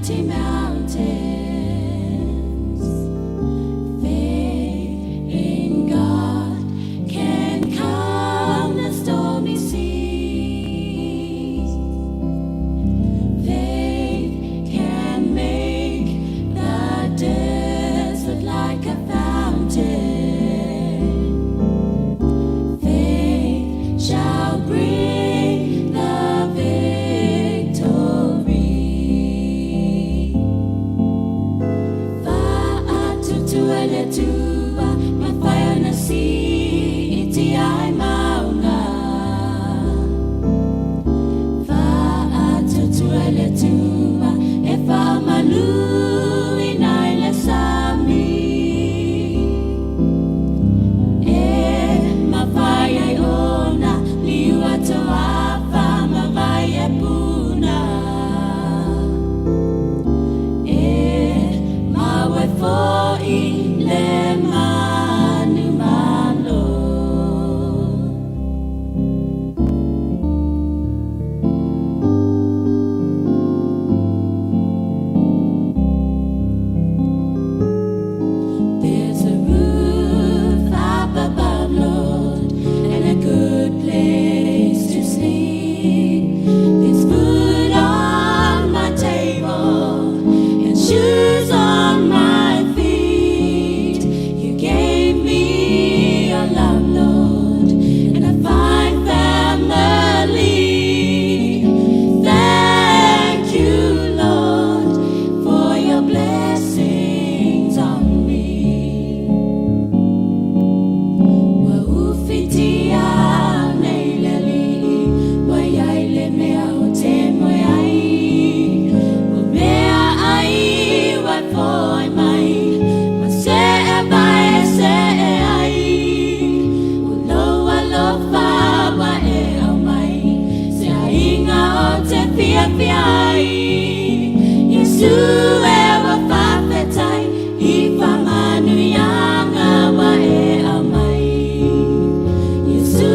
mighty mountains. Faith in God can calm the stormy seas. Faith can make the desert like a fountain. Faith shall bring the victory. Faatuatua le Atua, mafai ona siitia ai mauga. Faatuatua le Atua, e faamanuina i le sami. E mafai ai ona liua toafa ma vai e puna. E mau ai foi le manumalo. There's a roof up above, Lord, and a good place to sleep. There's food on my table and shoes on my feet. You gave me your love, Lord, and a fine family. Thank you, Lord, for your blessings on me. Ua ufitia nei le Alii, ua i ai le mea ou te moe ai. O meaai ua e foai mai, ma see vae e see ai. O lou alofa ua e aumai, se aiga ou te fiafia ai. Iesu e ua faafetai, i faamanuiaga ua e aumai. Iesu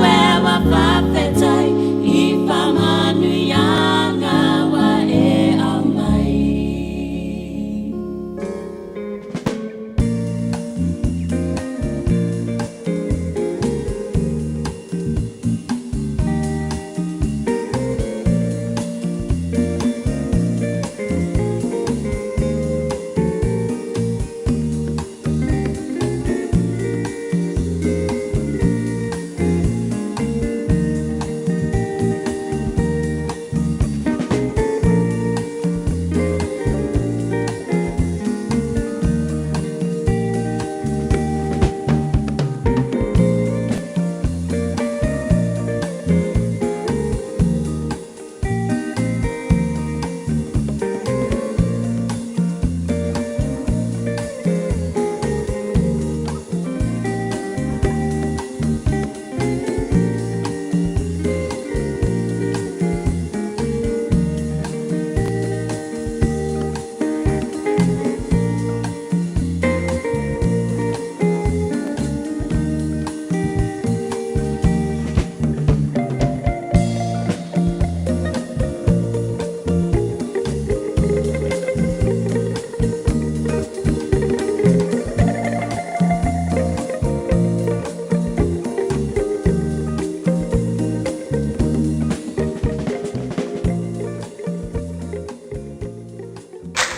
e ua faafetai, i faamanuiaga ua e aumai.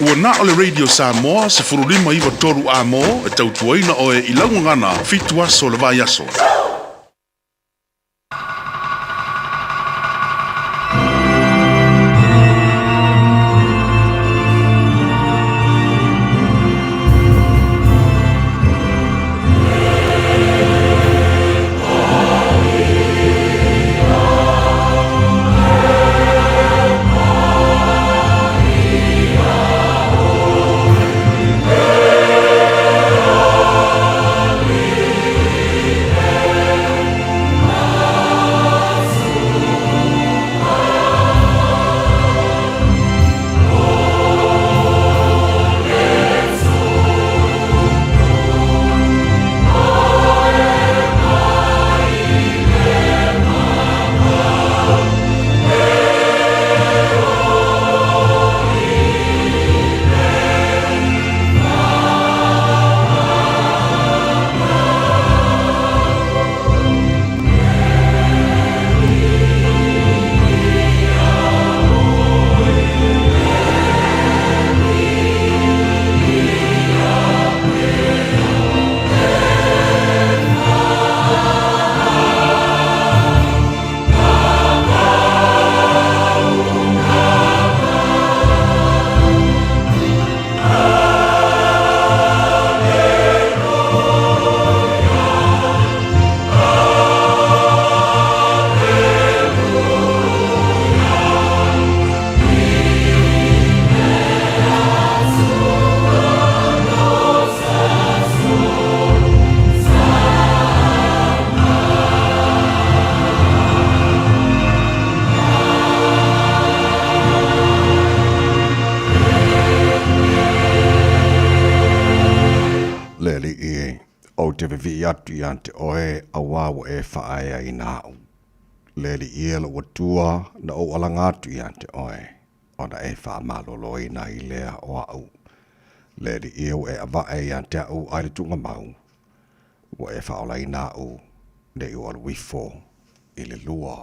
Ua na o le Radio Samoa 1593 A-mo e tautuaina oe i lau gagana 7 aso o le vaiaso. te vevii atu ia te oe auā ua e faaeaina aʻu. Le Alii e lou Atua na ou alaga atu ia te oe, ona e faamaloloina ai lea o aʻu. Le Alii e ua e avae ia te aʻu ai le tuugamau, ua e faaolaina aʻu ne i ou alu ifo i le lua.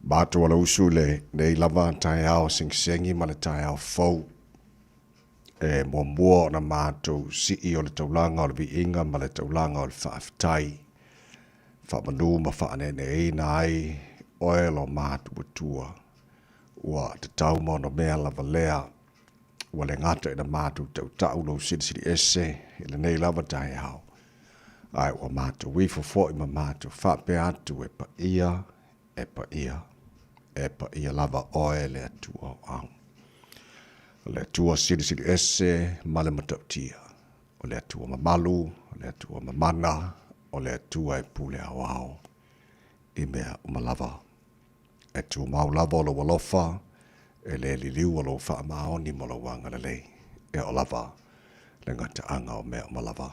Matou alausu i lenei lava taeao segisegi ma le taeao fou. E muamua ona matou sii o le taulaga o le viiga ma le taulaga o le faafetai, faamanu ma faaneeneeina ai oe lo matou Atua. Ua tatau ma ona mea lava lea, ua le gata ina matou tautau lou silisili ese i lenei lava taeao, ae ua matou ifo foi ma matou faapea atu e paia, e paia, e paia lava oe le Atua o au. O le Atua silisili ese ma le matautia, o le Atua mamalu, o le Atua mamana, o le Atua e pule aoao i mea uma lava. E tumau lava o lou alofa, e le liliu o lou faamaoni ma lou agalelei, e oo lava le gataaga o mea uma lava.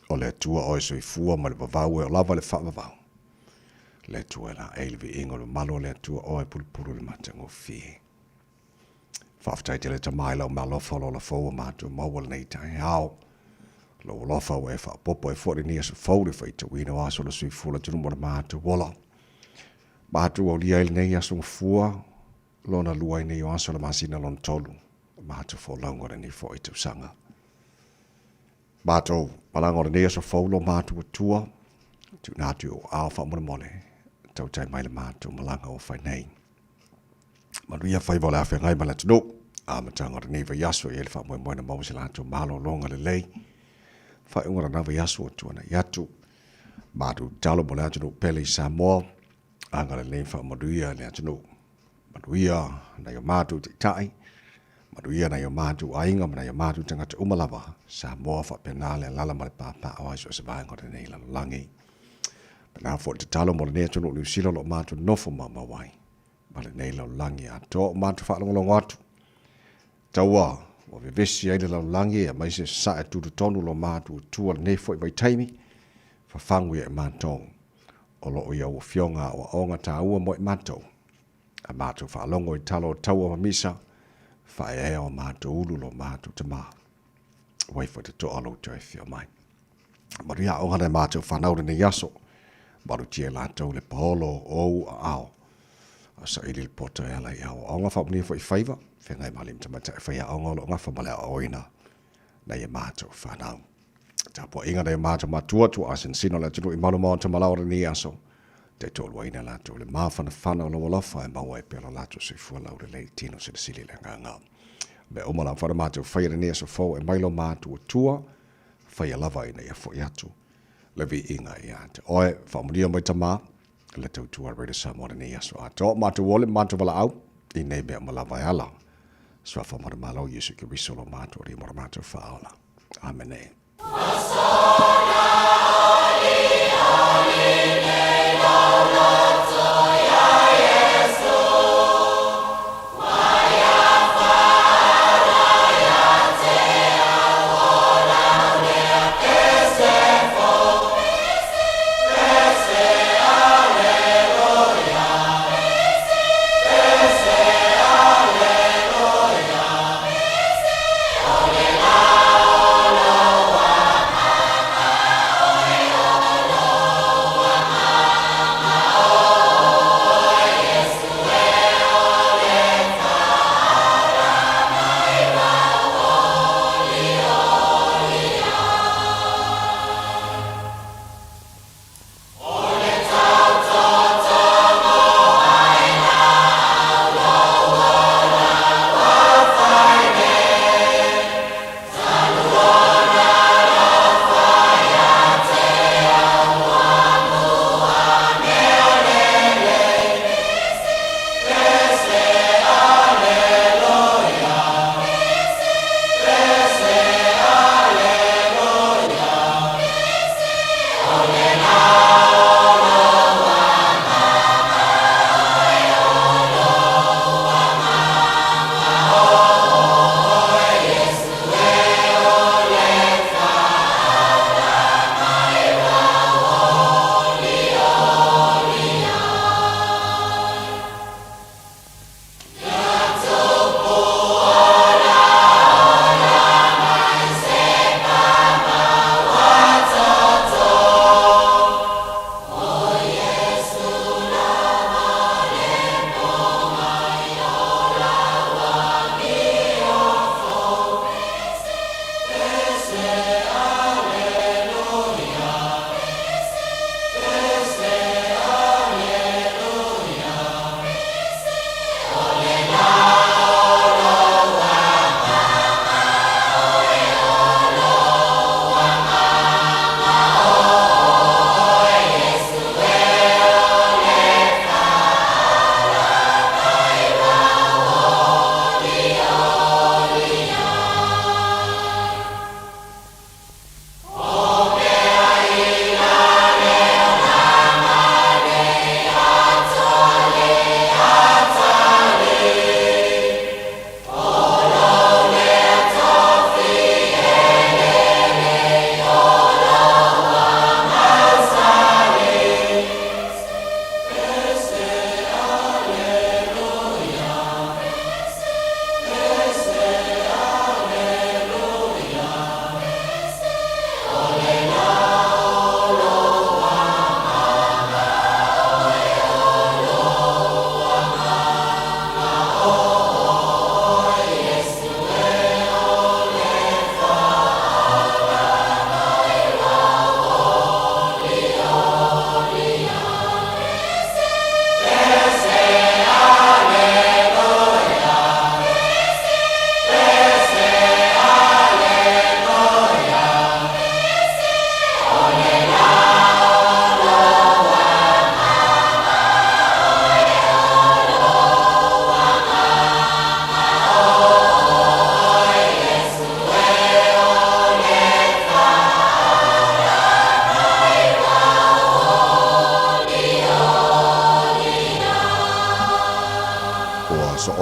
O le Atua oe soifua ma le vavau e oo lava le faavavau. Le Atua e laei le viiga o le mamalu o le Atua oe pulupulu i le matagofie. Faafetai tele Tama i lau meaalofa o lo ola fou ua matou maua lenei taeao. Lou alofa ua e faaopoopo ai foi lenei aso fou le faitauina o aso o le soifua o le atunuu mo le matou ola. Matou aulia ai lenei aso gafua lona lua ai nei o aso o le masina lona tolu. Matou folauga o lenei foi tausaga. Matou malaga o lenei aso fou lo matou Atua, tuuina atu i ou aao faamolemole, tautai mai le matou malaga ua fai nei. Manuia faiva o le a feagai ma le atunuu, amataga o lenei vaiaso e i ai le faamoemoe na maua se latou malologa lelei. Faaiuga o lena vaiaso ua tuanai atu. Matou tatalo mo le atunuu pele i Samoa, agalelei faamanuia le atunuu. Manuia nai o matou taitai, manuia nai o matou aiga ma nai o matou tagata uma lava, Samoa faapena le alala ma le pāpaa o ai so o se vaega o lenei lalolagi. Pena foi le tatalo mo lenei atunuu o Niu Sila o lo o matou nofo maumau ai ma lenei lalolagi atoa o matou faalogologo atu. Taua ua vevesi ai le lalolagi aemaise sasae tutotonu lo matou Atua lenei foi vaitaimi, fafagu ia i matou o lo o i au afioga aoaoga taua mo i matou. A matou faalogo i tala o taua ma misa, faaeaea o matou ulu lo matou tama. Ua ifo te toa lou toe afio mai. Manuia aoga nai matou whanau lenei aso. Malutia latou le paolo o ou aao. A saili le poto e ala i aoaoga faamanuia foi faiva, feagai ma alii ma tamaitai faiaoga o lo o gafa ma le aoaoina nai a matou whanau. Tapuaiga nai o matou matua tuaasinasina o le atunuu i malu maota ma lao o lenei aso, taitoaluaina latou le mafanafana o lau alofa e maua ai pea lo latou soifua laulelei tino silisili i le agaga. Mea uma la mafai matou faia lenei aso fou e mai lo matou Atua, faia lava ina ia foi atu le viiga ia te oe. Faamanuia mai Tama, le tautua Radio Samoa lenei aso atoa. Matou ole, matou valaau, i nei mea uma lava e ala. Suafa ma le Malo Iesu Keriso lo matou Alii ma lo matou Faaola. Amene.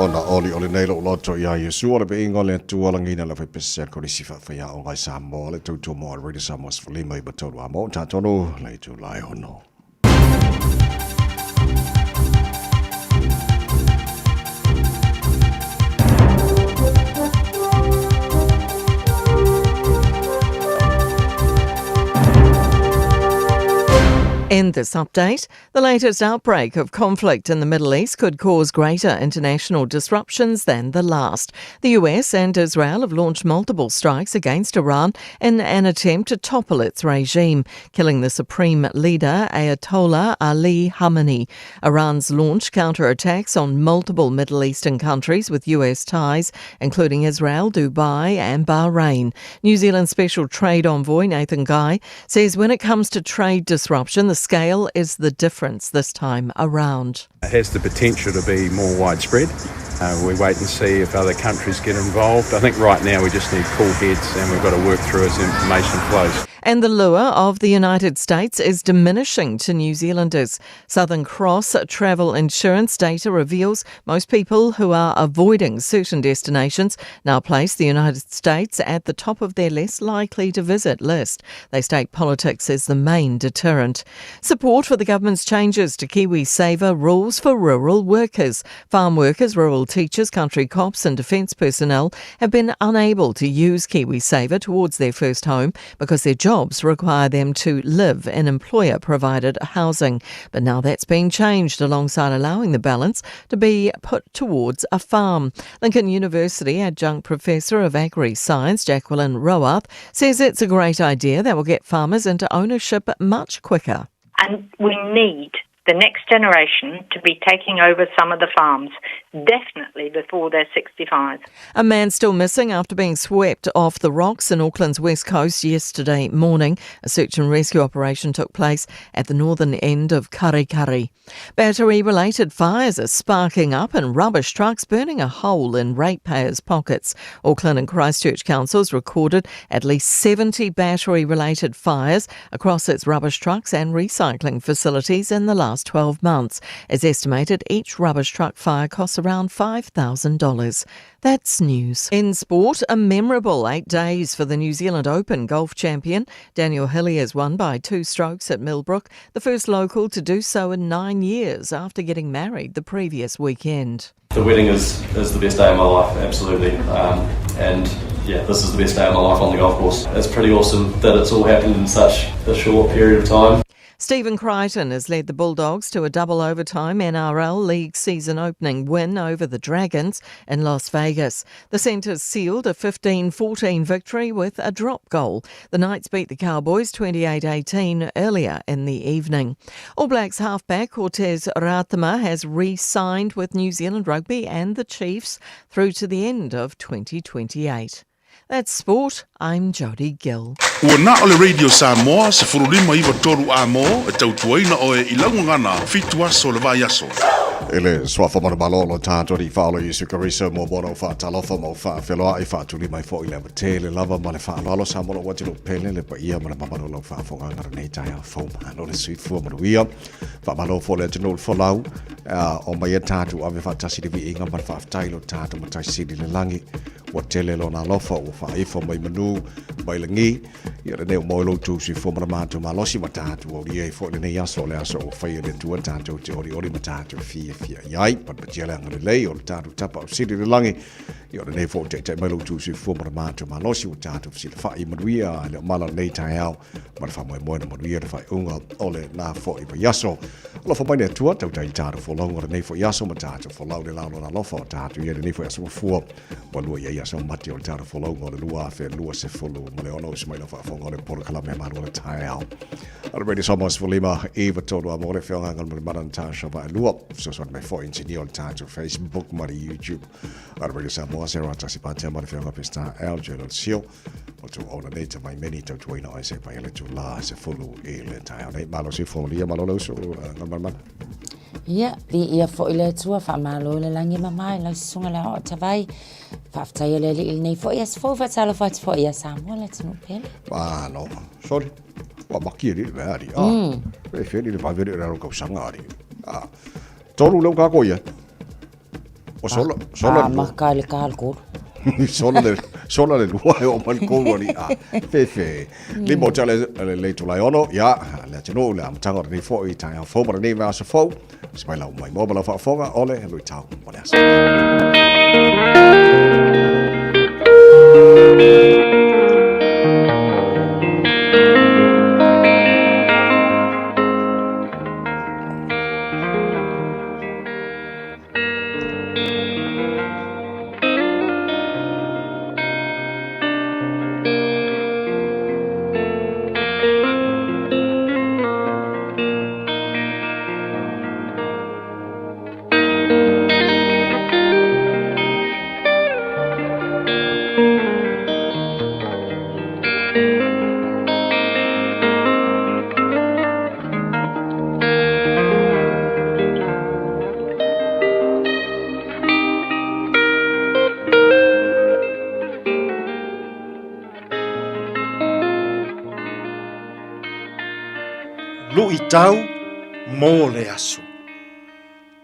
Ona olioli nei lou loto iā Iesu, o le viiga o le Atua lagiina le aufaipese a le Kolisi Faafaiaoga i Samoa, le tautua mo a le Radio Samoa 15 i 3 a mo tatonu le itula e 6. In this update, the latest outbreak of conflict in the Middle East could cause greater international disruptions than the last. The US and Israel have launched multiple strikes against Iran in an attempt to topple its regime, killing the supreme leader Ayatollah Ali Khamenei. Iran's launched counterattacks on multiple Middle Eastern countries with US ties, including Israel, Dubai, and Bahrain. New Zealand Special Trade Envoy Nathan Guy says when it comes to trade disruption, the scale is the difference this time around. It has the potential to be more widespread. We wait and see if other countries get involved. I think right now we just need cool heads and we've got to work through as information flows. And the lure of the United States is diminishing to New Zealanders. Southern Cross travel insurance data reveals most people who are avoiding certain destinations now place the United States at the top of their less likely to visit list. They state politics is the main deterrent. Support for the government's changes to KiwiSaver rules for rural workers. Farm workers, rural teachers, country cops and defence personnel have been unable to use KiwiSaver towards their first home because their jobs require them to live in employer-provided housing. But now that's been changed alongside allowing the balance to be put towards a farm. Lincoln University adjunct professor of agri-science Jacqueline Rowarth says it's a great idea that will get farmers into ownership much quicker. And we need the next generation to be taking over some of the farms, definitely before they're 65. A man still missing after being swept off the rocks in Auckland's west coast yesterday morning. A search and rescue operation took place at the northern end of Karekare. Battery-related fires are sparking up and rubbish trucks burning a hole in ratepayers' pockets. Auckland and Christchurch councils recorded at least 70 battery-related fires across its rubbish trucks and recycling facilities in the last 12 months. It's estimated each rubbish truck fire costs around $5,000. That's news. In sport, a memorable 8 days for the New Zealand Open golf champion. Daniel Hillier has won by 2 strokes at Millbrook, the first local to do so in 9 years after getting married the previous weekend. The wedding is the best day of my life, absolutely. And yeah, this is the best day of my life on the golf course. It's pretty awesome that it's all happened in such a short period of time. Stephen Crichton has led the Bulldogs to a double overtime NRL League season opening win over the Dragons in Las Vegas. The centres sealed a 15-14 victory with a drop goal. The Knights beat the Cowboys 28-18 earlier in the evening. All Blacks halfback Cortez Ratima has re-signed with New Zealand Rugby and the Chiefs through to the end of 2028. That's sport. I'm Jodie Gill. Ua na o le Radio Samoa 1593 a mo e tautuaina oe i lau gagana 7 aso o le vaiaso. I le suafa manumalo o lo tātou alii faaola Iesu Keriso mo mo lau faatalofa ma ou faafeloai faatuli mai foi i le ava tele lava ma le faaaloalo Samoa lou atunuu pele le paia ma le mamalu o lau faafogaga lenei taeao fou malo le soifua manuia faamalo foi le atunuu le folau o mai e tātou ave faatasi le viiga ma le faafetai lo tātou matai sili le lagi Ua tele lona alofa ua faaifo mai manu mai lagi. Ia lenei ua maua i lo outou soifua ma le matou malosi ma tatou aulia ai foi lenei aso o le aso ua faia e le Atua tatou te olioli ma tatou fiafia i ai. Patepatia le agalelei o le tatou Tapaau Sili i le lagi. Ia o lenei foi ua taitai mai lo outou soifua ma le matou malosi ua tatou fesilafai i manuia i le omala o lenei taeao ma le faamoemoe na manuia le faaiuga o lena foi vaiaso. Alofa mai le Atua, tautai i tatou folauga o lenei foi aso ma tatou folau le la o lona alofa o tatou i ai lenei foi aso mafua. Ua lua i ai aso mate o le tatou folauga o le 2026 uso mai lau faafofoga o le polokalame malu o le taeao. A le Radio Samoa 15 93 a mo le feogaga ma le mana Natasha Vaelua. Fesoasoani mai foi engineer o le tatou Facebook ma le YouTube. A le Radio Samoa 01 Patea ma le feoga Pesita L. Gerald Sio. O tō ona nei te mai meni tautuaina o se pai le tū la se fulu i le taeao nei. Malo si fōlia, malo le uso, ngā mana. Ia, viia foi le Atua, faamalo i le lagi e mama i lau susuga le aoao tavai. Faafetai e le Alii i lenei foi aso fou, faatalofa atu foi ia Samoa le atunuu pele. Malo, sorry. Ua maki e le mea ari. Ah, e wheri le vavere o le aro kausaga ari. Ah, tolu leo kako ia. O sola, sola le lua. Amata i le ta o le 3. Sola le, sola le 2 e oo mai le 3 alii. A, fefe. Lima o te ale, le, le itula e ono, ia, le atunuu, le amataga o lenei foi taeao fou ma lenei vaiaso fou. Se mai lau maimoa ma lau faafofoga, o le luitau mo le aso. Luitau mo le aso.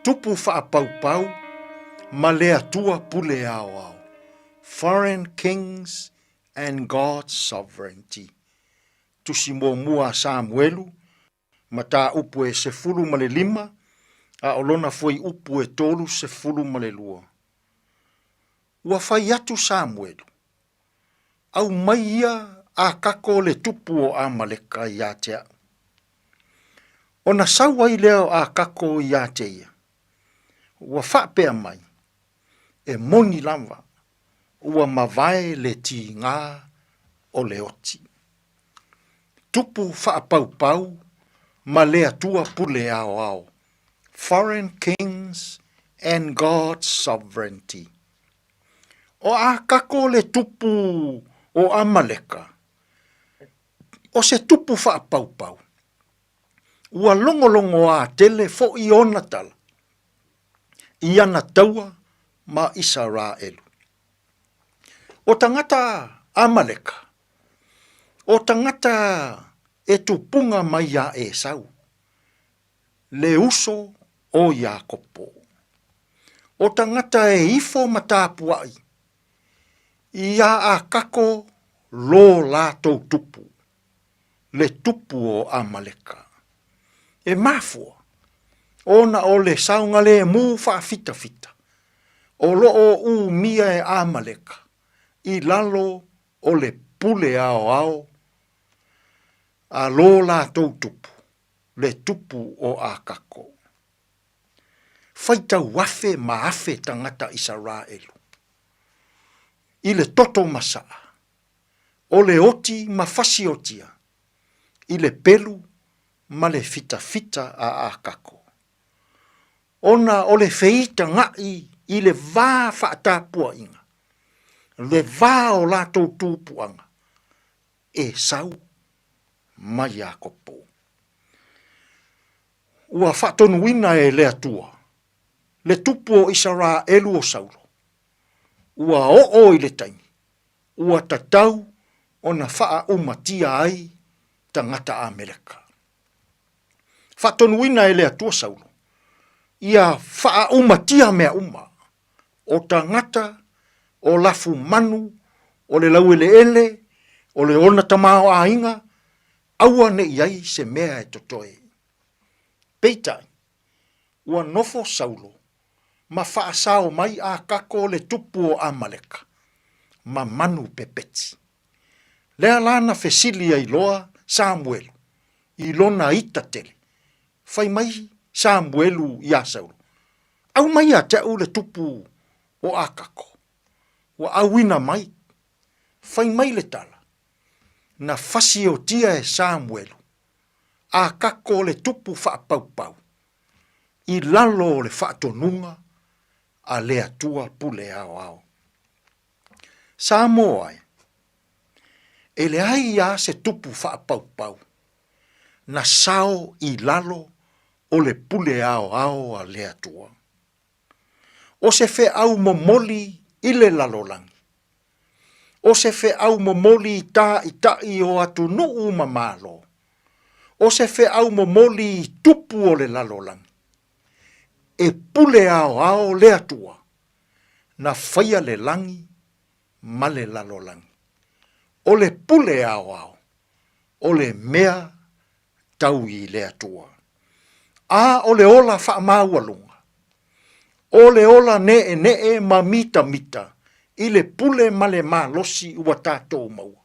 Tupu faapaupau ma le Atua pule aoao. Foreign Kings and God's Sovereignty. Tusi muamua a Samuelu, mataupu e 15, a o lona fuaiupu e 32. Ua fai atu Samuelu, Aumai ia a kako le tupu o Amaleka ia te au. Ona sau ai lea o Akako ia te ia. Ua faapea mai, E moni lava, ua mavae le tigā o le oti. Tupu faapaupau ma le Atua pule aoao, Foreign Kings and God's Sovereignty. O Akako le tupu o Amaleka, o se tupu faapaupau. Ua logologoā tele foʻi ona tala i ana taua ma Isaraelu. O tagata Amaleka, o tagata e tupuga mai iā Esau, le uso o Iakopo. O tagata e ifo ma tapuaʻi iā Akako lo latou tupu, le tupu o Amaleka. E mafua ona o le saogalemu faafitafita o lo o umia e Amaleka i lalo o le pule aoao a lo latou tupu, le tupu o Akako. Faitau afe ma afe tagata Isaraelu i le toto masaa o le oti ma fasiotia i le pelu ma le fitafita a Akako. Ona o le feitagaʻi i le va faatapuaʻiga, le va o latou tupuaga e sau ma Iakopo. Ua faatonuina e le Atua le tupu o Isaraelu o Saulo, ua oo i le taimi ua tatau ona faaaumatia ai tagata Ameleka. Faatonuina e le Atua Saulo, ia faaaumatia mea uma, o tagata, o lafumanu, o le laueleele, o le ona tamaoaiga, aua ne i ai se mea e totoe. Peitai, ua nofo Saulo ma faasao mai Akako le tupu o Amaleka, ma manu pepeti. Lea la na fesili ai loa Samuelu i lona ita tele. Fai mai Samuelu iā Saulo, Aumai ia te au le tupu o Akako. Ua auina mai. Fai mai le tala, na fasiotia e Samuelu Akako le tupu faapaupau i lalo o le faatonuga a le Atua pule aoao. Samoa e, e leai lava se tupu faapaupau na sao i lalo o le pule aoao a le Atua. O se feau momoli i le lalolagi, o se feau momoli i tāʻitaʻi o atunuu ma Malo, o se feau momoli i tupu o le lalolagi, e pule aoao le Atua. na faia le lagi ma le lalolagi. O le pule aoao, o le mea tau i le Atua. A o le ola faamaualuga, o le ola ne'ene'e ma mitamita i le pule ma le malosi ua tatou maua.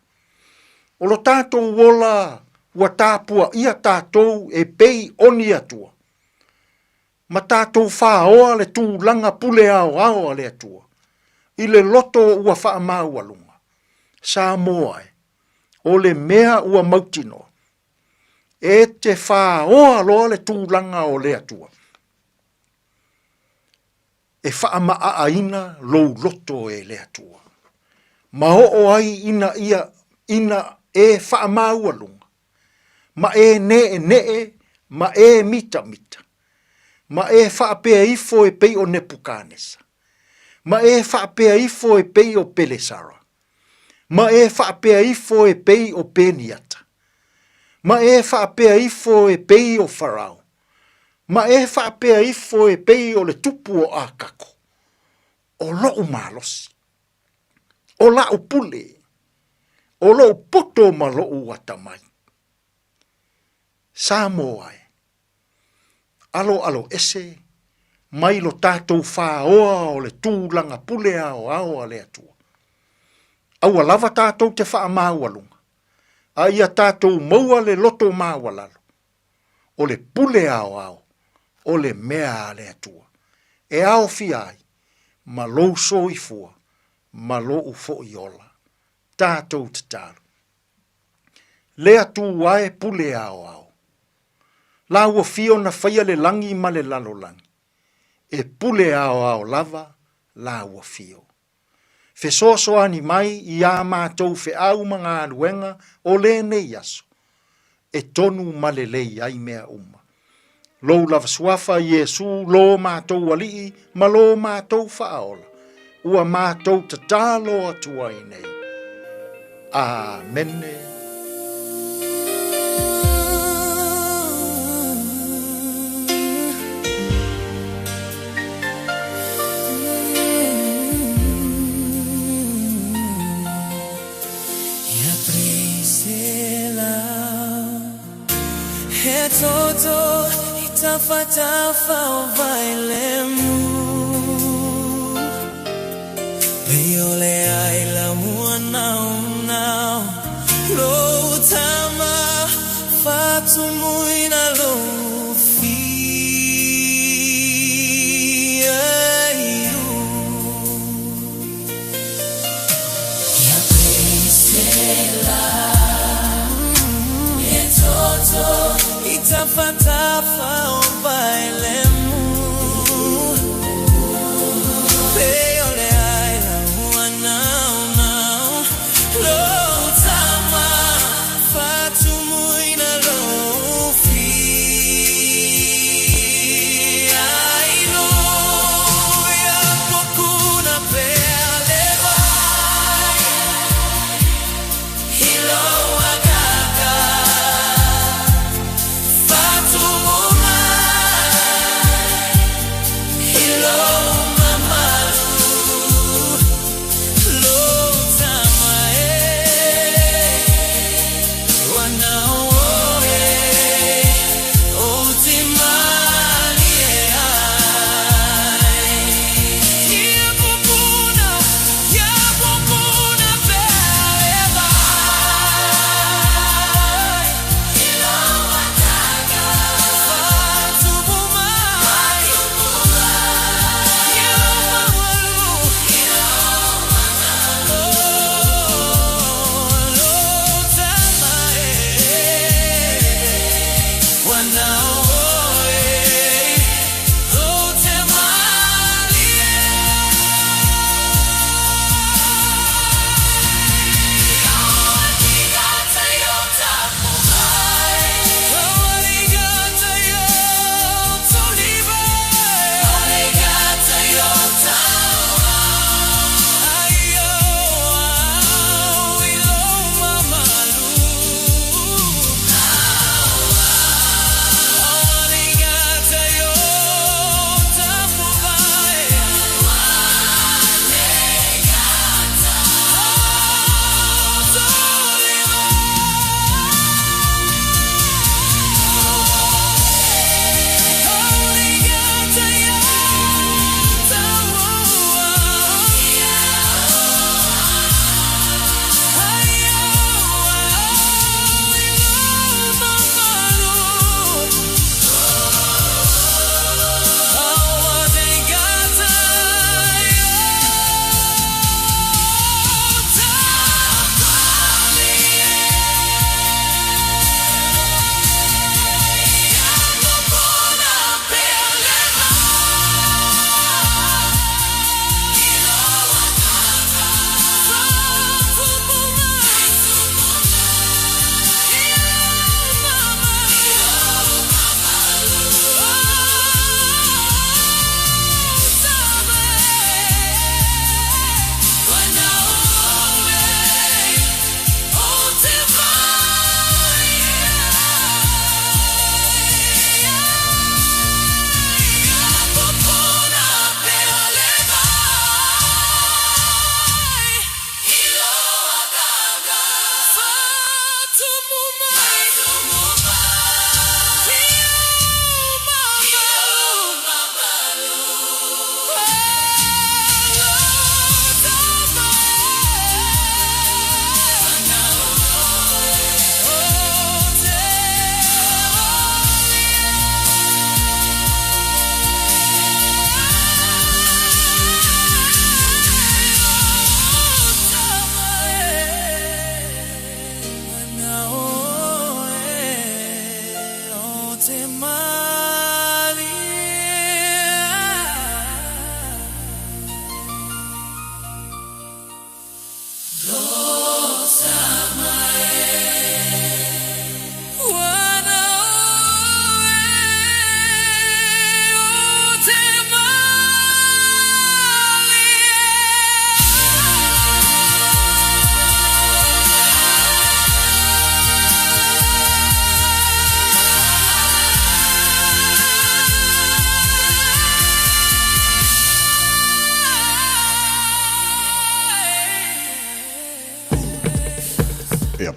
O lo tatou ola ua tapua'ia tatou e pei o ni Atua, ma tatou faoa le tulaga pule aoao a le Atua i le loto ua faamaualuga. Samoa e, o le mea ua mautinoa, e te faoa loa le tulaga o le Atua, e faamaaaina lou loto e le Atua, ma oo ai ina ia ina e faamaualuga, ma e ne'ene'e ma e mitamita, ma e faapea ifo e pei o Nepukanesa, ma e faapea ifo e pei o Pelesara, ma e faapea ifo e pei o Peniata, ma e faapea ifo e pei o Farao, ma e faapea ifo e pei o le tupu o Akako, o lo'u malosi, o la'u pule, o lo'u poto ma lo'u atamai. Samoa e, aloalo ese mai lo tatou faoa o le tulaga pule aoao a le Atua. Aua lava tatou te faamaualuga, a ia tatou maua le loto maualalo, o le pule aoao o le mea a le Atua, e aofia ai ma lou soifua ma lou foi ola. Tatou tatalo. Le Atua e pule aoao. La ua fia ona faia le lagi ma le lalolagi, e pule aoao lava la ua fio. Fesoasoani mai i ā mātou feau ma galuega o lenei aso, e tonu ma lelei ai mea uma. Lou lava suafa, Iesu, lo mātou Alii ma lo mātou Faaola, ua mātou tatalo atu ai nei. Āmene.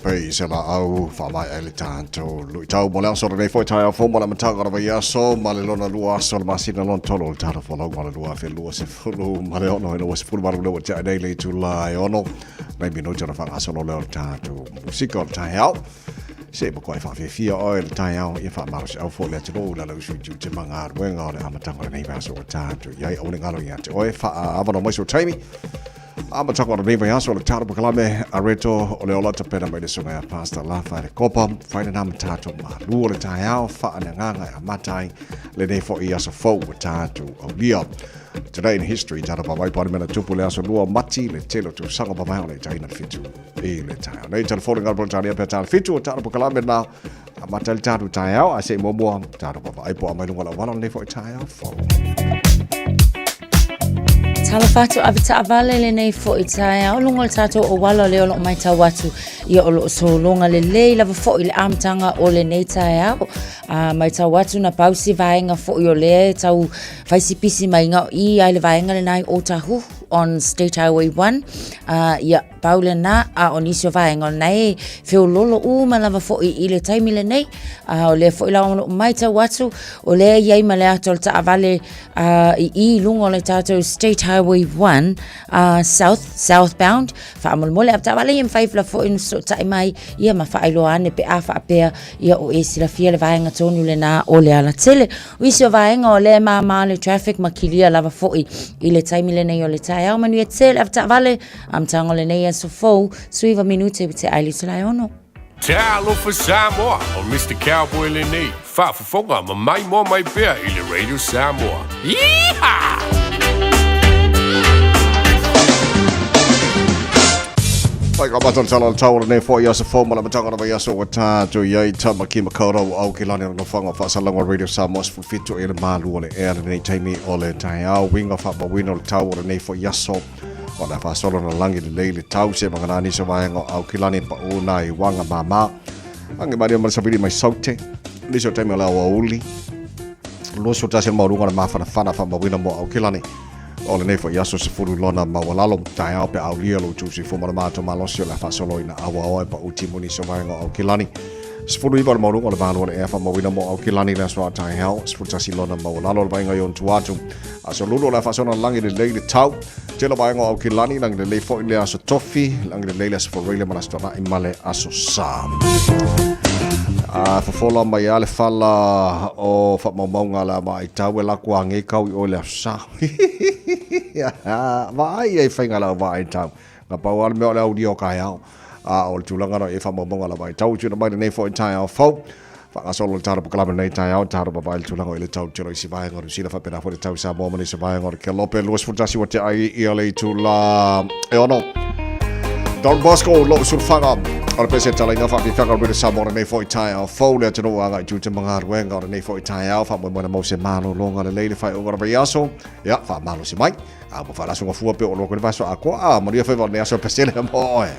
pei se laau faamaea ai le tatou luitau mo le aso lenei foi taeao fou ma le amataga o le vaiaso ma le lona lua aso o le masina lona tolu o le tatou folauga o le 2026 ina ua 18 lea ua tea nei le itula e ono nai minute ona faagasolo lea o le tatou musika o le taeao. Se i matua faafiafia oe le taeao ia faamalosiau foi le atunuu i lana usu i tiute ma galuega o le amataga o lenei vaiaso ua tatou i ai. Aua ne i galo ia te oe, faaavanoa mai sou taimi. Amataga o lenei vaiaso o le talo pakalame a Reto o le ola tapena mai le susuga ia Pastor Lafa le Kopa. Fai lena ma tatou malu o le taeao faaleagaga e amata ai lenei foi aso fou ua tatou aulia. Today in history, tata pavai pa mena tupu le aso lua Mati le tele o tausaga pavai o le itaina le fitu i le taeao. Nei telefoni ngā Peretania pea tāle fitu o talo pakalame nā amata le tatou taeao a se i muamua tatou pavai po a mai lunga lau wala o lenei foi taeao fou. Talofa atu ave taavale lenei foi taeao luga o le tatou auala o lea o loo maitau atu ia o loo sologa lelei lava foi le amataga o lenei taeao a maitau atu na pau si vaega foi o lea e tau fai si pisi mai ngao i ai le vaega lena i Otahuhu on State Highway 1 a ia pau lena a o nisi o vaega o lena e feololo uma lava foi i le taimi lenei a o lea foi la o loo maitau atu o lea i ai ma le ata o le taavale uh, i i luga o le tatou State Highway 1 uh, south southbound faamolemole a taavale ia mafai fela foi ona fesootai mai ia ma faailoa ane pe a faapea ia o e silafia le vaega tonu lena o le alatele. O isi o vaega o lea e māmā le traffic ma kilia lava foi i le taimi lenei o le taeao. Manuia tele avetaavale, amataga o lenei aso fou, 19 minute ua tea ai le itula e ono. Talofa Samoa, o Mister Cowboy lenei, faafofoga ma maimoa mai pea i le Radio Samoa. Yeehaw! Pai ka matou tala o le tau o lenei foi aso fou ma le amataga o le vaiaso ua tatou i ai Tamaki Makaurau o Aukilani o le nofoaga o faasalalauga o le Radio Samoa 17 i le malu o le ea lenei taimi o le taeao uiga faamauina o le tau o lenei foi aso o le a faasolo na lagi lelei le tau se vagana nisi o vaega o Aukilani paʻu nā i waga māmā Ange maria ma le savili mai saute nisi o taimi o le aoauli 21 le maualuga o le mafanafana faamauina mo Aukilani o lenei foi aso 10 lona maualalo taeao pe aulia lo utu soifua ma le matou malosi o le a faasoloina auaoa e pau timu nisi o vaega o Aukilani 19 le maualuga o le valu o le ea faamauina mo Aukilani le aso a taeao 11 lona maualalo le vaega i ona tua atu aso lulu o le a faasolo lagi lelei le tau tele o vaega o Aukilani lagi lelei foi le aso tofi lagi lelei le aso Foreile ma le aso Toanai ma le aso Sa. A fofola mai a le fala o faamaumauga a le vaitau e lako age kau i oe le aso Sa. Vaai ai faiga lau vaitau. Na pau lava le mea o le aulia o kaeao. A o le tulaga na e faamaumauga a le vaitau. Tuuina mai lenei foi taeao fou. Faagasolo le tala pakalame lenei taeao, tala vavae le tulaga o i le tau telo i si vaega o Niu Sila faapena foi le tau Samoa ma nisi vaega o le Kelope 21 ua tea ai ia le itula e ono. Don Bosco, lou sulufaga o le pese talaiga faafiafiaga o le Samoa lenei foi taeao fou le atunuu agai tiute ma galuega o lenei foi taeao faamoemoe mau se malologa lelei le faaiuga o le vaiaso ia faamalosi mai A ua faalasoga fua pe o loa ko le vaiaso atoa a manuia faiva o lenei aso pesele mo oe.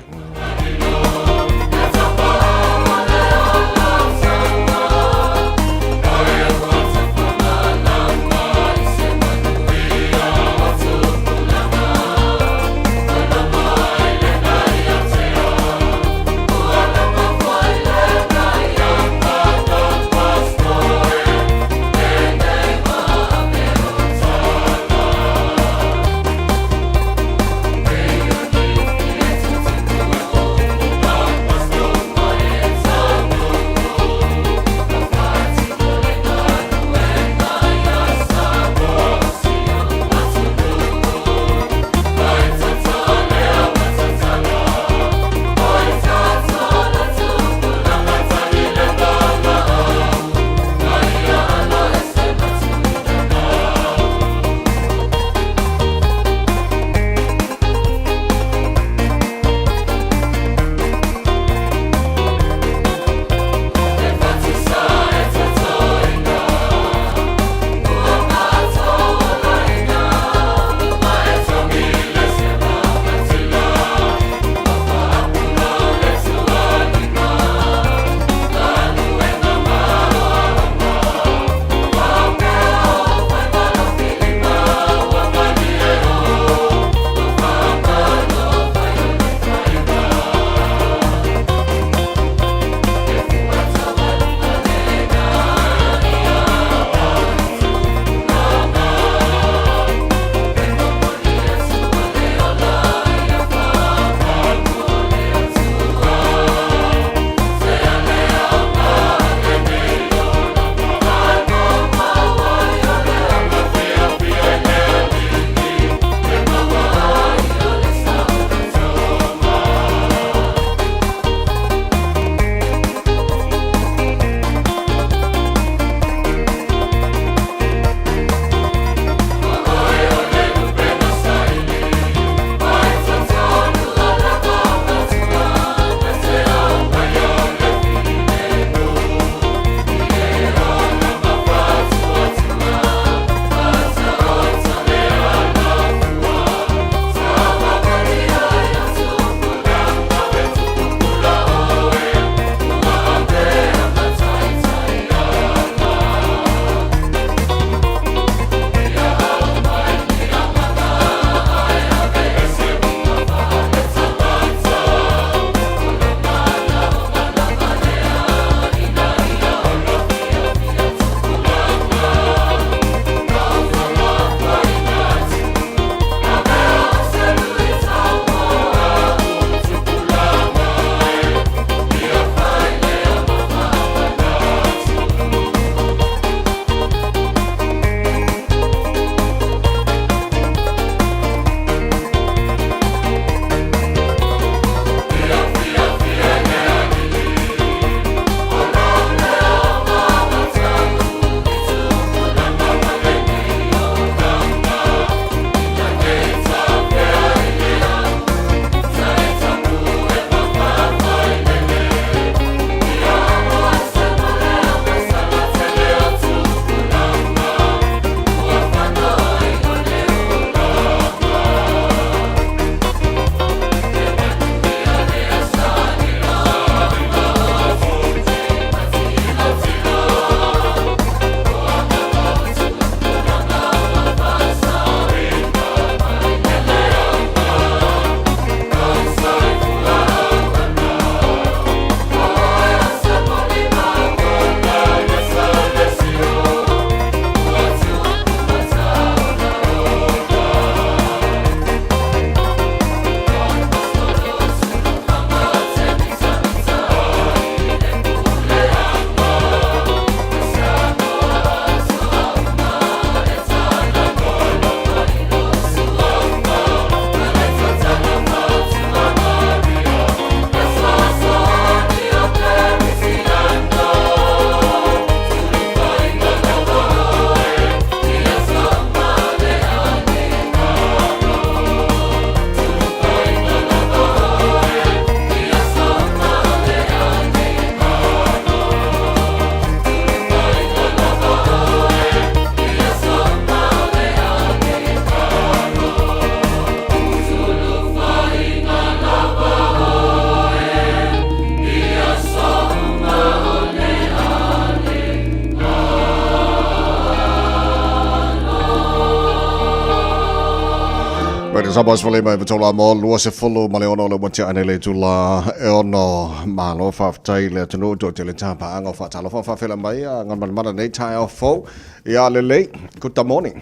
Radio Samoa 15 tola mo 26 le ua tea nei le itula e ono. Malo faafetai le atunuu toatele tapaaga o faatalofa faafela mai a galumalemana nei taeao fou. Ia lelei, good morning.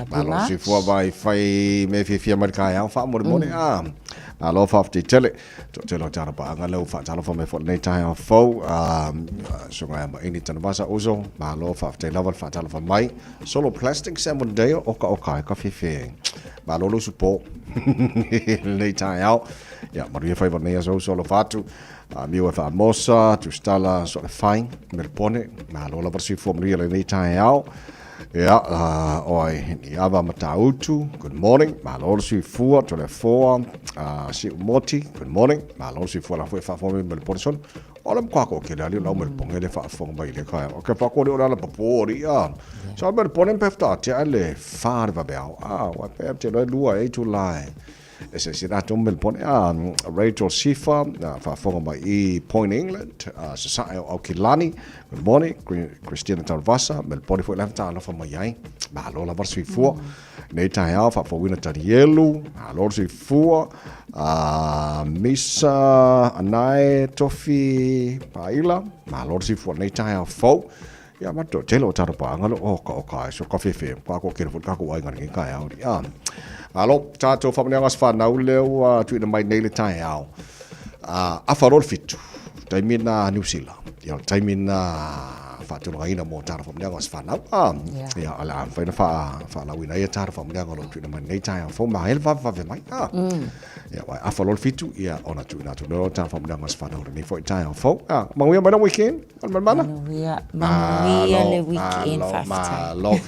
Malo soifua vai fai me fiafia mai le taeao faamolemole. Ah, malo faafetai tele. Toatele o talapaaga lea ua faatalofa mai foi i lenei taeao fou. Susuga ia Maini Tanuvasa Uso, malo faafetai lava le faatalofa mai. Solo Plastic Salmon Day oka oka e ka fiafia. Malo le usupo i lenei taeao. Ia, manuia faiva o lenei aso uso alofa atu. Miu e Faamosa, Tusitala, Soalefai, Melpone, malo lava le soifua manuia i lenei taeao. Ia, oi, Niava Matautu, good morning, malo le soifua, Toleafoa, Siu Moti, good morning, malo le soifua la foi faafofoga mai Melpone solo. O le mkwa ko ke le ali lau Melpone le faafofoga mai le kai. O ke fa ko le o la papo ri a. So Melpone pe fta te ale fa le vaveao. Ah, wa pe te lo lua e tu lai. E se se rātou Melbourne, a Rachel Sifa, faafofoga mai i Point England, Sasae o Aukilani, good morning, Christina Taurevasa, Melbourne foi lava talofa mai ai, malo lava le soifua, nei taeao faafouina Tanielu, malo le soifua, Misa Anae Tofi Paila, malo le soifua nei taeao fou, Ia ma to tele o taro paanga lo o ka o ka so ka fefe ka ko kere fo ka ko ai ngani ka au ri a. Alo tatou whamaneanga se whanau leo a tuina mai nei le tae ao. A afa rol fitu taimi na New Zealand. Ia taimi na whaatulagaina mo taro whamaneanga se whanau. A ia ala a whaina wha whaalauina ia taro whamaneanga lo tuina mai nei tae ao fo ma hele vave mai. A. Ia wai afa rol fitu ia ona tuina atu leo taro whamaneanga se whanau nei fo i tae ao fo. A manguia mai na weekend. Manuia, manuia le weekend faafetai. Malo.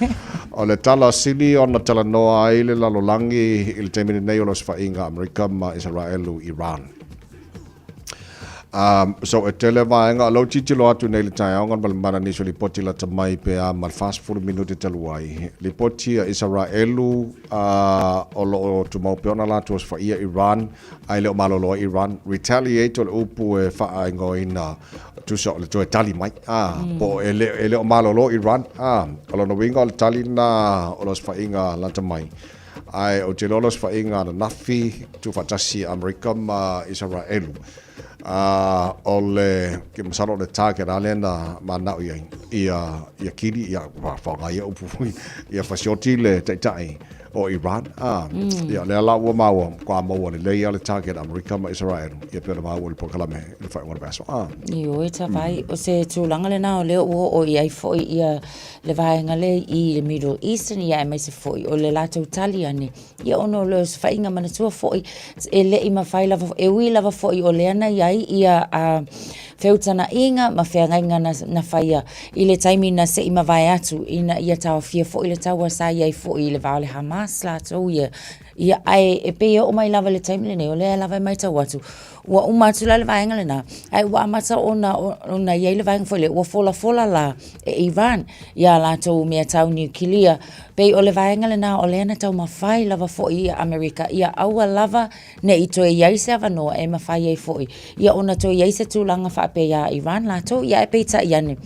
O le tala sili ona talanoa ai le lalolagi i le taimi lenei o le osofaiga Amerika ma Isaraelu Iran. Um, so e tele vaega, o lau titilo atu nei le taeao ngana malemana nisi o lipoti lata mai pe a ma le 40 minute talu ai. Lipoti a Isaraelu uh, o lo o tumau pea ona latou osofaia Iran Ae le o malolo ai Iran. Retaliate o le upu e faaigoaina tusa o le toe tali mai. A, po o e le, e le o malolo Iran. A, o lona uiga o le tali lena o le osofaiga lata mai. Ae ou te iloa le osofaiga ananafi tuufaatasi a Amerika ma Isaraelu. A, o le, ke masalo o le target lava lea na manao i ai, ia, ia kili, ia, faaaoga ia upu, ia fasioti le taitai o Iran. Ah, mm. Ia, lea la ua maua, kua maua lelei a le target Amerika ma Israel. Ia pei ona maua i le polokalame i le faaiuga o le vaiaso. Ah. Ioe tavai, mm. o se tulaga lena o lea ua oo i ai foi ia le vaega lea i le Middle Eastern ia aemaise foi o le latou tali ane. Ia ona o le osofaiga manatua foi e le i mafai lava, e ui lava foi o lea na i ai ia uh, feutagaiga ma feagaiga na, na faia i le taimi na se i mavae atu ina ia taofia foi le taua sa i ai foi i le va o le Hamas latou ia, ia ae e pei e oo mai lava i le taimi lenei o lea lava e matau atu ua uma atu la le vaega lena ae ua amata ona ona i ai le vaega foi lea ua folafola la e Iran ia latou mea tau niukilia pei o le vaega lena o lea na taumafai lava foi ia Amerika ia aua lava Ne i toe i ai se avanoa e mafai ai foi ia ona toe i ai se tulaga faapea iā Iran latou, ia ae peitai ane,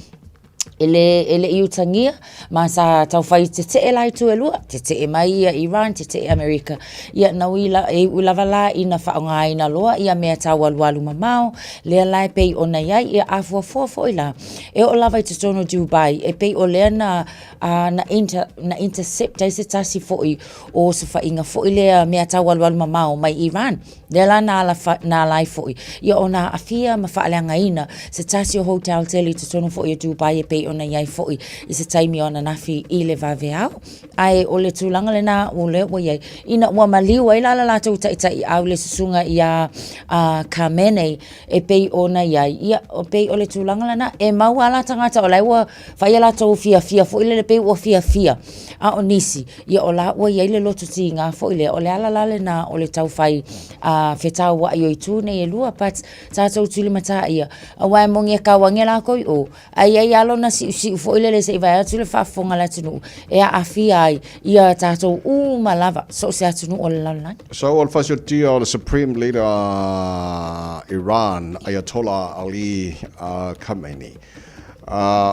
e le, e le i utagia, ma sa taufai tetee la itu e lua, tetee mai ia Iran, tetee Amerika. Ia na ui la, e iu lava la ina faaaogaina loa ia mea taualualu mamao, lea la e pei ona i ai, ia afuafua foi la, e oo lava i totonu o Dubai, e pei o lea na, a, na, inter, na intercept ai se tasi foi o osofaiga foi lea mea taualualu mamao mai Iran, lea la na ala, na ala ai foi ia ona aafia ma faaleagaina se tasi o hotel tele i totonu foi o Dubai e pei ona i ai foi i se taimi o ananafi i le vaveao. Ae o le tulaga lena o lea ua i ai, ina ua maliu ai la le latou taitai au le susuga iā Khamenei e pei ona i ai, ia, e pei o le tulaga lena, e mau lava la tagata o la e ua fai a latou fiafia foi lele pei ua fiafia, a o nisi, ia o la ua i ai le loto tiga foi lea, o le ala la lena o le tau fai fetauai o itu nei e lua, but tatou tulimatā ia, aua e moni e kauangia lakou i o, ae i ai lava lona siusiu foi lele se i vae atu le faafofoga a le atunuu e aafia ai ia tatou uma lava, so o se atunuu o le lalolagi. So o le fasiotia o le Supreme Leader Iran Ayatollah Ali Khamenei.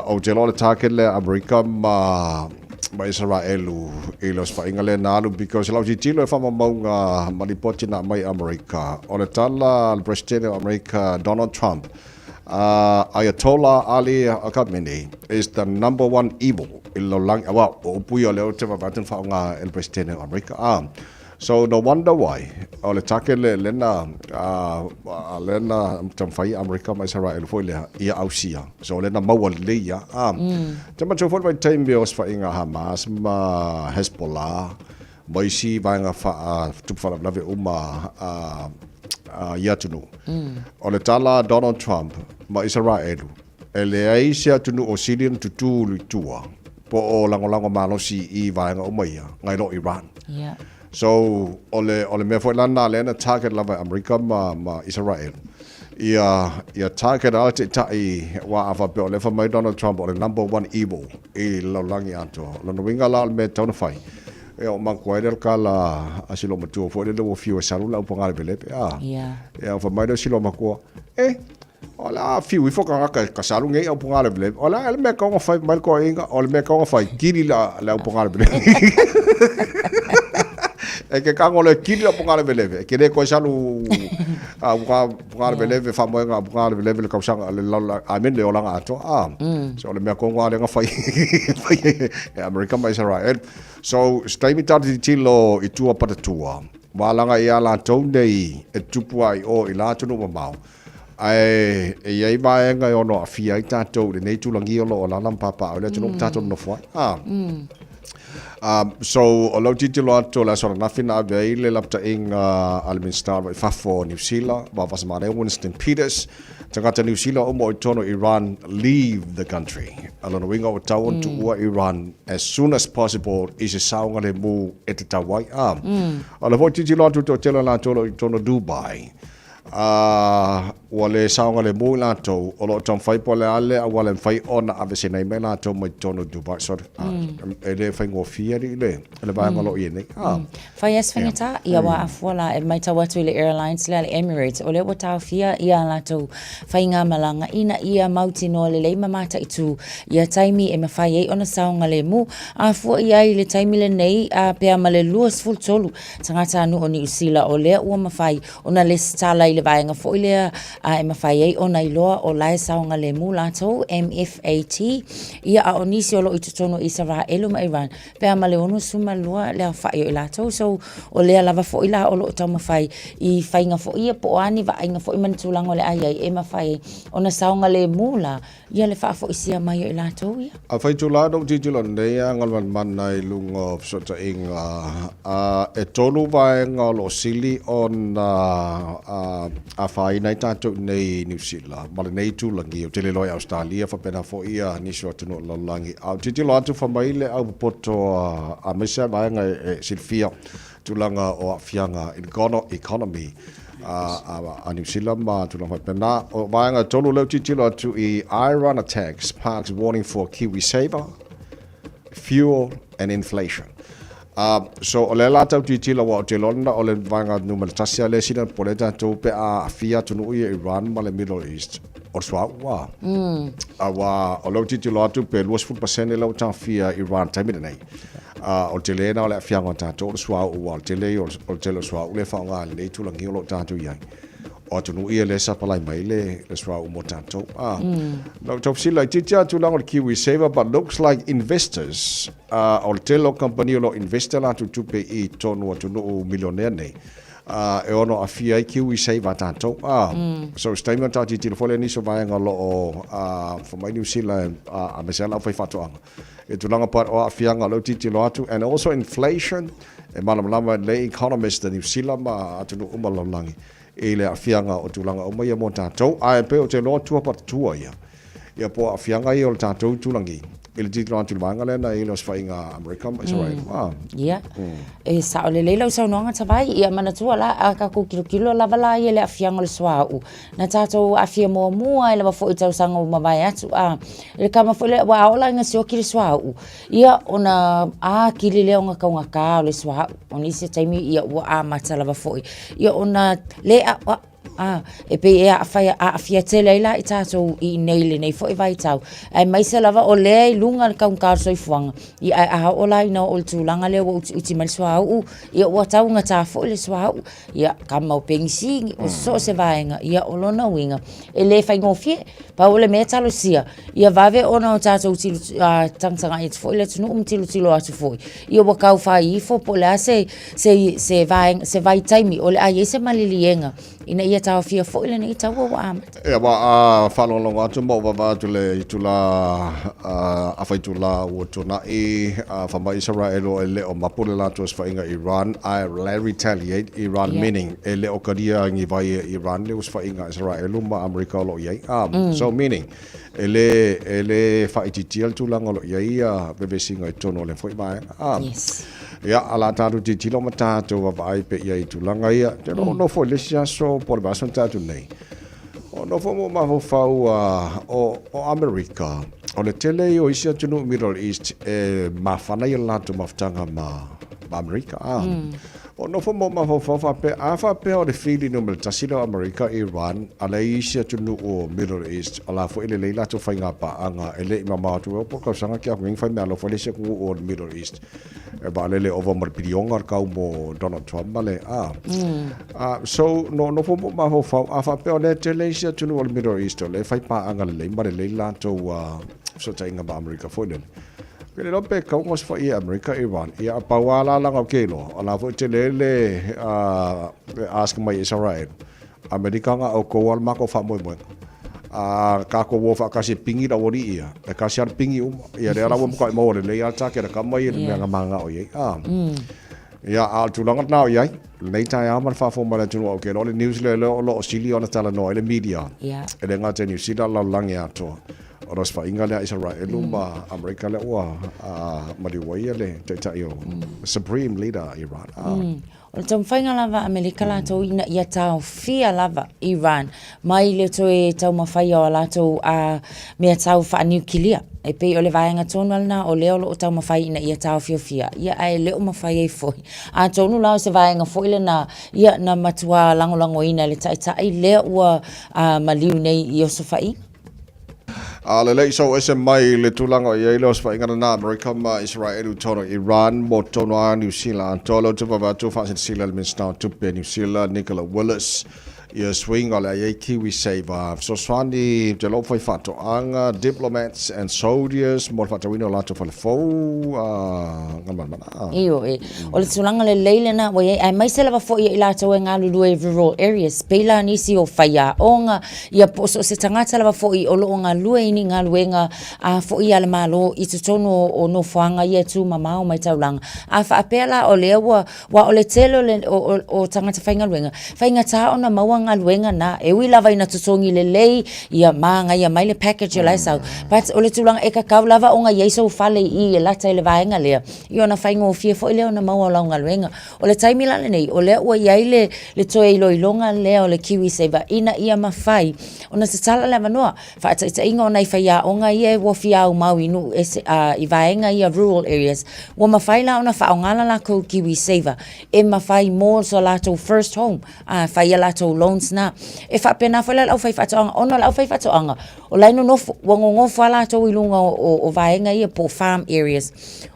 Ou te iloa o le target lea a Amerika ma ma Isaraelu i le osofaiga lea na alu because i lau tilotilo e faamaumauga ma lipoti na aumai Amerika o le tala a le Presidente o Amerika Donald Trump Ayatollah Ali Khamenei is the number one evil i le lalolagi aua o upu ia o lea ou te vaavaai atu na faaaoga e le Presidente o Amerika So no wonder why o le target le lena a lena taumafai Amerika ma Israel foi lea ia ausia. So lena maua lelei ia. Te matua foi le vaitaimi o osofaiga Hamas ma Hezbollah ma isi vaega faa tupu faalavelave uma a ia atunuu. O le tala a Donald Trump ma Israel e leai se atunuu o sili ona tutulu i tua po o lagolago malosi i vaega uma ia, ngai lo Iran. Yeah. So, o le, o le mea foi la na lea na target lava e Amerika ma, ma Israel. Ia, ia target a le taitai wa a faapea o lea fai mai Donald Trump o le number one evil i le lalolagi atoa. O lona uiga la o le mea e tatau ona fai, e o maku ai le kala a si matua foi lele ua fiu e salu le aupogaleveleve. A, Yeah. ia fai mai le si matua, eh, O le a fiu ifo tagata e ka salu nei aupogaleveleve. O le a le mea e tatau ona fai mai le toeaiina, o le mea e tatau ona fai, kili le aupogaleveleve. E ke tago loa e kili le aupogaleveleve, e te le toe salu aupogaleveleve, faamoega aupogaleveleve le tausaga, le lalolagi, I mean le olaga atoa. A, so o le mea tonu lava lea na fai fai e Amerika ma Isaraelu. So, se taimi tatou tilotilo i tua patatua, ua alaga i a latou nei e tutupu ai i o i la atunuu mamao, Ae e i ai vaega e ono aafia ai tatou i lenei tulagia o lo o alaala ma papaaao i le atunuu ma tatou nonofo ai. Ah. So, o lau tilotilo atu o le aso ananafi na ave ai le lapataiga a le Minisita o le Vai i Fafo o Niu Sila, Vaovasamanaia Winston Peters, tagata Niu Sila uma o i totonu o Iran, leave the country. A lona uiga ua tatau ona tuua Iran as soon as possible i se saogalemu e tatau ai. Ah. O le foi tilotilo atu i le toatele o latou o lo o i totonu o Dubai, Ā, ua le saogalemu i latou, o lo o taumafai po o le a le auala e mafai ona aveeseina ai mai latou mai totonu o Dubai. So, e le faigofie alii le, le vaega o lo o i ai nei. Ā. Fai lava se faigata, ia ua afua la e matau atu i le airlines lea a le Emirates, o lea ua taofia ia latou faigamalaga ina ia mautinoa lelei ma mataitu ia taimi e mafai ai ona saogalemu. Afua i ai i le taimi lenei, a pea ma le 23 tagatanuu o Niu Sila o lea ua mafai ona lesitala i le vaega foi lea a e mafai ai ona iloa o la e saogalemu latou, MFAT, ia a o nisi o lo o i totonu o Isaraelu ma Iran, pe a ma le 62 le aofai o i latou. So, o lea lava foi la o lo o taumafai i faiga foi ia po o a ni vaaiga foi ma ni tulaga o le a i ai e mafai ai ona saogalemu la Ia le faafoisia mai o i latou ia. Afai tula na ou tilotilo nei a galumalemana i luga o fesootaiga, a e tolu vaega o lo o sili ona afaina ai tatou i inei i Niu Sila ma lenei itulagi, ou te le iloa i Ausetalia faapena foi ia nisi o atunuu o le lalolagi. A ou tilotilo atu fai mai le au popoto aemaise lava vaega e silafia tulaga o aafiaga i le economy a Niu Sila ma tulaga faapena. O vaega e tolu lea ou tilotilo atu i Iran attack sparks warning for KiwiSaver, fuel and inflation. So o lea la tau tilotilo aua ou te iloa lena o le vaega numera tasi lea e sili ona popole ai tatou pe a aafia atunuu ia Iran ma le Middle East o le suauu a. Aua o lea ou tilotilo atu pe 20% lea ua taofia Iran i le taimi lenei. O le tele lena o le aafiaga o tatou o le suauu aua o le tele ia o le tele o suauu lea e faaaoga i lenei itulagi o lo o tatou i ai. O atunuu ia lea e sapalai mai le suauu mo tatou. Na ou tau fesili laitiiti lava i le tulaga o le KiwiSaver but looks like investors, o le tele o kamupani o lo o invest a latou tupe i totonu o atunuu milionea nei, e ono aafia ai KiwiSaver a tatou. So se taimi ona tatou tilotilo foi lea i nisi o vaega o lo o fai mai Niu Sila aemaise lava le aufaifaatoaga. I tulaga pa o aafiaga o lea ou tilotilo atu and also inflation e malamalama lelei economist a Niu Sila ma atunuu uma o le lalolagi i le aafiaga o tulaga uma ia mo tatou ae pei ou te iloa tua patatua ia ia po o aafiaga ia o le tatou itulagi i le tilotilo atu i le vaega lea na i ai le osofaiga a Amerika ma Israel. Ia, e sao lelei lau saunoaga Tavai, ia manatua la a tatou tilotilo lava la ia i le aafiaga o le suauu Na tatou aafia muamua ai lava foi i tausaga ua mavae atu, a, i le kama foi lea, ua a oo la ina sioki le suauu, ia, ona atili lea ona taugata o le suauu. O nisi o taimi, ia, ua amata lava foi, ia, ona le a'oa'o. A, e pei e aafia, aafia tele ai la i tatou i inei i lenei foi vaitau, aemaise lava o lea i luga le taugata o le soifuaga, ia ae a oo la ina oo i le tulaga lea ua utiuti mai le suauu, ia ua taugata foi le suauu, ia kama o penisini, o so o se vaega, ia o lona uiga, e le faigofie. Pau o le mea talosia, ia vave ona o tatou tilo, tagatagai atu foi i le atunuu ma tilotilo atu foi, ia ua tau fai ifo po o le a se, se, se vaega, se vaitaimi o le a i ai se maliliega ina ia taofia foi lenei taua ua amata. Ia, aua a faalogologo atu ma ou vaavaai atu i le itula, afa itula ua tuanai, fai mai Isaraelu e le o mapu le latou osofaiga Iran, ae le retaliate Iran meaning e le o kalia ni vai e Iran le osofaiga a Isaraelu ma Amerika o lo o i ai. So meaning, e le, e le faaitiitia le tulaga o lo o i ai ia vevesiga i totonu o lea foi vaega. Yes. Ia, a la tatou tilotilo ma tatou vaavaai pea i ai i tulaga ia. Ou te iloa o nofo i le isi aso po o le vaiaso na tea atu nei, o nofo ma ou mafaufau o Amerika, o le tele ia o isi atunuu Middle East e mafana ia le latou mafutaga ma Amerika. O nofo ma ou mafaufau faapea, a faapea o le fili numera tasi lea o Amerika, Iran, a leai isi atunuu o Middle East, o la foi e lelei latou faiga paaga, e le i mamao atu, e oo po o le tausaga ke aku nei fai meaalofa i le isi atunuu o le Middle East. E vaalele ova ma le piliona le kau mo Donald Trump ma le a. So no nofo mo mafaufau a faapea o lea tele isi atunuu o le Middle East o lea e fai paaga lelei ma lelei latou fesootaiga ma Amerika foi lele. Ke le iloa pe kau ona osofai e Amerika Iran. Ia a pau lava la leaga o ke iloa, o la foi tele le ask mai Israel. Amerika na outou lava le matou faamoemoega. A tatou o faatasi e pingi le aualii ia, e tasi lava le pingi uma. Ia lea la ua matuai maua lelei lava le takela kama ia i le mea na mananao i ai. A. Ia, a o le tulaga lena o i ai, lenei taeao ma le faafofoga mai a le atunuu, ou te iloa o le news lea o lo o sili ona talanoa ai le media, e le gata i Niu Sila, lalolagi atoa. O le osofaiga lea a Isaraelu ma Amerika lea ua maliu ai le taitai o Supreme Leader Iran. O le taumafaiga lava a Amerika latou ina ia taofia lava Iran mai le toe taumafaia o a latou mea tau faaniukilia. E pei o le vaega tonu lava lena o lea o lo o taumafai ina ia taofiofia, ia ae le o mafai ai foi. Atonu la o se vaega foi lena ia na matua lagolagoina e le Taitai lea ua maliu nei i osofaiga. A lelei sou ese mai le tulaga o i ai le osofaiga lena Amerika ma Isaraelu tonu Iran mo tonu a Niu Sila atoa lea ou te vaavaai atu faasilasila e le Minisita o Tupe a Niu Sila Nicola Willis ia suiga o le a i ai KiwiSaver fesoasoani te loo fai faatoaga diplomats and soldiers mo le faatauina o latou fale fou a Galumalemana. Ioe. O le tulaga lelei lena ua i ai, aemaise lava foi ia i latou e galulue i rural areas, pei la nisi o faiaoga, ia po o so o se tagata lava foi o lo o galue i ni galuega a foi a le Malo i totonu o nofoaga ia e tumamao mai taulaga. A faapea la o lea ua, aua o le tele o le, o, o, o tagata faigaluega, faigata ona maua galuega na, e ui lava ina totogi lelei, ia manaia mai le package o la e sau, but o le tulaga e tatau lava ona i ai sou fale i i e lata i le vaega lea, ia ona faigofie foi lea ona maua o lau galuega. O le taimi la lenei, o lea ua i ai le, le toe iloiloga lea o le KiwiSaver ina ia mafai ona tatala le avanoa. Faataitaiga o nai faiaoga ia ua fia aumau i nuu ese, i vaega ia rural areas, ua mafai la ona faaaoga la latou KiwiSaver e mafai mo so latou first home, a fai a latou loans na. E faapena foi la le aufaifaatoaga, ona o le aufaifaatoaga, o la e nonofo, ua nonofo lava latou i luga o vaega ia po o farm areas.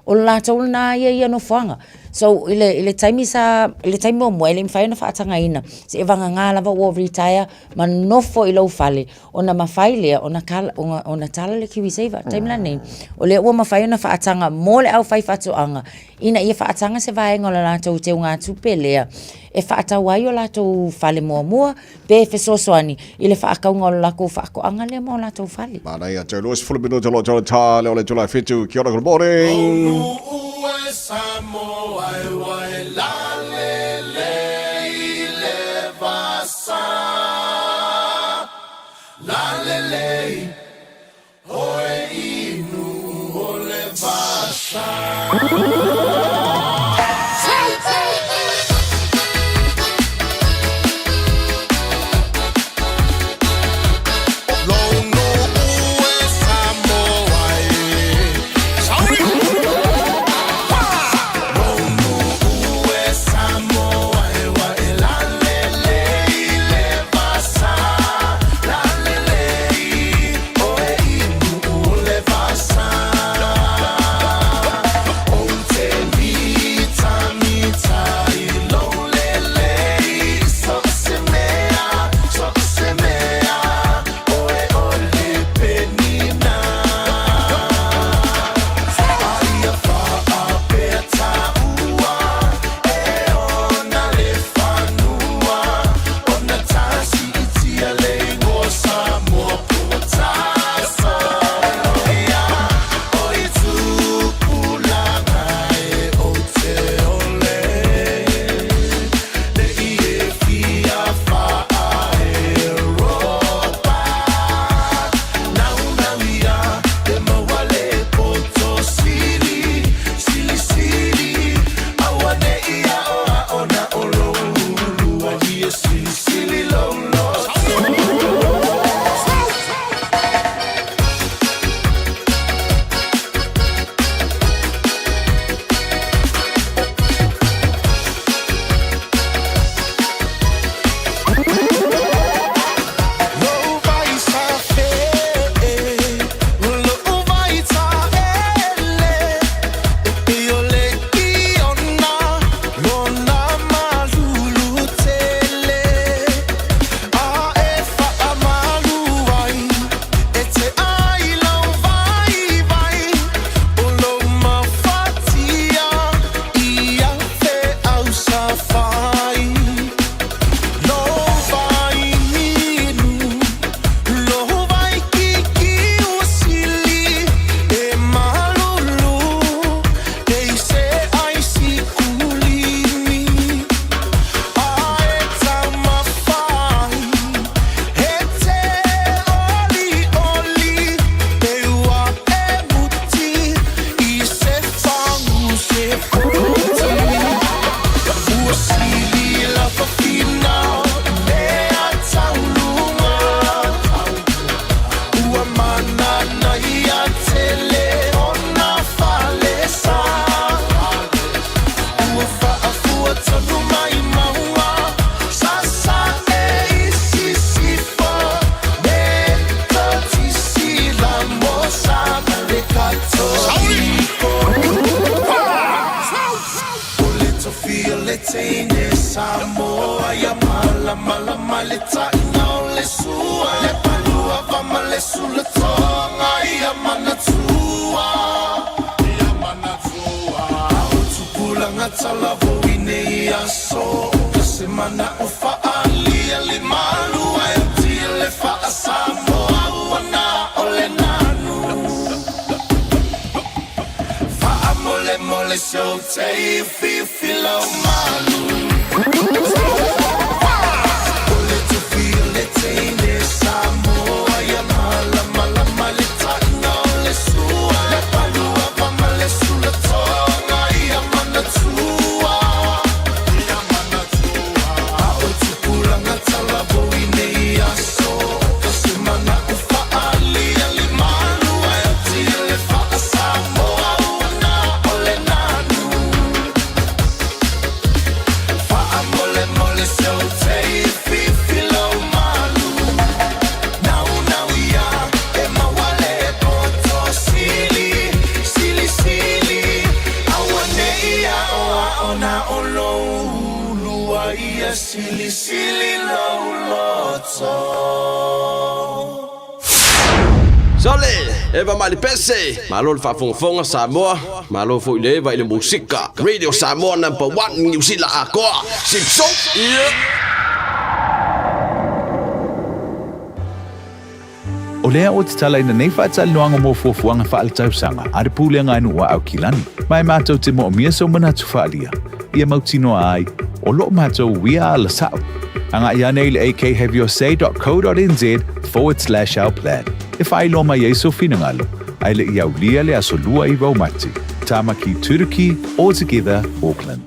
O le latou lena ia ia nofoaga. So i le, i le taimi sa, i le taimi muamua e le i mafai ona faatagaina, seia vagana lava ua retire ma nofo i lou fale, ona mafai lea ona kala, ona, ona tala le KiwiSaver. O le taimi la lenei, o lea ua mafai ona faataga mo le aufaifaatoaga ina ia faataga se vaega o le latou teugatupe lea e faatau ai o latou fale muamua pe fesoasoani i le faatauga o le latou faatoaga lea ma o latou fale. Manaia, toe 20 minute o lo o toe tā le o le itula e 7. Kia ora, good morning. Samoa ia malamalama le taina o le sua le palua ma le sulatoga ia manatua ia manatua o tupulaga talavou i nei aso se mana o faalia le malu ai o tia le faasamoa ua na o le nanu faamolemole so te fifi lau malu o le tufi o le teine Samoa ia malamalama le taina o le sua le palua ma le sulatoga ia manatua ia manatua a o tupulaga talavou i nei aso se mana o faalia le malu ai o tia le faasamoa ua na o le nanu faamolemole so te fifi lau malu nau nau ia e mawale poto sili sili sili aua nei ao ao na o lou lua ia sili sili lou loto. Sole, Eva Malipese, malo le faafogafoga Samoa, malo foi le Eva i le musika. Radio Samoa number 1 Niu Sila atoa. Sipso. Yeah. O lea ua tatalaina nei faatalanoaga mo fuafuaga faaletausaga a le Pulega a Nuu a Aukilani, ma e matou te moomia sou manatu faaalia, ia mautinoa ai, o loo matou uia ala sa'o. Agai ane i le akhaveyourSay.co.nz/ourplan e faailoa mai ai sou finagalo, ae le i aulia le aso 29 o Mati. Tamaki Turuki, All Together, Auckland.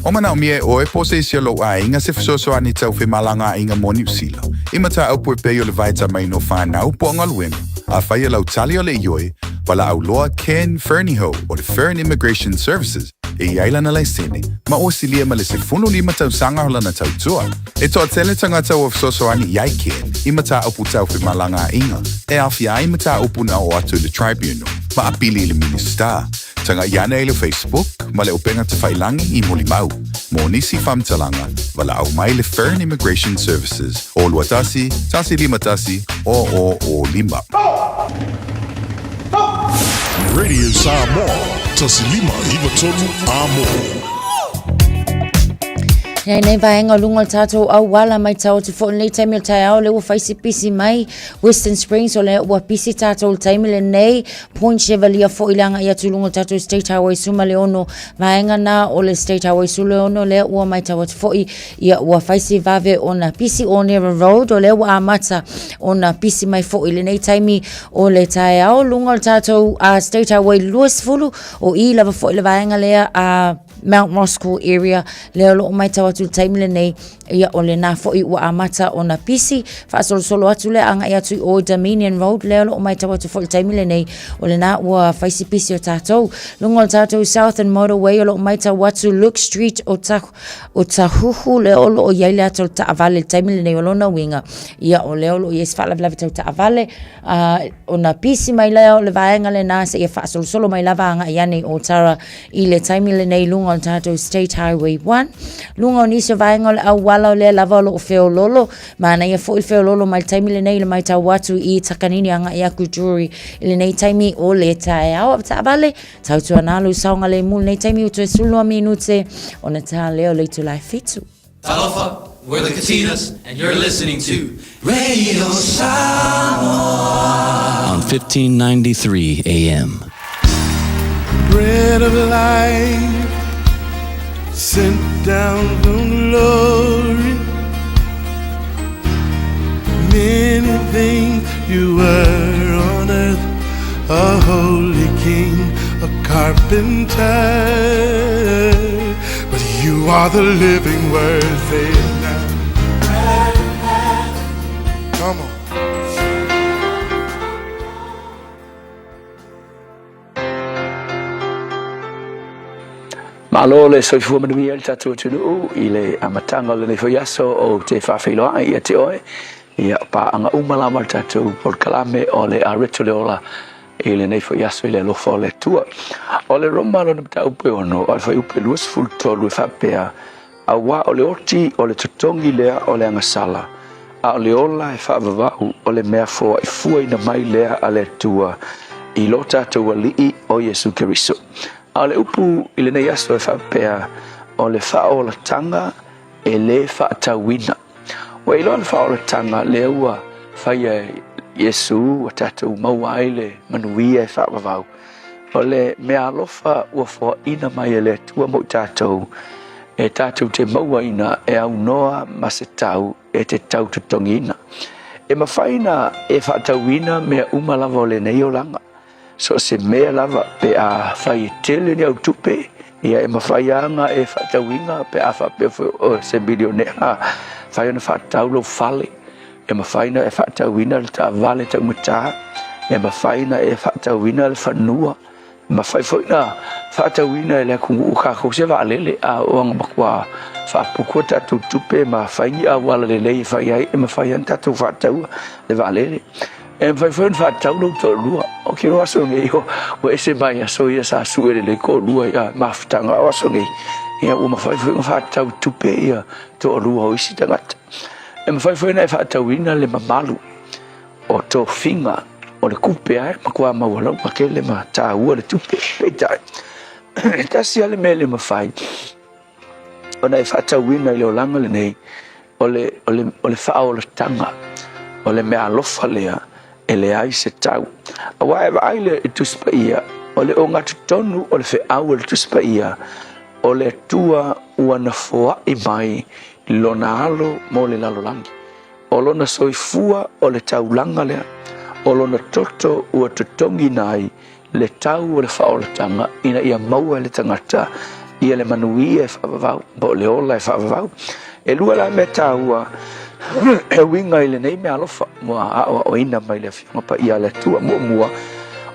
O manaomia e ʻoe po o se isi o lou ʻaiga se fesoasoani tau femalagaaiga mo Niu Sila, i mataupu e pei o le vaetamaina o whānau po o galuega, afai e lau tali o le ioe, valaau loa Ken Fernihough o le Fern Immigration Services e i ai lana laisene ma ua silia ma le 15 tausaga o lana tautua. E toatele tagata ua fesoasoani i ai Ken i mataupu tau femalagaaiga e aofia ai mataupu na oo atu i le Tribunal ma apili i le Minisita. Taga'i ane i le Facebook ma le upega tafailangi i Molimau. Mo nisi faamatalaga, valaau mai le Fern Immigration Services o 21 151 0005. Radio Samoa, 1593 Amo. Ia nei vaega o luga o le tātou auala matau atu foi lenei taimi o le taeao lea ua fai si pisi mai Western Springs o lea ua pisi tātou le taimi lenei Point Chevalier foi le agai atu i luga o le tātou State Highway suma le ono vaega na o le State Highway sula le ono lea ua matau atu foi ia ua fai si vave ona pisi Onera Road o lea ua amata ona pisi mai foi lenei taimi o le taeao luga o le tātou State Highway 20 o i lava foi le vaega lea a Mount Roskill area lea o loo matau atu i le taimi lenei ia o lena foi ua amata ona pisi faasolosolo atu lea agai atu i o Dominion Road lea o loo matau atu foi i le taimi lenei o lena ua fai si pisi o tatou luga o le tatou Southern Motorway o loo matau atu Luke Street o ta o Tahuhu lea o loo iai le ata o le taavale i le taimi lenei o lona uiga ia o lea o loo iai se faalavelave tau taavale ona pisi mai lea o le vaega lena seia faasolosolo mai lava agai ane i Otara i le taimi lenei i luga o le tatou State Highway 1. Luga o nisi o vaega o le auala o lea lava o loo feololo, manaia foi le feololo mai le taimi lenei i le maitau atu i Takanini agai aku Drury i lenei taimi o le taeao. Avetaavale, tautuana lou saogalemu i lenei taimi ua toe 12 minute ona ta lea o le itula e fitu. Talofa, we're the Katinas, and you're listening to Radio Samoa on 1593 AM. Bread of life sent down from glory. Many things you were on earth, a holy king, a carpenter. But you are the living word, say it now. Come on. Malo le soifua manuia i le tatou atunuu i le amataga o lenei foi aso ou te faafeiloai ia te oe ia paaga uma lava le tatou polokalame o le Areto le Ola i lenei foi aso i le alofa o le Atua. O le Roma lona mataupu e 6 o le fuaiupu e 23 e faapea, Auā o le oti o le totogi lea o le agasala, a o le ola e faavavau o le mea foaifuaina mai lea a le Atua i lo tatou Alii o Iesu Keriso. A o le upu i lenei aso e faapea, o le faaolataga e lē faatauina. Ua iloa le faaolataga lea ua faia e Iesu ua tatou maua ai le manuia e faavavau. O le meaalofa ua foaina mai e le Atua mo i tatou, e tatou te mauaina e aunoa ma se tau e te tau totogiina. E mafai na e faatauina mea uma lava o lenei olaga. So o se mea lava pe a fai e tele ni au tupe, ia e mafai lava na e faatauina pe a faapea foi o se milionea, fai ona faatau lou fale, e mafai na e faatauina le taavale taugata, e mafai na e faatauina le fanua, e mafai foi na faatauina e le atunuu tatou se vaalele, a oo ina matua faaputu a tatou tupe ma fai ni auala lelei e fai ai, e mafai lava ona tatou faataua le vaalele. E mafai foi ona faatatau lou toalua. Ou te iloa aso nei ua ese mai aso ia sa sue lelei toalua i mafutaga. O aso nei, ia ua mafai foi ona faatatau i tupe ia toalua o isi tagata. E mafai foi ona e faatauina le mamalu o tofiga o le kupe lava e matua maualauga tele ma taua le tupe. Peitai, e tasi lava le mea e le mafai ona e faatauina i le olaga lenei, o le, o le, o le faaolataga, o le meaalofa lea e leai se tau. Aua e vaai le Tusi Paia, o le ogatotonu o le feau a le Tusi Paia, o le Atua ua na foai mai Lona Alo mo le lalolagi. O lona soifua o le taulaga lea, o lona toto ua totogiina ai le tau o le faaolataga ina ia maua e le tagata ia le manuia e faavavau po o le ola e faavavau. E lua la mea taua e uiga i lenei meaalofa ua aoaoina mai le Afioga Paia a le Atua. Muamua,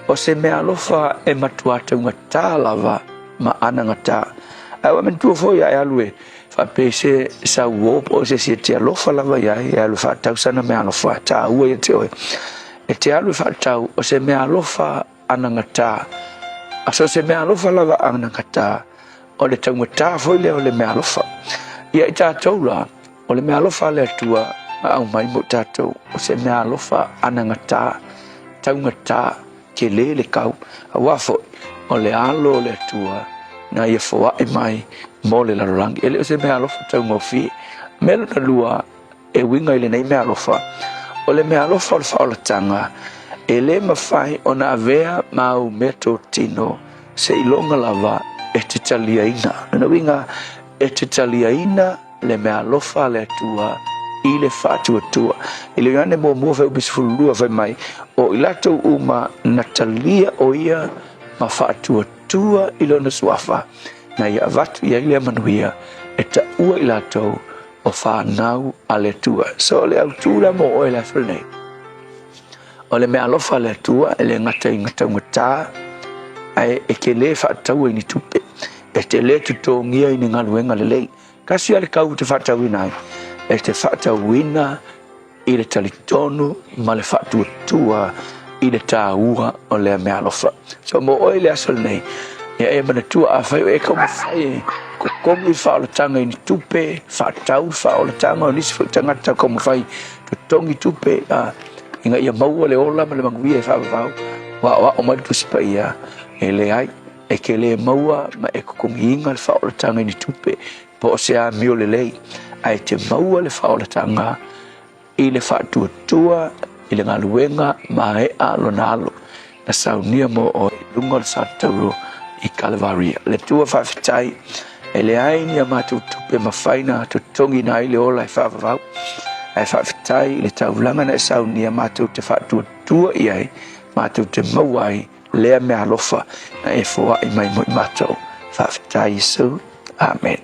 o se meaalofa e matua taugata lava ma anagata. Ae ua manatua foi a e alu e faapea se sauo po o se isi e te alofa lava i ai, e alu e faatau sana meaalofa e taua ia te oe. E te alu e faatau o se meaalofa anagata. A so o se meaalofa lava anagata, o le taugata foi lea o le meaalofa. Ia i tatou la, o le meaalofa a le Atua na aumai mo tatou, o se meaalofa anagata, taugata, tele le kau, auā foi, o le alo o le Atua na ia foai mai mo le lalolagi. E le o se meaalofa taugofie. Mea lona lua, e uiga i lenei meaalofa, o le meaalofa o le faaolataga, e le mafai ona avea ma au meatotino seiloga lava e te taliaina. Lona uiga, e te taliaina le meaalofa a le Atua i le faatuatua. I le Ioane muamua fuaiupu 12 fai mai, o i latou uma na talia o ia ma faatuatua i lona suafa, na ia avatu i ai lea manuia e taua i latou o fanau a le Atua. So o le autū la mo oe le aso lenei. O le meaalofa a le Atua e le gata i gataugata, ae e te lē faataua i ni tupe, e te lē totogia i ni galuega lelei. Tasi lava le tau e te faatauina ai, e te faatauina i le talitonu ma le faatuatua i le taua o lea meaalofa. So mo oe i le aso lenei, ia e manatua afai o e taumafai e totogi le faaolataga i ni tupe, faatau le faaolataga o nisi foi tagata taumafai totogi tupe, a, ina ia maua le ola ma le manuia e faavavau, ua aoao mai le Tusi Paia, e leai, e te lē maua ma e totogiina le faaolataga i ni tupe, po o se amio lelei, ae e te maua le faaolataga i le faatuatua i le galuega maea lona alo, na saunia mo oe i luga o le satauro i Kalevaria. Le Atua faafetai, e leai ni a matou tupe mafai na totogiina ai le ola e faavavau, ae faafetai i le taulaga na e saunia matou te faatuatua i ai, matou te maua ai lea meaalofa na e foai mai mo i matou. Faafetai Iesu. Amen.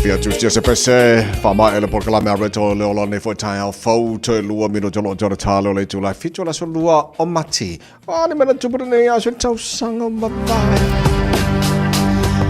Fia tusia se pese, wha le polokalame a Reto le ola nei foi taeao fou toe lua minuti o loo te talo le itula 7 o le aso 2 o Mati. A ni mea na tupu lenei aso i le tausaga ua mavae.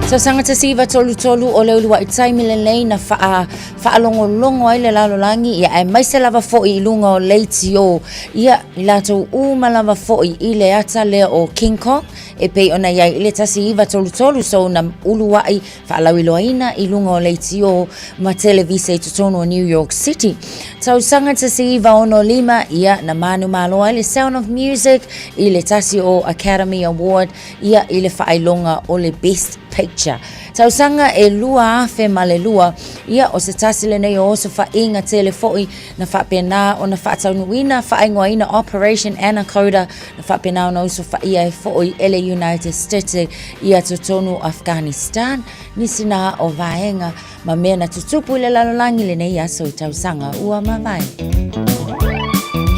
Tausaga 1933 o le ulua'i taimi lenei na faa faalogologo ai le lalolagi ia aemaise lava fo'i i luga o leitio ia i latou uma lava fo'i i le ata lea o King Kong e pei ona i ai i le 1933 so na ulua'i faalauiloaina i luga o leitio ma televise i totonu o New York City. Tausaga 1965, ia, na manumalo ai le Sound of Music i le tasi o Academy Award, ia, i le faailoga o le Best Picture. Tausaga e 2002, ia, o se tasi lenei o osofaiga tele foi na faapena ona faataunuuina, faaigoaina Operation Anaconda, na faapena ona usofaia ai foi e le United States ia totonu o Afghanistan, nisi na o vaega ma mea na tutupu i le lalolagi lenei aso i tausaga ua mavae.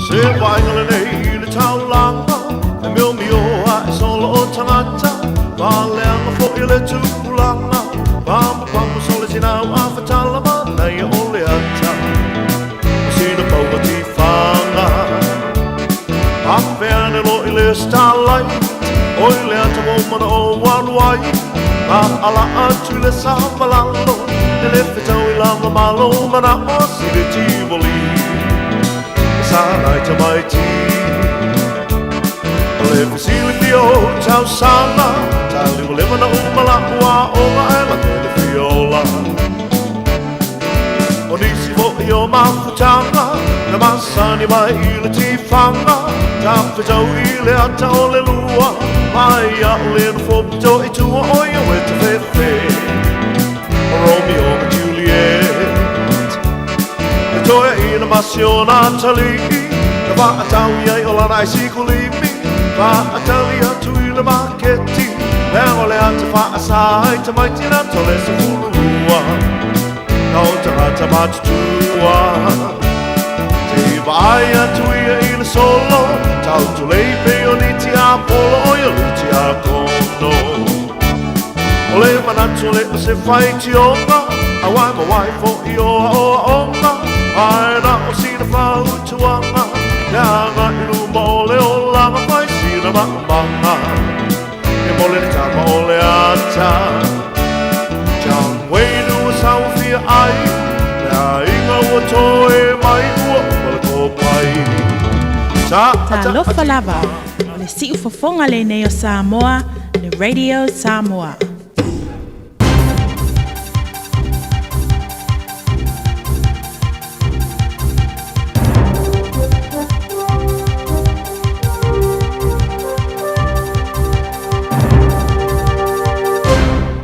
Se vaaiga lenei i le taulaga, e miomio ae solo o tagata, paleaga foi le tupulaga, pamopamo sole sinau a fatala manaia o le ata, o sina paua tifaga. Afe ane loa i le starlight, o i le ata ua mana o alu ai, a ala atu i le savalalo, e le fetau i lava malo mana'o si le Tivoli, e sa nai tamaiti. O le fesilafia o tausaga, tali ua leva na uma la'u aoga ae lata i le fia ola. O nisi foi o mafutaga na masani mai i le tifaga, tafetau i le ata o le lua, mai a'u le nofo pito i tua o ia ue tafefe o Romeo ma Juliet. E toeaina ma si ona atalii, na faatau i ai o lana aisikulimi, faatali atu i le maketi, leaga o le ata faasa ai tamaiti na tole 12 na o tagata matutua. Te vaai atu ia i le solo, tau tulei pei o ni tiapolo o ia lu tiakono. O le manatu le o se faitioga, a wai ma wai foi o aoaoga, ae na o sina fautuaga, le aga i luma o le olaga fai sina maumaga. E mole le tama o le ata. John Wayne ua sauafia ai, le aiga ua toe mai ua uma le kopai. Ta Talofa lava, o le siufofoga lenei o Samoa, le Radio Samoa.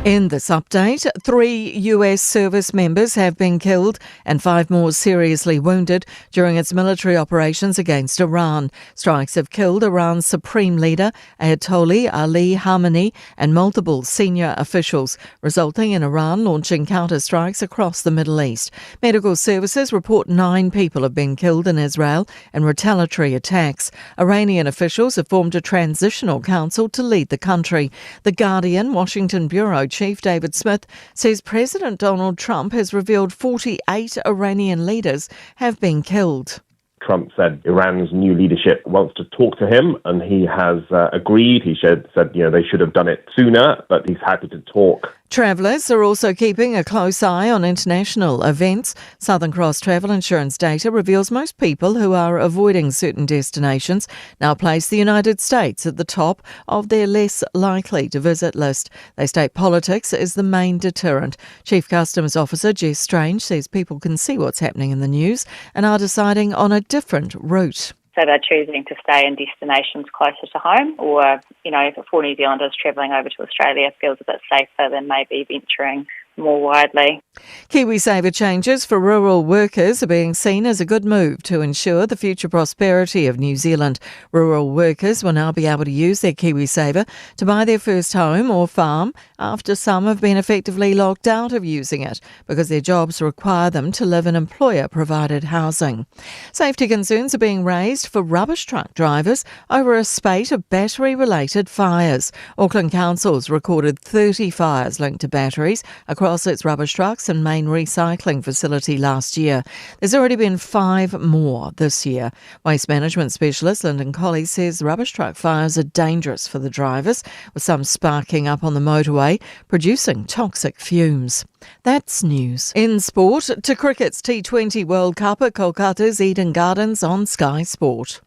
In this update, three US service members have been killed and five more seriously wounded during its military operations against Iran. Strikes have killed Iran's supreme leader, Ayatollah Ali Khamenei, and multiple senior officials, resulting in Iran launching counter-strikes across the Middle East. Medical services report nine people have been killed in Israel in retaliatory attacks. Iranian officials have formed a transitional council to lead the country. The Guardian Washington Bureau Chief David Smith says President Donald Trump has revealed 48 Iranian leaders have been killed. Trump said Iran's new leadership wants to talk to him, and he has uh, agreed. He said, said, you know, they should have done it sooner, but he's happy to talk. Travellers are also keeping a close eye on international events. Southern Cross Travel Insurance data reveals most people who are avoiding certain destinations now place the United States at the top of their less likely to visit list. They state politics is the main deterrent. Chief Customs Officer Jess Strange says people can see what's happening in the news and are deciding on a different route. So they're choosing to stay in destinations closer to home, or, you know, for New Zealanders travelling over to Australia feels a bit safer than maybe venturing more widely. KiwiSaver changes for rural workers are being seen as a good move to ensure the future prosperity of New Zealand. Rural workers will now be able to use their KiwiSaver to buy their first home or farm after some have been effectively locked out of using it because their jobs require them to live in employer provided housing. Safety concerns are being raised for rubbish truck drivers over a spate of battery related fires. Auckland Council's recorded 30 fires linked to batteries across its rubbish trucks and main recycling facility last year. There's already been five more this year. Waste management specialist Lyndon Colley says rubbish truck fires are dangerous for the drivers, with some sparking up on the motorway, producing toxic fumes. That's news. In sport, to cricket's T20 World Cup at Kolkata's Eden Gardens on Sky Sport.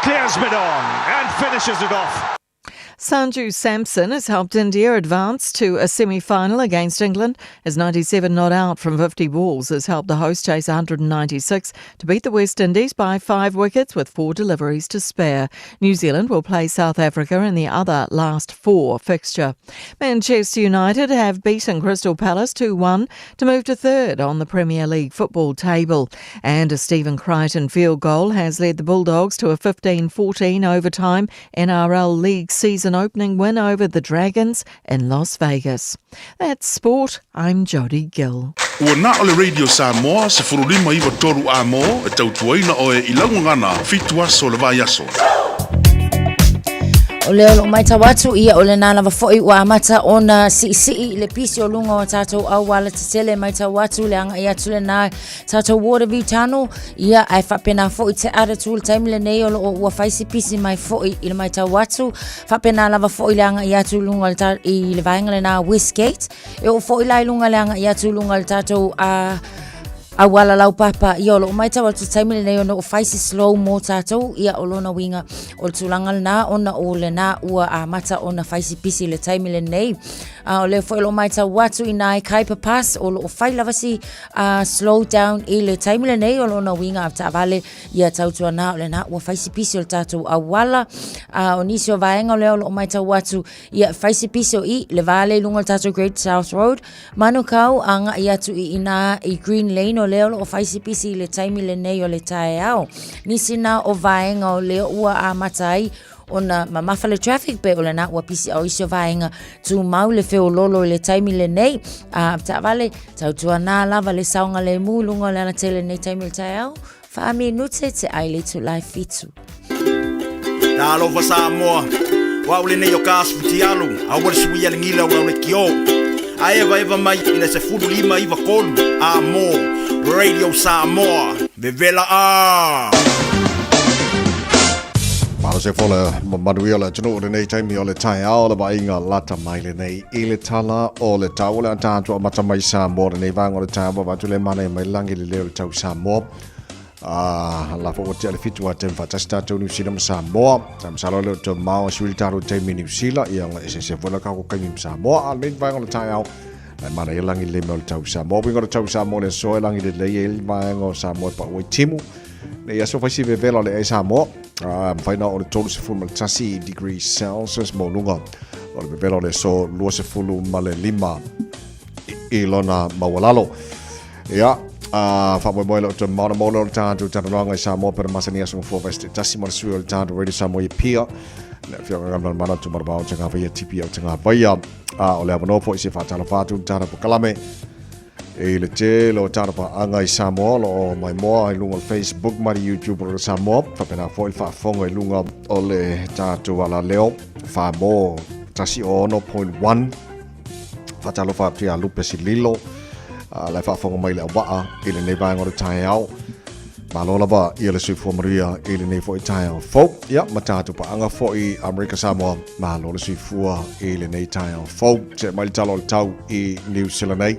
Clears mid on and finishes it off. Sanju Samson has helped India advance to a semi final against England. His 97 not out from 50 balls has helped the host chase 196 to beat the West Indies by five wickets with four deliveries to spare. New Zealand will play South Africa in the other last four fixture. Manchester United have beaten Crystal Palace 2 1 to move to third on the Premier League football table. And a Stephen Crichton field goal has led the Bulldogs to a 15 14 overtime NRL League season opening win over the Dragons in Las Vegas. That's sport. I'm Jody Gill. Ua na o le Radio Samoa, 159 a mō, e tautuaina oe i laugagana, fitu aso le vai aso. O lea o loo maitau atu ia o lena lava foi ua amata ona siisii i le pisi o luga o tatou auala tetele maitau atu le agai atu lena tatou Waterview Tunnel ia ae faapena foi te ara tu le taimi lenei o loo ua fai si pisi mai foi i le maitau atu faapena lava foi le agai atu i luga o le ta, i le vaega lena Westgate e oo foi la i luga le agai atu i luga o le tatou uh, auala laupapa ia o loo maitau atu taimi lenei ona o fai si slow mo tatou ia o lona uiga o le tulaga lena ona o lena ua amata ona fai si pisi le taimi lenei a o lea foi o loo maitau atu i nai Kaipa Pass o loo fai lava si uh, slow down i le taimi lenei o lona uiga a taavale ia tautuana o lena ua fai si pisi o le tatou auala a o nisi o vaega o lea o loo maitau atu ia fai si pisi o i le vale i luga o le tatou Great South Road Manukau agai atu i inā i Green Lane o lea o loo fai si pisi i le taimi lenei o le taeao. Nisi na o vaega o lea ua amata ai ona mamafa le traffic pe o lena ua pisi au isi o vaega tumau le feololo i le taimi lenei. A taavale tautuana lava le saogalemu i luga o le alatele nei taimi o le taeao. Faaminute te ai le itulai fitu. Talofa Samoa, o au lenei o ka asu futialu, aua le suia le gila o au le kio. A eva eva mai i le 15 93 a mo Radio Samoa, vevela a! Malo se fola manuia le atunuu lenei taimi o le taeao le vaaiga lata mai lenei i le tala o le tau o le atatua mata mai Samoa lenei vaega o le taeao vavatu le mana mai langi le leo o le tau Samoa. Ah, la fo tia le fitu a tem faatasi tatou Niu Sila ma Samoa. Sa masalo le o te mao sui le tatou taimi Niu Sila ia nga ese se fola ka ko kaimi ma Samoa. A lenei vaega o le taeao Ai mana ia langi le mea o le tau Samoa. Winga o le tau Samoa le soe langi le lei e le vaega o Samoa e pau ai timu. Nei aso fai si vevela le ai Samoa. Ah, mawhai na o le 31 degrees Celsius mo lunga. O le pepela o le aso 25 i lona maualalo. Ia, a faamoemoe lou toe maonamono o le tatou talanoaga i Samoa pena masani aso gafua vaese tasi ma le sui o le tatou Radio Samoa i Apia. Le afioga Galumalemana Tumaravao Tagavaia Tipi au Tagavaia. A o le avanoa foi se faatalofa atu le tatou polokalame i le tele o tatou paaga i Samoa o lo o maimoa i luga o le Facebook ma le YouTube o le Samoa. Faapena foi le faafofoga i luga o le tatou alaleo Famo 106.1. Faatalofa atu ia Lupe Sililo, la e faafofoga mai le auvaa i lenei vaega o le taeao. Malo lava ia le soifua manuia i lenei foi taeao fou. Ia, ma tatou paaga foi Amerika Samoa, malo le soifua i lenei taeao fou. See mai le tala o le tau i Niu Sila nei.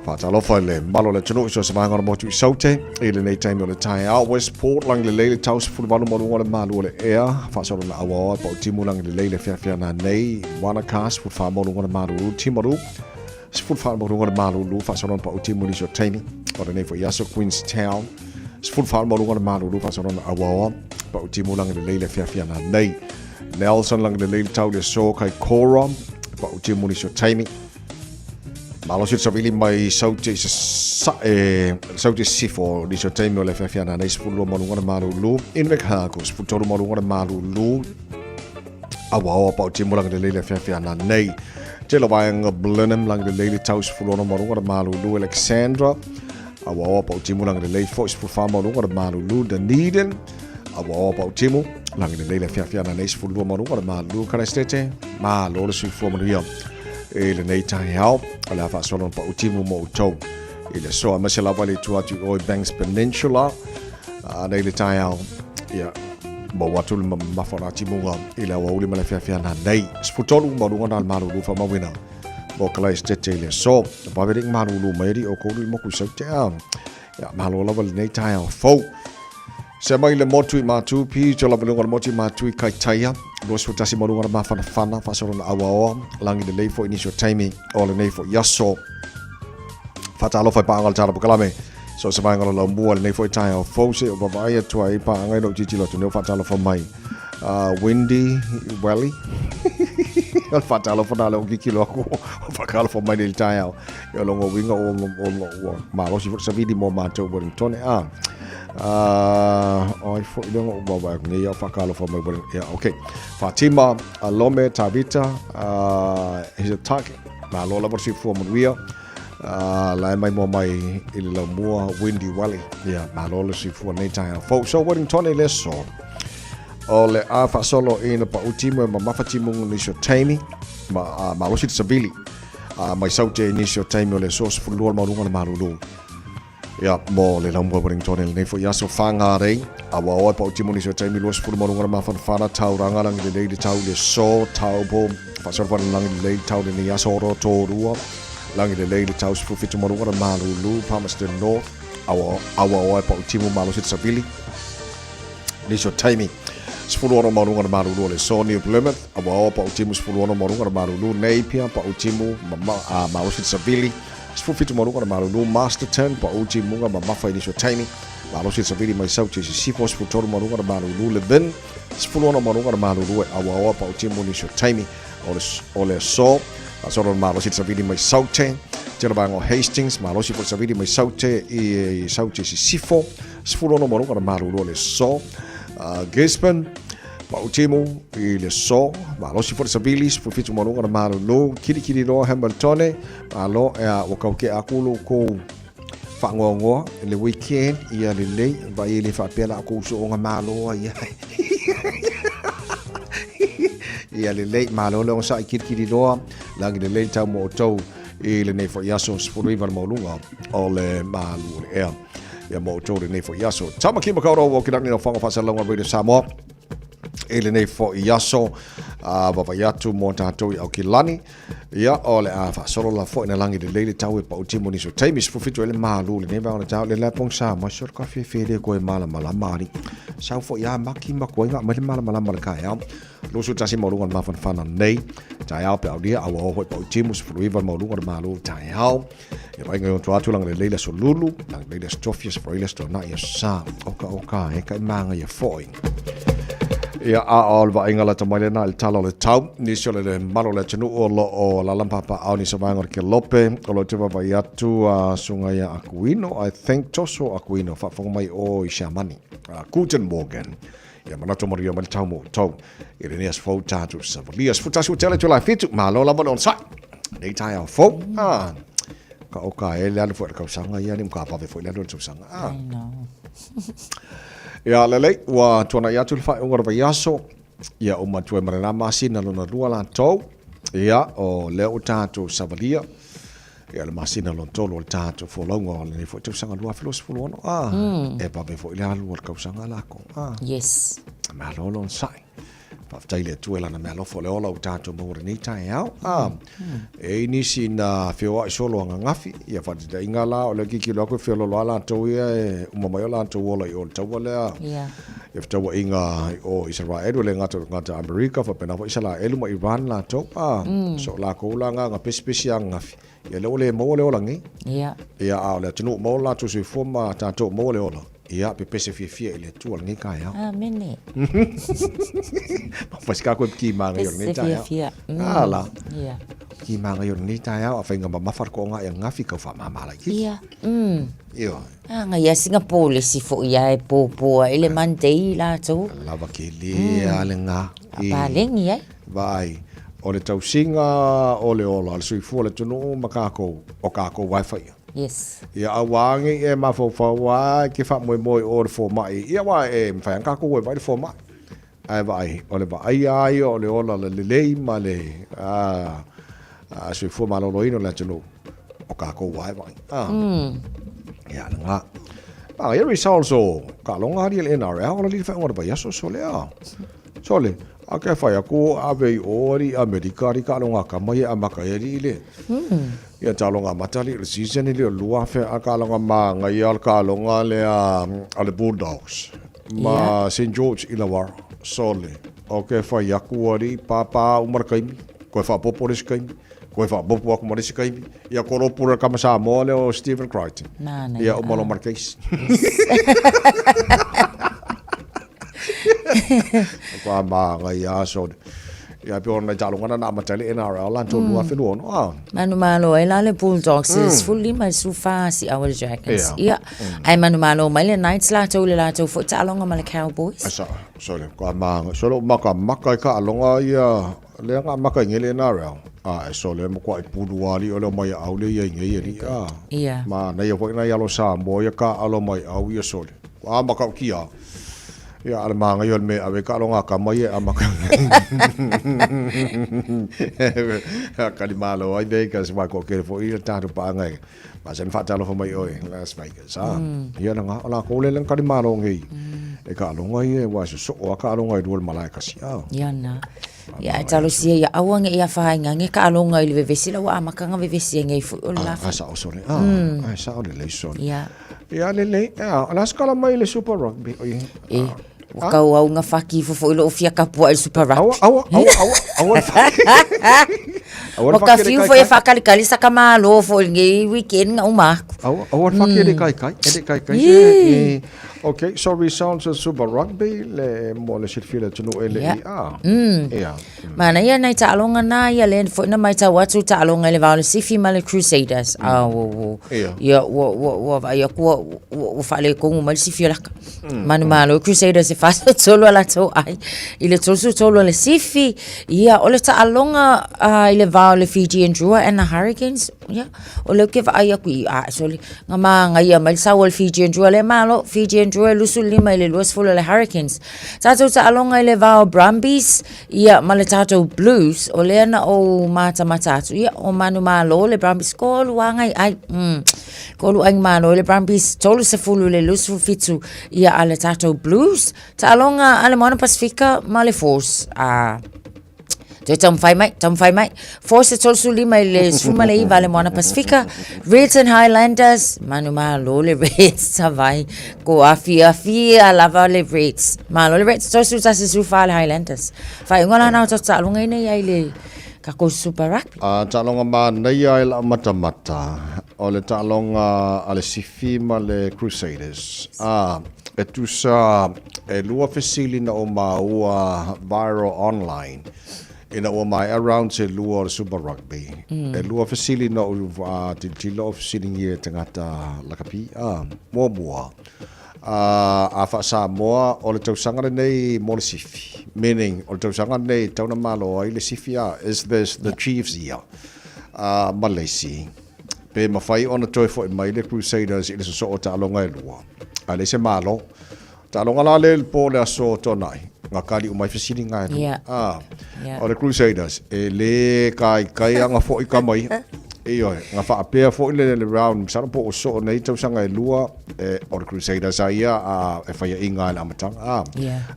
Faatalofa i le mamalu o le atunuu i so o se vaega o le motu i Saute i lenei taimi o le taeao. Westport, lagi lelei le tau 18 ma luga o le malu o le ea. Faasolo na auaoa e Pautimu lagi lelei le feafea nanei. Wanaka, 14 ma luga o le malulu. Timaru, 14 ma luga o le malulu. Faasolo na Pautimu nisi o taimi. O lenei foi aso Queenstown, 14 ma luga o le malulu. Faasolo na auaoa Pautimu lagi lelei le feafea nanei. Nelson lagi lelei le tau le aso Kaikoura, Pautimu nisi o taimi. Malosi le savili mai Saute i Sasae, Saute i Sisifo, nisi o taimi o le afiafi ana nei 12 ma luga o le malulu. Invercargill, 13 ma luga o le malulu. Awaoa pau timu lagi lelei le afiafi ana nei. Tele vaega Blenheim lagi lelei le tau 16 ma luga o le malulu. Alexandra, awaoa pau timu lagi lelei foi 14 ma luga o le malulu. Dunedin, awaoa pau timu lagi lelei le afiafi ana nei 12 ma luga o le malulu. Karaistete, malo le soifua manuia. I lenei taeao, o le a faasolo na pautimu mo outou i le aso, aemaise lava le itu atu i o i Banks Peninsula nei le taeao, ia, maua atu le mamafa o la timuga i le aoauli ma le afiafi ana nei. 13 maualuga na le malulu faamauina mo Kalaesetete i le aso. Vave lei malulu mai ali o kou le moku i saute a. Ia, malo lava lenei taeao fou. Se mai le motu i Matu, pito lava luga le motu i Matu i Kaitaia, 21 ma luga le mafanafana, faasolona auaoa, lagi lelei foi nisi o taimi o lenei foi aso. Faatalofa i paaga o le tala polokalame. So se vaega o le laumua lenei foi taeao fou se o vavaai atu ai paaga i lou tilotilo atu nei o faatalofa mai. Wendy Welly. O le faatalofa na le o kikilo aku o faatalofa mai nei le taeao. Ia o longa uiga o ua malosi foi le savili mo matou Wellington a. Ai foi le o wawa aku nei o faatalofa mai Wellington. Ia, okay. Fatima Lome Tavita, Hisatake, malo lava le soifua manuia. La e mai moa mai i le laumua Wendy Wally. Ia, malo le soifua nei taeao fou. So Wellington e le aso. O le a faasolo i na pau timu e mamafa timu nisi o taimi, ma, malosi le savili. Mai saute i nisi o taimi o le aso 12 le maualuga o le malulu. Ia, mo le laumua Wellington e lenei foi aso Whangarei. A ua oe pau timu nisi o taimi 20 maualuga le mafanafana, tauranga langi lelei le tau le aso, Taupo, faasolofana langi lelei le tau lenei aso Rotorua, langi lelei le tau 17 maualuga le malulu, Palmerston North, a ua oe pau timu malosi le savili. Nisi o taimi 16 maualuga le malulu o le aso New Plymouth, a ua oa pau timu 16 maualuga le malulu, Napier, pau timu malosi le savili, 17 maualuga le malulu, Masterton, pau timuga mamafa i nisi o taimi, malosi le savili mai Saute i Sisifo, 13 maualuga le malulu, Levin, 16 maualuga le malulu e aua oa pau timu nisi o taimi o le aso, faasolo le malosi le savili mai Saute, tele vaega o Hastings, malosi foi le savili mai Saute i Saute i Sisifo, 16 maualuga le malulu o le aso, Gisborne, pau timu i le aso, malosi foi le savili, 17 maualuga le malulu, Kirikiriroa Hamiltone, malo e a ua kauke aku lo kou whaangoangoa le weekend ia lelei vai e le faapea la kou soonga malo ai ia lelei malo le onosai Kirikiriroa lagi lelei tau mo outou i lenei foi aso 19 le maualuga o le malu o le ea ia mo outou lenei foi aso. Tamaki Makaurau o Kilani no Whanga Whasalonga Radio Samoa i lenei foi aso a vavai atu mo tātou i Aukilani. Ia, o le a faasolo la foi na lagi lelei le tau e pau timu nisi o taimi 17 ai le malu lenei vaega o le tau le la pong sa mo so ka fefe le koe malamalama ali. Sau foi a maki makuai ngā mai le malamalama le kaeao. 21 maualuga le mafanafana nei taeao pe aulia a ua oo foi pau timu 19 le maualuga le malu taeao. E vaaiga i ona atu langa lelei le aso lulu, langa lelei le aso tofi, aso faraile, aso toanai, aso sa. Oka oka e kai māngaia foi. Ia, a o le vaaiga lata mai lena i le tala o le tau, nisi o le mamalu o le atunuu o lo o alaala ma papaaao nisi o vaega o le Kelope, o lo o te vaavaai atu a Susuga ia Akuino, I think Toso Akuino, faafofoga mai o i Siamani. Guten Morgen. Ia manatu manuia mai le tau mo outou. I lenei aso fou tatou savalia. 11 ua tea le itula e 7, malo lava le onosai. Nei taeao fou. Ah, ka oka e le alu foi le kausaga ia ni ka vave foi le alu o le tausaga. Ah. I know. Ia lelei, ua tuanai atu le faaiuga o le vaiaso. Ia uma atu ai ma lena masina lona lua latou. Ia, o lea ua tatou savalia. Ia le masina lona tolu o le tatou folauga o lenei foi tausaga 2026. Ah, e vave foi le alu o le kausaga lako. Ah. Yes. Malo le onosai. Faafetai i le Atua i Lana meaalofa o le ola ua tatou maua i lenei taeao. Ah, e i ai nisi na feoai solo ananafi, ia faataitaiga la, o lea e tilotilo atu e feololo lava latou ia e uma mai o latou ola i o i le taua lea. Yeah. Ia fetauaiga i o Isaraelu, e le gata o tagata Amerika, faapena foi Isaraelu ma Iran latou. Ah, so lakou la na na pesipesi ananafi, ia lea ua le maua le ola nei. Yeah. Ia, a o le atunuu maua le latou soifua ma tatou maua le ola. Ia, pepese fiafia i le Atua lenei taeao. Amene. Fai se kākou e piki māngai o lenei Pese taeao. fiafia. A la. Yeah. Piki māngai o lenei taeao, a whainga mamafa le koonga e ngafi kau whaamāmā laitiiti. Ia. Ioe. A ngai a Singapore le si foʻi ia e pōpō ai le Monday latou. Lava ke le a le ngā. A paleni ai. Vaai, o le tausiga o le ola, o le soifua o le atunuu ma kākou, o kākou lava e faia. Yes. Ia aua nei e mafaufau a e ke faamoemoe o le fomai. Ia aua e mafai lava ona kākou o e vaai le fomai. Ae vaai, o le vaai lava ia o le ola lelei ma le soifua maloloina o le atunuu, o kākou lava e vaai. Ia lena. A ia results o taaloga ali a le NRL, o la lili faaiuga o le vaiaso sole a. Sole, a ke whai aku ave i o ali Amerika ali taaloga a kama ia amata ai ali i le. Ia taaloga amata ali o le season i le o 2000 a taaloga māngaia o le taaloga lea a le Bulldogs ma St George Illawarra. Sole, o ke whai aku ali pāpā uma le taimi, koe faapopo le isi taimi. Koe faapopo aku ma le isi taimi. Ia koropu le kama Samoa lea o Stephen Crichton. Nāna Ia uma lo ma le case. Ko māngai a sole. Ia pe ona i taaloga na na amata ai le NRL la 2006. Ah. Manumalo ai la le Bulldogs mm. 15 i le 14 si au le Dragons. Ia. Ia. Ai manumalo mai le Knights latou le latou foi taaloga ma le Cowboys. Sa, sole, ko māngai. Sole o maka maka i taaloga ia Lea na amata i nei le NRL, a e sole e matuai pulu a alii o leo mai au le ia i nei alii a. Ia. Manaia foi nai alo Samoa ia ka alo mai au ia sole. Ua amata o kia. Ia a le manaia o le mea e ave ka alo ngā kama ia e amata. Kali malo ai Vegas wai ko kere foi ia tātou paanga e. Ma sen whaatalofa mai oe Las Vegas a. Ia na ngā o la kōle leng kali malo ngei. E ka alonga ia e wai so so o a ka alonga i rua le malae kasi a. Ia na. Ia e talosia ia aua nge ia whainga nge ka alonga i le vevesi la ua amakanga vevesi e ngei fui o le la. A sa o sole. A, a sa o le lei sole. Ia. Ia le lei. A, o la skala mai le Super Rugby. O ia. E. Ua kau au nga whaki fo fo i loo fia kapua i le Super Rugby. Aua, aua, aua, aua, aua le whaki. Aua le Ua ka whaki le fiu kai fo e kai. whakalikali sa ka malo fo i ngei weekend nga umaku. Aua, aua le whaki le kai kai. E le kai kai. E, Okay, so results of Super Rugby le mo le silafia le atunuu e le Ia. i a. Ia. Manaia nai taaloga na ia lea foi na matau atu taaloga i le va o le Sifi ma le Crusaders. A ua ua Ia. ia ua ua ua vaai atu ua ua ua faaletonu mai le Sifi o laka. Manumalo Crusaders e 43 a latou ai i le 33 o le Sifi. Ia o le taaloga i le va o le Fijian Drua and the Hurricanes. Ia o lea ou te vaai atu i a sole nga magaia mai le sau o le Fijian Drua lea malo Fijian Drua e 25 i le 20 o le Hurricanes. Tatou taaloga i le va o Brumbies ia ma le tatou Blues o lea na ou matamata atu ia o manumalo le Brumbies kolu agai ai kolu ai malo le Brumbies 30 i le 27 ia a le tatou Blues. Taaloga a le Moana Pasifika ma le Force a Toe taumafai mai, taumafai mai. Force e 35 i le 19 a le Moana Pasifika. Reds and Highlanders, manumalo le Reds, savai. Ko afiafia lava le Reds. Malo le Reds, 31 14 le Highlanders. Faaiuga la na o tatou taaloga nei ai le takou Super Rugby. A taaloga manaia e lau matamata, o le taaloga a le Sifi ma le Crusaders. A. E tusa e lua fesili na ou maua viral online ina ua maea round se lua o le Super Rugby. E lua fesili na ou tilotilo o fesiligia e tagata lakapi. Muamua, a faa-Samoa o le tausaga lenei mo le sifi, meaning o le tausaga lenei e tatau ona malo ai le sifi a, is this the Chiefs year? Ma le isi, Pe mafai ona toe foi mai le Crusaders i le sosoo o taaloga e lua, a leai se malo. Taaloga la lea i le po o le aso Toonai, na kali uma ai fesiliga e lua. Ah, o le Crusaders, e le kaikai aga foi kama ia. Ioe, na faapea foi le, le round, masalo po o soo nei tausaga e lua, e, o le Crusaders a ia a, e faiaʻiga i le amataga. Ah,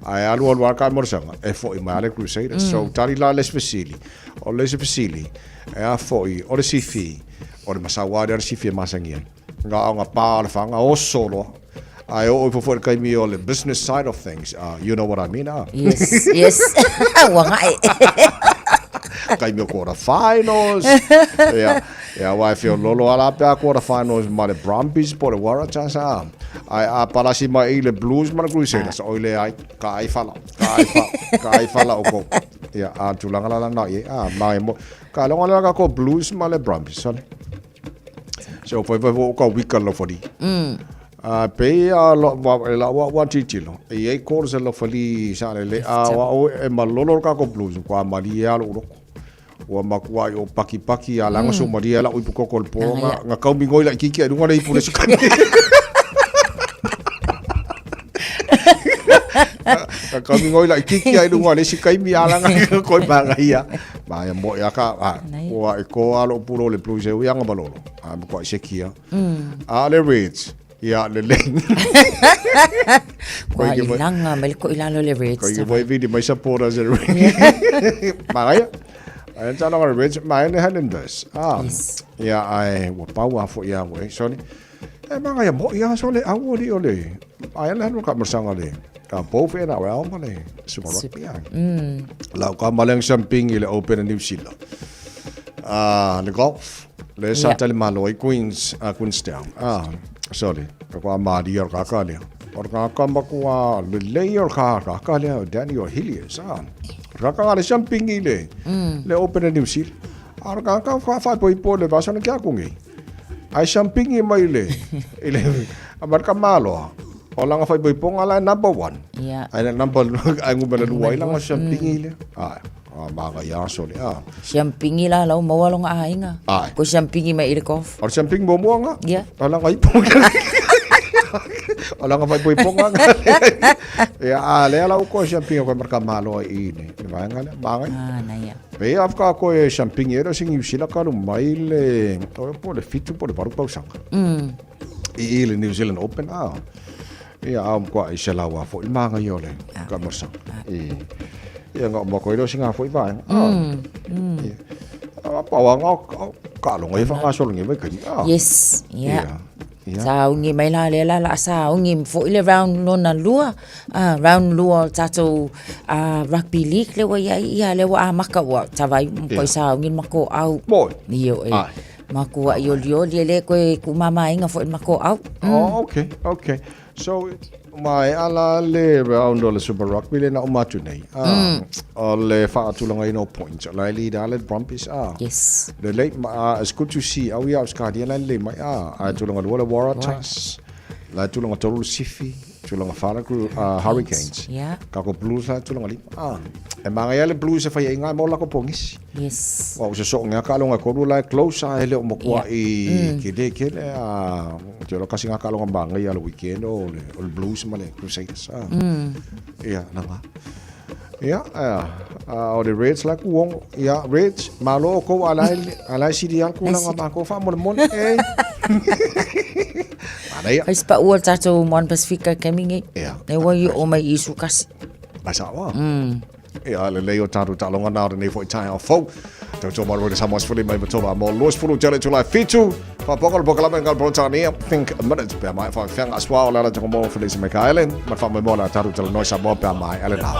Ae alu alu a ka monosaga, e foi mai a le Crusaders. So, tali la le isi fesili. O le isi fesili, E a foi, o le sifi, o le masau a lea le sifi e masani ai. Nga o nga pa o le whanga o solo, a e oo ifo foi le kaimi o le business side of things, you know what I mean, ah? Yes, yes. Ua ngae. Kaimi o quarter finals. Ia, ia wa e whio lolo ala pe a quarter finals ma le Brumbies po le Waratahs, ah. Ai a palasi mai i le Blues ma le Crusaders, oi le ai, ka ai whala, ka ai whala, ka ai whala o kou. Ia, a tulaga la lana i a ma e mo ka longa la ka ko Blues ma le Brumbies sale. So foi foi o ka wika lo fali. A pe a lo wa la wa wa titilo. E ai ko se lo fali sa le le a wa o e malolo ka ko Blues kwa mali a lo lo. Ua makua i o paki paki a langa so maria la uipu koko le po nga nga kau mingoi la kiki ai lunga le ipu le sukani. Nga kau mingoi la kiki ai lunga le sikaimi a langa koi manga ia. Ma ia mo ia ka a ua e ko alo pulo le blues e uianga malolo. A mo kwa sekia. A le Reds. Ia lelei. Kua i langa mai le ko i lalo le Reds. Koi ke voi vidi mai supporters e Reds. Maraia. Ai tana ngā Reds, mai le Highlanders. Ah. Yes. Ia ai ua pau a fo ia we. Sorry. E manga ia mo ia so le au oli ole. Ai le hanu ka masanga le. Ka both e na well ma le Super Rugby. Lau ka maleng samping i le Open New Zealand. Ah, le golf. Le sa tali malo i Queens, Queenstown. Ah, sorry. Ka kua maria o kaka lea. O ka ka makua le lei o ka kaka lea o Daniel Hilliers. Ah, kaka ngā le jumping i le, le Open New Zealand. A ka ka ka whai po i po le vasana kia kungi. Ai jumping i mai le, i le, a marka maloa. O langa whai po i ponga la number one. Ai number, ai ngumela lua i langa jumping i le. Ah. Ah, maga ia sole. Ah. Siampingi la lau maua longa aiga. Ai. Ko siampingi mai i le golf. O le siampingi muamua nga? Yeah. O langa ipo. O langa fai poi ponga nga. Ia, a lea lau ko siampingi ko marka malo i ne. Le vaenga le maga. Ah, na ia. Pe ia afka ko e siampingi era singi usila kalu mai le o po le fitu po le valu pausanga. I i le New Zealand Open ah. Ia a kwa i se lawa fo i manga i ole ka mosa. I ia nga mo ko iro singa fo i vaenga. Ia. A pa wa nga ka longa i whanga solo ngi mai kai. Yes, yeah. Yeah. Saungi mai la le la la saungi fo i le round lona lua. Ah, round lua o tātou rugby league le wa ia ia le wa a maka wa tawai ko saungi mako au. Moi. Io e. Makua i olioli e le koe ku mamainga fo i mako au. Oh, okay, okay. So, mai ala le round o le Super Rugby le na uma atu nei. Ah, O le whaatulanga o points. O la lead a le Brumbies. Ah. Yes. Le late, it's good to see. Au ia Australia la le mai. Ah, a tulanga lua le Waratahs. La tulanga tolu le Sifi. Tulanga whara Hurricanes. Yeah. Ka ko Blues la tulanga lima. Ah. E manga ia le Blues e whai e ngai mo lako pongisi. Yes. Wa o se so nga ka longa koru la close a hele o mokua i kele kele a te ro kasi nga ka longa manga ia le weekend o le o le Blues ma le Crusaders. Ah. Ia na nga. Ia a o le Reds la ku ongo. Ia Reds malo ko ala ala siri an ku langa ma ko fa mo le mon e. Mana ia. Fai spa ua tātou Moana Pasifika coming e. Ia. E wa i o mai isu kasi. Ai sa wa. Ia, lelei o tātou taaloga nā o lenei foi taeao fou. Tautua mai roe Samoa sefulu mai matoba mo 20 tele Tulai 7. Whaponga le pokalame ngā Brotania. Think a minute pea mai whai whianga aswa o lala tonga mo Felisa Mikaele. Ma wha mai mo la tātou tala noi Samoa pea mai ele nā.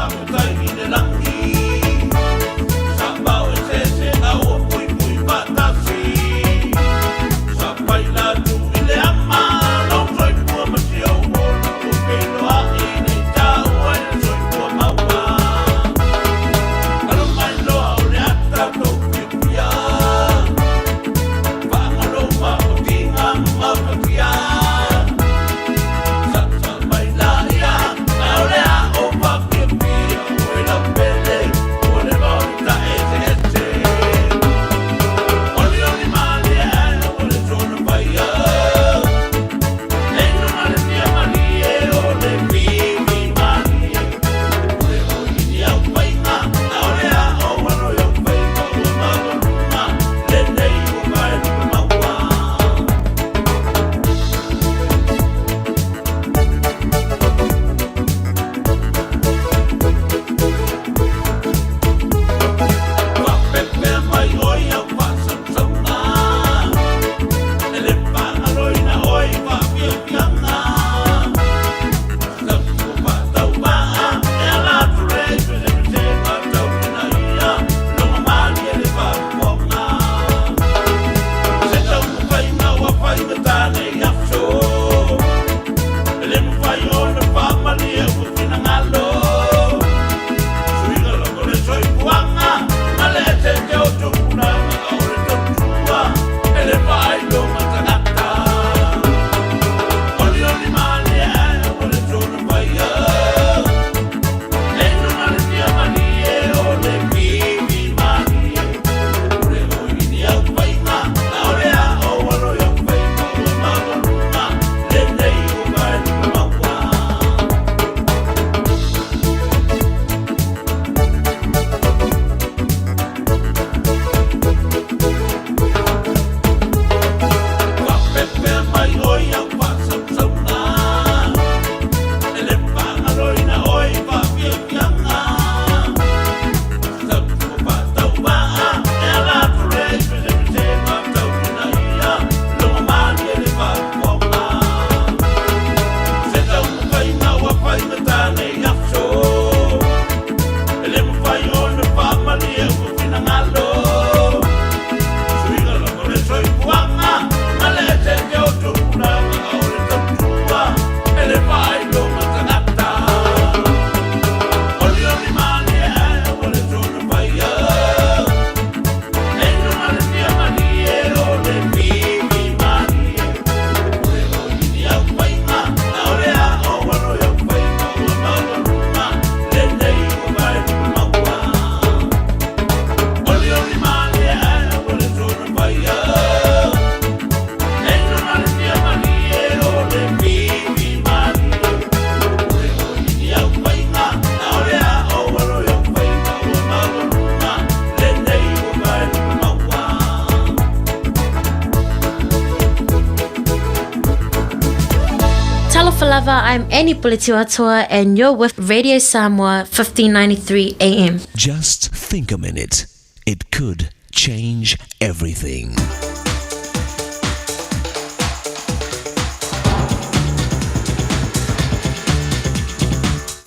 lava, I'm Annie Puletiwatoa and you're with Radio Samoa 1593 AM. Just think a minute. It could change everything.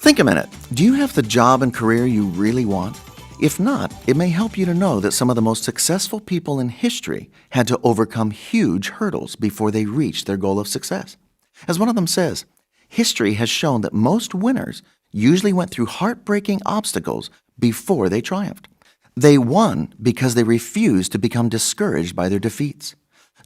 Think a minute. Do you have the job and career you really want? If not, it may help you to know that some of the most successful people in history had to overcome huge hurdles before they reached their goal of success. As one of them says, history has shown that most winners usually went through heartbreaking obstacles before they triumphed. They won because they refused to become discouraged by their defeats.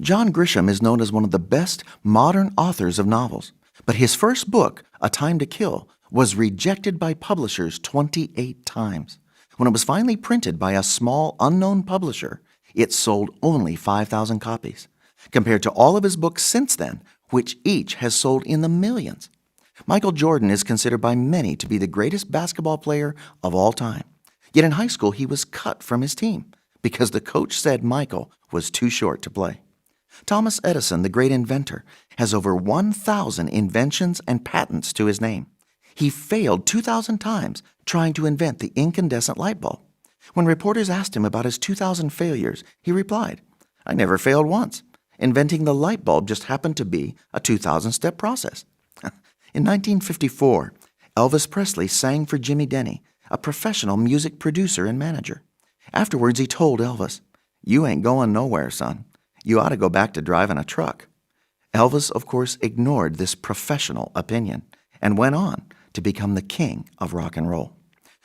John Grisham is known as one of the best modern authors of novels, but his first book, A Time to Kill, was rejected by publishers 28 times. When it was finally printed by a small, unknown publisher, it sold only 5,000 copies, compared to all of his books since then, which each has sold in the millions. Michael Jordan is considered by many to be the greatest basketball player of all time. Yet in high school, he was cut from his team because the coach said Michael was too short to play. Thomas Edison, the great inventor, has over 1,000 inventions and patents to his name. He failed 2,000 times trying to invent the incandescent light bulb. When reporters asked him about his 2,000 failures, he replied, I never failed once. Inventing the light bulb just happened to be a 2,000 step process. In 1954, Elvis Presley sang for Jimmy Denny, a professional music producer and manager. Afterwards, he told Elvis, You ain't going nowhere, son. You ought to go back to driving a truck. Elvis, of course, ignored this professional opinion and went on to become the king of rock and roll.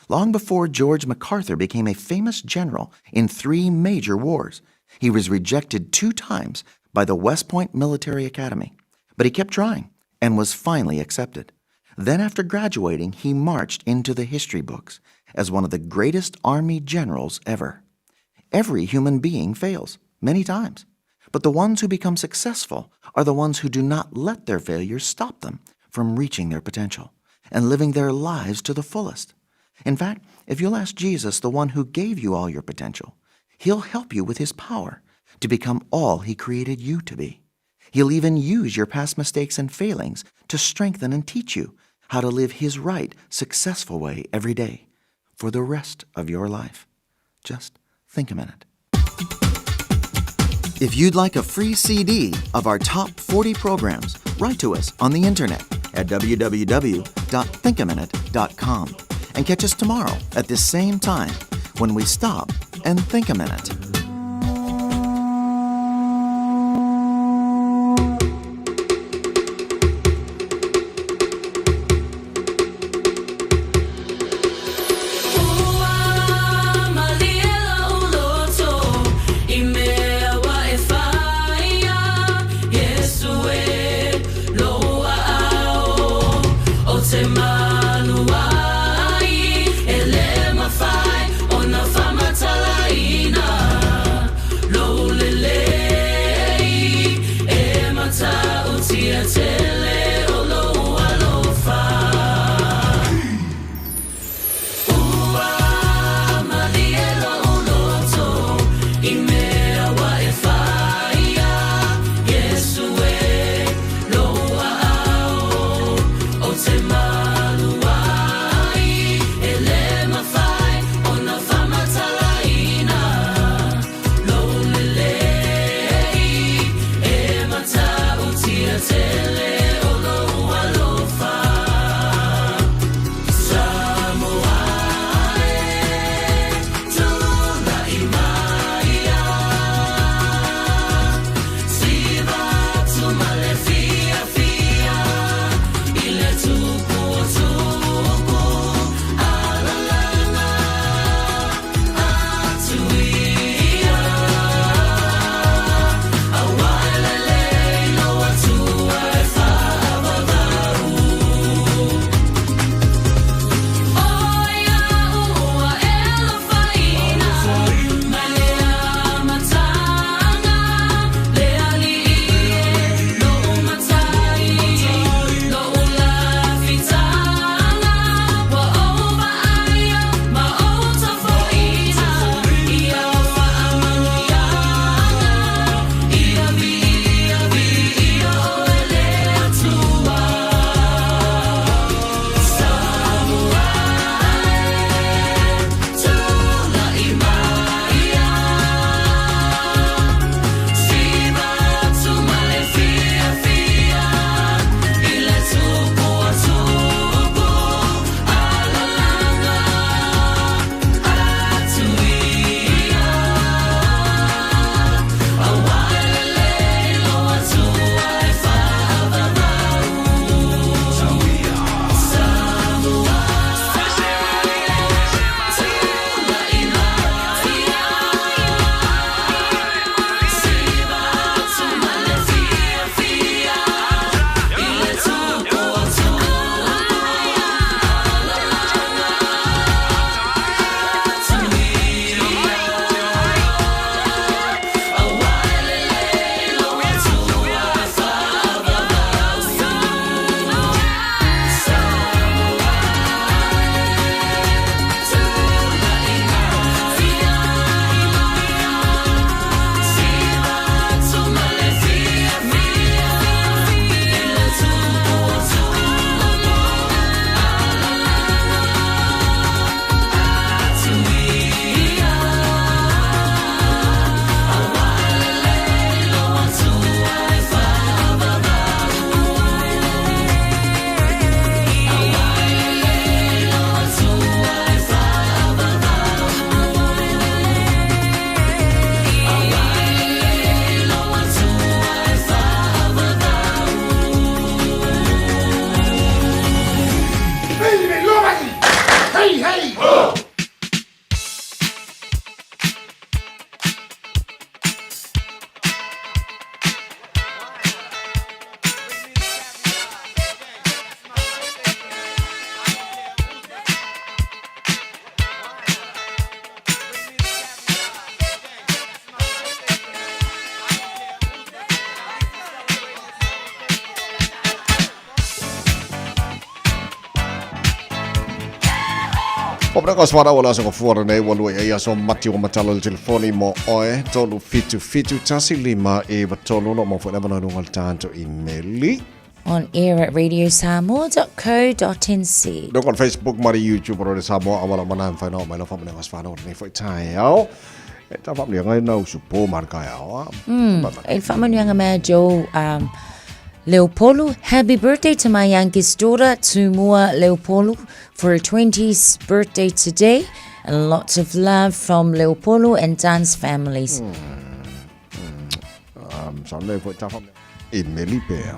Long before George MacArthur became a famous general in three major wars, he was rejected two times by the West Point Military Academy. But he kept trying and was finally accepted. Then, after graduating, he marched into the history books as one of the greatest army generals ever. Every human being fails, many times. But the ones who become successful are the ones who do not let their failures stop them from reaching their potential and living their lives to the fullest. In fact, if you'll ask Jesus, the one who gave you all your potential, he'll help you with his power to become all he created you to be. He'll even use your past mistakes and failings to strengthen and teach you how to live his right, successful way every day for the rest of your life. Just think a minute. If you'd like a free CD of our top 40 programs, write to us on the internet at www.thinkaminute.com and catch us tomorrow at this same time when we stop and think a minute. Ua malie lou loto i mea ua e whaia Iesu e lou aao O te malu ai e le mawhai Ona whamatalaina. Whakamana ko swara wala so ko fuara nei wa lua ia so mati o matalo le telefoni mo oe 3 7 7 1 5 9 3 no mo fo na no tanto imeli. On air at radiosamoa.co.nz. Look on Facebook ma le YouTube o le Samoa awala mana whai no mai lo whamana ngos whanau nei fo tai au. E ta whamani ngai nau su po mar kai au. E whamanuianga mea Joe Leopolu. Happy birthday to my youngest daughter, Tumua Leopolu, for her 20th birthday today. And lots of love from Leopolu and Dan's families. Sa nei fo ta whamani e meli pea.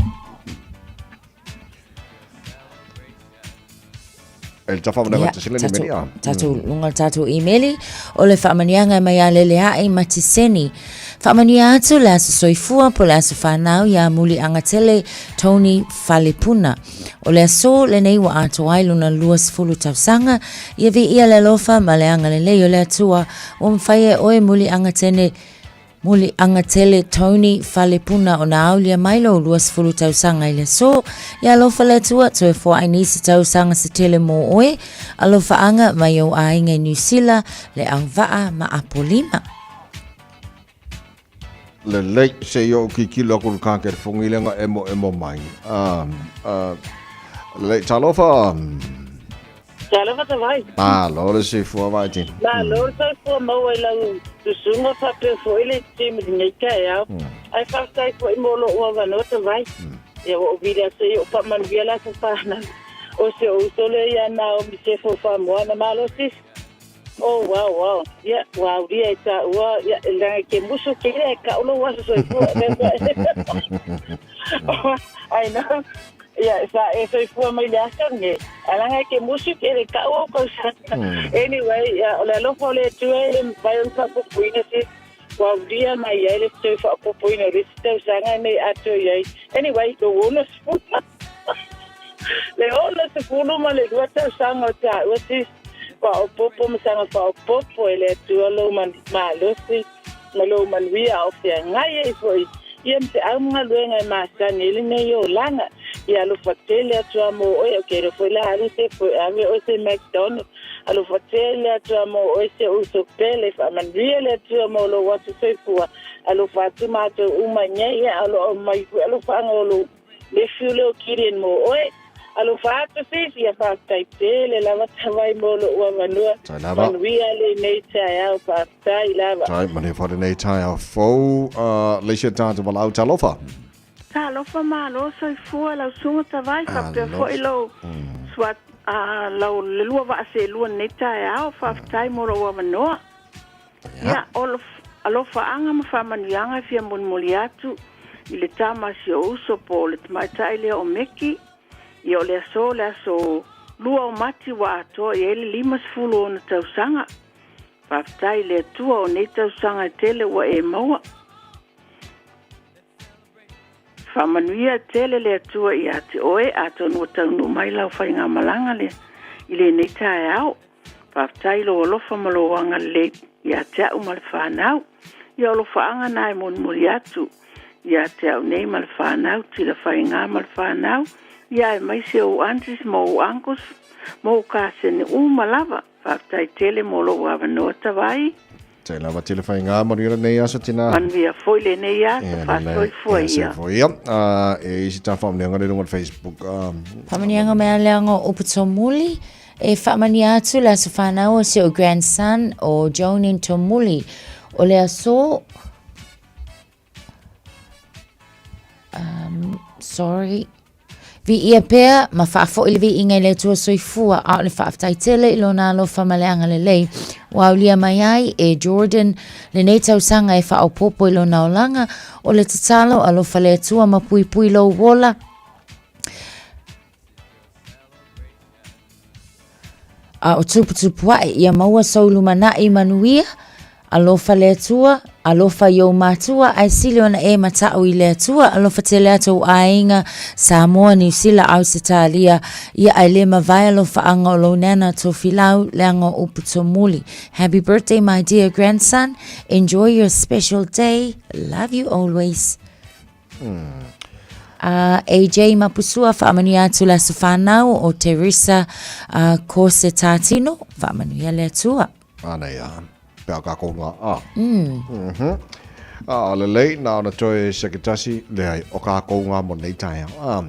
E ta whamani Ia, ngai te sila ni meli a. Tatou lunga o tatou imeli, o le faamanuiaga mai ia Leleaʻi ma Tiseni. Faamanuia atu le aso soifua po le aso whanau iā Muliagatele Tony Falepuna. O le aso lenei ua atoa ai lona 20 tausaga, ia viia le alofa ma le agalelei o le Atua ua mafai e oe Muliagatene Muliagatele Tony Falepuna ona aulia mai lou 20 tausaga i le aso. Ia alofa le Atua, toe foai nisi tausaga se tele mō oe. Alofaaga mai ou aiga i Niu Sila, le auvaa ma Apolima. Lelei, se i ou kikilo aku le kake le fungilega emoemo mai. Lelei, talofa. Talofa Tavai. Malo le soifua Vaitini. Malo le soifua maua i lau susuga faapea foi le team i lenei taeao. Ae faafetai foi mo lou avanoa Tavai. Ia ua ou vili atu ia ou faamanuia le aso fanau o si ou uso lea ia Naomi Sefo Faamoana. Malo sis. Oh wow wow. Ia ua aulia e taua ia leaga ke musu kele ae kau lou aso soifua. I know. Ia sa e soifua mai le aso lenei. Ae leaga e ke musu kele kau au tausaga. Anyway, ia o le alofa o le Atua e le mafai ona faapupuina sis. Ua aulia mai ai le toe faaopoopoina o le isi tausaga nei atoa i ai. Anyway, lou 60 le 62 tausaga o taua sis, faaopoopo ma saga faaopoopo e le Atua lou malosi ma lou manuia a o feagai ai foi ia ma se au ma galuega e masani ai lenei olaga. Ia alofa tele atu a mo oe, ok, iloa foi la alu se foe ave oe se McDonald. Alofa tele Atua mo oe si ou uso pele, faamanuia le Atua mo lou aso soifua. Alofa atu matou uma nei, ia o lo o mai foi alofaaga o lou nephew lea o Gideon mo oe. Alofa atu sis, ia faafetai tele lava Tavai mo lou avanoa. Tai lava. Manuia lenei taeao, faafetai lava. Tai, manuia foi lenei taeao fou. Uh, leisia tātou valaau talofa. Talofa malo soifua lau suga tavai faapea foi lou sua lau le lua vaa selua lenei taeao faafetai mo lou avanoa. Ia o alofaaga ma faamanuiaga e fia molimoli atu i le tama a si ou uso po o le tamaitai lea o Meki ia o le aso le aso 2 o Mati ua atoa i ai le 50 o ona tausaga. Faafetai i le Atua o nei tausaga e tele ua e maua. Faamanuia tele le Atua ia te oe atonu ua taunuu mai lau faigamalaga lea i lenei taeao. Faafetai i lou alofa ma lou agalelei ia te au ma le fanau. Ia alofaaga na e molimoli atu ia te au nei ma le fanau, Tilafaiga ma le fanau, ia aemaise ou aunties ma ou uncles ma ou kasene uma lava. Faafetai tele mo lou avanoa Tavai. Tai lava tele whainga, manuia lenei aso tina. Manuia foi lenei aso, faasoifua ia. Soifua ia. E isi tā whaamanianga le runga le Facebook. Whaamanianga mea leanga o upu tomuli. E whaamania atu le aso whanau o si o grandson o Jonin Tomuli. O le aso... Um, sorry. Viia pea ma faafoʻi le viiga i le Atua Soifua, a o le faafetai tele i Lona alofa ma le agalelei ua aulia mai ai e Jordan lenei tausaga e faaopoopo i lona olaga. O le tatalo, alofa le Atua ma puipui lou ola. A o tuputupuaʻe ia maua sou lumanai manuia, alofa le Atua, alofa i ou matua, ae sili ona e mataʻu i le Atua, alofa tele atu ou aiga, Samoa, Niu Sila, Ausetalia, ia ae le mavae alofaaga o lou nana Tofilau, leaga o upu tomuli. Happy birthday my dear grandson, enjoy your special day, love you always. Mm. AJ Mapusua, faamanuia atu le aso whanau o Teresa Kose Tātino, faamanuia le Atua. Anei a, pe a kākou ngā a. A, lelei, na ona toe se ke tasi, leai, o kākou ngā mo nei taeao. A,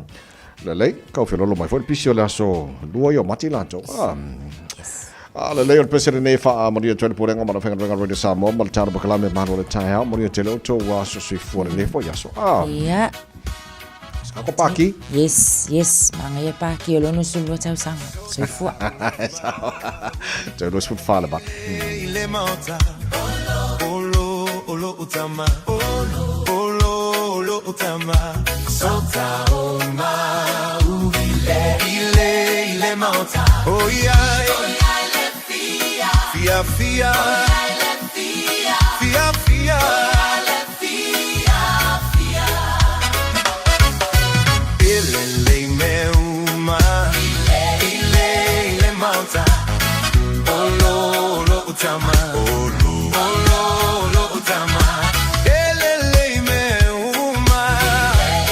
lelei, kau whilolo mai foi le pisi o le aso lua i o mati latou. A, yes. A, lelei o le pese lenei wha manuia toe le pulenga ma le whenga Radio Samoa ma le tano pakalame malo le taeao, manuia tele o tō aso soifua lenei foi aso. A, yeah. Ako paki. Yes, yes. Manga ia paki o lono sulua tausaga. Soifua. Tau lua sefulu fa le valu. I le maota Olo, olo utama Olo, olo utama Sota o mau Ile, ile maota Oh yeah Fia, fia Fia, fia Ile le me uma Ile, ile maota Olo, olo utama Olo, olo, olo utama Ele le me uma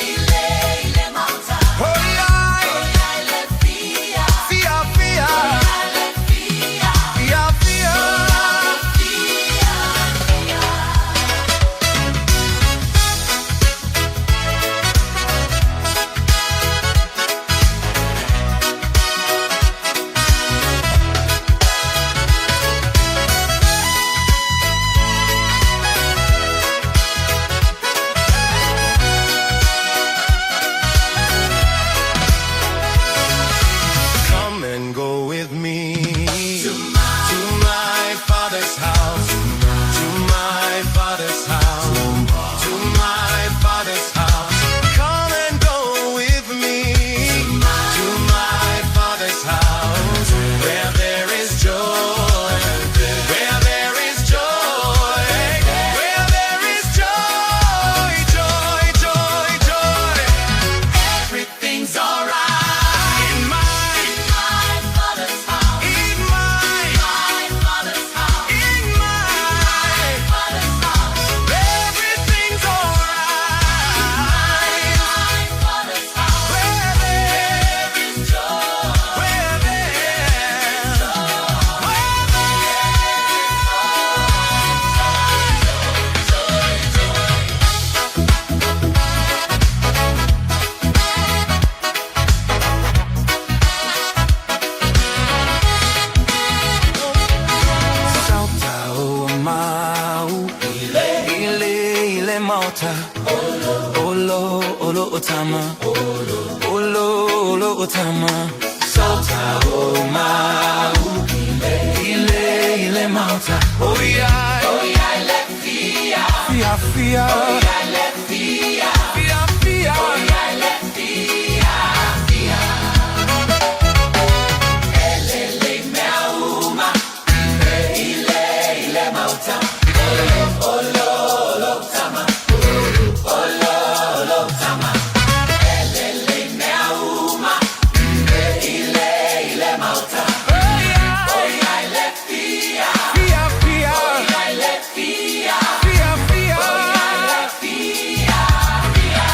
Ile, ile maota Oh yeah Fia, fia Fia, fia Come and go with me to my father's house, to my father's house, to my father's house. Come and go with me to my father's house, where there is joy, where there is joy, where there is joy, joy, joy, joy. Everything's alright in my father's house. In my father's house. In my father's house. Everything's alright. In my father's house. Where there is joy. Where there is joy. Where there is joy, joy, joy. Sauta o mau Ile, ile maota Olo, olo utama Olo, olo utama Sauta o mau Ile, ile maota Oh yeah Oh yeah, le fia Fia, fia Oh yeah, le fia Fia, fia Oh yeah, le fia Fia Elele mea uma Ile, ile mauta Olo, olo, tama Olo, olo, tama Elele mea uma Ile, ile mauta Oh yeah, ile fia Fia, fia Oh yeah, ile fia Fia, fia Oh yeah, ile fia Fia.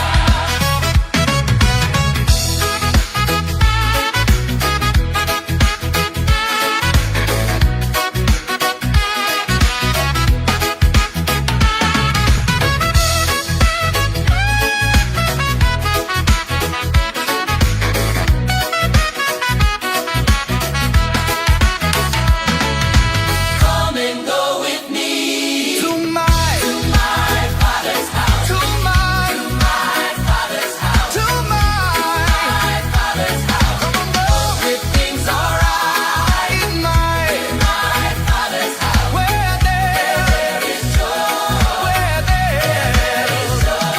Come and go with me to my father's house. To my father's house. To my father's house. Come on, go. Everything's alright in my father's house. Where there is joy. Where there is joy.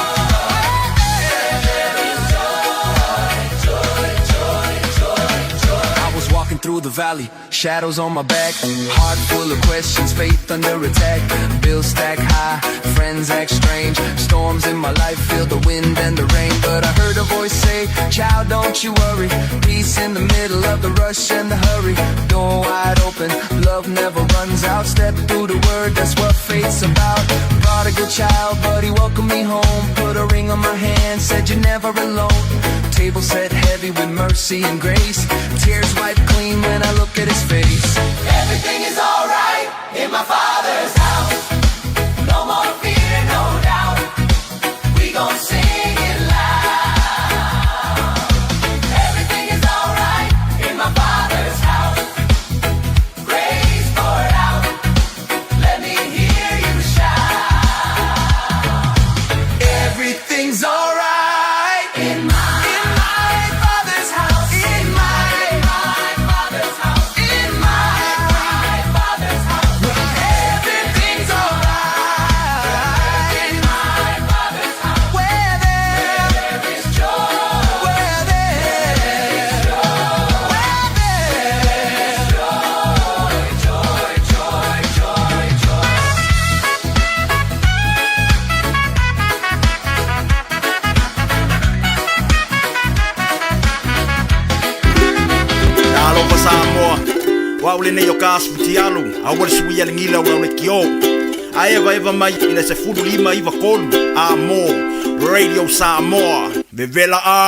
Where there is joy. Joy, joy, joy, joy. I was walking through the valley, shadows on my back, heart full of questions, faith under attack. Bills stack high, friends act strange, storms in my life feel the wind and the rain. But I heard a voice say, Child, don't you worry. Peace in the middle of the rush and the hurry. Door wide open, love never runs out. Step through the word, that's what faith's about. prodigal child, but he welcomed me home. Put a ring on my hand, said you're never alone. Table set heavy with mercy and grace. Tears wiped clean when I look at his face. Everything is alright in my father's house. No more fear, no doubt. We gon' sing it loud. Everything is alright in my father's house. Grace poured out. Let me hear you shout. Everything's alright in my, in my father's house. In my, my father's house. In my, my father's house. Everything's alright in my father's house. Where there is joy. Where there is joy. Where there is joy, joy, joy, joy, joy. Talofa Samoa, o au lenei o ka aso fitialu, aua le suia le gila o lau le kiō. Ae evaeva mai i le 15 93 A mō Radio Samoa, vevela a!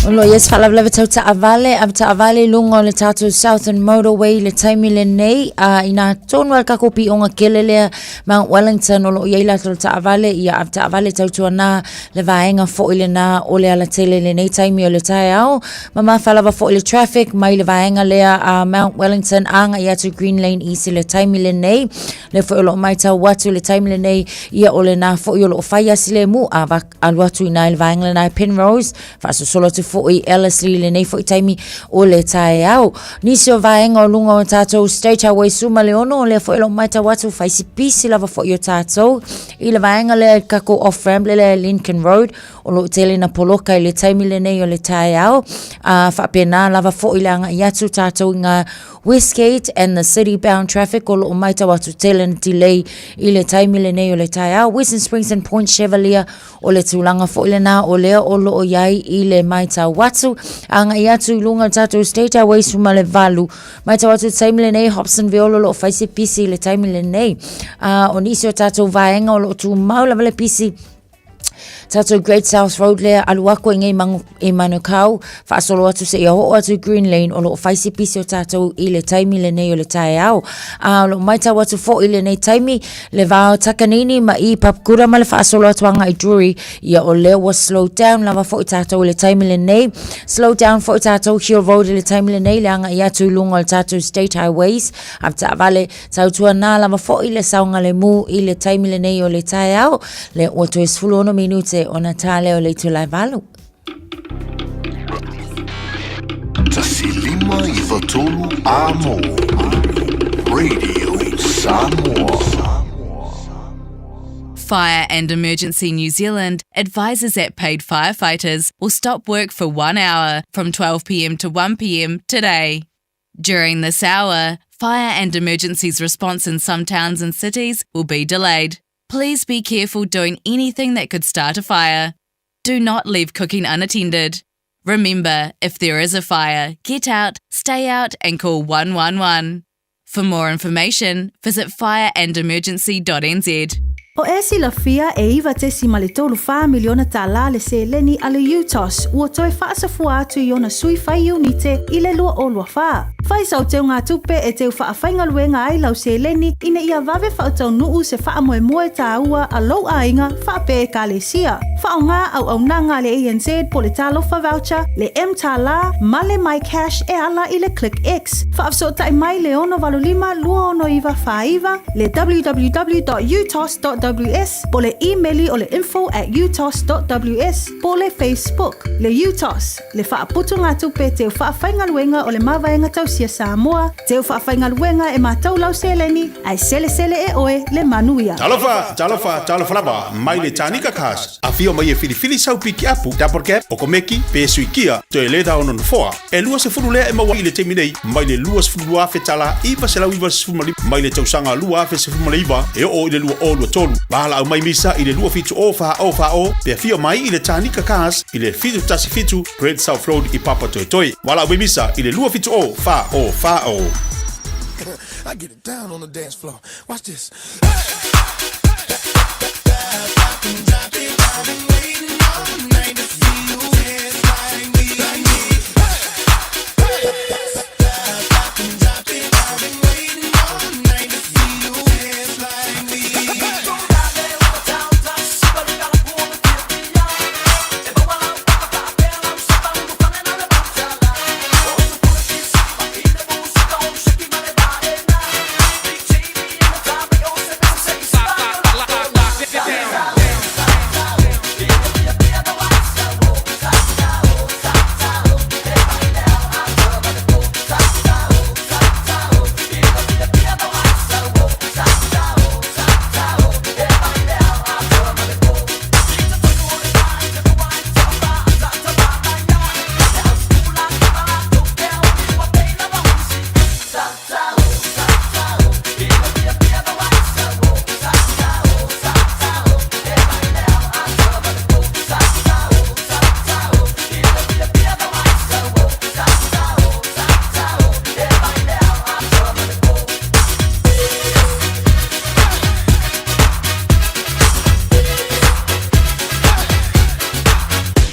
O lo o i ai se faalavelave tau taavale, avetaavale i luga o le tatou Southern Motorway i le taimi lenei, a inā tonu lava le tatou pioga kele lea Mount Wellington o lo o i ai latou taavale, ia avetaavale tautuana le vaega foi lena o le alatele i lenei taimi o le taeao. Mamafa lava foi le traffic mai le vaega lea a Mount Wellington agai atu Green Lane East i le taimi lenei. Lea foi o lo o matau atu i le taimi lenei, ia o lena foi o lo o fai a si lemu a alu atu i ina i le vaega lena i Penrose, Faasolosolo atu foi i Ellerslie i lenei foi taimi o le taeao. Nisi o vaega o luga o tatou State Highway 16, o lea foi o lo o matau atu fai si pisi lava foi o tatou i le vaega lea i le tatou off ramp lea Lincoln Road o lo o tele na poloka i le taimi lenei o le taeao. A faapena lava foi le agai atu tatou i ngā Westgate and the city bound traffic o lo o matau atu tele na delay i le taimi lenei o le taeao. Western Springs and Point Chevalier O le tulaga foi lena o lea o lo o i ai i le matau atu. Agai atu i luga o le tatou State Highway 18. Matau atu i le taimi lenei, Hobsonville o lo o fai se pisi i le taimi lenei. O nisi o tatou vaega o lo o tumau lava le pisi, tatou Great South Road lea alu aku i nei i Manukau, faasolo atu seia oo atu i Green Lane, o lo o fai se pisi o tatou i le taimi lenei o le taeao. A o lo o matau atu foi i lenei taimi, Le va o Takanini ma i Papakura ma le faasolo atu agai i Drury, ia o lea ua slow down lava foi tatou i le taimi lenei. Slow down foi tatou Hill Road i le taimi lenei le agai atu i luga o le tatou State Highways. Avetaavale, tautuana lava foi le saogalemu i le taimi lenei o le taeao, lea ua toe 16 minute ona tā lea o le itula e 8. 1593 A mō Radio Samoa. Fire and Emergency New Zealand advises that paid firefighters will stop work for 1 hour from 12pm to 1pm today. During this hour, fire and emergencies response in some towns and cities will be delayed. Please be careful doing anything that could start a fire. Do not leave cooking unattended. Remember, if there is a fire, get out, stay out, and call 111. For more information, visit fireandemergency.nz. O e silafia e 9.34 miliona tālā le seleni a le UTOS ua toe faasafua atu i ona sui fai iunite i le 2024. Fai sau teugatupe e teu faafaigaluega ai lau seleni ina ia vave faataunuu se faamoemoe tāua a lou aiga faapea ekalesia. Faaaoga auaunaga a le ANZ po le Talofa Voucher, le mTālā ma le MyCash e ala i le ClickX. Faafesootai mai le 685 269 49, le www.utos.ws po le imeli o le info@utos.ws po le Facebook. Le UTOS, le faaputugatupe teu faafaigaluega o le Mavaega Tausia Samoa, teu faafaigaluega e matau lau seleni, ae selesele e oe le manuia. Talofa, talofa, talofa lava, mai le Tanika Cars. Afio mai e filifili sau pikiapu, double cab, okomeki, pe sui kia, toe leda o nofoa. E 20 lea e maua i le taimi nei, mai le 22,000 tala 995 mai le tausaga 2019 e oo i le 2023. Valaau mai misa i le 27 o 4 o 4 o, pe afio mai i le Tanika Cars i le 717 Great South Road i Papatoetoe. Valaau mai misa i le 27 o 4 o 4 o. I get it down on the dance floor. Watch this.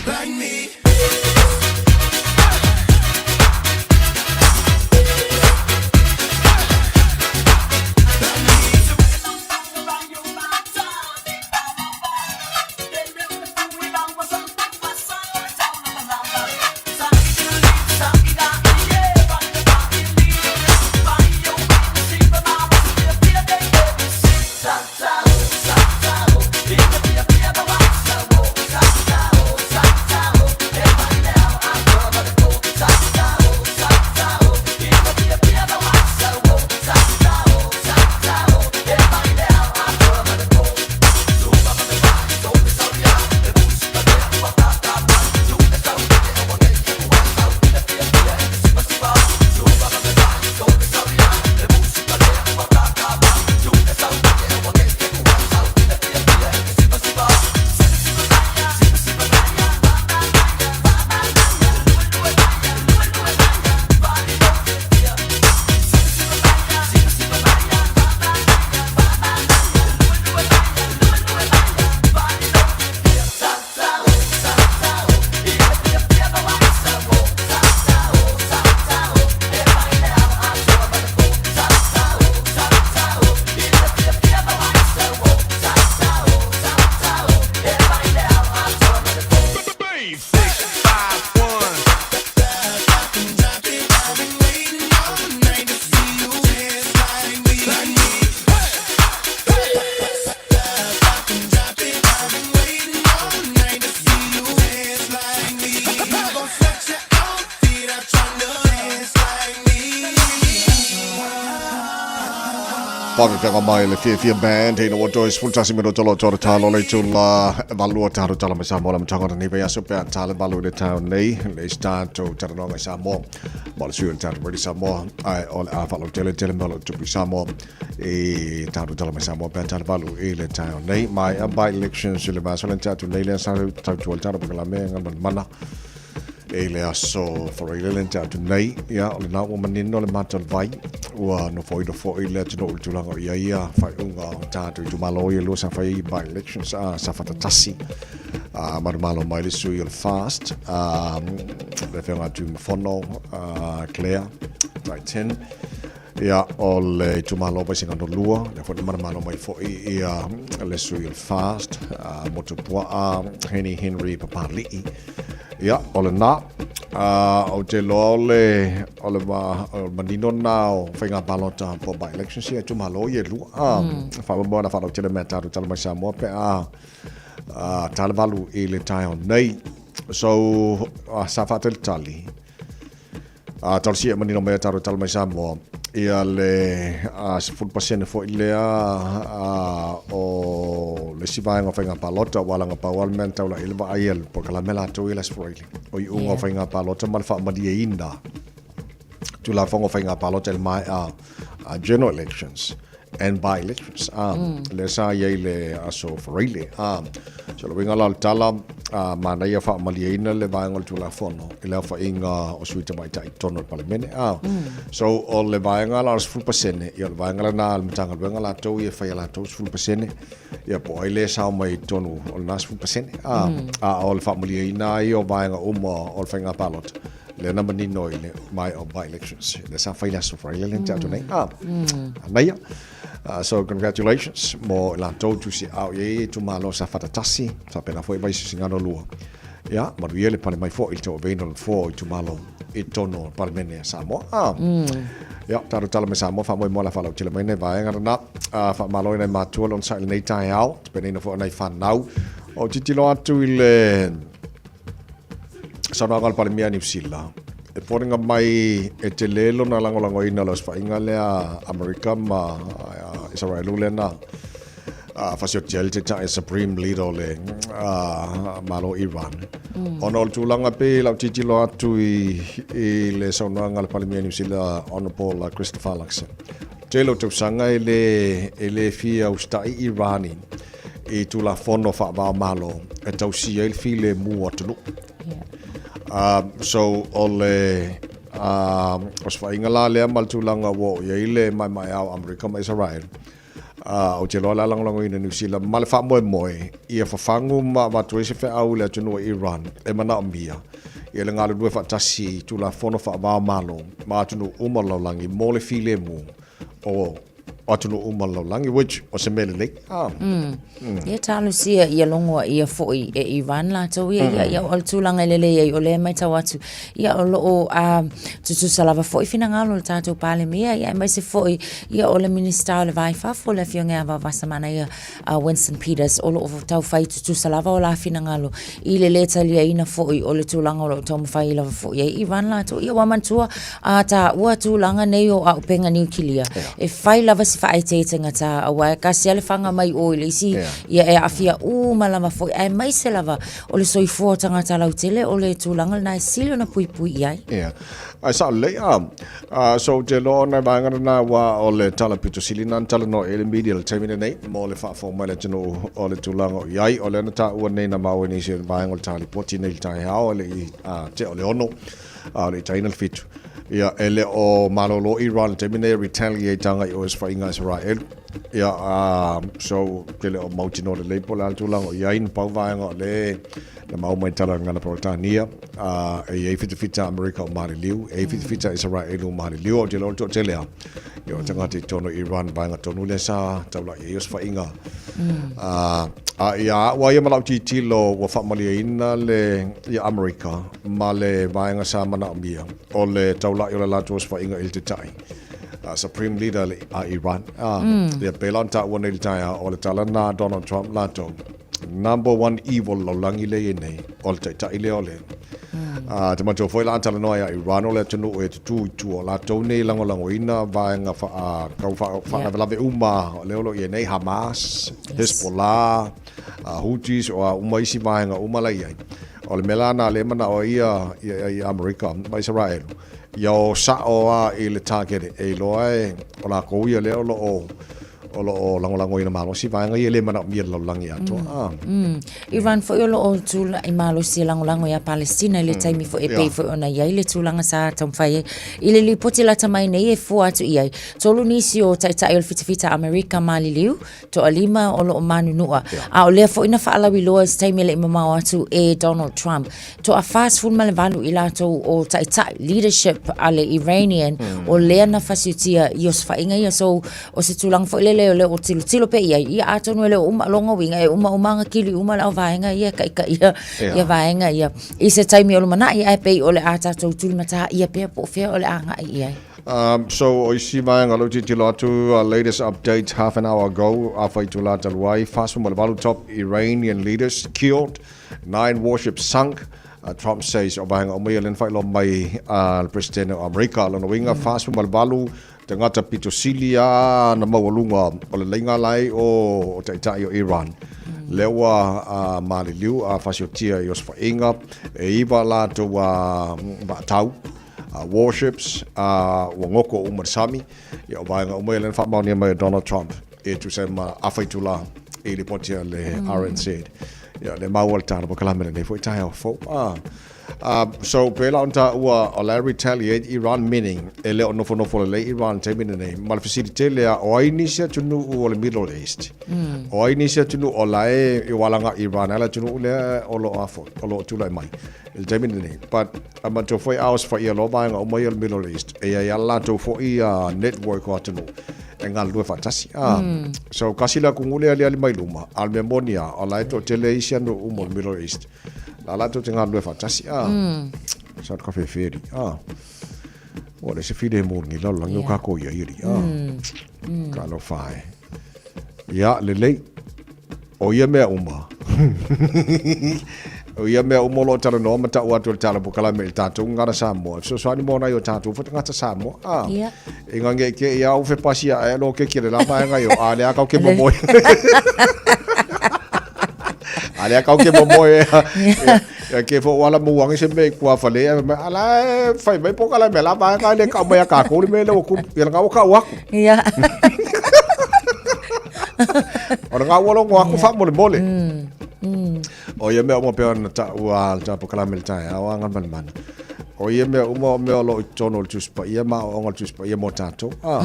Like me. Whakakanga mai le Fiafia Band, hei no toi sfultasi me tolo tolo talo le tula valua talo talo me Samoa la matanga ni pe aso pe talo valu le town nei le start to taranonga Samoa mo le suan talo ready Samoa ai o le afalo tele tele mo to Samoa e talo talo me Samoa pe talo valu e le town nei mai a by elections le masolen tatu nei le sa tau tual talo pe la me ngal mana e le aso whareile le te atu nei, ia, o le nā ua manino le mātou vai, ua no fo i no fo i le atu no ulu tūlanga ia ia, whai unga o tātou i tumalo ia lua sa whai i by elections a sa whatatasi, a marumalo mai le sui o le fast, a le whenga atu mafono, a Claire, tai 10, ia o le itumalo Vaisinga no lua, le foi manamalo mai foi ia le sui o le fast, a Motupuaa, Heni Henry Papali'i. Ia, o le nā, o te loa o le, o le ma, o le manino nā o whainga palota po by election sia itumalo i e lua. Mm. Whaamua na whalau tele mea tātou tala mai Samoa pe a, a talevalu i le taeo nei. So, sa whaatele tali. A talosia e manino mai a tatou tala mai Samoa, ia le 10% foi lea o le isi vaega o faiga palota ua alaga pau lava le mea na taulai ai le vaai a le polokalame latou ia le Aso Faraile o iuga o faiga palota ma le faamalieina Tulafono o Faiga Palota i le maea a General Elections. and by-elections. Lea sa i ai le aso Faraile. So le uiga la o le tala, manaia faamalieina le vaega o le Tulafono i le aofaiga o sui tamaitai i totonu o le Palemene. So o le vaega la o le 10%, ia o le vaega lena a le Matagaluega latou ia e fai e latou 10%, ia po o ai lea e sao mai i totonu o lena 10%. A o le faamalieina lava ia o vaega uma o le faiga palota, lea na manino i le maea o by-elections, lea sa fai le aso Faraile lea na tea atu nei. Manaia. So congratulations mo i latou tusi ao i ai itumalo sa fatatasi, faapena foi Vaisigano 2. Ia, manuia le pale mai foi i le tauaveina o le nofoa o itumalo i totonu o le Palemene a Samoa. Ia, tatou tala mai Samoa, faamoemoe o le a faalautele mai nai vaega lena. Faamalo i nai matua le onosai i lenei taeao, tapenaina foi o nai fanau. O tilotilo atu i le saunoaga a le Palemia a Niu Sila, e foliga mai e tele lona lagolagoina o le osofaiga lea a Amerika ma Isaraelu lea na fasioti ai le taitai Supreme Leader o le Malo Iran. Ona o le tulaga pei lau tilotilo atu i le saunoaga a le Palemia a Niu Sila Honourable Christopher Luxon. Tele o tausaga e le fia usitai Iran i Tulafono faava-o-Malo e tausia ai le filemu o atunuu. So o le osofaiga la lea ma le tulaga ua oo i ai le maemaea o Amerika ma Israel, ou te iloa o le a lagolagoina e Niu Sila ma le faamoemoe ia fafagu ma avatu ai se feau i le atunuu o Iran e manaomia ia le galulue faatasi i Tulafono faava-o-Malo ma atunuu uma o le lalolagi mo le filemu o atunuu uma o le lalolagi, which o se mea lelei. Ia talosia ia logoa ia foi e Iran latou ia, ia, ia o le tulaga e lelei ai o lea e matau atu, ia o lo o tutusa lava foi finagalo o le tatou Palemia, ia aemaise foi ia o le Minisita o le Va i Fafo le Afioga ia Vaovasamanaia ia Winston Peters, o lo o tau fai tutusa lava o la finagalo i le lē taliaina foi o le tulaga o lo o taumafai lava foi ai Iran latou. Ia ua manatua a taua tulaga nei o auupega niukilia, e fai lava si faaeteetega ta, aua e tasi lava le faga mai o i le isi, ia e aafia uma lava foi, aemaise lava o le soifua o tagata lautele, o le tulaga lena e sili ona puipui i ai. Ia. Ae sao lelei a. So ou te iloa o nai vaega lena aua o le tala pito sili lena na talanoa i ai le media i le taimi lenei mo le faafofoga mai le atunuu o le tulaga o i ai. O lea na taua nei na maua i nisi o vaega o le ta lipoti nei i le taeao e le i tea o le 6, a o le i taina le 7. Ia, e le o malolo Iran i le taimi nei e retaliate agai i osofaiga a Israel. Ia, so, ke le o mautinoa lelei po o le a le tulaga o i ai, na pau vaega o le na maua mai tala i le gagana Peretania, e i ai fitafita Amerika o maliliu, e i ai fitafita Israel o maliliu, ou te iloa o le toatele lava, ia o tagata i totonu o Iran, vaega tonu lea sa taulai ai osofaiga. A ia au lava ia ma lau tilotilo ua faamalieina le ia Amerika ma le vaega sa manaomia o le taulai o le latou osofaiga i le taitai, Supreme Leader a Iran. Ia pei la ona taua nei i le taeao, o le tala lena a Donald Trump latou, number one evil lalolagi lea e i ai nei, o le taitai lea o le te manatua foi la a talanoa ia Iran o le atunuu e tutū i tua o latou nei e lagolagoina vaega tau faalavelave uma o lea o lo o i ai nei Hamas, Hezbollah, Houthis, o a uma isi vaega uma la e i ai. O le mea la lena lea e manao ai ia Amerika ma Isaraelu, ia o sao lava i le target e iloa e o latou ia lea o lo o o lo o lagolagoina malosi vaega ia e le manaomia e le lalolagi atoa. Iran foi o lo o tulai malosi e lagolago iā Palestina i le taimi foi e pei foi ona i ai le tulaga sa taumafai ai. I le lipoti lata mai nei e fua atu i ai, tolu nisi o taitai o le fitafita Amerika maliliu, toalima o lo o manunua. A o lea foi na faalauiloa i se taimi e le i mamao atu e Donald Trump. Toa 48 i latou o taitai, leadership a le Iranian, o lea na fasiutia i osofaiga ia. So, o se tulaga foi lele o lea o tilotilo pea i ai, ia atonu e le o uma lona uiga, e uma uma kili uma le auvaega ia e taitaia ia vaega ia. I se taimi o lumanai, ae pei o le a tatou tulimatā ia pea po o fea o le a agai i ai. So, o isi vaega o lea ou te tilotilo atu, latest update half an hour ago, afa itula talu ai, 48 top Iranian leaders killed, 9 warships sunk, Trump says, o vaega uma ia lea na faailoa mai a le President o Amerika. Lona uiga, 48 tagata pito sili lava na maualuga o le leiga la e o taitai o Iran. Lea ua maliliu a fasiotia i osofaiga, e 9 latou vaatau. Warships, ua goko uma le sami, ia o vaega uma ia lea na faamaonia mai e Donald Trump e tusa ai ma afa itula i lipoti a le RNZ. Ia lea maua le tala polokalame lenei foi taeao fou. So pei la ona taua o la e retaliate Iran meaning e le o nofonofo lelei Iran i le taimi lenei ma le fesili tele lava o ai nisi atunuu o le Middle East? O ai nisi atunuu o la e i walaga Iran a le atunuu lea o lo o afo o lo o tulai mai i le taimi lenei. But a matou foi a osofai loa vaega uma ia o le Middle East e i ai lava le latou foi network o atunuu e galulue faatasi. So kasi le atunuu lea e aliali mai luma a o le mea moni lava o la e toatele isi atunuu uma o le Middle East la latou te galulue faatasi. Sa ka feferi. Ua le se filemu o lenei lalolagi o kākou i ai alii. Talofa e. Ia, lelei. O ia mea uma. O ia mea uma o lo o talanoa ma ta'u atu e le tala polokalame i le tatou gagana Samoa. E fesoasoani mo nai o tatou foi tagata Samoa. Ah. Ia. E ngange ke ia au fe pasi a e lo ke kele la vaega i o a lea kau ke momoe. A lea kau ke momoe. Ia ke fo wala mu wangi se me kua fale ia me ala e fai mai po kala me la vaega le kau mai a kākou le me le o ku ia nga o kau aku. Ia. O le ngā ua longo aku faamolemole. O ia mea uma pei ona taua le tatou polokalame i le taeao a Galimalemana. O ia mea uma o mea o lo o i totonu o le Tusi Paia ma aoaoga o le Tusi Paia mo tatou. A.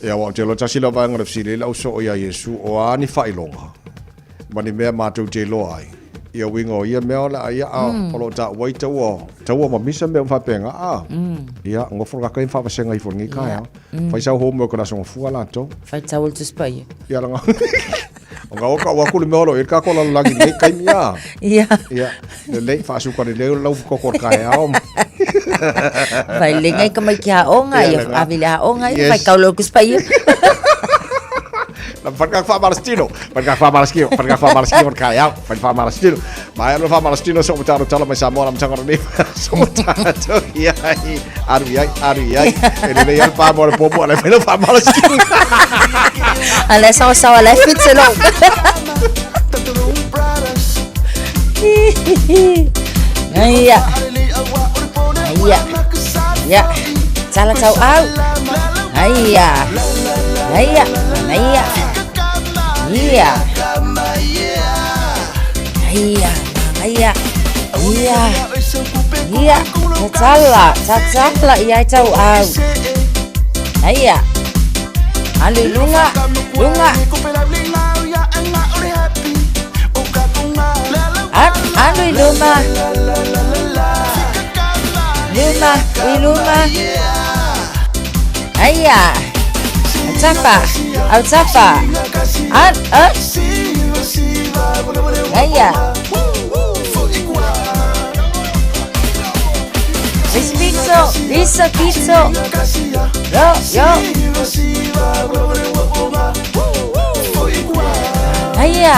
Ia, aua ou te iloa tasi lea vaega o le fesili ai lau soo iā Iesu, o a ni faailoga ma ni mea matou te iloa ai ia uiga o ia mea o le a ia a o lo o taua ai taua taua ma misa mea uma faapena a. Ia, gofo le kaka ia ma faavasega ifo i lenei taeao. Fai sau homework o le Aso Gafua latou. Faitau o le Tusi Paia. Ia laga. O ngā oka o aku le mea olo, e ka kola langi nei kaimi a. Ia. Ia, lelei whaasuka le leo lau koko o kai ao. Vai le ngai ka mai ki a onga, ia avi le a onga, ia vai kau lo kuspa ia. Na whanka wha marastino, whanka wha marastino, whanka wha marastino kai ao, whanka wha marastino. Mai ano wha marastino so mutaro tala mai Samoa na mtanga nei. So mutaro ia ai, aru ia, aru ia. E lelei al pa mo le popo ale whelo wha marastino. Ale sawa sawa le fit se lo. Ia. Ia. Ia. Tala tau au. Ia. Ia. Ia. Ia. Ia. Ia. Ia. Ia. Tatala, tatala ia tau au. Ia. Alu i lunga, lunga. Alu i luma. Luma, i luma. Aia. Tapa, au tapa. A, a. Aia. Pito, pito, pito. Yo, yo. Aia.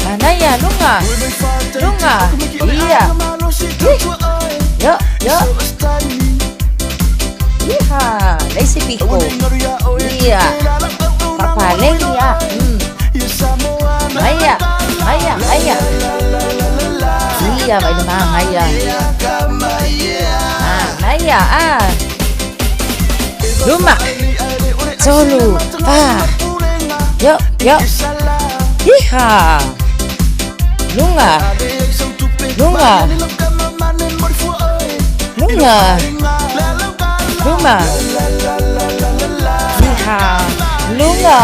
Manaia, lunga. Lunga. Ia. Yo, yo. Iha, leisi piko. Ia. Papalei ia. Aia, aia, aia. Ia, vai na aia. Ah, aia, ah. Luma. Tolu, pa. Yo, yo. Iha. Lunga. Lunga. Lunga. Luma. Iha. Lunga.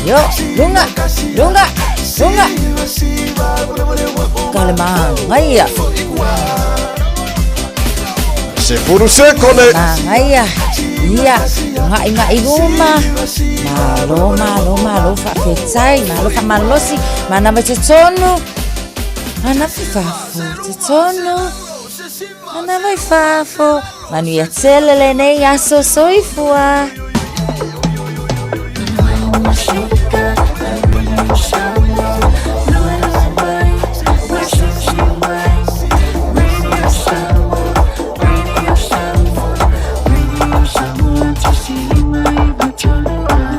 Yo, lunga, lunga, lunga. Kalema, ngaia. Se furu se kone. Ngaia. Ia, ngai ngai luma. Malo, malo, malo, faafetai, malo faamalosi, manava i totonu. Manava i fafo, totonu. Manava i fafo. Manuia tele lenei aso soifua.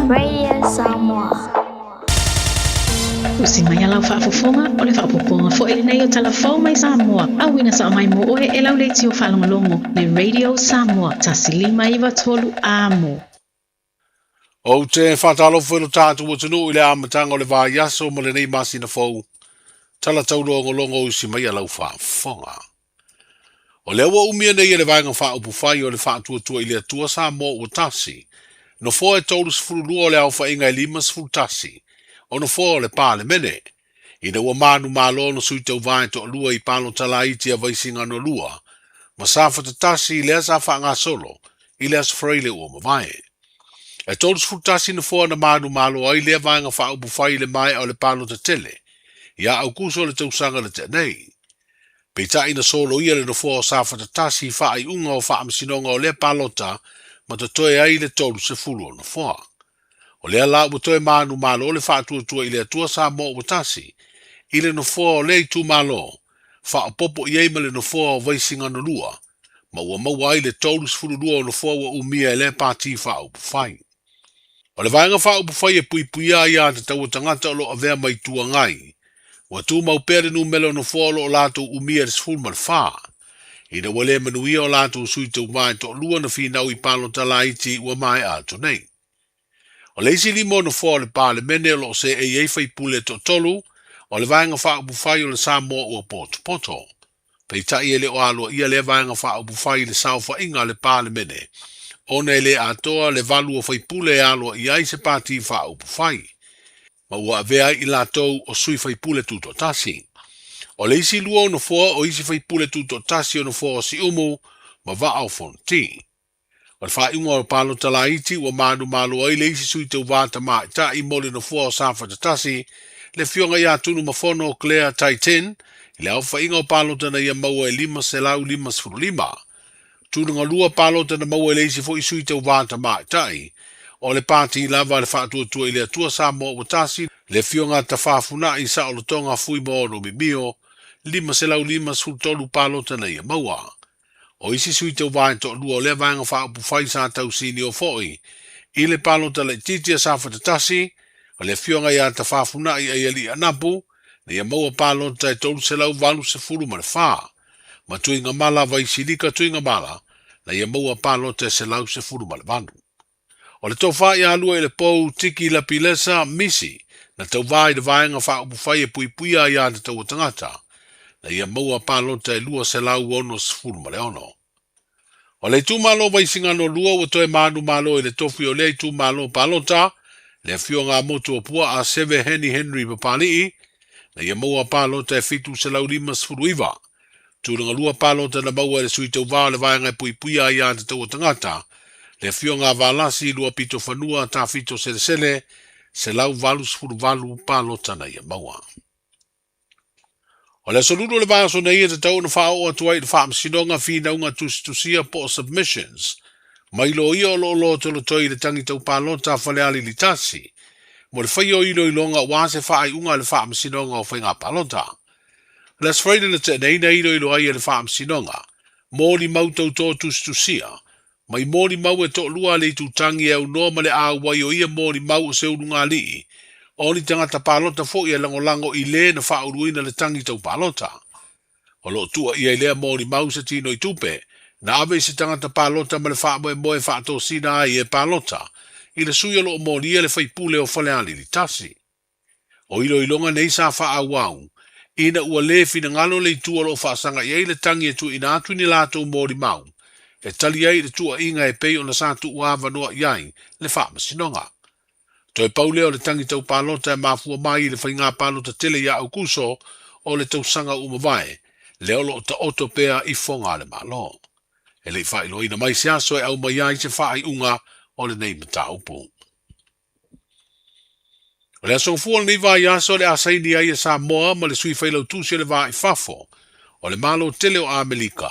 Radio Samoa. Usi mai a lau faafofoga o le faaopoopoga. lenei o Talafou mai Samoa, auina sao mai mo oe e lau leitio faalogologo le Radio Samoa 1593 Amo. Ou te faatalofa i lo tatou atunuu i le amataga o le vaiaso ma lenei masina fou, tala taulogologo usi mai a lau faafofoga. O lea ua umia nei e le Vaega Faaupufai o le Faatuatua i le Atua Samoa ua tasi, nofoa e 32 o le aofaiga e 51 o nofoa o le Palemene, ina ua manumalo ona sui tauva e toalua i palota laiti a Vaisigano 2 ma Safata 1 lea sa faagasolo i le Aso Faraile ua mavae. E 31 nofoa na manumalo ai lea Vaega Faaupufai i le maea o le palota tele ia Aukuso o le tausaga na tea nei. Peitai na soloia le nofoa o Safata 1 i faaiuga o faamasinoga o lea palota ma totoe ai le 30 o nofoa. O lea la ua toe manumalo le faatuatua i le Atua Samoa ua tasi i le nofoa o lea itumalo, faaopoopo i ai ma le nofoa o Vaisigano 2, ma ua maua ai le 32 o nofoa ua umia e lea pati faaupufai. O le Vaega Faaupufai e puipuia ai aiatatau a tagata o lo o avea ma Itu Agai, ua tumau pea le numera o nofoa o lo o latou umia i le 14, ina ua le manuia o latou sui tauva e toalua na finau i palota laiti ua maea atu nei. O le isi lima o nofoa o le Palemene o lo o seei ai faipule e toatolu o le Vaega Faaupufai o le Samoa Ua Potopoto. Peitai e le o aloaia lea Vaega Faaupufai i le saofaiga a le Palemene ona e le atoa le valu o faipule e aloaia ai se Pati Faaupufai, ma ua avea ai i latou o sui faipule tutoatasi. O le isi lua o nofoa o isi faipule tutoatasi o nofoa o Siumu ma Vaa o Fonoti. O le faaiuga o palota laiti ua manumalo ai le isi sui tauva tamaitai mo le nofoa o Safata 1, le Afioga ia Tunumafono Claire Taitin, i le aofaiga o palota na ia maua e 555. Tulaga lua palota na maua e le isi foi sui tauva tamaitai, o le pati lava a le Faatuatua i le Atua Samoa ua tasi, le Afioga Tafafunai Saolotoga Fuimaono Mimio, 553 palota na ia maua. O isi sui tauva e toalua o lea Vaega Faaupufai sa tausinio foi i le palota laitiiti a Safata 1, o le Afioga ia Tafafunai Aialii Anapu, na ia maua palota e 384, ma Tuigamala Vaisilika Tuigamala, na ia maua palota e 118. O le Tofa ia Lua i le Pou Tiki Lapilesa Misi, na tauva i le Vaega Faaupufai e Puipuia Aiatatau a Tagata, na ia maua palota e 266. O le itumalo Vaisigano 2 ua toe manumalo i le tofi o lea itumalo palota, le afioga a Motuopuaa Seve Heni Henry Papali'i, na ia maua palota e 759. Tulaga lua palota na maua e le sui tauva o le Vaega e Puipuia Aiatatau a Tagata, le afioga a Valasi Luapitofanua Tafito Selesele, 188 palota na ia maua. O le aso lulu o le vaiaso nei e tatau ona faaoo atu ai i le Faamasinoga finauga tusitusia po o submissions mai loia o lo o lotolotoi i le tagi tau palota a Falealili 1 mo le faia o iloiloga aua se faaiuga a le Faamasinoga o Faiga Palota. O le Aso Faraile na tea nei na iloilo ai e le Faamasinoga molimau tautō tusitusia mai molimau e toalua a le itutagi e aunoa ma le auai o ia molimau o se ulugalii o ni tagata palota foi e lagolago i le na faauluina le tagi tau palota. O lo o tuuaia i lea molimau se tino i tupe na ave i se tagata palota ma le faamoemoe e faatosina ai e palota i le sui o lo o molia le faipule o Falealili 1. O iloiloga nei sa faaauau ina ua le finagalo le itu o lo o faasaga i ai le tagi e tuuina atu i ni latou molimau e tali ai i le tuuaiga e pei ona sa tuuavanoa i ai le faamasinoga. Toe pau lea o le tagi tau palota e mafua mai i le faiga palota tele ia Aukuso o le tausaga ua mavae, lea o lo o taoto pea i foga a le Malo. E le i faailoaina mai se aso e aumai ai se faaiuga o lenei mataupu. O le aso gafua o lenei vaiaso o le a saini ai e Samoa ma le Sui Failautusi o le Va i Fafo o le Malo tele o Amerika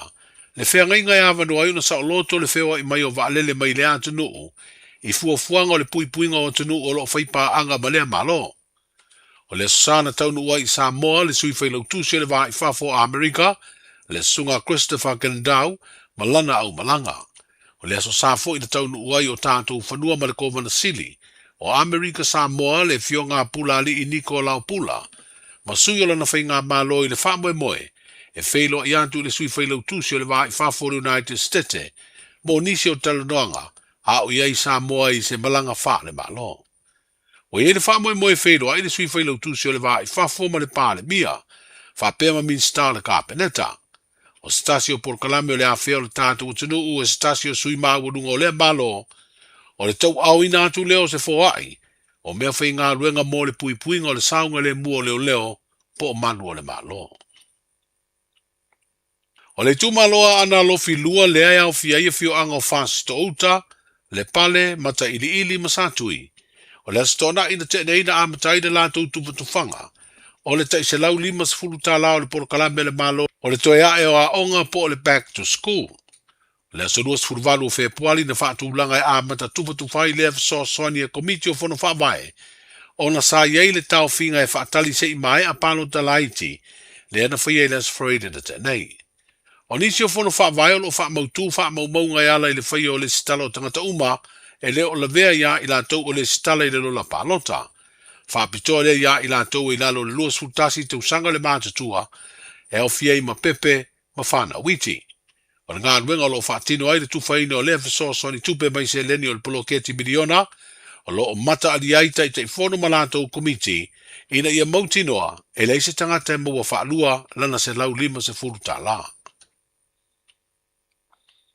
le feagaiga e avanoa ai ona saoloto le feoai mai o vaalele mai lea atunuu i fuafuaga o le puipuiga o atunuu o lo o fai paaga ma lea Malo. O le aso sa na taunuu ai i Samoa le Sui Failautusi o le Va i Fafo o Amerika, le Susuga Christopher Gandau ma lana aumalaga. O le aso sa foi na taunuu ai o tatou fanua ma le Kovana Sili o Amerika Samoa le Afioga a Pulaalii Niko Laopula ma sui o lana faigamalo i le faamoemoe e feiloai atu i le Sui Failautusi o le Va i Fafo o le United Stete mo nisi o talanoaga a o i ai Samoa i se malaga faale-Malo. Ua i ai le faamoemoe e feiloai le Sui Failautusi o le Va i Fafo ma le Palemia, faapea ma Minisita o le Kapeneta. O se tasi o polokalame o le afea o le tatou atunuu e se tasi o sui maualuga o lea Malo, o le tauaaoina atu lea o se foai o mea faigaluega mo le puipuiga o le saogalemu o leoleo po o malu o le Malo. O le itumalo Aana Alofi 2 lea e aofia ai afioaga o Fasitouta, Lepale, Matailiili ma Satui. O le Aso Toonai na tea nei na amata ai le latou tufatufaga o le tai $150 o le polokalame a le Malo o le toe ae o aoga po o le Back to School. O le aso 28 o Fepuari na faatulaga e amata tufatufa ai lea fesoasoani e Komiti o Fono Faavae ona sa i ai le taofiga e faatali se i maea palota laiti lea na faia i le Aso Faraile na tea nei. O nisi o Fono Faavae o lo o faamautu faamaumauga e ala i le faia o lesitala o tagata uma e le o lavea iā i latou o lesitala i le lola palota. Faapitoa lea iā i latou e i lalo o le 21 tausaga le matutua e aofia ai ma pepe ma fanau iti. O le galuega o lo o faatino ai le tufaina o lea fesoasoani tupe mai seleni o le poloketi miliona, o lo o mataalia ai Taitaifono ma latou komiti ina ia mautinoa e leai se tagata e maua faalua lana $150.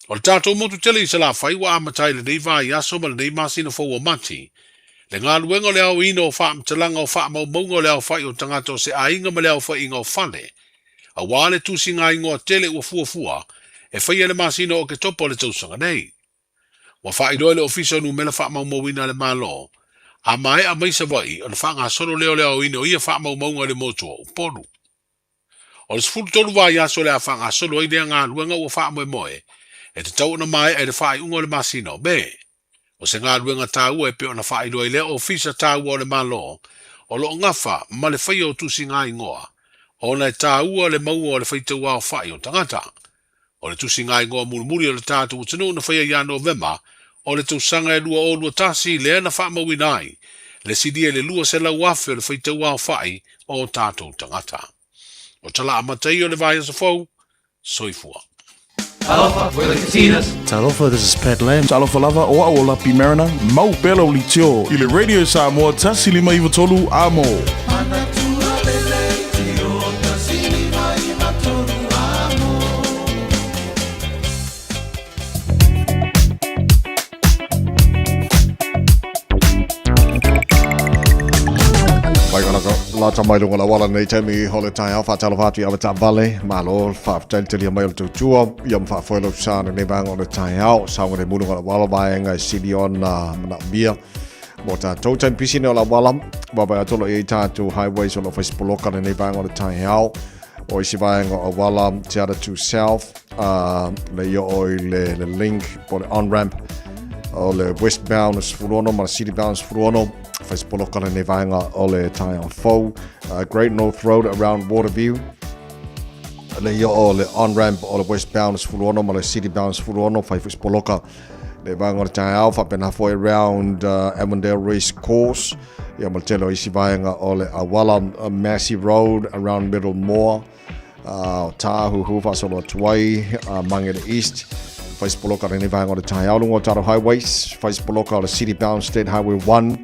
O le tatou motu tele i Salafai ua amata ai lenei vaiaso ma lenei masina fou o Mati le galuega o le aoina o faamatalaga o faamaumauga o le aofai o tagata o se aiga ma le aofaiga o fale aua le tusiga igoa tele ua fuafua e faia i le masina o Oketopa o le tausaga nei. Ua faailoa e le Ofisa o Numera Faamaumauina a le Malo, a maea mai Savaii ona faagasolo lea o le aoina o ia faamaumauga i le motu o Upolu. O le 13 vaiaso o le a faagasolo ai lea galuega ua faamoemoe e tatau ona maea i le faaiuga o le masina o Me. O se galuega taua e pei ona faailoa i lea ofisa taua o le Malo o lo o gafa ma le faia o tusiga igoa, ona e taua le maua o le faitauaofai o tagata. O le tusiga igoa mulimuli o le tatou atunuu na faia ia Novema o le tausaga e 2021 lea na faamauina ai le silia i le 200,000 o le faitauaofai o tatou tagata. O tala amata ia o le vaiaso fou, Soifua. Talofa, we're the Katinas. Talofa, this is Pat Lam. Talofa lava, o au o Lapi Mariner, mau pea lau leitio i le Radio Samoa 1593 Amo. Mai ka laka lata mai lunga la wala nei taimi o le taeao whaatalofa atu i awata vale malo whaafetali talia mai o le tautua ia ma whaafoe lau sa nei vaega o le taeao saoga le mulunga la wala vaega e sili ona manaomia mo tātou taimi pisi nei o la wala wawae atu o lo i ai tātou highways o lo whaisipoloka lenei vaega o le taeao o isi vaega o auala Te Atatū South le ia o i le, le link po le on-ramp o le westbound o 16 ma le citybound 16 whaisipoloka lenei vaega o le taeao fou Great North Road around Waterview le ia o le on-ramp o le westbound 16 ma le citybound 16 whaisipoloka le vaega o le taeao faapena foi around Avondale Race Course ia ma le tele o isi vaega o le auala Massey Road around Middlemore Tāhuhu faasolo atu ai Mangere East whaisipoloka lenei vaega o le taeao lunga o Taro Highways whaisipoloka o le City Bound State Highway 1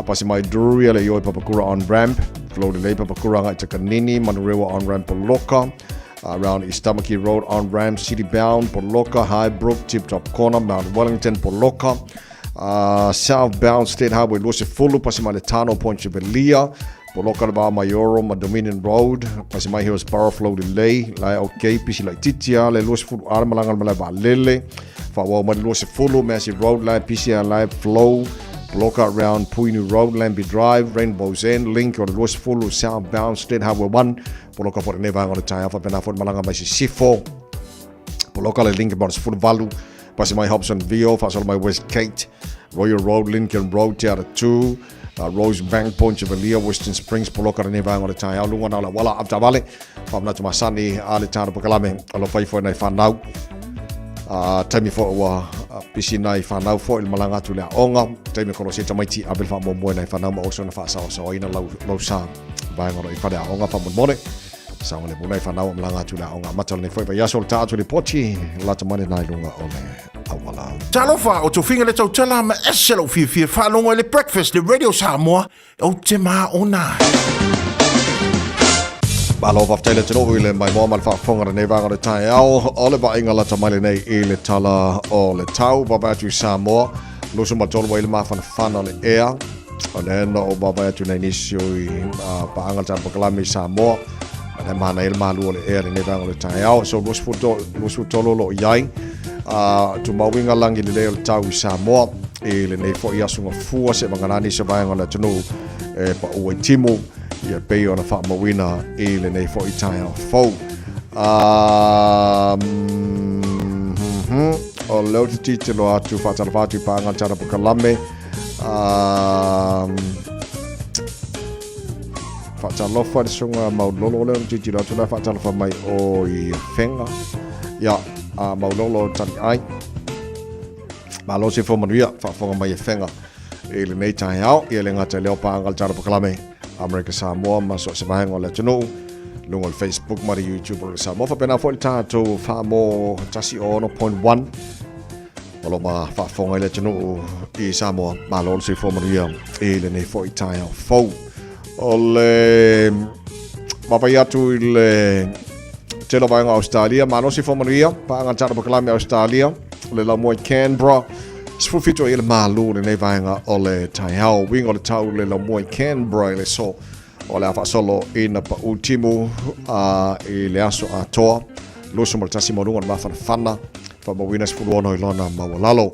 pasi mai Drury le ioi Papakura on ramp flow lelei Papakura ngai Takanini Manurewa on ramp poloka around East Tamaki Road on ramp City Bound Poloka Highbrook Tip Top Corner Mount Wellington Poloka Southbound State Highway 20 pasi mai le Tano Point Chevelia Poloka le va Maioro ma Dominion Road pasi mai Hillsborough Flow Lelei lae ok pisi laitiiti a le 20 a le malaga le malae vaalele faaauau mai le 20 Massey Road lae pisi a lae Flow Poloka around Puinu Road Lambie Drive Rainbow's End Link o le 20 Southbound State Highway 1 Poloka foi lenei vaega o le taeao faapena foi le malaga mai Sisifo Poloka le Lincoln mo le 18 pasi mai Hobsonville faasolo mai Westgate Royal Road Lincoln Road Te Aratū Rosebank Point Chevalier Western Springs poloka lenei vaega o le taeao luga na o le auala avetaavale faamanatu masani a le tano pakalame o lo fai foi nai whanau. Taimi foi ua pisi nai whanau foi le malanga atu le aoga, taimi kolosi tamaiti ave le faamuamua i nai whanau ma oso na faasaosaoaina lau, lau sa vaega o lo i fale aoga faamolemole. Saogalemu nai whanau o malanga atu le aoga amata o lenei foi vaiaso o le ta atu lipoti lata mai lenā i luga o le auala. Talofa, o tofiga le tautala ma ese lou fiafia faalogo i le Breakfast le Radio Samoa, ou te maona ai. Malo faafetai le atunuu i le maimoa ma le faafofoga i lenei vaega o le taeao o le vaaiga lata mai lenei i le tala o le tau. Vaavaai atu i Samoa, 23 ua i le mafanafana o le ea. O lea na ou vaavaai atu nei nisi o i paaga le tatou polokalame i Samoa. O lea manaia le malu o le ea lenei vaega o le taeao. So 23 o lo o i ai. Tumau uiga lagi lelei o le tau i Samoa i lenei foi aso gafua se vagana nisi o vaega o le atunuu e paua i timu ia pei ona faamauina i lenei foi taeao fou. O lea ou te titilo atu, faatalofa atu i paaga le tala polokalame. Faatalofa le susuga Maulolo lea ona tilotilo atu la faatalofa mai o i Afega. Ia, a Maulolo Taliai. Malo se fo manuia, faafofoga mai Afega i lenei taeao. Ia le gata i lea o paaga le tala polokalame Amerika Samoa ma so o se vaega o le atunuu luga o le Facebook ma le YouTube o le Samoa. Faapena foi le tatou Faamo 106.1 O lo ma faafofoga i le atunuu i Samoa, malo le soifua manuia i lenei foi taeao fou. O le vaavaai atu i le tele o vaega o Australia, malo le soifua manuia, paaga le tatou polokalame Australia, le laumua i Canberra, 17 i le malu lenei vaega o le taeao, uiga o le tau le laumua i Canberra i le aso o le a faasolo ina pau timu i le aso atoa, 21 maualuga o le mafanafana, faamauina 16 i lona maualalo.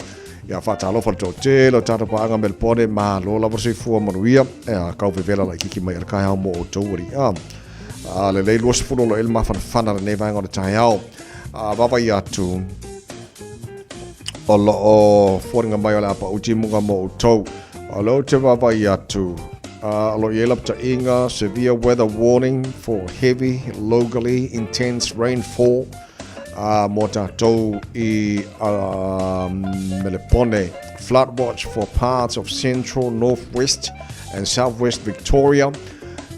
Ia faatalofa le toatele o tatou paaga Melbourne, malo lava le soifua manuia, e a kau vevela laitiiti mai a le taeao mo outou alii. A, a lelei 20 o lo o i le mafanafana lenei vaega o le taeao. A vaavaai atu, o lo o foliga mai o le a pau timuga mo outou. O lea ou te vaavaai atu, o lo o i ai lapataiga, severe weather warning for heavy, locally intense rainfall mo tatou i Melepone. Flood watch for parts of central, northwest and southwest Victoria.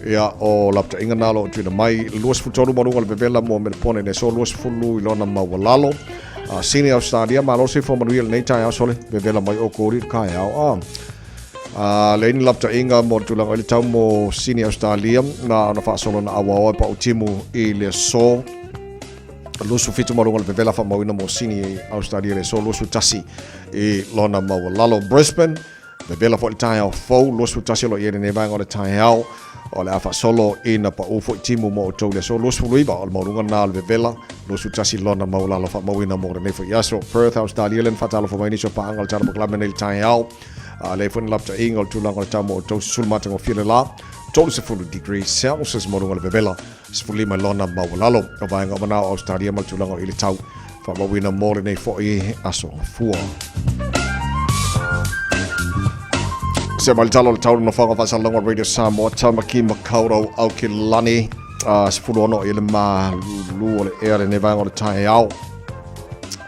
Ia, o lapataiga na o lo o tuuina mai, 23 ma luga o le vevela mo Melepone i le aso 20 i lona maualalo. Sini Australia, malo se fua manuia lenei taeao sole, vevela mai o kori le kaeao. Leai ni lapataiga mo le tulaga i le tau mo Sini Australia, na ona faasolo na auaoa e pau timu i le aso 27 ma luga o le vevela faamauina mo Sini Australia i le aso 21 i lona maualalo. Brisbane, Vevela foi le taeao fou, 21 o lo o i ai lenei vaega o le taeao, o le a faasolo ina pau foi timu mo outou i le aso 29 o le maualuga lena o le vevela, 21 lona maualalo faamauina mo lenei foi aso. Perth, Australia, lea na faatalofa mai nisi o paaga o le Tala Polokalame nei i le taeao, a leai foi ni lapataiga o le tulaga o le tau mo outou susulu matagofie le la, 30 degrees Celsius maualuga o le vevela, 15 lona maualalo. O vaega uma na o Australia ma le tulaga o i le tau faamauina mo lenei foi aso fua. Se mai le tala o le tau le nofoaga faasalalauga o Radio Samoa, Tamaki Makaurau Aukilani, 16 i le malulu o le ea lenei vaega o le taeao.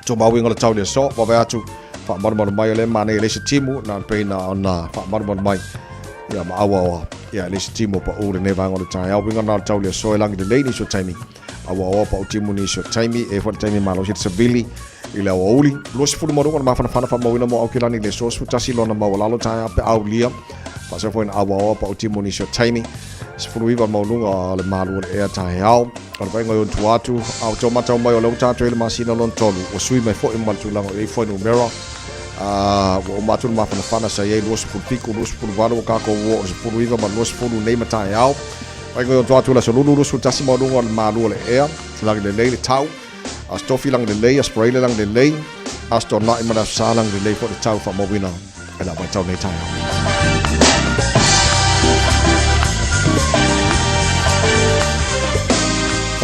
Tumau uiga o le tau i le aso, vave atu, faamalumalu mai o le manaia le isi timu, na pei na ona faamalumalu mai ia ma auaoa ia le isi timu o pau lenei vaega o le taeao. Uiga na o le tau i le aso e lagi lelei nisi o taimi. Auaoa pau timu nisi o taimi, e foi le taimi malosi le savili i le aoauli. 20 ma luga o le mafanafana faamauina mo Aukilani i le aso 11 lona maualalo taeao pe aulia. Faasea foi na auaoa pau timu nisi o taimi. 19 maualuga o le malu o le ea taeao. O le vaaiga i ona tua atu, a ua tau matau mai o lea ua tatou i le masina lona tolu, ua sui mai foi ma le tulaga o i ai fuainumera. Ua uma atu le mafanafana sa i ai 27, 28 ua tatou ua o le 19 ma le 20 nei ma taeao. Vaaiga i ona tua atu le aso Lulu 21 maualuga o le malu o le ea, lagi lelei le tau. Aso Tofi lagi lelei, Aso Faraile lagi lelei, Aso Toonai ma le Aso Sa lagi lelei foi le tau faamauina e lau vaitau nei taeao.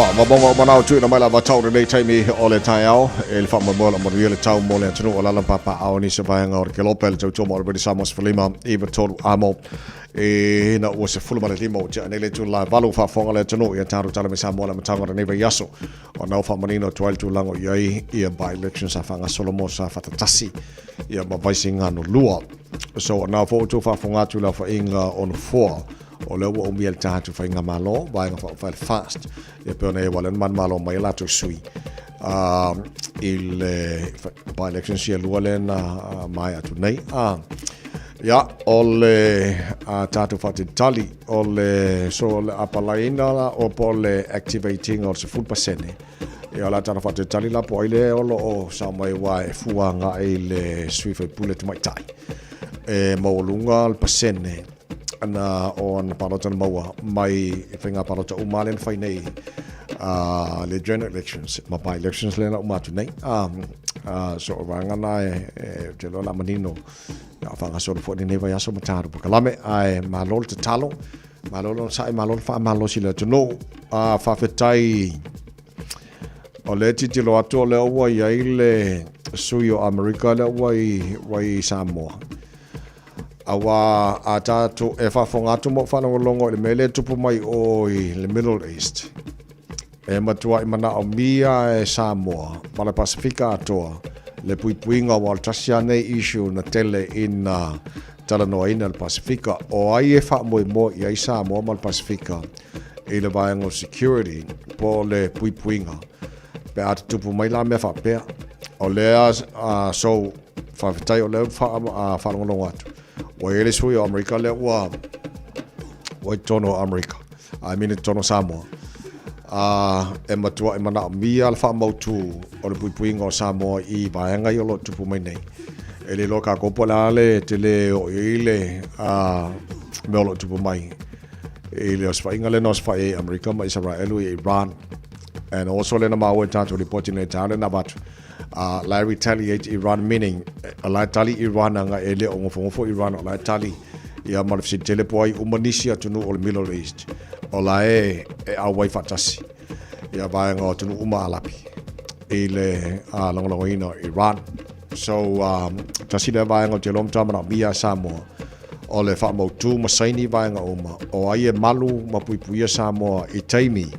Faamaumauga uma na o tuuina mai lava tau lenei taimi o le taeao e le faamoemoe o le manuia le tau mo le atunuu o lala papaao nisi o vaega o le kelope le tautua mo le British Samoa 15 93 amo e na ua 15 o tea nei le itula e 8 faafofoga le atunuu ia tatou tala mai Samoa le amataga o lenei vaiaso ona ua faamanino atu ai le tulaga o i ai ia by-election sa faagasolo mo sa fatatasi ia ma Vaisigano 2. So ona foi outou faafofoga atu i le aofaiga o nofoa o lea ua umia le tatou faigamalo vaega faaupufai le FAST ia pei ona i ai ua lea na manumalo mai ai latou sui i le by-elections ia lua lea na maea atu nei. Ia, o le tatou faatalitali o le so o le apalaiina la o po o le activate-ina o le 10%. Ia, o le a tatou faatalitali la po o ai lea o lo o sao mai aua e fua agai i le sui faipule tamaitai e maualuga le pasene na o ana palota na maua mai i faiga palota uma lea na fai nei le general elections ma by elections lea na uma atu nei. So o vaega na e te loa la manino ia faagasolo foi lenei vaiaso ma tatou polokalame ae malo le tatalo, malo le onosai, malo le faamalosi i le atunuu. Faafetai o lea tilotilo atu o lea ua i ai le sui o Amerika lea ua i Samoa. Aua a tatou e faafofoga atu ma ou faalogologo i le mea lea e tupu mai o i le Middle East, e matuai manaomia e Samoa ma le Pasefika atoa le puipuiga aua o le tasi lava nei issue na tele ina talanoaina i le Pasefika. O ai e faamoemoe i ai Samoa ma le Pasefika i le vaega o security po o le puipuiga pe a tutupu mai la mea faapea. O lea so Faafetai o lea ua faalogologo atu. Ua i ai le sui o Amerika lea ua ua i totonu o Amerika. I mean i totonu o Samoa. E matuai manaomia le faamautu o le puipuiga o Samoa i vaega ia o lo o tupu mai nei. E le iloa kākou po o le a le tele o i ai le mea o lo o tupu mai i le osofaiga lea na osofai ai Amerika ma Isaraelu i Iran. And also lea na maua i tātou ripoti nei taeao lea na avatu. La e retaliate Iran meaning o la e tali Iran anga e le o ngofongofo Iran o la e tali ia ma le fesili tele po ai uma nisi atunuu o le Middle East o la e e auai faatasi ia vaega o atunuu uma Alapi i le lagolagoina o Iran. So tasi lea vaega o te iloa matua manaomia e Samoa o le faamautu ma saini vaega uma o ai e malu ma puipuia Samoa i taimi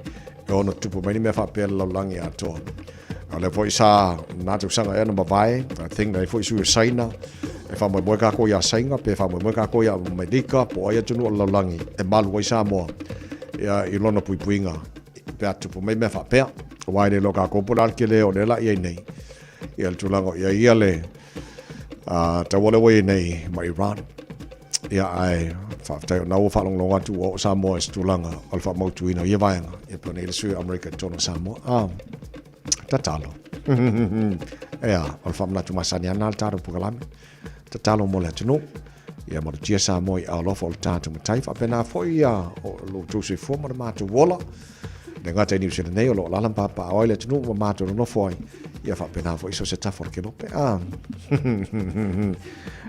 e ono tupu mai ni mea faapea le lalolagi atoa. O lea foi sa nā tausaga ea na mavae, I think na i foi sui o Saina, e faamoemoe kākou iā Saina, pe faamoemoe kākou iā Amerika, po o ai atunuu o le lalolagi e malu ai Samoa ia, i lona puipuiga pe a tupu mai mea faapea. Aua e le iloa kākou po o le a le tele o lea la i ai nei, ia le tulaga o i ai ia le taua lea ua i ai nei ma Iran. Ia, ae faafetai o na ua faalogologo atu ua oo Samoa i se tulaga o le faamautuina o ia vaega, ia pe ona i le sui o Amerika i totonu o Samoa. Ah, tatalo. Ea, o le faamanatu masani ana le tatou polokalame. Tatalo mo le atunuu. Ia malutia Samoa i alofa o le tatou matai. Faapena foi ia o lo outou soifua ma le matou ola. Le gata i Niu Sila nei o lo o alaala ma papaaao ai le atunuu ma matou nonofo ai. Ia faapena foi so se tafa o le kelope. Ah.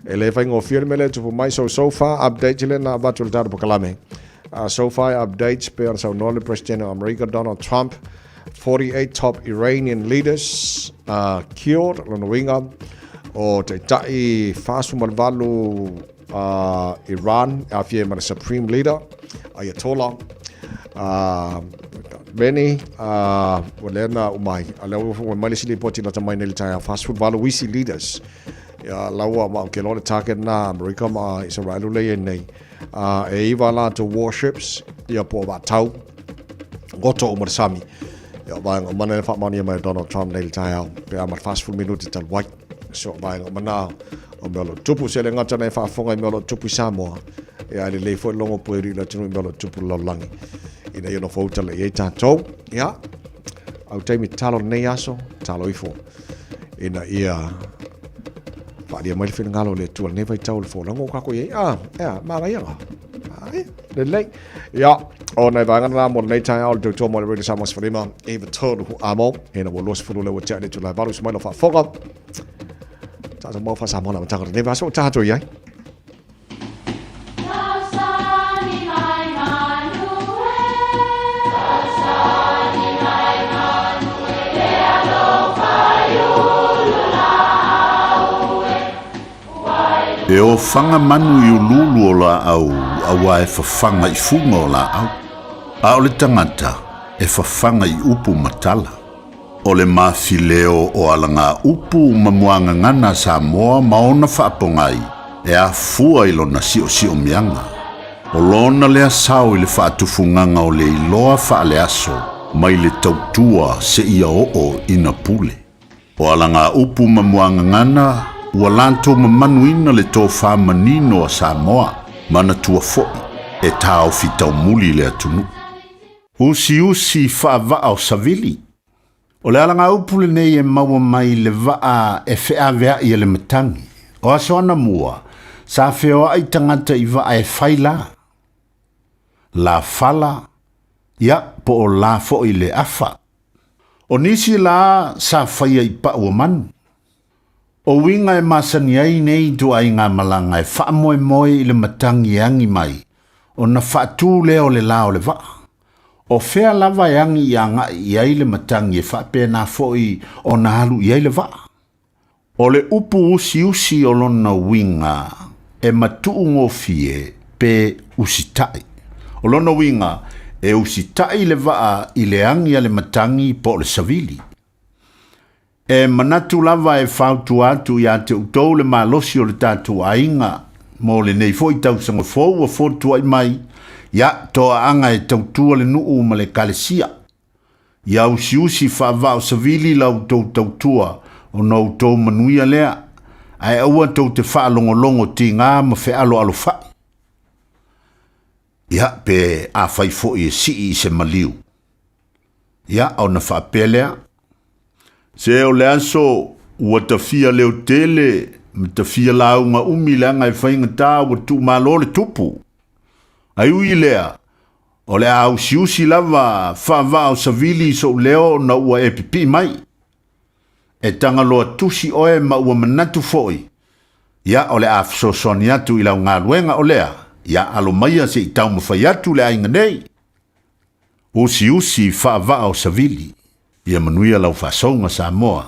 E le faigofie le mea lea e tupu mai. So, so far updates lea na avatu i le tatou polokalame. So far updates pei ona saunoa le President o Amerika Donald Trump 48 top Iranian leaders killed, lona uiga o taitai 48 Iran e aafia ai ma le Supreme Leader Ayatollah Khamenei ua lea na uma ai. A lea ua mai le isi lipoti lata mai nei i le taeao 48 isi leaders ia laua ma o ke loa le target na Amerika ma Israel lea i ai nei. E iwa latou warships ia po o vaatau goto uma le sami. Ia o vaega uma na faamaonia mai e Donald Trump nei le taeao pe a ma le 40 minute talu ai. So o vaega uma na o mea o lo o tupu se le gata na e faafofoga i mea o lo o tupu i Samoa. Ia ae lelei foi le logo pueri i le atunuu i mea o lo o tupu i le lalolagi. Ina ia nofo uta lelei ai tatou. Ia, au taimi tatalo lenei aso, tatalo ifo ina ia faaalia mai le finagalo o le Atua i lenei vaitau o le folauga ua kākou i ai. Ah, ea, manaia. Ai, lelei. Ia, o nai vaega na mo lenei taeao o le tautua mo le Radio Samoa 15, 93 amo, ina ua 20 lea ua tea i le itula e 8 uso mai lau faafofoga. Tatou mau faa-Samoa na amataga o lenei vaiaso o tatou i ai. E ofaga manu i uluulu o laau auā e fafaga i fuga o laau, a o le tagata e fafaga i upu ma tala. O le mafileo o alagaupu ma muagagana a Samoa ma ona faapogai e afua i lona siosiomiaga. O lona lea sao i le faatufugaga o le iloa faaleaso mai le tautua seia oo ina pule. O alagaupu ma muagagana ua latou mamanuina le tofa manino a Samoa, manatua foi e taofi taumuli le atunuu. Usiusi faavaa o savili. O le alagaupu lenei e maua mai le vaa e feaveai e le matagi. O aso anamua, sa feoai tagata i vaa e fai la. La fala, ia po o la foi le afa. O nisi la sa faia i pau o manu. O uiga e masani ai nei ituaiga malaga e faamoemoe i le matagi e agi mai, ona faatu lea o le la o le vaa. O fea lava e agi i agai i ai le matagi e faapena foi ona alu i ai le vaa. O le upu usiusi o lona uiga e matuugofie pe usitai. O lona uiga e usitai le vaa i le agi a le matagi po o le savili. E manatu lava e fautua atu ia te outou le malosi o le tatou aiga mo lenei foi tausaga fou ua fotuai mai, ia toaaga e tautua le nuu ma le ekalesia. Ia usiusi faavaa o savili la outou tautua ona outou manuia lea, ae aua tou te faalogologo tiga ma fealoalofai. Ia, pe afai foi e sii i se maliu, ia ona faapea lea, Se o le aso ua tafia leotele ma tafia lauga umi leaga e faigata ua tuumalo le tupu. Ae ui i lea, o le a usiusi lava faavaa o savili i sou leo ona ua e pipii mai. E tagaloa tusi oe ma ua manatu foi, ia o le a fesoasoani atu i lau galuega o lea, ia alo maia se i taumafai atu le aiga nei. Usiusi faavaa o savili. Ia manuia lau faasouga Samoa.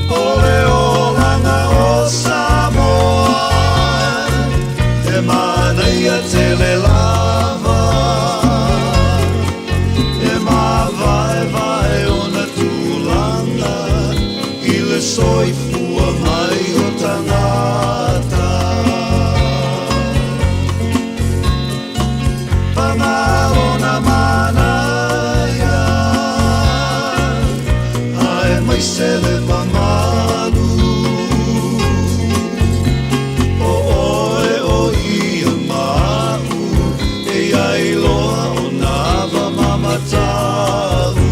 O le olaga o Samoa e manaia tele lava E māvaevae ona tulaga i le soifua mai o tagata Paga lona manaia aemaise le mamalu O oe o ia ma a'u e i ai loa ona ava ma mataʻu.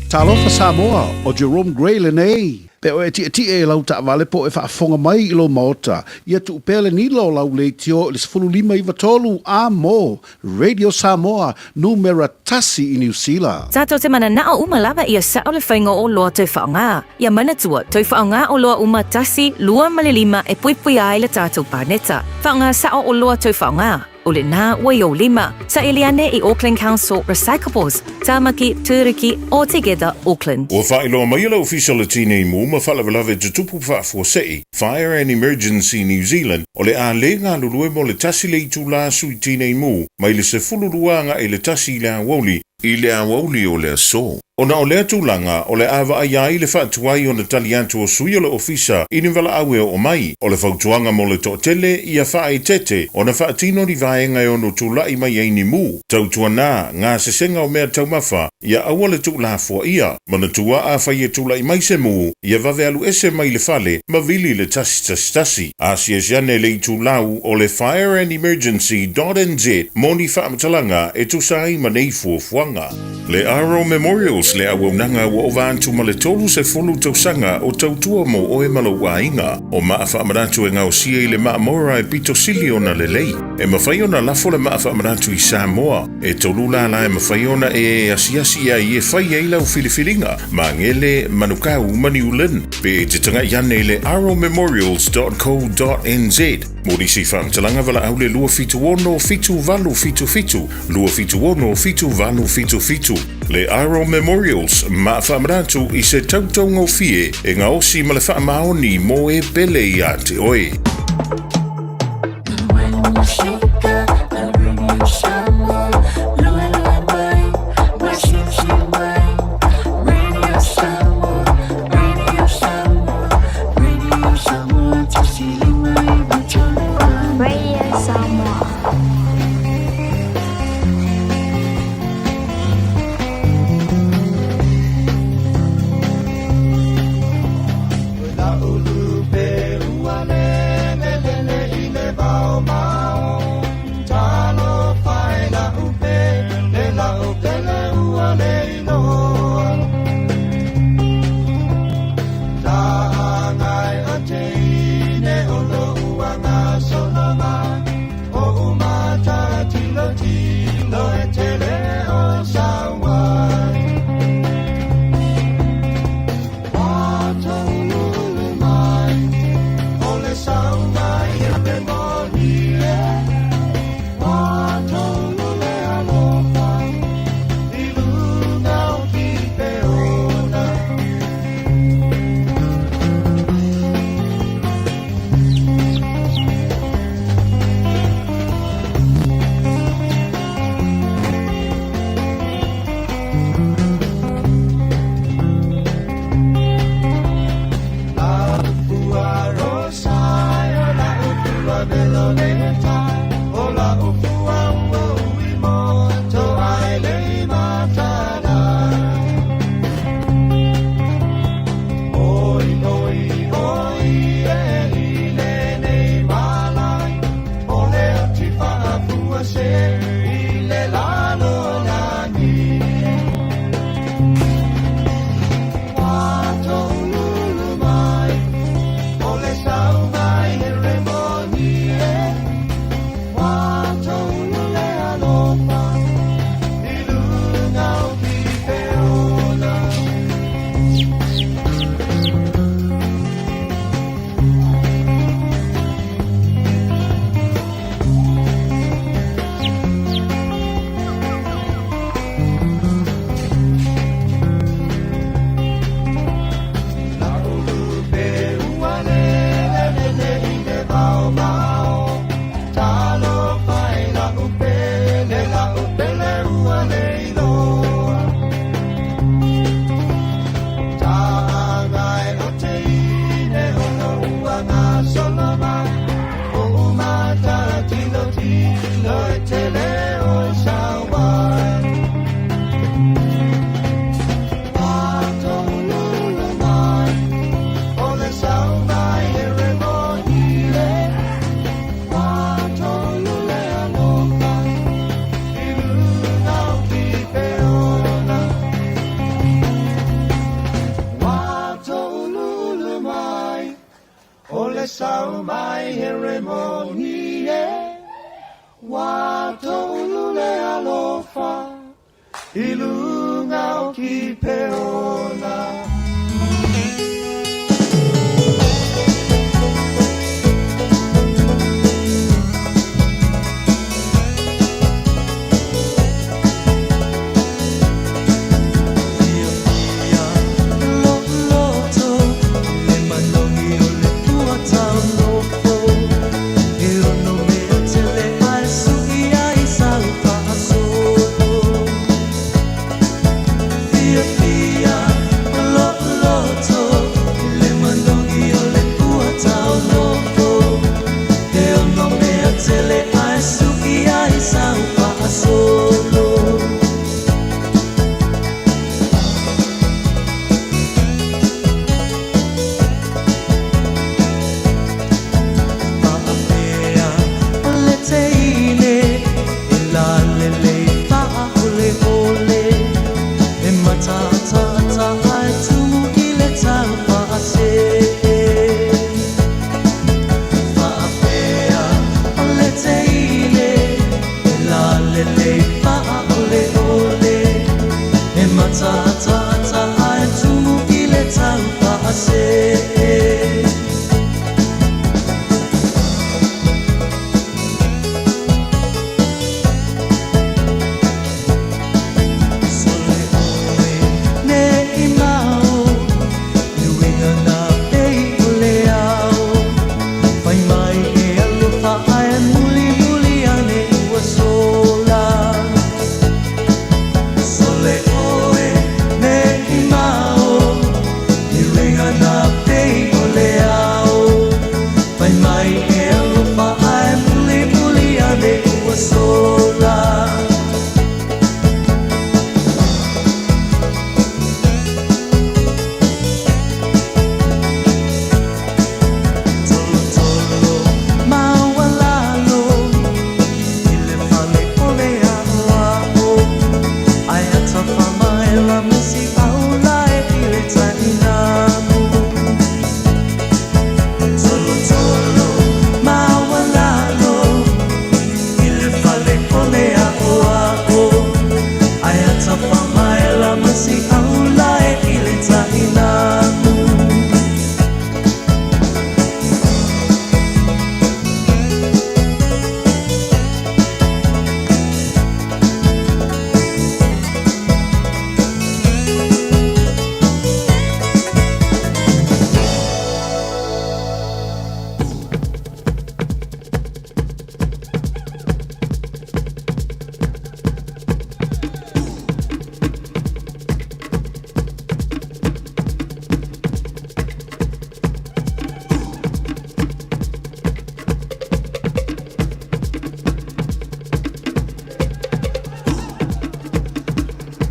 Talofa Samoa, ʻo Jerome Gray lenei. Pe o e tietie i lau taavale po o e faafofoga mai i lou maota, ia tuu pea le nila o lau leitio i le 15 93 a mo Radio Samoa, numera tasi i Niu Sila. Tatou te mananao uma lava ia sao le faiga o oloa toe faaaoga. Ia manatua, toe faaaoga oloa uma tasi, lua ma le lima e puipuia ai le tatou paneta. Faaaoga sao oloa toe faaaoga. O lena ua i ou lima. Saili ane i Auckland Council Recyclables, Tamaki, Turuki, or Together Auckland. Ua faailoa mai e le Ofisa o le Tinei Mu ma Faalavelave Tutupu Faafuasei, Fire and Emergency New Zealand, o le a le galulue mo le tasi le itulā sui tinei mu mai le 12 agai i le tasi i le aoauli i le aoauli o le aso. Ona o lea tulaga, o le a vaaia ai le faatuai ona tali atu o sui o le Ofisa i ni valaau e oo mai. O le fautuaga mo le toatele, ia faaeteete ona faatino ni vaega e ono tulai mai ai ni mu, tautuana, gasesega o mea taumafa, ia aua le tuulafoaia. Manatua afai e tulai mai se mu, ia vave alu ese mai le fale ma vili le 111. Asiasi ane i le itulau o le fireandemergency.nz mo ni faamatalaga e tusa ai ma nei fuafuaga. Le Aro Memorials, le auaunaga ua ova atu ma le 30 tausaga o tautua mo oe ma lou aiga. O maa faamanatu e gaosia i le maa mora e pito sili ona lelei. E mafai ona lafo le maa faamanatu i Samoa. E tolu lala e mafai ona e asiasi i ai e fai ai lau filifiliga. Magele, Manukau ma New Lynn. Pe e te tagai ane i le aromemorials.co.nz mo nisi faamatalaga valaau le 276 7877 276 7877. Le Aro Memorials, maa faamanatu i se tautaugofie e gaosi ma le faamaoni mo e pele ia te oe. Radio Samoa. le moni e Ua toulu le alofa I luga o Kipeona.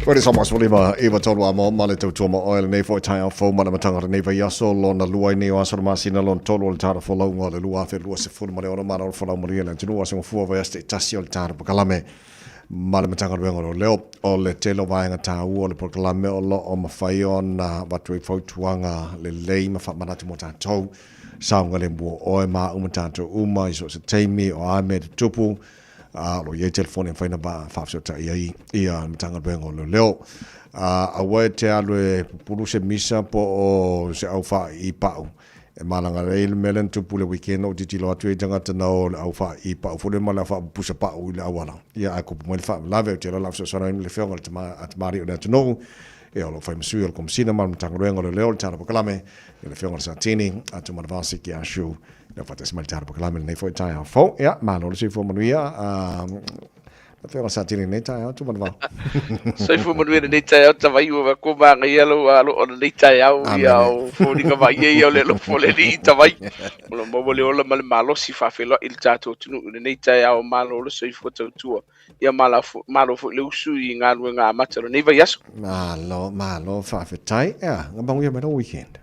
Koe sa maso lima iwa tolu a mo ma le tautua ma oe lenei foi taeao fou ma le amataga o lenei vaiaso lona lua ai nei o aso le masina lona tolu o le tala folauga o le 2026 malo le folau manuia le atunuu aso gafua vaiaso taitasi o le tala polokalame ma le Matagaluega o Leoleo. O le tele o vaega taua o le polokalame o lo o mafai ona avatu ai fautuaga lelei ma faamanatu mo tatou saogalemu o oe ma au ma tatou uma i so o se taimi o a mea e tutupu, a o lo o i ai telefoni e mafai ona faafesootai ai ia le Matagaluega o Leoleo. Aua e te alu e pupulu se misa po o se au faaii pau E malaga ai le mea lea na tupu i le weekend ou tilotilo atu i tagata na o le au faaii pau foi lea ma le au faapupusa pau i le auala. Ia ae kupu mai le faalavelave, ou te iloa o le a fesoasoani ai le afioga i le tama, a tamalii o le atunuu, ia o lo o fai ma sui o le Komesina ma le Matagaluega o Leoleo, le Tala Polokalame, ia le afioga i le Satini, a Tumanavasi ki Ashu, ia faatasi mai le Tala Polokalame i lenei foi taeao fou. Ia, malo le soifua manuia. Afioga sa tini nei taeao tu manavao. Soifua manuia lenei taeao tavai ua ko māngaia lou alo o lenei taeao ia o foliga vaia ia o le alofa o le Alii tavai. O lo maua le ola ma le malosi faafeiloai i le tatou atunuu i lenei taeao malo le soifua tautua. Ia malo malo foi le usu i galuega amata o lenei vaiaso. Malo, malo faafetai. Ia, nga manuia mai lou weekend.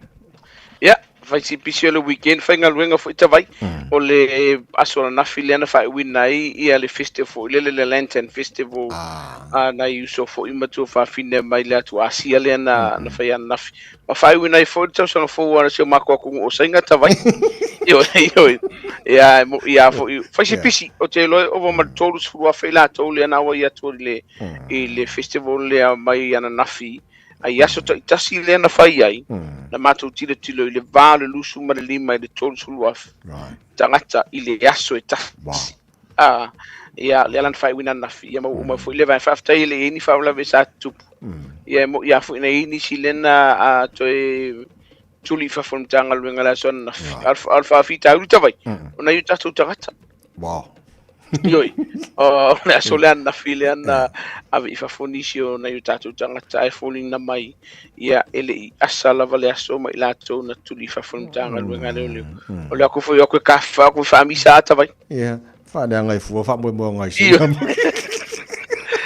Ia, Fai si pisi o le weekend faigaluega foi tavai. O le aso ananafi lea na faaiuina ai ia le festival foi lele le Lantern Festival a nai uso foi ma tuafafine mai le atu Asia lea na na faia ananafi. Ma faaiuina ai foi le tausaga fou a si o matou atunuu o Saina tavai. Ioe, ioe. Ia, e mo'i lava foi. Fai si pisi, ou te iloa e ova ma le 30,000 i latou lea na auai atu i le i le festival lea mai ananafi. A i aso taitasi lea na fai ai, na matou tilotilo i le va o le 25 i le 30,000 tagata i le aso e tasi. A, ia, lea la na faaiuina ananafi, ia ma ua uma foi lea vaega. Faafetai e le i i ai ni faalavelave sa tutupu. Ia e mo'i lava foi na i ai nisi lea na toe tuli i fafo o le Matagaluega i le aso ananafi. A o le faafitauli tavai, o nai o tatou tagata. Wow. Ioe, o le aso lea ananafi lea na ave i fafo nisi o nai o tatou tagata ae foliga mai, ia e le i asa lava le aso ma i latou na tuli i fafo o le Matagaluega a Leoleo. O le aku foi o aku e kafa, aku e faamisa ata vai. Ia, faaleaga i fua, faamoemoe i Ioe.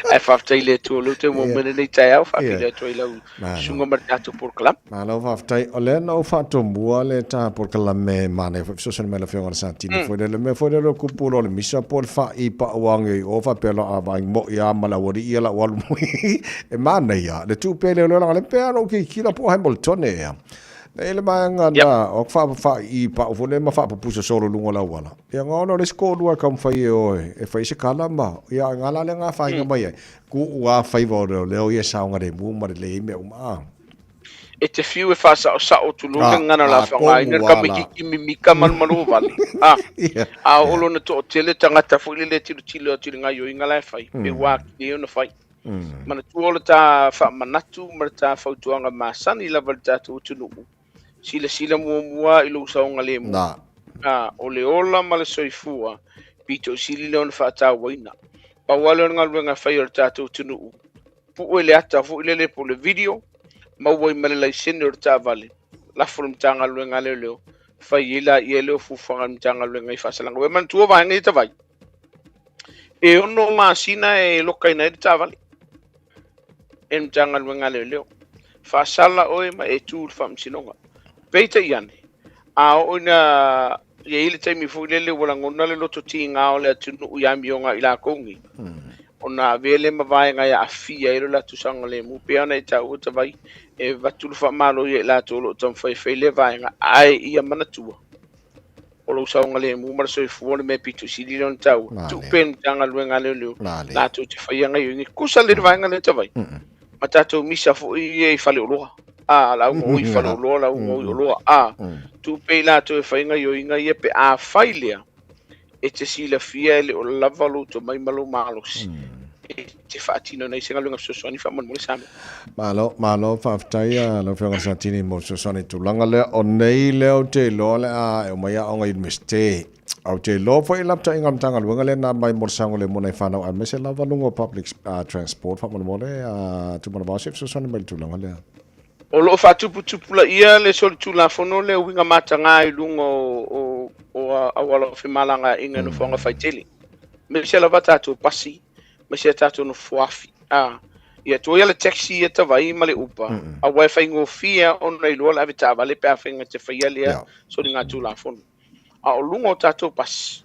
Ae faafetai i le Atua o lea ua toe maua mai lenei taeao, faafeiloai atu ai i lau susuga ma le tatou polokalame. Malo faafetai. O lea na ou faatomua le ta polokalame manaia foi fesoasoani mai le Afioga i le Satini foi lele mea foi lele o kupu loa le misa po o le fa'i pau age i o faapea loa a vaai mo'i a ma le aualii ia lau alu e manaia le tuu pea i leoleo leaga le pea lou kikila po o Hamiltone ea. Na i ai le vaega na o aku faaii pau foi lele ma faapupusa solo i luga o le auala. Ia na ona o le isi toalua e taumafai e o e fai se tala ma ia na la lea na afaina mai ai. Tuu lava faiva o leoleo ia e saogalemu ma lelei ai mea uma a. E te fiu e faasaosao tulou le gagana o le a faaaogaina le tamaitiiti mimita malumalu o vale. A, a oo loa ina toatele tagata foi lele e tilotilo atu i le gaoioiga la e fai, pe ua atili ai ona fai. Manatua o le ta faamanatu ma le ta fautuaga masani lava i le tatou atunuu, silasila muamua i lou saogalemu. A, o le ola ma le soifua, pito i sili lea ona faatauaina. Pau lava lea o le galuega e fai a le tatou atunuu, pue le ata foi lele po o le video, maua ai ma le laisene o le taavale, lafo i le Matagaluega a Leoleo, fai ai laia lea o fuafuaga a le Matagaluega i faasalaga. Ua e manatua vaega ia tavai? E 6 masina e lokaina ai le taavale e le Matagaluega a Leoleo. Faasala oe ma e tu i le faamasinoga. Peitai ane, a oo ina i ai le taimi foi lele ua lagona le loto tiga o le atunuu i amioga a i latou nei, ona avea lea ma vaega e aafia ai lo latou saogalemu. Pei ona e taua tavai, e avatu le faamalo ia i latou o lo o taumafai e fai lea vaega, ae ia manatua, o lou saogalemu ma le soifua o le mea pito i sili lea ona taua. Tuu pea i le Matagaluega a Leoleo latou te faia gaoioiga. Tusa lelei le vaega lea tavai, ma tatou misa foi ia i faleoloa. A, la ua o i faleoloa, la ua o i oloa. A, tuu pea i latou e fai gaoioiga ia pe a fai lea, e te silafia e le o lava lou tomai ma lou malosi e te faatinoina ai se galuega fesoasoani faamolemole Samoa. Malo, malo faafetai a lau Afioga Satini mo le fesoasoani i tulaga lea. O nei lea ou te iloa o le a e omai aoga i Iunivesite. A ou te iloa foi i lapataiga o le Matagaluega lea na aumai mo le saogalemu o nai fanau aemaise lava luga o public transport faamolemole a Tumanavao se fesoasoani mai i le tulaga lea. O lo o faatuputupulaia le solitulafono lea uiga mataga i luga o auala o femalagaaiga i nofoaga faitele, aemaise lava tatou pasi, aemaise a tatou nofoafi. A, ia tuaia le taxi ia tavai ma le Uber, aua e faigofie ona iloa le avetaavale pe afai na te faia lea soligatulafono. A o luga o tatou pasi,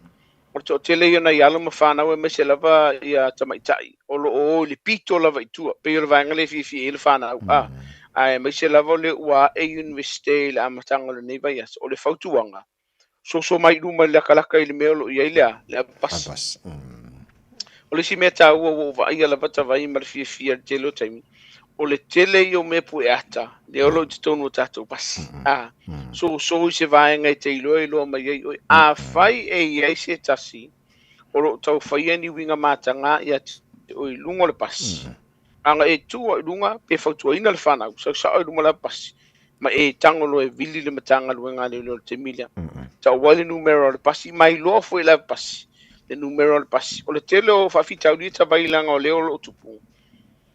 O le toatele ia o nai alo ma fanau aemaise lava ia tamaitai o lo o o i le pito lava i tua, pei o le vaega lea e fiafia i ai le fanau, a, aemaise lava o lea ua ae Iunivesite i le amataga o lenei vaiaso. O le fautuaga, soso mai i luma i le lakalaka i le mea o lo o i ai le a? Le avepasi. O le isi mea taua ua ou vaaia lava tavai ma le fiafia i le tele o taimi, o le tele ia o mea pueata lea o lo o i totonu o tatou pasi. A, soso i se vaega e te iloa e iloa mai ai oe. Afai e i ai se tasi o lo o tau faia ni uiga mataga ia te oe i luga o le pasi, ana e tu i luga pe fautuaina le fanau, sau sao i luma o le pasi, ma e tago loa e vili le Matagaluega a Leoleo i le taimi lea. Tau ai le numera o le pasi, ma iloa foi e le pasi le numera o le pasi. O le tele o faafitauli e tavai leaga o lea o lo o tupu,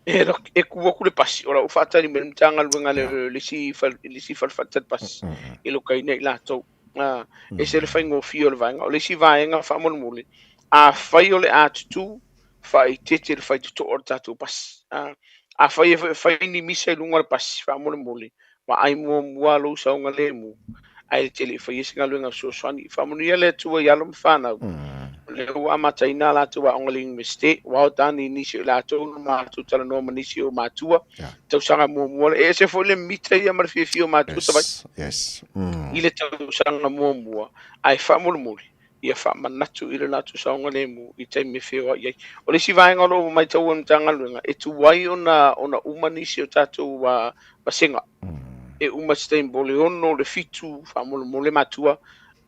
e tu atu le pasi, o la ua faatali mai le Matagaluega a Leoleo i le isi fale faatali pasi e lokaina i latou. E ese le faigofie o le vaega. O le isi vaega faamolemole, afai o le a tutū, faaeteete le faitotoa o le tatou pasi. Afai e fai ni misa i luga o le pasi, faamolemole, vaai muamua lou saogalemu. Ae e te le i faia se galuega fesoasoani. Faamanuia le Atua i alo ma fanau. O lea ua amataina a latou aoga i le Iunivesite, ua ao tani i nisi o i latou na matou talanoa ma nisi o matua, tausaga muamua. E ese foi le mita ia ma le fiafia o matua tavai. Yes. I le tausaga muamua, ae faamolemole, ia faamanatu i le latou saogalemu i taimi e feoai ai. O le isi vaega o lo o matau e le Matagaluega, e tuai ona uma nisi o tatou vasega. E uma se taimi po o le 6, le 7, faamolemole matua,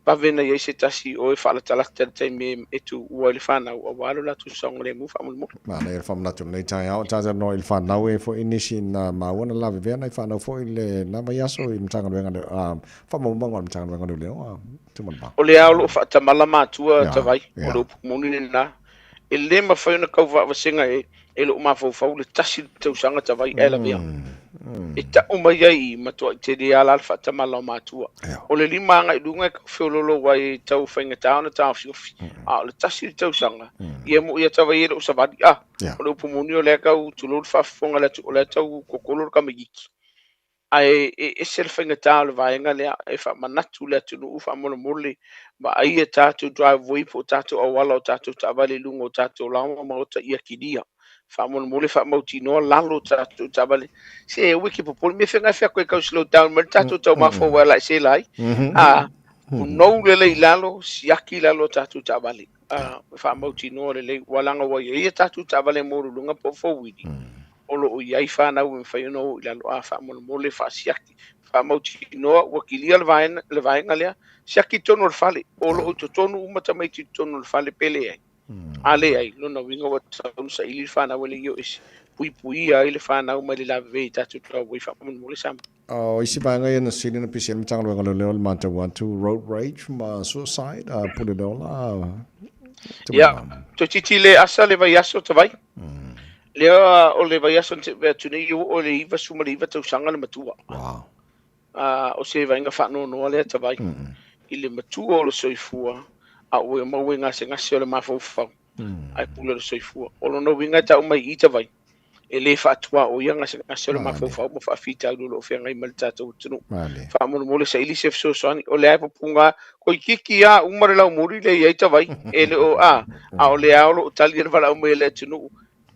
vave ona i ai se tasi o e faalatalata i le taimi e tuua ai le fanau aua lo latou saogalemu faamolemole. Manaia le faamanatu i lenei taeao, tatou noa i le fanau e foi nisi na maua na lavevea nai fanau foi i lena vaiaso i Matagaluega faamaumauga a le Matagaluega o Leoleo. O lea o lo o faatamala matua Tavai, o le upu moni lena. E le mafai ona kau faavasega e lou mafaufau le tasi le tausaga Tavai ae lavea. E tau mai ai i matuai tele lava la le faatamala o matua. O le 5 agai i luga e kau feololo ai e tau faigata ona taofiofi, a o le tasi le tausaga, ia mo ia Tavai e le o savali. O le upu moni o lea kau tulou le faafofoga a le atunuu, o lea tau kokolo le tamaitiiti. Ae e ese le faigata o le vaega lea e faamanatu le atunuu faamolemole vaaia tatou driveway po o tatou auala o tatou taavale i luga o tatou laoa ma maota ia kilia. Faamolemole faamautinoa lalo tatou taavale. Se aua e te popole mea fea fea koe tau slow down mai le tatou taumafa ua ala e sela ai. A punou lelei i lalo, siaki i lalo o tatou taavale. A faamautinoa lelei ua laga ua i ai a tatou taavale maualuluga po o four-wheelie. O lo o i ai fanau e mafai ona o i lalo, a faamolemole faasiaki, faamautinoa ua kilia le vaega, le vaega lea, siaki i totonu o le fale, o lo o i totonu uma tamaiti i totonu o le fale pe leai. A leai, lona uiga ua tatau ona saili le fanau e le i o ese, puipuia ai le fanau mai le lavevea i tatou driveway faamolemole Samoa. O isi vaega ia na sili ona pisi ai le Matagaluega o Leoleo i le matau atu, road rage ma suicide, a pule leo la. Ia, toeitiiti le asa le vaiaso Tavai. Lea o le vaiaso na te atu nei, ua oo i le 99 tausaga le matua. Wow. O se vaega faanoanoa lea Tavai. I le matua o le soifua, a ua maua i gasegase o le mafaufau, ae pule le soifua. O lona uiga e tau mai i i Tavai, e le faatuaoia gasegase o le mafaufau ma faafitauli o lo o feagai ma le tatou atunuu. Faamolemole saili se fesoasoani, o lea e pupuga toeitiiti lava uma le laumuli lea e i ai Tavai, e le o a, a o lea o lo o tali le valaau mai a le atunuu,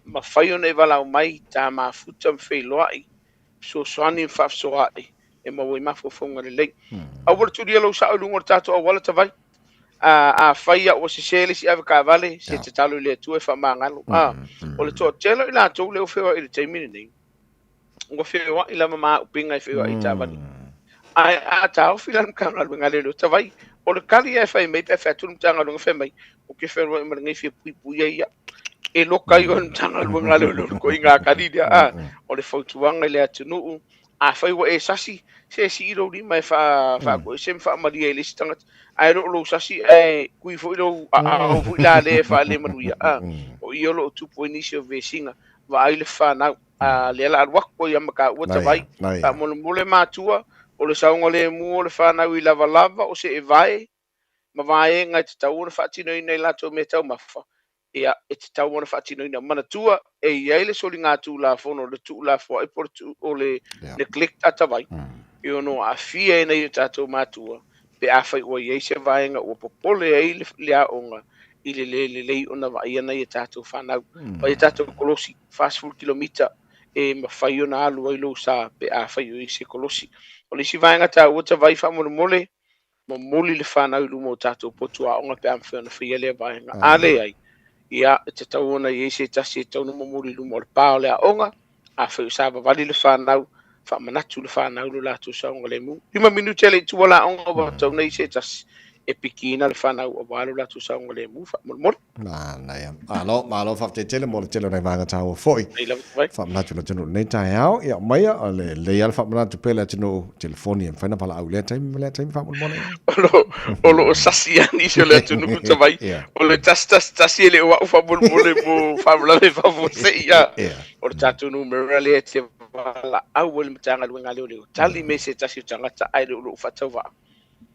mafai ona e valaau mai, ta mafuta ma feiloai, fesoasoani ma faafesoaai e maua ai mafaufauga lelei. Aua le tulia lou sao i luga o le tatou auala Tavai. Afai a ua sese le isi avetaavale, se tatalo i le Atua e faamagalo. O le toatele o i latou lea ua feoai i le taimi lenei, ua feoai lava ma auupega e feoai i taavale. Ae a taofi la le Matagaluega a Leoleo Tavai, o le tali lava e fai mai pe a fai atu le Matagaluega fai mai, ou te feoai ma lenei fia puipuia ia. E loka ai oe le Matagaluega a Leoleo i le ituaiga tali lea. O le fautuaga i le atunuu, afai ua e sasi, se sii lou lima e faatoese ma faamalie ai le isi tagata. Ae le o lou sasi ae kui foi lou aao foi la lea e faalemanuia. O i o lo o tupu ai nisi o vesiga, vaai le fanau. A lea la alu atu ai a mataua Tavai. Faamolemole matua, o le saogalemu o le fanau i lavalava, o se evae ma vaega e tatau ona faatinoina i latou mea taumafa, ia, e tatau ona faatinoina. Manatua, e i ai le soliga tulafono, le tuulafoai po o le neglect a Tavai, e ono aafia ai nai o tatou matua pe afai ua i ai se vaega ua popole ai le aoga i le le lelei ona vaaia nai a tatou fanau. Vaai a tatou kolosi, 40 kilomita e mafai ona alu ai lou sa pe afai o i ai se kolosi. O le isi vaega taua Tavai faamolemole, momoli le fanau i luma o tatou potu aoga pe a mafai ona faia lea vaega. A leai, ia, e tatau ona i ai se tasi e tatau ona momoli i luma o le pa o le aoga, afai o savavali le fanau, faamanatu le fanau lo latou saogalemu. 5 minute le i tua le aoga ua tatau ona i ai se tasi e pikiina le fanau aua lo latou saogalemu faamolemole. Manaia. Malo, malo faafetai tele mo le tele o nai vaega taua foi. Faamanatu i le atunuu i lenei taeao. Ia aumaia, o le lelei lava le faamanatu pea i le atunuu, telefoni e mafai ona valaau i lea taimi ma lea taimi faamolemole. O lo o sasi lava nisi o le atunuu Tavai. O le 111 e le o au faamolemole mo faalavelave faafuasei. O le tatou numera lea e te valaau ai le Matagaluega a Leoleo. Tali mai se tasi o tagata ae le o lou faatauvaa.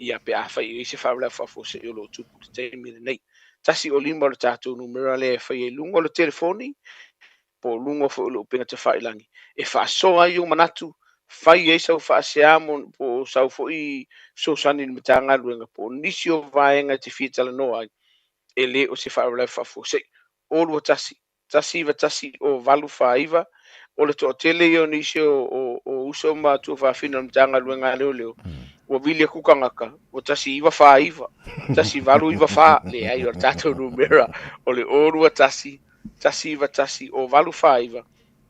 Ia pe afai e i ai se faalavelave faafuasei o lo o tupu i le taimi lenei. 105 o le tatou numera lea e faia i luga o le telefoni po o luga foi o le upega tafailagi e faasoa ai ou manatu, fai ai sau faasea po o sau foi fesoasoani i le Matagaluega po o nisi o vaega e te fia talanoa ai, e le o se faalavelave faafuasei. 021 191 0849. O le toatele ia o nisi o uso ma tuafafine o le Matagaluega a Leoleo, ua vili atu tagata, ua 1949, 1894, leai, o le tatou numera o le 021 191 0849,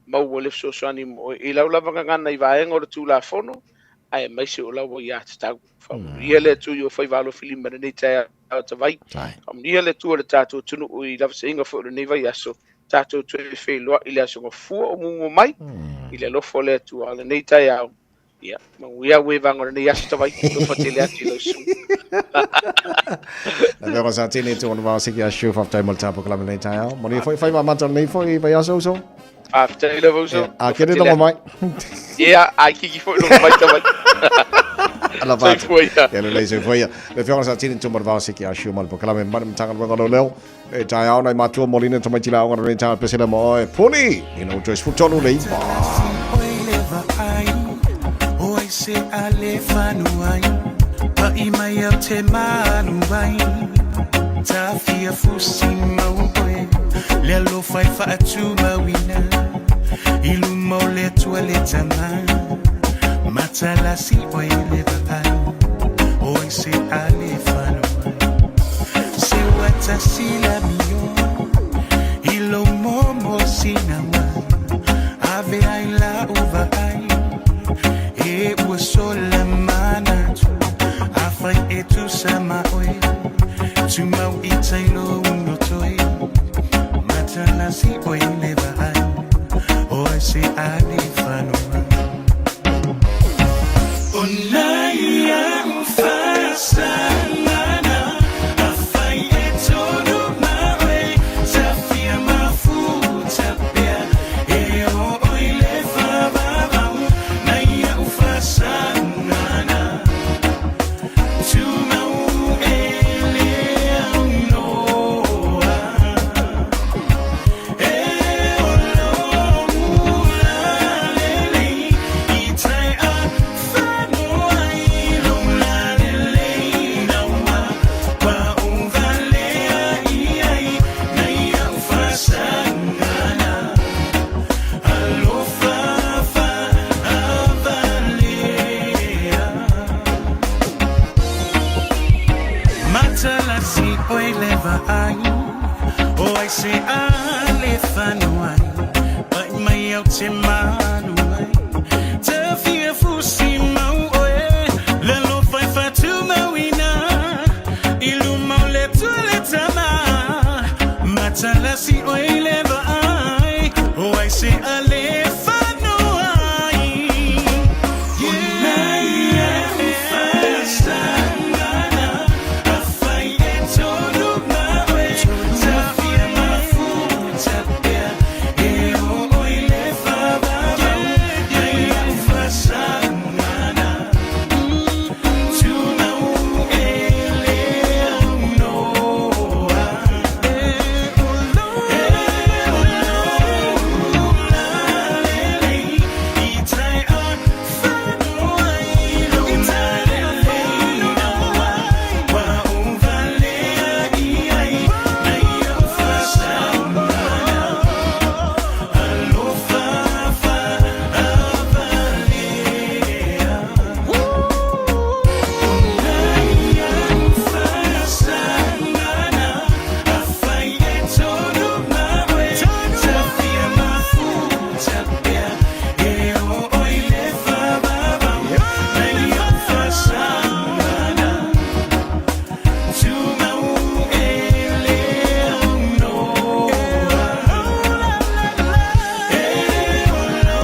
maua le fesoasoani mo oe i lau lava gagana i vaega o le Tulafono, aemaise o lau aiatatau. Faamanuia le Atua i o faiva alofilima i lenei taeao tavai. Faamanuia le Atua i le tatou atunuu i lavasaiga foi o lenei vaiaso. Tatou toe feiloai i le aso Gafua o muamua mai i le alofa o le Atua. A o lenei taeao, ia, manuia au evaga o lenei aso tavai. Alofa tele atu i lau susuga. Na mea sa tini tu ona vao siki a shu whaftai mo le tapo kalama nei taeao. Manuia foi whai mata nei foi vaiaso uso. Faafetai lava uso. A kere longo mai. Ia, a kiki foi longo mai tavai. Ala fatu. Soifua ia. Ia lelei soifua ia. Le fioga sa tini tu mo le vao siki a shu mo le pokalame mai le Matagaluega o Leoleo. E taeao nai matua molina tamaiti la aoga nei taeao pesela mo oe. Puni! Ina o Joyce Futonu le iva. O ai se ale whanuai, Pa'i mai au te malu ai, Tawhia fusi mau oe, Le alofa e whaatumauina, I luma o le Atua le tama, Matalasi oe le vaai, O ai se ale whanuai, Se watasi la mio, I lo momo sinawa, Ave ai la uvaai, E ua sola manatu, Afai e tusa ma oe, Tumau i tailo uno toe, Matalasi oe le vaai, O ai se ale whanua. O nai au whasangana, Afai e tonu ma oe, Tawhia mafuta pea, E o oi le whavavau, Nai au whasangana, Tumau e le au noa. E o lo ula lelei, I tai a whanua i lo la lelei naua, Kwa uvalea i ai, Nai au whasangana, Alofa whaavalea. Matalasi oe le vaai, O ai se ale whanuai, Pai mai au te malu ai, Te fusi mau oe, Le alofa e whatumauina, I luma o le Atua le tama, Matalasi oe le vaai, O ai se ale whanuai. O nai au whasangana, Afai e tonu ma oe, Tawhia mafuta pea, E o oi le whavavau, Nai au whasangana, Tumau e le au noa. E o lo ula lelei, I tai a whanua i lo lelei naua, Kwa uvalea i ai, Nai au whasangana, Alofa whaavalea. O nai au whasangana, Afai e tonu ma oe, Tawhia mafuta pea, E o oi le whavavau, Nai au whasangana, Tumau e le au noa. E o lo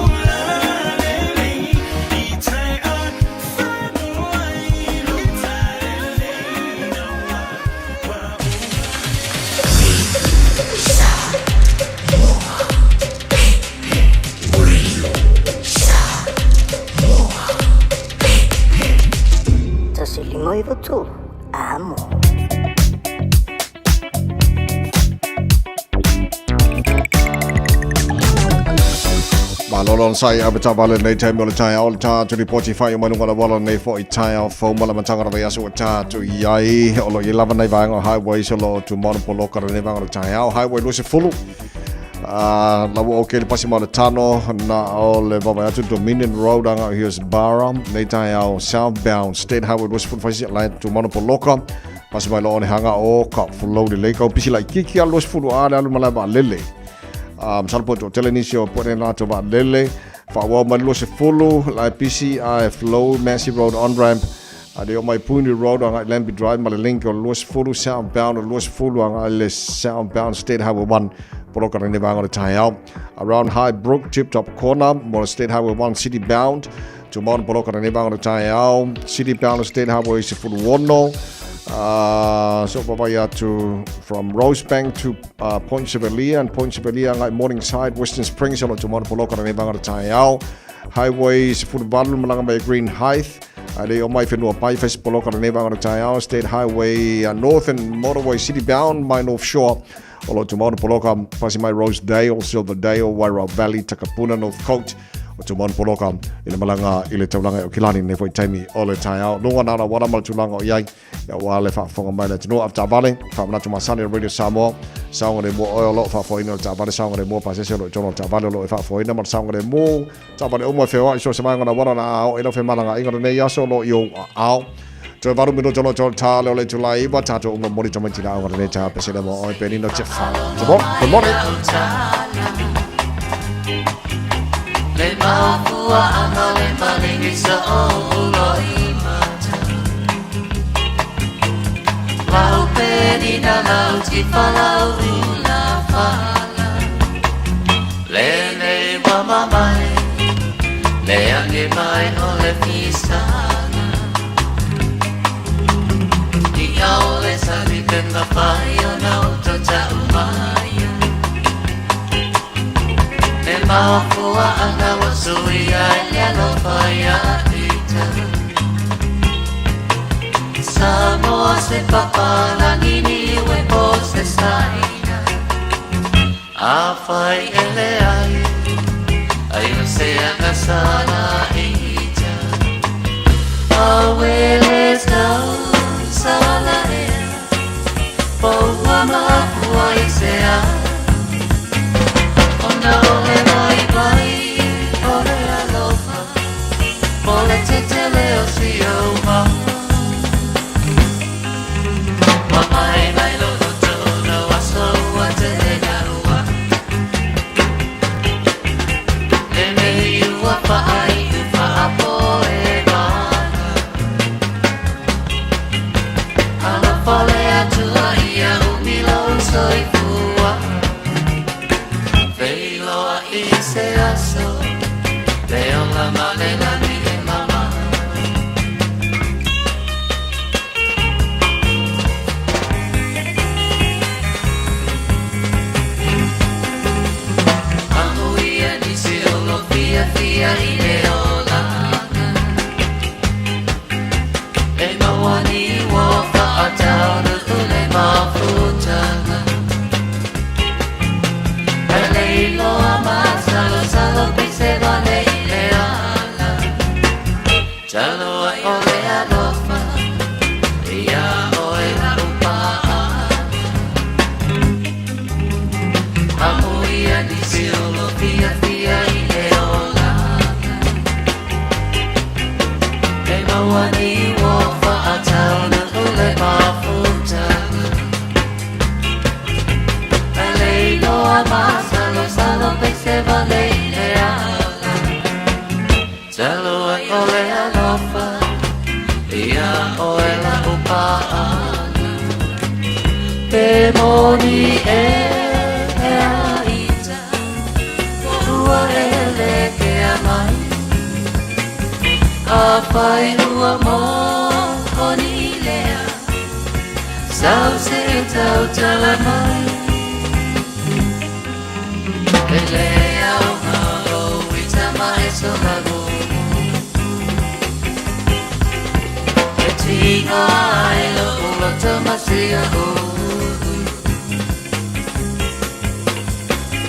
ula lelei, I tai a whanua i lo lelei naua, Kwa 1593, amo. Malo lon sai a bata vale nei taimi o le taeao le tātou ripoti whai o mai lunga la wala nei fo i taeao fau ma la matanga rawa iaso o tātou i ai o lo i lava nei vaenga o highway so lo tu mono poloka nei vaenga o le taeao highway 20 la ua okay le pasi ma le tano na o le vavai atu Dominion Road anga o Hughes Barra nei taeao southbound State Highway 20 whaisi lai tu mono poloka pasi mai lo o ne hanga o ka flow le lei kau pisi lai kiki a 20 a le alu malai wa lele. Masalo po toatele nisi o poe latou vaalele faaauau mai le 20 la e pisi ae flow Massey Road on ramp a le oo mai Puni Road agai Lambie Drive ma le link o le 20 southbound o le 20 agai le southbound State Highway 1 poloka lenei vaega o le taeao around High Brook Tip Top Corner mo le State Highway 1 city bound Tumau na poloka lenei vaega o le taeao city bound le State Highway 16 so vaavaai atu from Rosebank to Point Chevalier and Point Chevalier agai Morningside, Western Springs o lo tumau na poloka lenei vaega o le taeao. Highway 18 malaga mai Green Hythe a le o mai whenua pai whai poloka lenei vaega o le taeao. State Highway Northern Motorway City bound mai North Shore o lo tumau na poloka pasi mai Rosedale, Silverdale, Wairau Valley, Takapuna, Northcote o tumau na poloka i le malaga i le taulaga i Aukilani nei foi taimi o le taeao. Lunga nā rau wala ma le tulaga o i ai. Ia ua le faafofoga mai le atunuu avetaavale, faamanatu masani o Radio Samoa, saogalemu oe o loo faafoeina o le taavale, saogalemu o pasese o loo i totonu o le taavale o loo e faafoeina ma le saogalemu taavale uma e feoai so se vaega na wala na ao e lau femalagaaiga lenei aso o loo i ou aao. Toe valu minuta o loo toe tā le o le itula e iwa, tātou uma momoli tamaiti la auga lenei taeao pesele mo oe Penina Tiafa. Good morning. Le mafua anga le malingisa o loi Lau penina lau tifa lau ula fala Le nei wa mamai Le ange mai o le fisana I au le sali te mawhai o na uto tau maia Le mafua anga wa sui ai le alofa ia ita Samoa se papalagi ni ue po se saina A whai e le ai Ai o se anga sala ita A wele tau sala ea Poua mapua i se a Ona o le vai vai O le alofa Po le tetele o si au mau Wa mai mai lo tona wa so wa te na ua Le me ua fa ai u fa apo e mana Alofa le atua ia umi lo soifua Feiloa i se aso Le ola ma le lani e mama Amuia nisi o lo fia fia i le olanga E maua ni ua whaataunu le mafutanga E leiloa ma salo salo pise vale i le ala Talo ai o le alofa Ia oe la upaa Amuia nisi o lo fia fia i le olanga E maua ni ua whaataunu le mafutanga E leiloa ma salo salo pese vale i le ala Talo ai o le alofa Ia oe la upaa Pe moni e a ita Ua ele ke a mai A whai ua mō ni lea Sau se tau tala mai E le au ngā o ita mai so lago E tinga ai lo ulo tamasia o.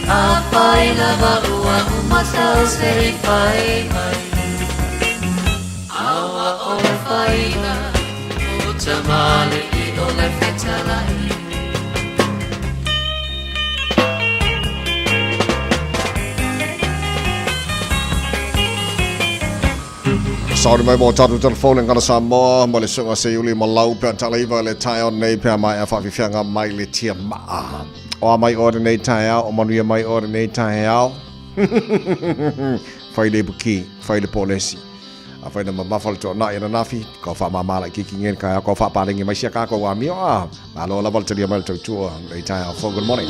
Afai lava ua uma sau se i fai mai. Aua o le faiga, o tamalii o le fetalai. Sauni mai mo tatou telefone ngana Samoa mo le suga se iuli ma lau pea talaiva le taeao nei pea mai a whawhiwhianga mai le tia maa. O a mai ore nei taeao, o manuia mai ore nei taeao. Whai le buki, whai le polesi. A whai na mamafa le to'ana'i ananafi, ko whaamāmā lai kiki ngeni kai ko whaapalenge mai sia kako wa mio a. Malo lava le talia mai le tautua le taeao. For good morning.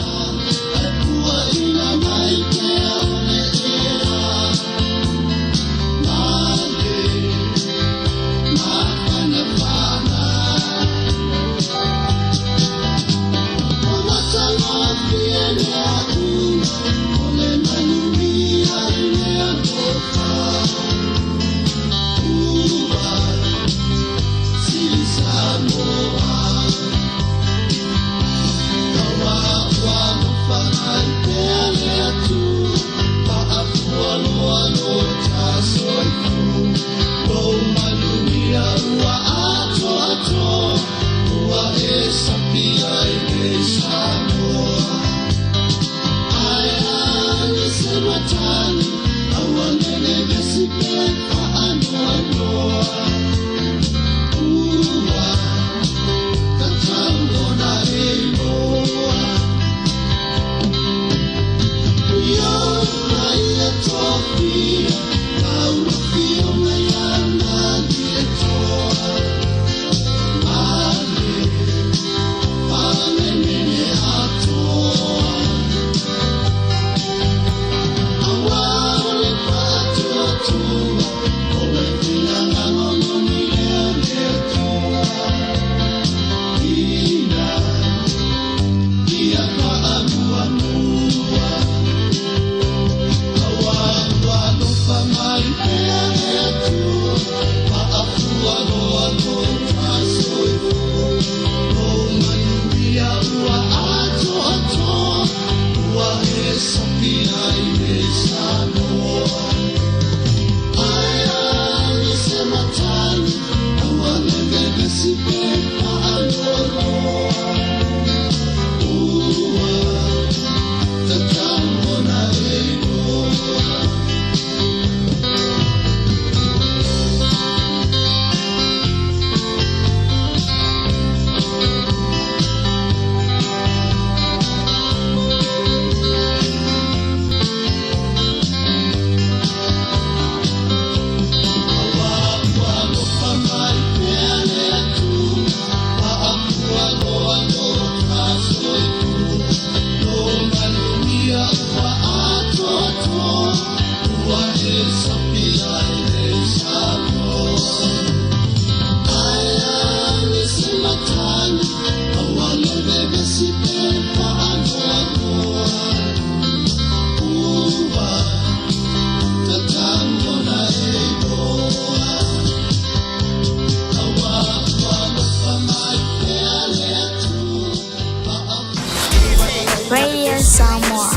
Radio Samoa.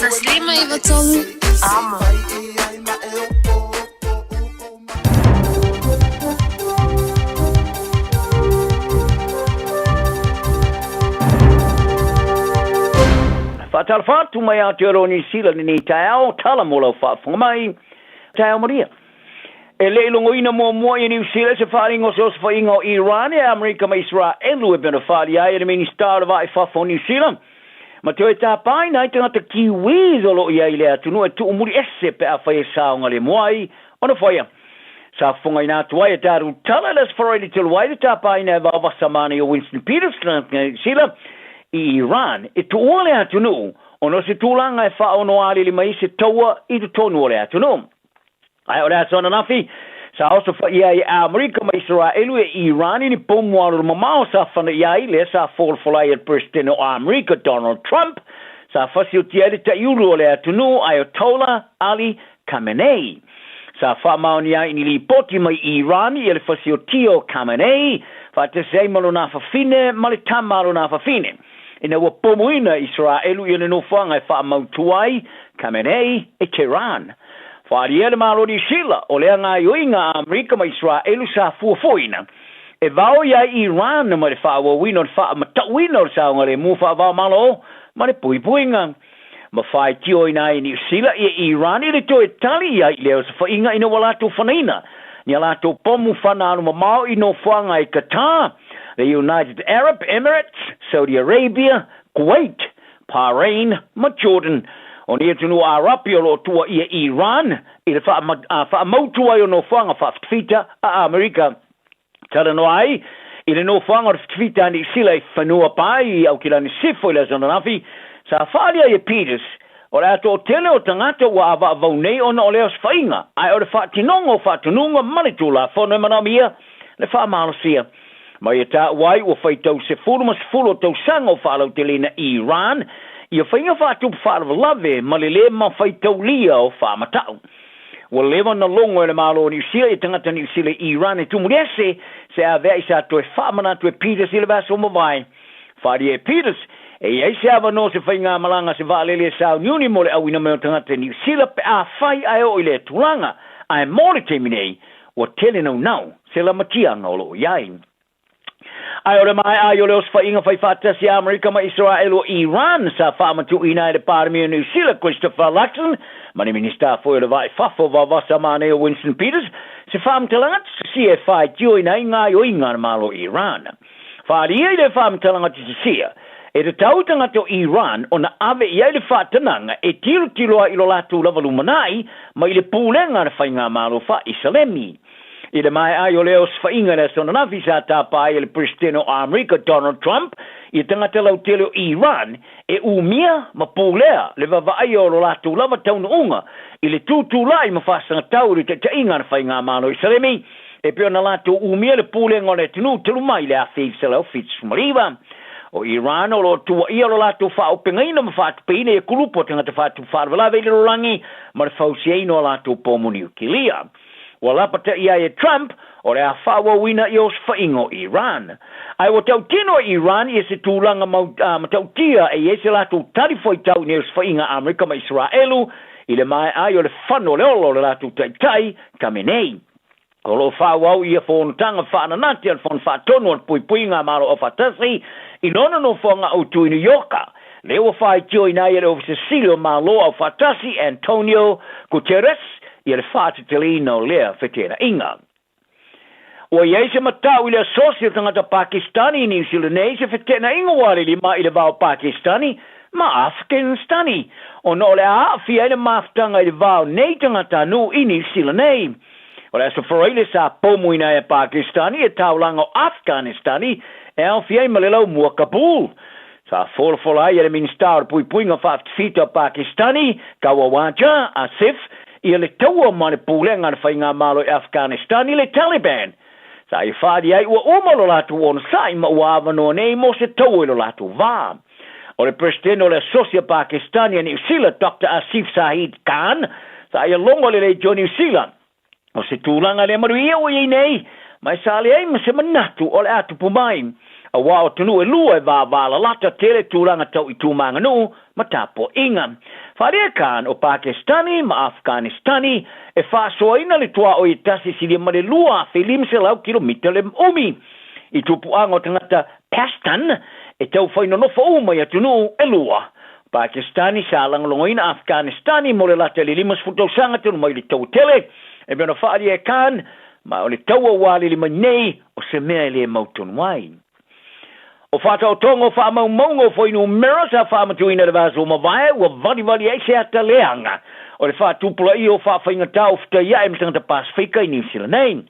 Taslima Ivatolu. Amo. Faatalofa atu mai Aotearoa Niu Sila lenei taeao, tala mo lau faafofoga mai. Taeao Maria. E le i logoina muamua i Niu Sila se faaaliga o se osofaiga o Iran e Amerika ma Iseraelu e pei ona faalia ai e le Minista o le Vaa i Fafo o Niu Sila ma toe tapaina ai tagata Kiwis o lo o i ai i le atunuu e tuumuli ese pe afai e saogalemu ai ona faia. Sa fofogaina atu ai e tatou tala i le Aso Faraile talu ai le tapaina e vaovasa manaia o Winston Peters Niu Sila i Iran e tuua le atunuu ona o se tulaga e faaono alili mai ai se taua i totonu o le atunuu. Ae o le aso ananafi, sa osofaia ai e Amerika ma Iseraelu e Iran i ni pomu alolo mamao sa fanaia ai lea sa folafola ai e le Peresetene o Amerika Donald Trump, sa fasiotia ai le taiulu o le atunuu Ayatollah Ali Khamenei. Sa faamaonia ai i ni lipoti mai Iran ia le fasiotia o Khamenei faatasi ai ma lona afafine ma le tama a lona afafine. ina ua pomuina e Iseraelu ia le nofoaga e faamautu ai Khamenei i Tehran. Faaalia e le Malo o Niu Sila, o lea gaoioiga a Amerika ma Iseraelu sa fuafuaina e vaoi ai Iran mai le faaauauina o le faamatauina o le saogalemu faava-o-Malo ma le puipuiga ma faitioina ai e Niu Sila ia Iran i le toe tali i ai i lea osofaiga ina ua latou fanaina ni a latou pomu fana alumamao i nofoaga i Qatar, le United Arab Emirates, Saudi Arabia, Kuwait, Bahrain ma Jordan. O nei atunuu Arapi o lo o tuuaia Iran i le faamautu ai o nofoaga faafitafita a Amerika. Talanoa ai i le nofoaga o le fitafita a Niu Sila i Whanuapai i Aukilani Sifo i le aso ananafi, sa faaali ai e Peters, o le a toatele o tagata ua avaavau nei ona o le osofaiga, ae o le faatinoga o faatonuga ma le Tulafono e manaomia le faamalosia. Ma ia taua ai ua faitau sefulu ma sefulu o tausaga o faalauteleina Iran ia faiga faatupu faalavelave ma le lē mafaitaulia o faamatau. Ua leva ona logo e le Malo o Niu Sila ia tagata Niu Sila i Iran e tumuli ese se avea'i sa toe faamanatu e Peters i le vaiaso ua mavae. Faaalia e Peters, e i ai se avanoa o se faigamalaga a se vaalele e sauniuni mo le auina mai o tagata i Niu Sila pe afai ae oo i lea tulaga, ae mo le taimi nei, ua tele naunau se lamatiaga o lo o i ai. Ae o le maea ai o le osofaiga faifaatasi a Amerika ma Isaraelu o Iran sa faamatuuina ai le Palemia o Niu Sila Christopher Luxon ma le Minisita foi o le Vaa i Fafo Vavasa Manei o Winston Peters se faamatalaga tusisia e faitioina ai gaoioiga a le Malo o Iran. Faaalia i lea faamatalaga tusisia, e tatau i tagata o Iran ona ave i ai le faatanaga e tilotilo ai i lo latou lava lumanai mai le pulega a le faigamalo faa-Isalemi. I le maea ai o lea osofaiga i le aso ananafi sa tapa ai e le Peresetene o Amerika Donald Trump ia tagata lautele o Iran e umia ma pulea le vavaaia o lo latou lava taunuuga i le tutulai ma faasagatau i le taitaiga a le faigamalo Isalemi e pei ona latou umia le pulega o le atunuu talu mai le 1979. O Iran o lo o tuuaia lo latou faaopegaina ma faatupeina ia kulupu o tagata faatupu faalavelave i le lalolagi ma le fausiaina o latou pomu niukilia. Ua lapataia ai e Trump o le a faaauauina ia osofaiga o Iran. Ae ua tautino e Iran ia se tulaga matautia e i ai se latou talifuaitau i nei osofaiga a Amerika ma Isaraelu i le maea ai o le fano o le ola o le latou taitai Khamenei. O lo o faaauau ia fonotaga faananati a le Fono Faatonu o le Puipuiga a Malo Aufaatasi i lona nofoaga autu i New Yorka, lea ua faitioina ai e le Ofisa Sili o Malo Aufaatasi Antonio Guterres ia le faateteleina o lea feteenaiga. Ua i ai se matau i le asosi o tagata Pakistani i Niu Sila nei se feteenaiga ua alili mai i le va o Pakistani ma Afghanistani ona o le a aafia ai le mafutaga i le va o nei tagatanuu i Niu Sila nei. O le Aso Faraile sa pomuina ai e Pakistani e taulaga o Afghanistani e aofia ai ma le laumua Kabul. Sa folafola ai e le Minisita o le Puipuiga Faafitafita o Pakistani, Khawaja Asif, ia le taua ma le pulega a le faigamalo i Afghanistani, le Taliban. Sa ia faaali ai ua uma lo latou onosai ma ua avanoa nei mo se taua i lo latou va. O le Peresetene o le Asosi a Pakistani a Niu Sila, Doctor Asif Saeed Khan, sa ia logo le Leitio Niu Sila. O se tulaga lea manuia ua i ai nei, ma e sa leai ma se manatu o le a tupu mai, auā o atunuu e lua e vāvālalata tele tulaga tau i tu ma aganuu ma tapuaiga. Faaalia Khan o Pakistani ma Afghanistani e faasoaina le tuaoi e tasi e silia ma le 2,500 kilomita le umi i tupuaga o tagata Pashtun e taufai nonofo uma i atunuu e lua. Pakistani sa lagolagoina Afghanistani mo le lata i le 50 tausaga talu mai le taua tele e pei ona faaalia e Khan, ma o le taua ua alili mai nei o se mea e le mautonu ai. O faataotoga o faamaumauga o fuainumera sa faamatuina i le vaiaso ua mavae ua valivali ai se ata leaga o le faatupulaia o faafaigata o fetaia'i ma tagata Pasefika i Niu Sila nei.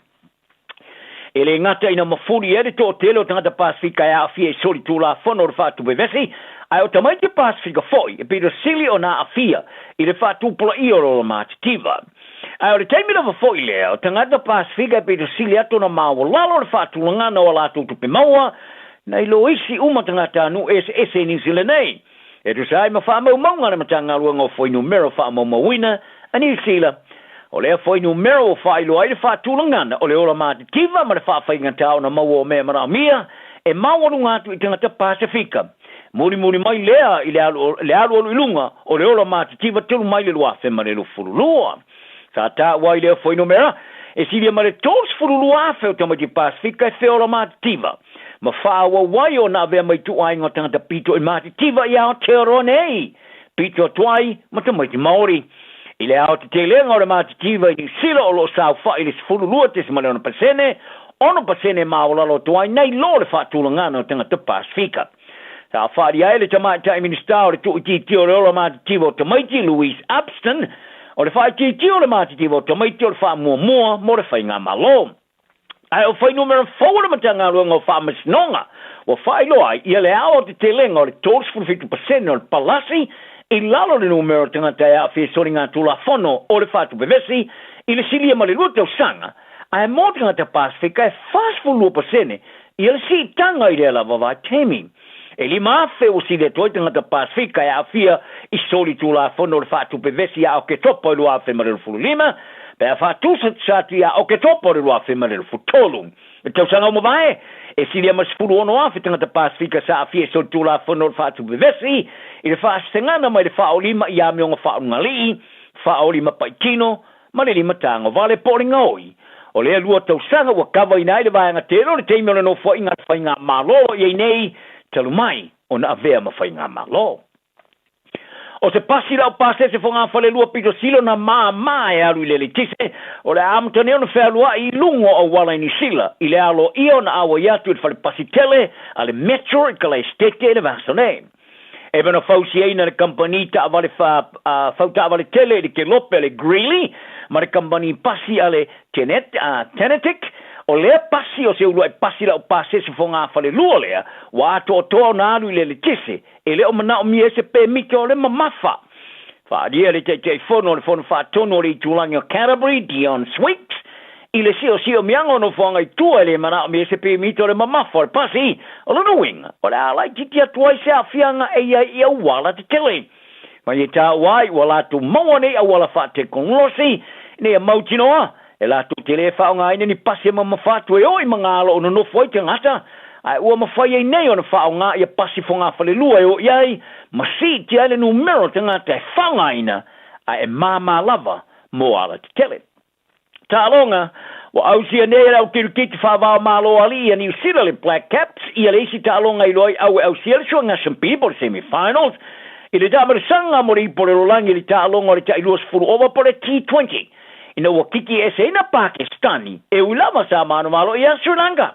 E le gata ina mafuli ai le toatele o tagata Pasefika e aafia i solitulafono o le faatupevesi, ae o tamaiti Pasefika foi e pito sili ona aafia i le faatupulaia o le ola matitiva. Ae o le taimi lava foi lea, o tagata Pasefika e pito sili atu ona maualalo le faatulagana o a latou tupe maua nai lo isi uma tagatanuu eseese i Niu Sila nei. E tusa ai ma faamaumauga a le Matagaluega o Fuainumera Faamaumauina a Niu Sila, o lea fuainumera ua faailoa ai le faatulagana o le ola matitiva ma le faafaigata ona maua o mea manaomia e maualuga atu i tagata Pasefika. Mulimuli mai lea i le alu, le alualu i luga o le ola matitiva talu mai le 2022. Sa taua ai lea fuainumera, e silia ma le 32,000 o tamaiti Pasefika e feola matitiva, ma faaauau ai ona avea ma ituaiga o tagata pito i matitiva i Aotearoa nei, pito atu ai ma tamaiti Maori. I le aotetelega o le matitiva i Niu Sila o lo o saofai i le 12.6%, 6% e maualalo atu ai nai lo le faatulagaga o tagata Pasefika. Sa faaali ai le Tamaitai Minisita o le Tuuitiitia o le Ola Matitiva o Tamaiti, Louise Upston, o le faaitiitia o le matitiva o tamaiti o le faamuamua mo le Faigamalo. Ae o fuainumera fou a le Matagaluega o Faamasinoga ua faailoa ai ia le aoatetelega o le 37% o le palasi i lalo o le numera o tagata e aafia i soligatulafono o le faatupevesi i le silia ma le lua tausaga, ae mo tagata Pasefika e 42% ia le siitaga i lea lava vaitaimi. E 5,000 ua sili atu ai tagata Pasefika e aafia i solitulafono o le faatupevesi ia Oketopa i 2025, pe a faatusatusa atu ia Oketopa o le 2023. I le tausaga ua mavae, e silia ma le 16,000 tagata Pasefika sa aafia i solitulafono o le faatupevesi i le faasegana mai le faaolima i amioga faaulugalii, faaolima paitino, ma le limatagovale po o le gaoi o lea lua tausaga ua kavaina ai le vaega tele o le taimi o le nofoaiga a le Faigamalo o i ai nei talu mai ona avea ma Faigamalo. O se pasi lau pasese fogafalelua pito sili ona māmā e alu i le eletise, o le a amata nei ona fealuai i luga o auala i Niu Sila i le aloaia ona auai atu i le fale pasi tele a le Metro i Kalaesetete i le vaiaso nei. E mana fausiaina le kamupani taavale fau taavale tele i le kelope a le Greeley ma le kamupani pasi a le Tenetic. O lea pasi o se uluai pasi lau pasese fogafalelua lea ua atoatoa ona alu i le eletise e le o manaomia ai se pemita o le mamafa. Faaalia le Taitaifono o le Fono Faatonu o le Itulagi o Canterbury, Dion Sweet, i le siosiomiaga o nofoaga i tua e le manaomia ai se pemita o le mamafa o le pasi, o lona uiga, o le a laitiiti atu ai se aafiaga e i ai i auala tetele. Mai e taua ai ua latou maua nei auala faatekonolosi ina ia mautinoa e latou te le faaaogaina ni pasi e mamafa atu e oo i magalo o nonofo ai tagata, ae ua mafai ai nei ona faaaoga ia pasi fogafalelua e oo i ai ma siitia ai le numera o tagata e faaaogaina ae e māmā lava mo alatetele. Taaloga, Ua ausia nei e le au kirikiti faava-o-Malo alii a Niu Sila le Black Caps ia le isi taaloga i loa i au e ausia le suaga S&P po le semi-finals i le taamalasaga mo le ipu o le lalolagi i le taaloga o le tai 20 ova po le T20 ina ua kiki eseina Pakistani e ui lava sa manumalo ia Sri Lanka.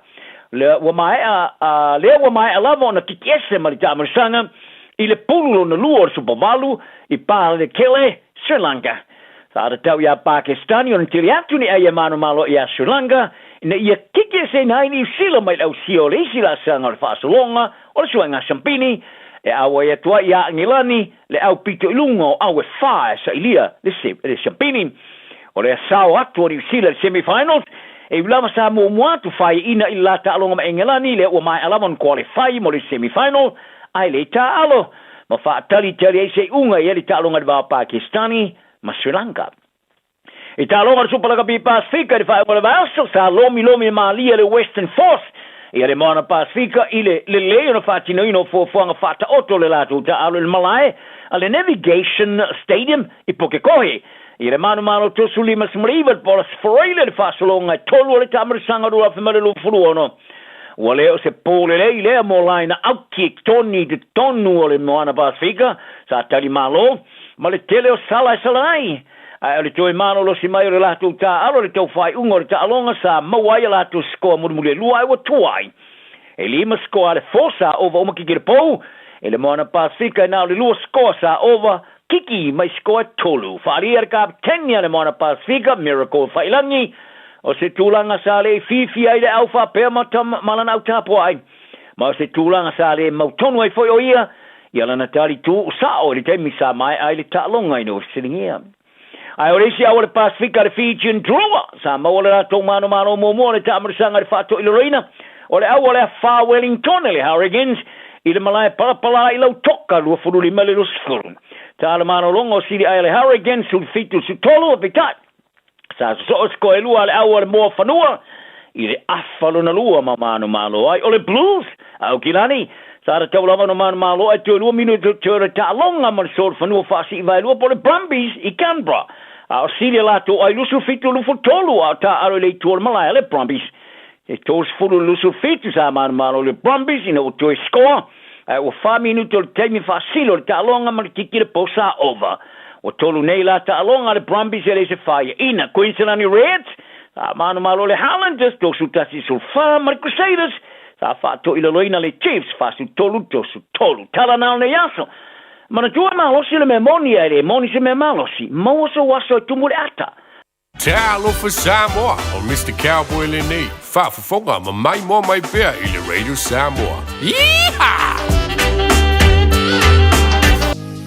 Lea ua maea lea ua maea lava ona kiki ese ma le taamalasaga i le pulu lona lua o le Super 8 i Pallekele, Sri Lanka. Sa tatau iā Pakistani ona tele atu ni ai e manumalo iā Sri Lanka ina ia kiki eseina ai Niu Sila mai le ausia o le isi laasaga o le faasologa o le suaga siampini e auai atu ai iā Agilani le au pito i luga o au e whā e sailia le siampini. O le sao atu o Niu Sila i le semi-finals e ui lava sa muamua atu faiaina i le la taaloga ma Engelani lea ua maea lava ona qualify mo le semi-final ae le taaalo ma faatalitali ai se iuga i ai le taaloga i le va o Pakistani ma Sri Lanka. I taaloga o le Supa Lakapi Pasefika i le faaiuga o le vaiaso, sa lomilomi e malie le Western Force ia le Moana Pasefika i le lelei ona faatinoina o fuafuaga faataoto o le latou taaalo i le malae a le Navigation Stadium i Pukekohe. I le manumalo 39 i le Pola Sforeile le faasologa e tolu o le taamalasaga 2026. Ua le o se pō lelei lea mo laina auki e toni i totonu o le Moana Pasefika, sa tali malo, ma le tele o sala e sala ai. Ae o le toe malolosi mai o le latou taaalo i le tau faaiuga o le taaloga sa maua ai a latou sikoa mulimuli e lua ae ua tuai. E lima sikoa a le Force sa ova uma kiki le pou i le Moana Pasefika e na o le lua sikoa sa ova kiki mai sikoa e tolu. Faaalia le kapeteni a le Moana Pasefika, Miracle Faiilagi, O se tulaga sa le i fiafia ai le au faapea ma ma lana au tapuai, ma o se tulaga sa le mautonu ai foi o ia i a lana tali tuuu sao i le taimi sa maea ai le taaloga ina ua fesiligia. Ae o le isi au o le Pasefika le Fijian Drua, sa maua le latou manomano muamua o le taamalasaga i le faatoilaloina o le au o le afa Wellington le Hurricanes i le malae palapala i Lautoka 25 i le 20. Ta le malologa o sili ai a le Hurricanes 17 i le 13, peitai, Sa sosoo sikoa e lua a le au a le Moafanua i le afa lona lua ma manumalo ai o le Blues. Aukilani, Sa tatau lava ona manumalo ae toe lua minute toe o le taaloga ma le solofanua faasii vaelua po o le Brumbies i Canberra. A o sili a latou ai 27 23 a o taaalo i le itu o le malae a le Brumbies. E 30 i le 27 sa manumalo le Brumbies ina ua toe score ae ua fa minute o le taimi faasili o le taaloga ma le kiki le posa over. Ua tolu nei la taaloga a le Brumbies e leai se faiaina. Queensland Reds sa manumalo le Highlanders 31 14 ma le Crusaders sa faatoilaloina le Chiefs 43 33. Tala na o nei aso. Manatua e malosi le mea moni ae le moni se mea malosi. Maua sou aso e tumu le ata. Talofa Samoa, o Mister Cowboy lenei, faafofoga ma maimoa mai pea i le Radio Samoa. Yeehaw!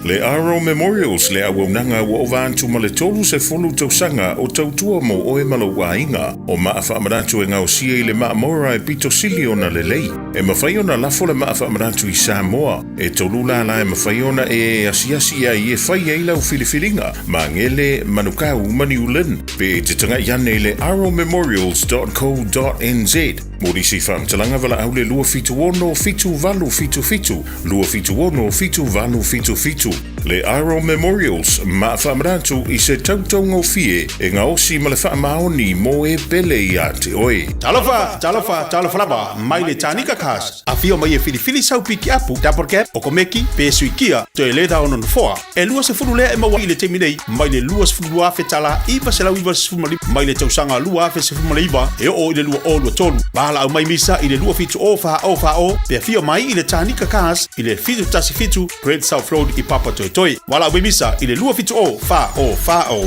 Le Aro Memorials, le auaunaga ua ova atu ma le 30 tausaga o tautua mo oe ma lou aiga. O maa faamanatu e gaosia i le maa Mora e pito sili ona lelei. E mafai ona lafo le maa faamanatu i Samoa. E tolu lala e mafai ona e asiasi ai e fai ai lau filifiliga, Magele, Manukau ma New Lynn. Pe e te taga'i ane i le arrowmemorials.co.nz mo nisi faamatalaga valaau le 276 7877, 276 7877. Le Aro Memorials, maa faamanatu i se tautaugofie e gaosi ma le faamaoni mo e pele ia te oe. Talofa, talofa, talofa lava, mai le Tanika Cars. Afio mai e filifili sau pikiapu, double cab, okomeki, pe suikia, toe leda ona nofoa. E 20 lea e maua i le taimi nei, mai le 22,000 tala 995 mai le tausaga 2019 e oo i le 2023. Valaau mai misa i le 27 o 4 o 4 o, pe afio mai i le Tanika Cars i le 717 Great South Road i Papatoetoe. Valaau mai misa i le 27 o 4 o 4 o.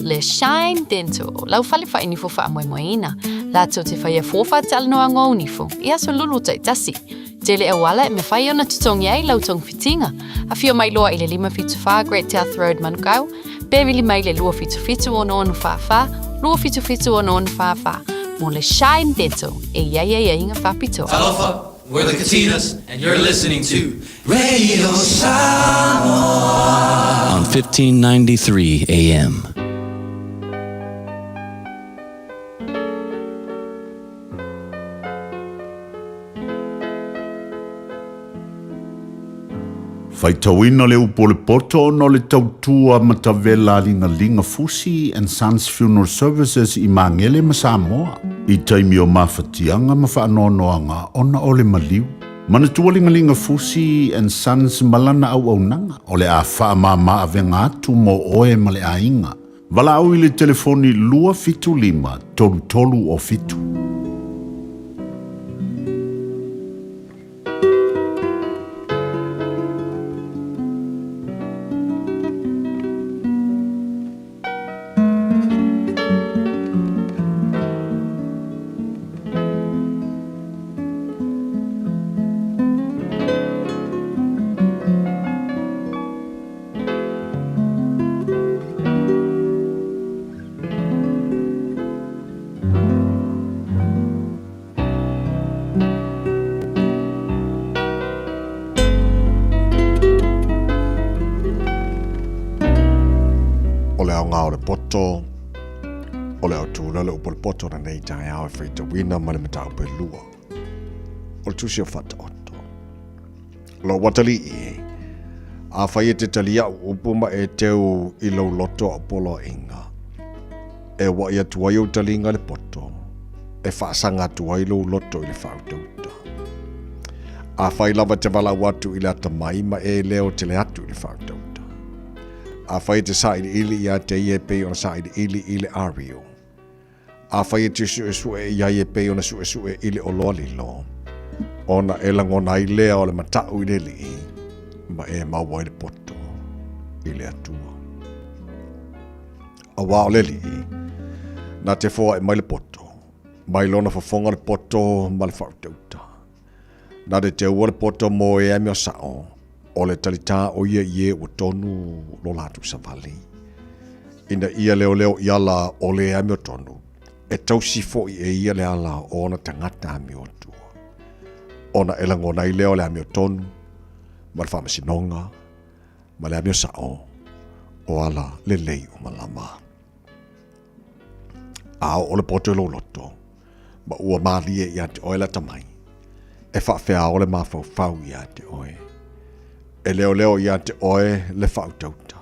Le Shine Dental, lau fale whainifo whaamoemoeina. Lātou te whaia fōwha talanoa ngō nifo, i aso lulu taitasi. Tele auala e mawhai ona tutongi ai lau tongwhitinga. Awhio mai loa i le 574 Great South Road Manukau, pe vili mai le 277 ono 44, 277 ono 44. Mō le Shine Dental, e iai ai ai inga whapitoa. Talofa, we're the Katinas, and you're listening to Radio Samoa on 1593 AM. Faitauina le upu o le poto ona o le tautua matavela a Ligalinga Fusi and Sons Funeral Services i Magele ma Samoa i taimi o mafatiaga ma faanoanoaga ona o le maliu. Manatua Ligalinga Fusi and Sons ma lana auaunaga o le a faamama avega atu mo oe ma le aiga. Valaau i le telefoni 275 33 o 7. O le aoga o le poto, o le autū le upu o le poto na nei taeao e faitauina ma le mataupu e lua. O le tusi o Faataoto. Lou atalii, afai e te tali au upu ma e teu i lou loto au poloaiga, e uaʻi atu ai ou taliga i le poto, e faasaga atu ai lou loto i le faautauta. Afai lava e te valaau atu i le atamai ma e leo tele atu i le faautauta. Afai e te sailiili ia te ia e pei ona sailiili i le ario. Afai e te suesue i ai e pei ona suesue i le oloa lilo, ona e lagona ai lea o le mataʻu i le Alii, ma e maua ai le poto i le Atua. Auā o le Alii, na te foaʻi mai le poto, mai lona fofoga le poto ma le faautauta. Na te teua le poto mo e amio saʻo, o le talitā o ia i e ua tonu lo latou savali. Ina ia leoleo i ala o le amio tonu, e tausi foʻi e ia le ala o ona tagata amio atua. Ona e lagona ai lea o le amio tonu, ma le faamasinoga, ma le amio saʻo, o ala lelei uma lava. A oo le poto i lou loto, ma ua malie ia te oe le atamai. E faafeao le mafaufau ia te oe. E leoleo ia te oe le faautauta,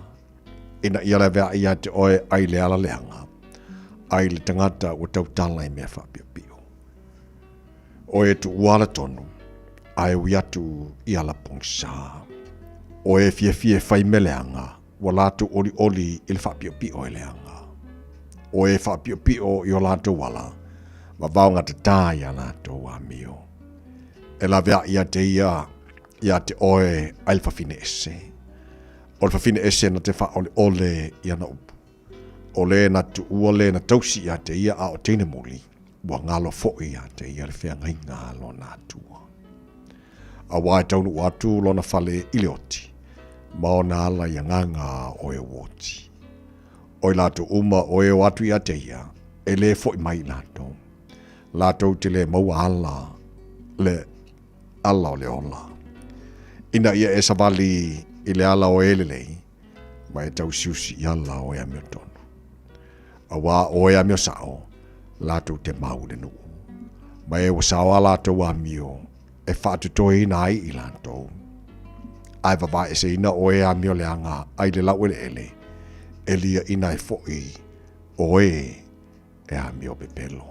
ina ia laveai ia te oe ai le ala leaga, ai le tagata ua tautala i mea faapiopio. O e tuua ala tonu, ae ui atu i ala pogisa. O e fiafia e fai mea leaga, ua latou olioli i le faapiopio e leaga. O e faapiopio i o latou ala, vavao gatatā i a latou amio. E laveai ia te ia ia te oe ai le fafine ese. O le fafine ese na te faaoleole i ana upu. O le na tuua le na tausi ia te ia a o teine muli, ua galo foi ia te ia le feagaiga a lona Atua. Auā e taunuu atu lona fale i le oti, ma ona ala i agaga o e ua oti. O i latou uma o e o atu ia te ia, e lē foi mai i latou. Latou te lē maua ala le ala o le ola. Ina ia e savali i le ala o e lelei, ma e tausiusi i ala o e amiotonu. Auā o e amio sao, latou te mau i le nuu. Ma e ua sao a latou amio e faatotoeina ai i latou. Ae vavaeseina o e amio leaga ai le laueleele, e liaʻina ai foi o e e amio pepelo.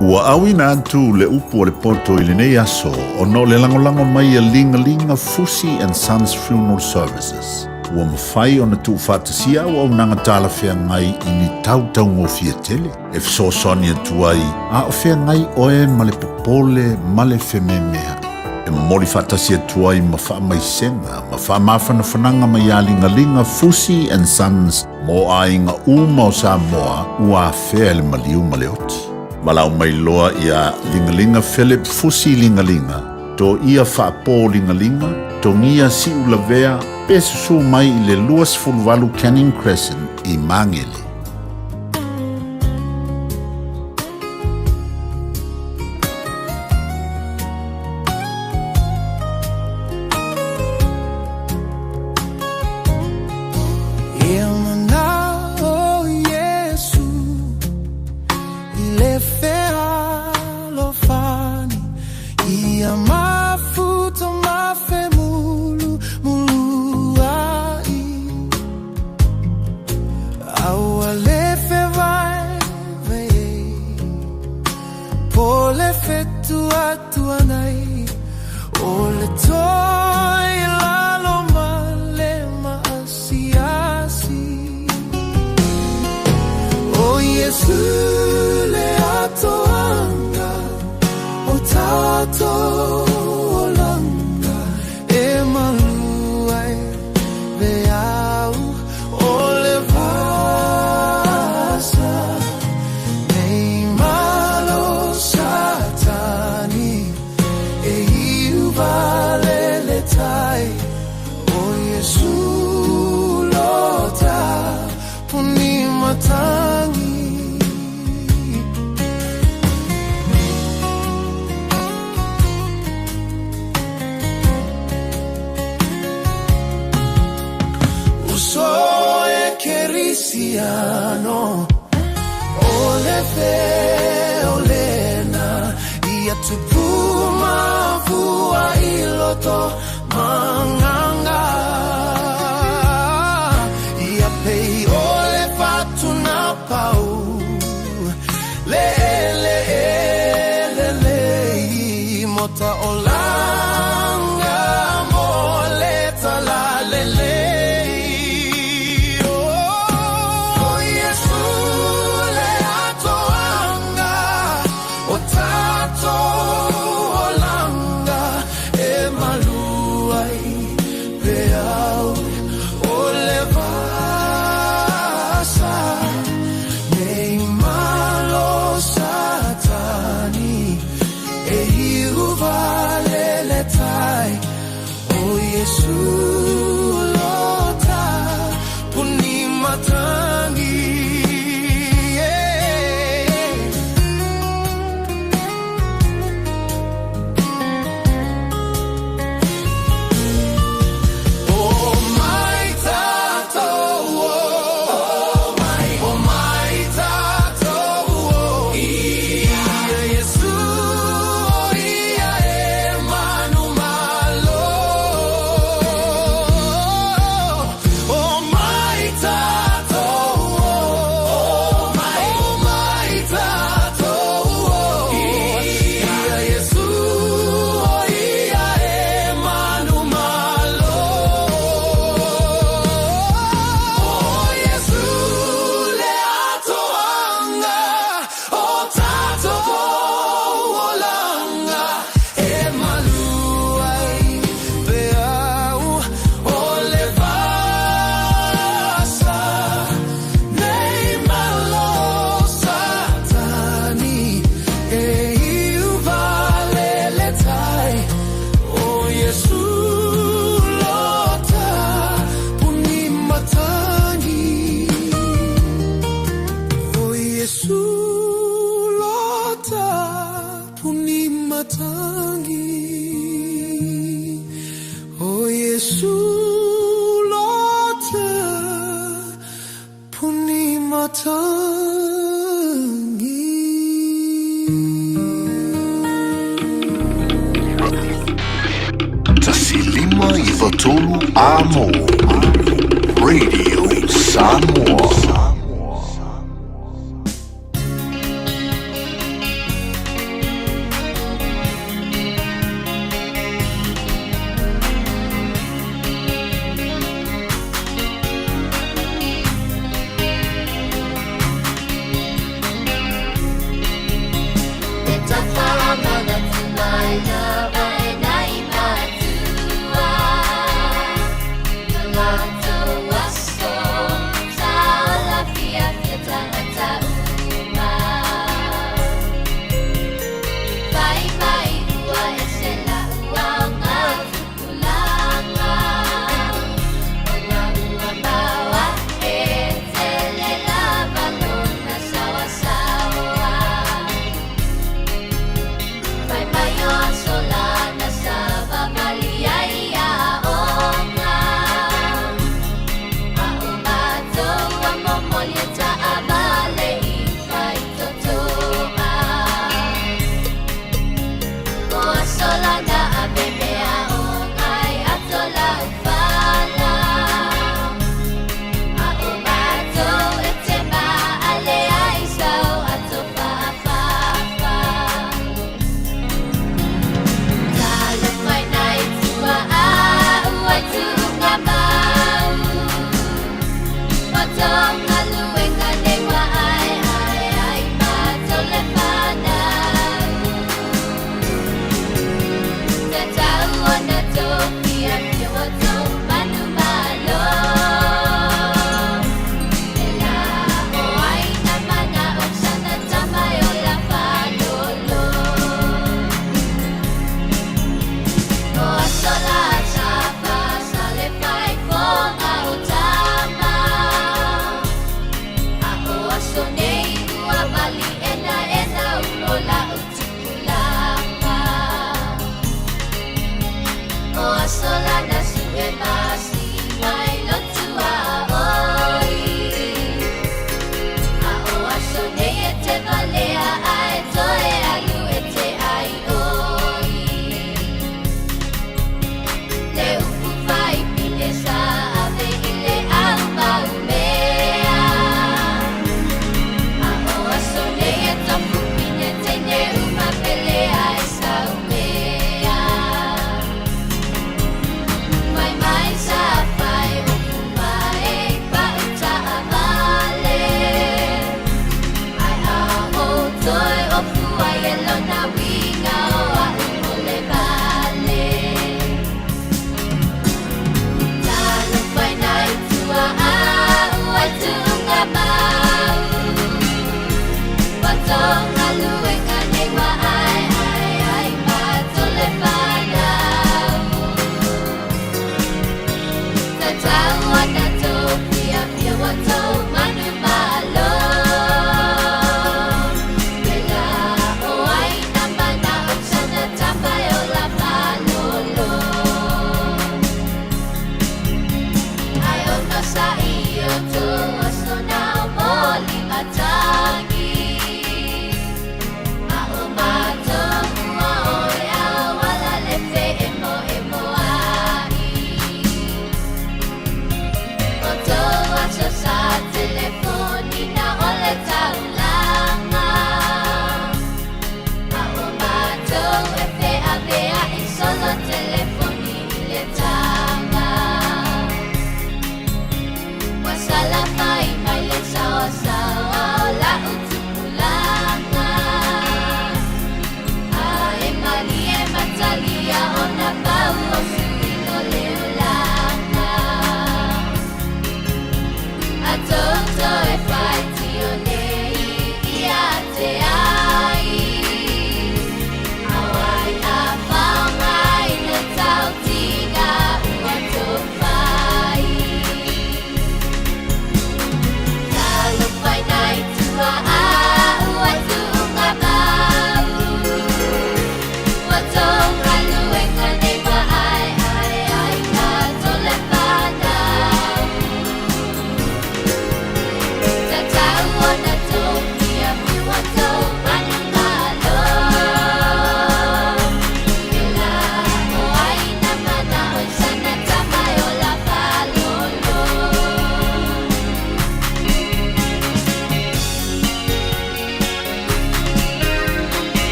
Ua auina atu le upu o le poto i lenei aso ona o le lagolago mai a Ligalinga Fusi and Sons Funeral Services. Ua mafai ona tuufaatasia auaunaga talafeagai i ni tau taugofie tele e fesoasoani atu ai a o feagai oe ma le popole ma le fememeaʻi. E momoli faatasi atu ai ma faamaisega ma faamafanafanaga mai ia Ligaliga Fusi and Sons mo aiga uma o Samoa ua afea e le maliu ma le oti. Valaau mai loa ia Ligaliga Philip Fusi Ligaliga, Toia Faapo Ligaliga, Togia Siulavea pe susu mai i le 28 Canning Crescent i Magele. E Matagi. 1593 Amo Radio Samoa.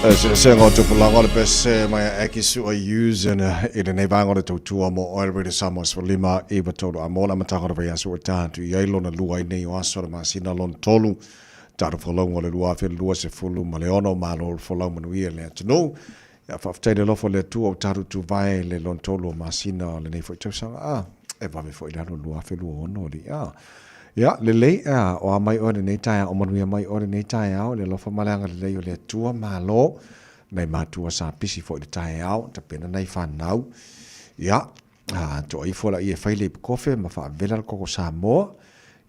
Eseesega o tupulaga o le pese mai a Aki Sua Usen i lenei vaega o le tautua mo Oil Radio Samoa 15 9 3 a mo le amataga o le vaiaso ua tatou i ai lona lua ai nei o aso o le masina lona tolu tatou folauga o le 2026 malo le folau manuia le atunuu. Ia faafetai le alofa o le Atua ua tatou tuvae i le lona tolu o masina o lenei foi tausaga a e vave foi le alu o le 2026 alii a. Ia lelei a o a mai oe lenei taeao o manuia mai oe lenei taeao i le alofa ma le agalelei o le Atua malo nai matua sa pisi foi i le taeao tapena nai fanau ia a toa ifo laia e fai le ipukofe ma faavela le koko Samoa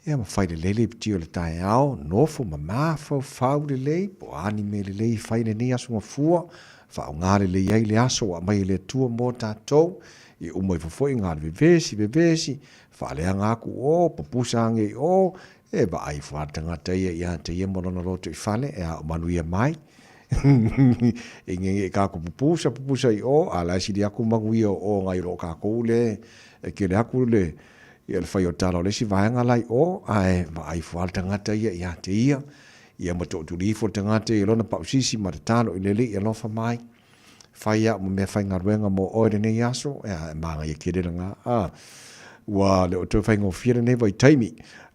ia ma fai lelei le iputi o le taeao nofo ma mafaufau lelei po o a ni mea lelei e fai i lenei aso gafua faaaoga lelei ai le aso ua aumai e le Atua mo tatou ia uma ifo foi ga le vevesi vevesi faaleaga aku o pupusa age i o e vaai ifo lava le tagata ia ia te ia ma lona loto i fale e ao manuia mai e ngenge i kākou pupusa pupusa i o a la e sili aku manuia o o ngai lo kākou le e kele aku le ia le fai o tala o le isi vaega la i o ae vaai ifo lava le tagata ia ia te ia ia ma tootuli ifo le tagata ia lona pausisi ma tatalo i le Alii alofa mai fai au ma mea faigaluega mo oe lenei aso, ea, e māngaia tele lena, a, ua le o toe faigofie lenei vaitaimi.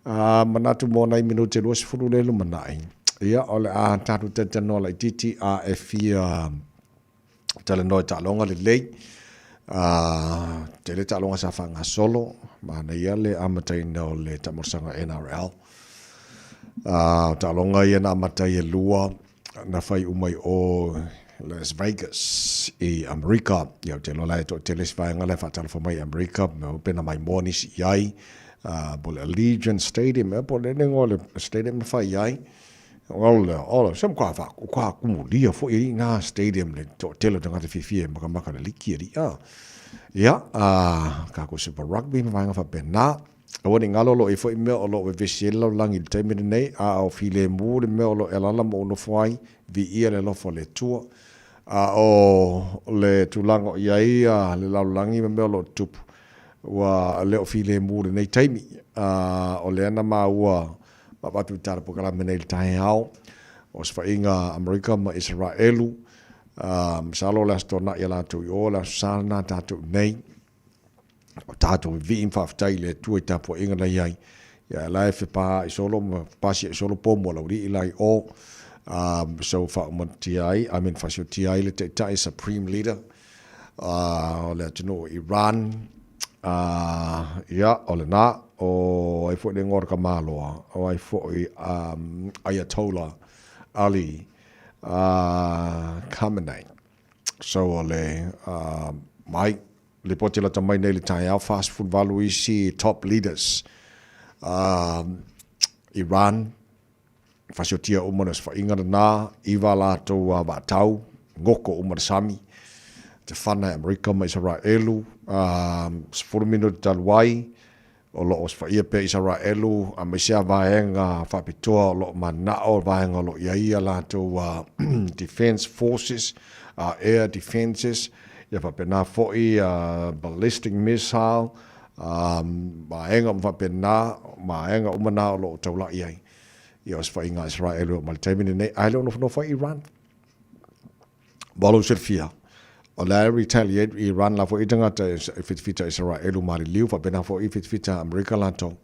A, manatu mo nai minute 20 le lumanai, ia, o le a tatou talatalanoa laitiiti a e fia talanoa i taaloga lelei. A, tele taaloga sa faagasolo, manaia le amataina o le taamolosaga NRL. A, o taaloga ia na amata ai e lua, na fai uma i o Las Vegas i Amerika. Ia, ou te iloa la e toatele isi vaega la e faatalofa mai i Amerika, mea pe na maimoa nisi i ai, po o le Allegiant Stadium ea po o le igoa o le stadium na fai ai. O le, o le, se matua fa, matua kumulia foi i na stadium le toatele o tagata fiafia e makamaka le liki alii. Ia, kākou Super Rugby ma vaega faapena. Aua ne i galo lo i ai foi mea o lo o vevesi ai le lalolagi i le taimi lenei, a o filemu le mea o lo o e alaala ma ou nofo ai, viia le alofa o le Atua. A o le tulaga o i ai le lalolagi ma mea o lo o tutupu, ua le o filemu i lenei taimi. A o lea na maua ma avatu i tala polokalame nei i le taeao, o osofaiga a Amerika ma Isaraelu, masalo o le Aso Toonai a latou i o, o le Aso Sa lena a tatou i inei. O tatou vivii ma faafetai i le Atua i tapuaiga na i ai. Ia la e fepaai solo ma pasia'i solo po mo Laulii la i o. So faaumatia ai, I mean faasiotia ai le taitai Supreme Leader o le atunuu o Iran. Ia o lena, o ai foi le igoa o le tamaloa, o ai foi Ayatollah Ali Khamenei. So o le mai lipoti lata mai nei le taeao 48 isi top leaders Iran fasiotia uma le osofaiga lena iva latou vaatau goko uma le sami te fana e Amerika ma Isaraelu 10 minute talu ai O lo o osofaia pea Isaraelu aemaise a vaega faapitoa o lo o mananao vaega o lo o i ai a latou defense forces, air defenses, ia faapena foi ballistic missile, vaega uma faapena, vaega uma na o lo o taulai ai ia osofaiga a Isaraelu e oo mai le taimi lenei, ae le o nofonofo ai Iran. Ua lou silafia, o la e retaliate Iran la foi tagata e fitafita Isaraelu maliliu faapena foi fitafita Amerika latou.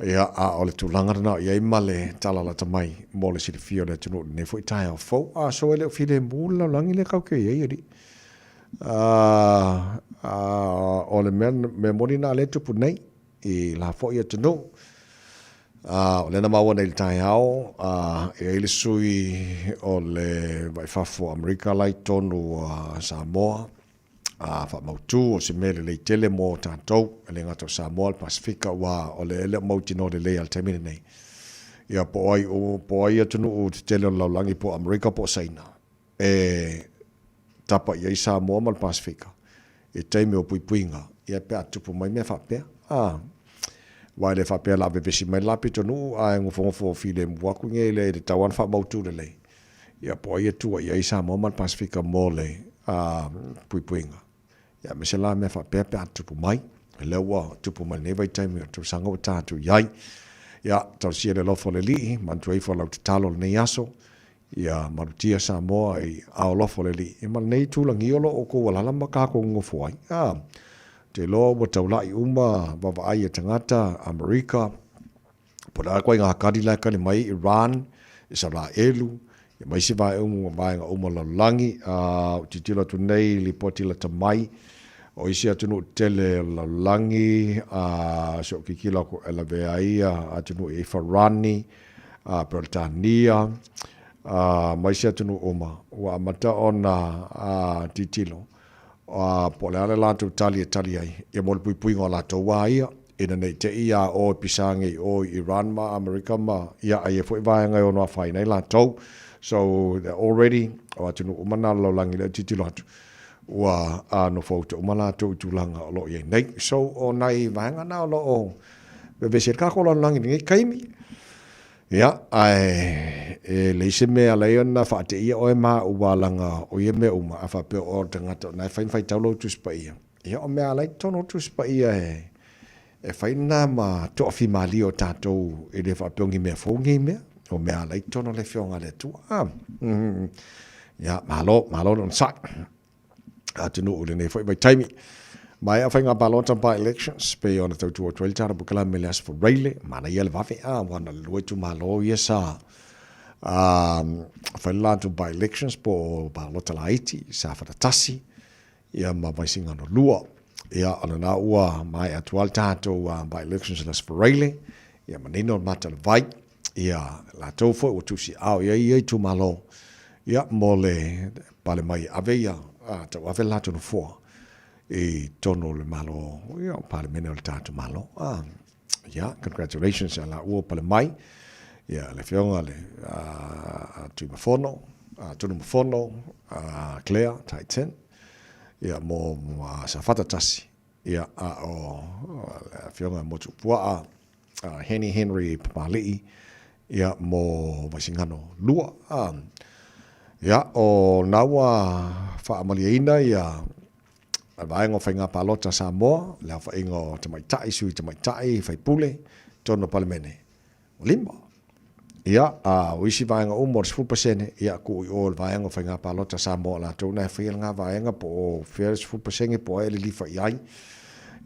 Ia, a o le tulaga lena o i ai ma le tala lata mai mo le silafia o le atunuu i lenei foi taeao fou. A so e le o filemu le lalolagi lea kau ke i ai alii. A, a, o le mea, mea moni na lea tupu nei i la foi atunuu. A, o lea na maua nei i le taeao, a, e i ai le sui o le Vaifafo o Amerika la i totonu o Samoa, a, faamautu o se mea lelei tele mo tatou, e le gata o Samoa, le Pasefika, aua o lea e le o mautinoa lelei lava i le taimi lenei. Ia, po o ai, po o ai atunuu tetele o le lalolagi, po o Amerika po o Saina, e tapa i ai Samoa ma le Pasefika i taimi o puipuiga, ia pe a tupu mai mea faapea. A, aua e le faapea o le a vevesi mai le la pitonuu ae nofonofo filemu atu nei le tatau lava ona faamautu lelei, ia po o ai e tua i ai Samoa ma le Pasefika mo le puipuiga. Ia aemaise la mea faapea pe a tupu mai, lea ua tupu mai lenei vaitaimi o le tausaga ua tatou i ai. Ia, talosia le alofa o le Alii, manatua ifo lau tatalo i lenei aso. Ia malutia Samoa i ao alofa o le Alii, ia ma lenei itulagi o lo o outou alala ma kākou nonofo ai. A, ou te iloa ua taula'i uma vaavaai a tagata Amerika, po o le a ituaiga kali la e kali mai ai Iran, Isaraelu, ia ma isi vaega uma o le lalolagi. A, ou tilotilo atu nei i lipoti lata mai o isi atunuu tetele o le lalolagi, a, si ou tilotilo atu e lavea ai atunuu e i ai Farani, a Peretania, a, ma isi atunuu uma, ua amata ona a, tilotilo a, po o le a le latou tali e tali ai, ia mo le puipuiga o latou a ia, ina ne i te i iā o e pisa age i o i Iran ma Amerika ma, ia, a i ai foi vaega e ono afaina ai latou. So, they're already, o atunuu uma na o le lalolagi lea e tilotilo atu, ua a, nofouta uma latou i tulaga o lo o i ai nei. So, o nai vaega na o lo o vevesi ai le kākou lalolagi i lenei taimi. Ia, ae e leai se mea e ala ai ona faateia oe ma au ua laga o ia mea uma, a faapea o oe o le tagata o lena e fai ma faitau lou Tusi Paia. Ia, o mea ala ai totonu o le Tusi Paia e, e fai lena ma toafimalie o tatou e le faapea o ni mea fou nei mea, o mea ala ai totonu o le Afioga a le Atua. Ah, mm, ia, malo, malo le onosai. Atunuu i lenei foi vaitaimi. Maea faiga palota by-elections, pei ona tautua atu ai le Tala Polokalame i le Aso Faraile, manaia le vave, a, ua na o le lua itumalo ia sa fai le latou by-elections po o palota laiti, Safata 1, ia ma Vaisigano 2. Ia, o lena ua maea atu lava le tatou by-elections i le Aso Faraile, ia manino le mata o le vai. Ia, latou foi ua tusiao i ai ia itumalo, ia, mo le pale mai e ave ia, a, tauave le latou nofoa i totonu o le Malo, ia, o Palemene o le tatou Malo. A, ia, congratulations ia laua ua pale mai, ia, le Afioga le, a, Tuimafono, a, Tunumafono, a, Claire Titan, ia, mo, mo Safata 1, ia, a o le Afioga Motuopuaa, Heni Henry Papali'i, ia, mo Vaisigano 2. Ia, o lena ua faamalieina ia le vaega o Faiga Palota a Samoa, le aofaiga o tamaitai, sui tamaitai, faipule, totonu o Palemene, ua 5. Ia, a o isi vaega uma o le 10%, ia, tuu i o i le vaega o Faiga Palota a Samoa, o latou na e faia lena vaega po o fea le 10% po o ai e lilifa i ai,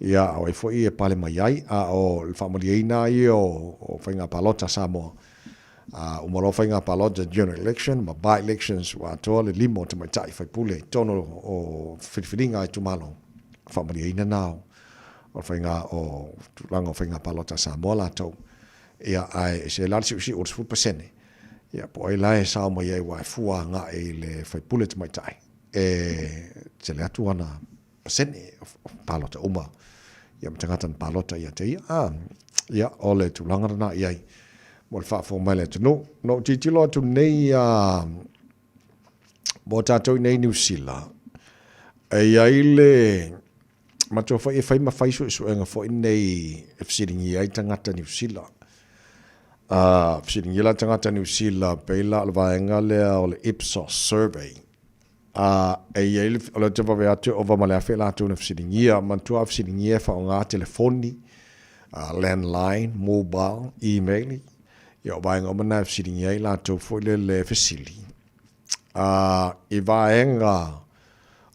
ia, a o ai foi e pale mai ai, a o le faamalieina lava ia o Faiga Palota a Samoa, a uma loa Faiga Palota, General Election ma By-Elections, ua atoa le 5 o tamaitai faipule i totonu o filifiliga a itumalo, faamalieina na o faiga o tulaga o Faiga Palota a Samoa latou. Ia, ae ese la le siusiu o le 10%. Ia, po o ai la e sao mai ai aua e fua agai i le faipule tamaitai e tele atu ana pasene o palota uma ia ma tagata na palota ia te ia. Ah, ia, o le tulaga lena i ai mo le faafofoga mai le atunuu. Na ou tilotilo atu nei a mo tatou i nei Niu Sila, e i ai le matua foi e fai ma fai suesuega foi nei e fesiligia ai tagata Niu Sila. Fesiligia la tagata Niu Sila pei la o le vaega lea o le Ipsos Survey. E i ai le, o lea ou te vave atu e ova ma le 1000 latou na fesiligia. Manatua a fesiligia e faaaoga telefoni, landline, mobile, email, ia o vaega uma na e fesiligia ai latou foi lele e fesili. I vaega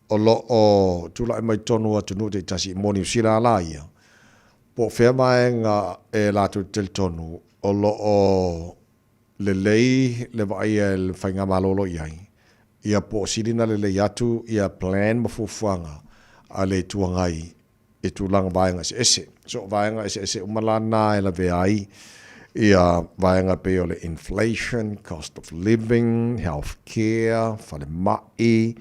o lo o tulai mai totonu o atunuu taitasi mo Niu Sila la ia, po o fea vaega e latou te talitonu o lo o lelei le vaaia e le faigamalo o lo o i ai, ia po o sili ona lelei atu ia plan ma fuafuaga a le Itu Agai i tulaga vaega eseese. So o vaega eseese uma la na e lavea ai ia vaega pei o le inflation, cost of living, health care, falemai,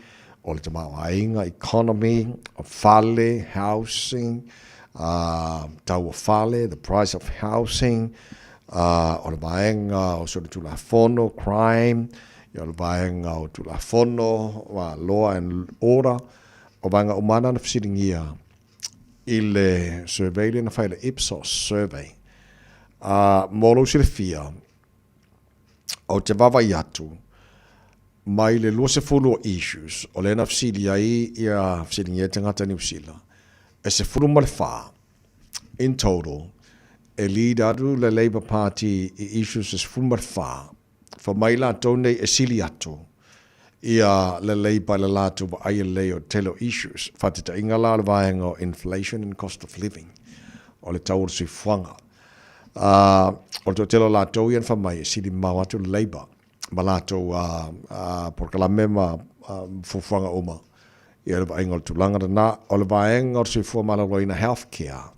o le tamaoaiga, economy, o fale, housing, tau o fale, the price of housing, o le vaega o solitulafono, crime, ia o le vaega o tulafono, law and order, O vaega uma na na fesiligia i le survey lea na fai le Ipsos survey. Mo lou silafia, ou te vaavaai atu mai le 20 o issues o lea na fesili ai ia fesiligia e tagata Niu Sila, e 14 in total e lead atu le Labour Party i issues e 14. Fai mai latou nei e sili atu ia le Labour i le latou vaai lelei o le tele o issues. Faataitaiga la o le vaega o inflation and cost of living, o le tau o le soifuaga. O le toatele o latou ia na fai mai e sili mamao atu le Labour ma latou polokalame ma fuafuaga uma i le vaaiga o le tulaga lena. O le vaega o le soifua maloloina, health care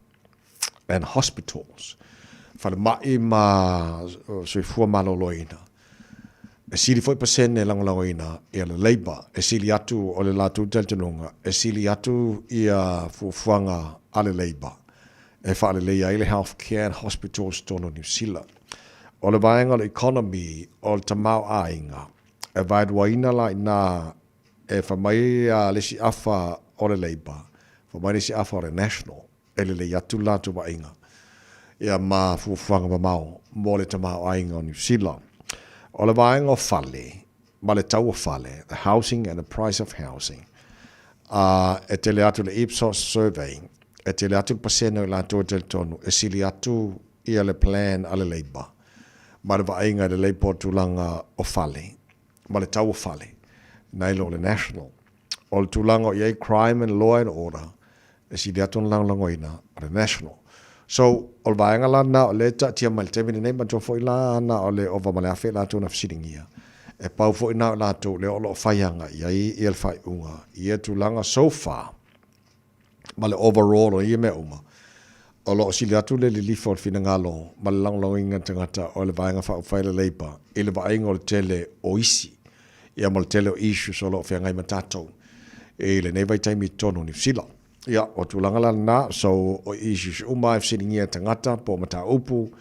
and hospitals, falemai ma soifua maloloina, e sili foi pasene e lagolagoina ia le Labour, e sili atu o le latou talitonuga, e sili atu ia fuafuaga a le Labour e faaleleia ai le health care and hospitals i totonu o Niu Sila. O le vaega o le economy, o le tamaoaiga, e vaeluaina la i ina e fai mai le isi afa o le Labour, fai mai le isi afa o le National, e lelei atu le latou vaaiga ia ma fuafuaga mamao mo le tamaoaiga o Niu Sila. O le vaega o fale ma le tau o fale, the housing and the price of housing, a e tele atu le Ipsos survey, e tele atu le pasene o i latou e talitonu e sili atu ia le plan a le Labour ma le vaaiga i le Labour o tulaga o fale ma le tau o fale nai lo le National. O le tulaga o i ai crime and law and order, e sili atu ona lagolagoina o le National. So, o le vaega la lena o lea e taatia mai i le taimi lenei, manatua foi la na o le ova ma le 1000 latou na fesiligia, e pau foi na o latou lea o lo o fai agai i ai ia le faaiuga i ia tulaga so far ma le overall o ia mea uma, o lo o sili atu le lilifa o le finagalo ma le lagolagoina e tagata o le Vaega Faaupufai a le Labour i le vaaiga o le tele o isi ia ma le tele o issues o lo o feagai ma tatou i lenei vaitaimi i totonu o Niu Sila. Ia, o tulaga la lena, so o issues uma e fesiligia e tagata po o mataupu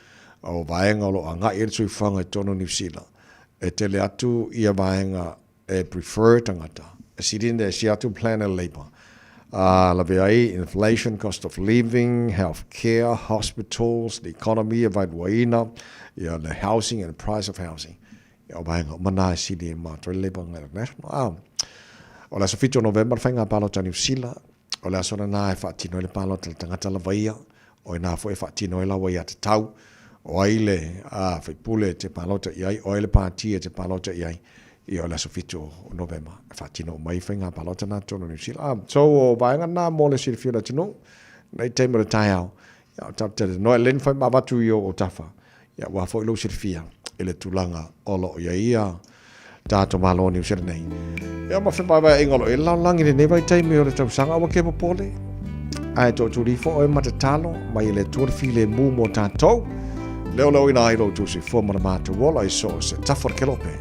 o vaega o lo o agai i ai le soifuaga i totonu o Niu Sila, e tele atu ia vaega e prefer tagata, e sili ona ese atu plan a le Labour, a lavea ai inflation, cost of living, health care, hospitals, the economy e vaeluaina, ia the housing and the price of housing. Ia o vaega uma na e sili e matou le Labour ngai le National. A, o le aso 7 o Novema le faiga palota a Niu Sila, o le aso lena e faatino ai le palota i le tagata lava ia, o i ina foi e faatino ai lau aiatatau, o ai le faipule e te palota i ai, o ai le pati e te palota i ai, ia o le aso 7 o Novema e faatino uma ai faiga palota na totonu o Niu Sila. So o vaega na mo le silafia o le atunuu, nei taimi o le taeao, ia o tatou talanoa, e le mafai ma avatu i ou tafa, ia aua foi lou silafia i le tulaga o lo o i ai ia tatou Malo o Niu Sila nei. Ia ma fevaevaeaiga o lo o i ai le lalolagi i lenei vaitaimi o le tausaga, aua ke popole, ae tootuli ifo oe ma tatalo mai e le Atua le filemu mo tatou. Lea o le oina ai lo outou soifua ma le matou ola i so o se tafa o le kelope,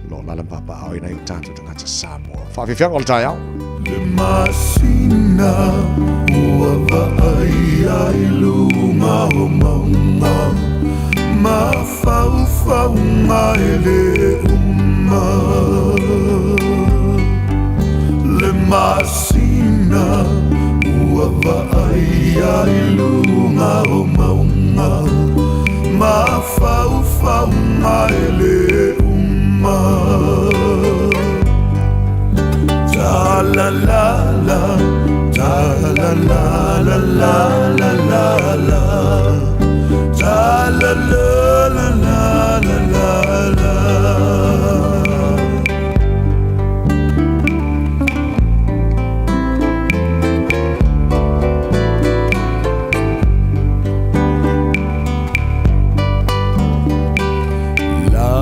lo lala papaao ina i o tatou tagata Samoa. Faafiafiaga o le taeao. Le masina ua vaaia i luga o mauga, Mafaufauga e lē uma. Le masina ua vaaia i luga o mauga, Mafaufauga e lē uma. Ta la la la, ta la la la la la la la, ta la la la la la la la. La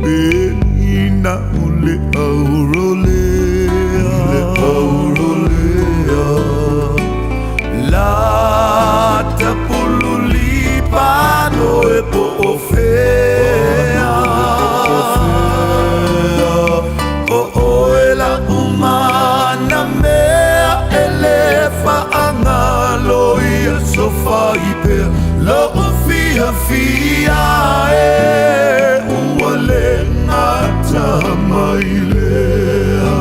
Penina o le aurolea, le aurolea, La tapululi pano e po o fea, O oe la umana mea e le faagalo ia sofai pea Lo'u fiafia e ua le gata mai lea.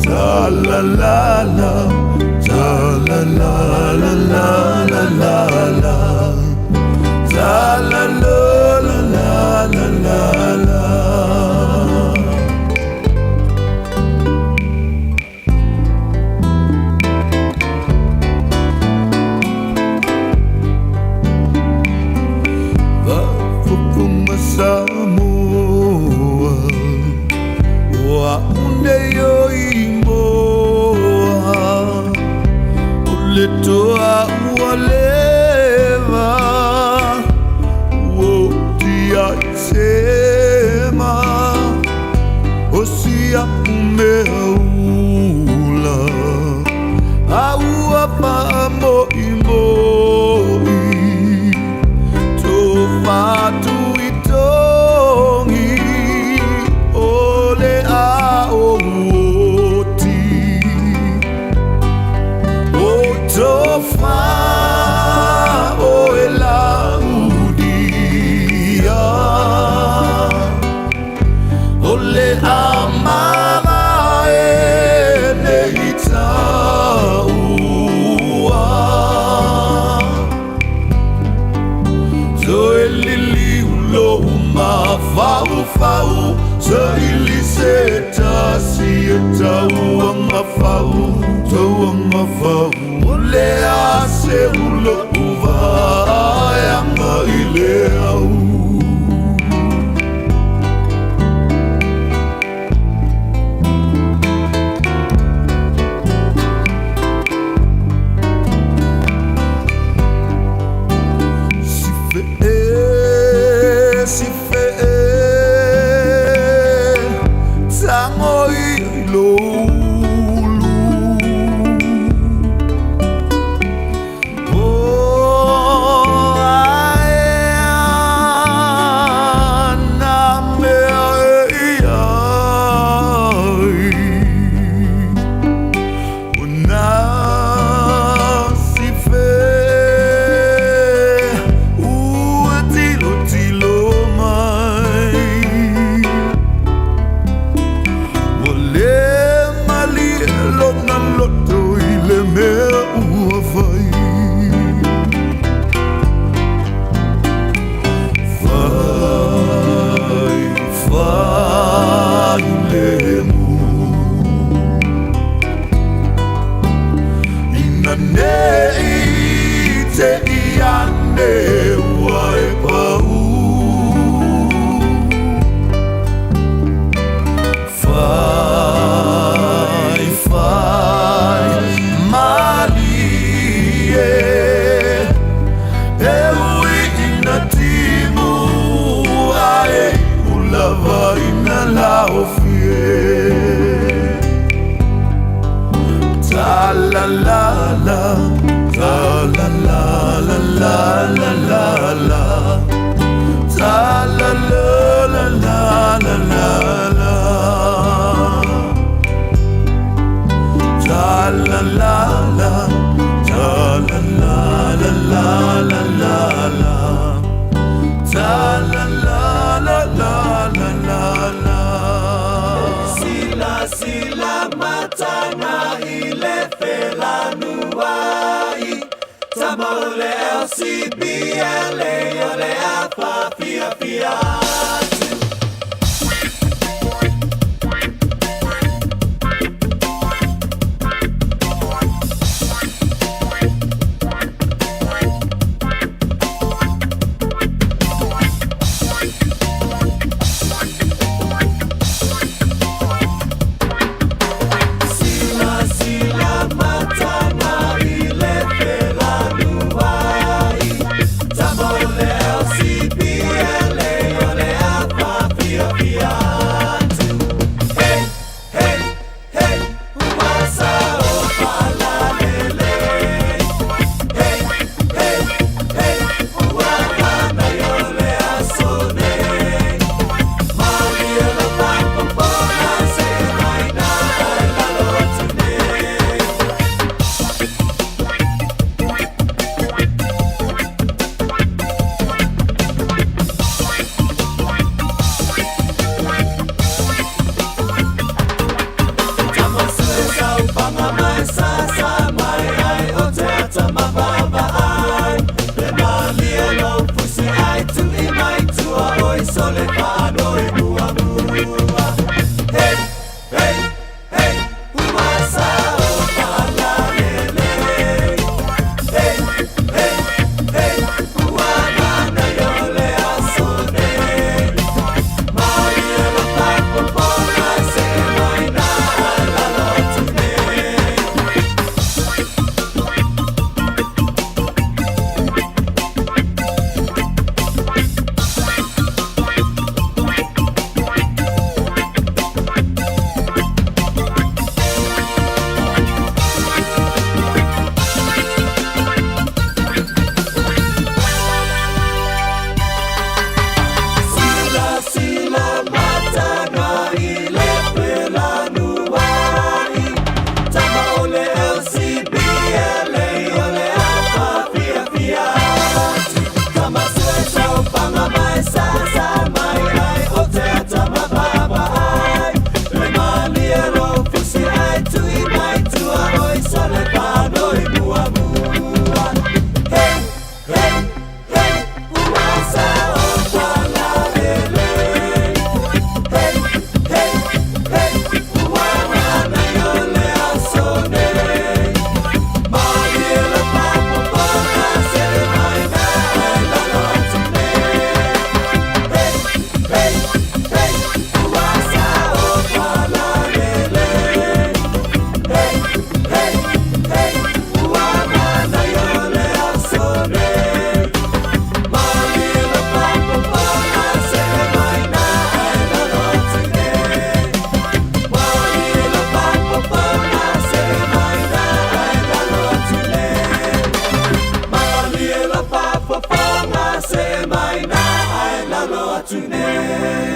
Ta la la la. faufau Saili se tasi e tauanga fau Tauanga fau O le a se ulo uva Anga i le au E si fe e Tango i lo ulu O ae ana mea e iai O nā si fe Ua tilo tilo mai Ua le malie lona loto i le mea ua fai Fai, fai lemu Ina nei te i ane ua e pau Fai, fai, malie E ui ina timu ae ulava ina laofie Ta la la la, ta la la la la la la la Ta la la la la la la la Ta la la la, ta la la la la la la la Ta la la la la la la la Sila sila matana ile felanuai Tama o le LCBLA o le afa fia fia atu. Sila sila matana ile felanuai Tama o le LCBLA o le afa fia fia atu. Hey, hey, hey, uasa o palalele. Hey, hey, hey, uahana i o le aso nei. Malie lo paipopona se mai nā ai lalo atu nei. Tama sue sau panga mai sa sa mai ai o te ata mavava ai. Le malie lo fusi ai tu i mai tua oi sole whaano i mua mua. Hey, hey, hey, uasa o palalele. Hey, hey, hey, uanana i o le aso nei. Malie lo paipopona se mai nā ai lalo atu nei.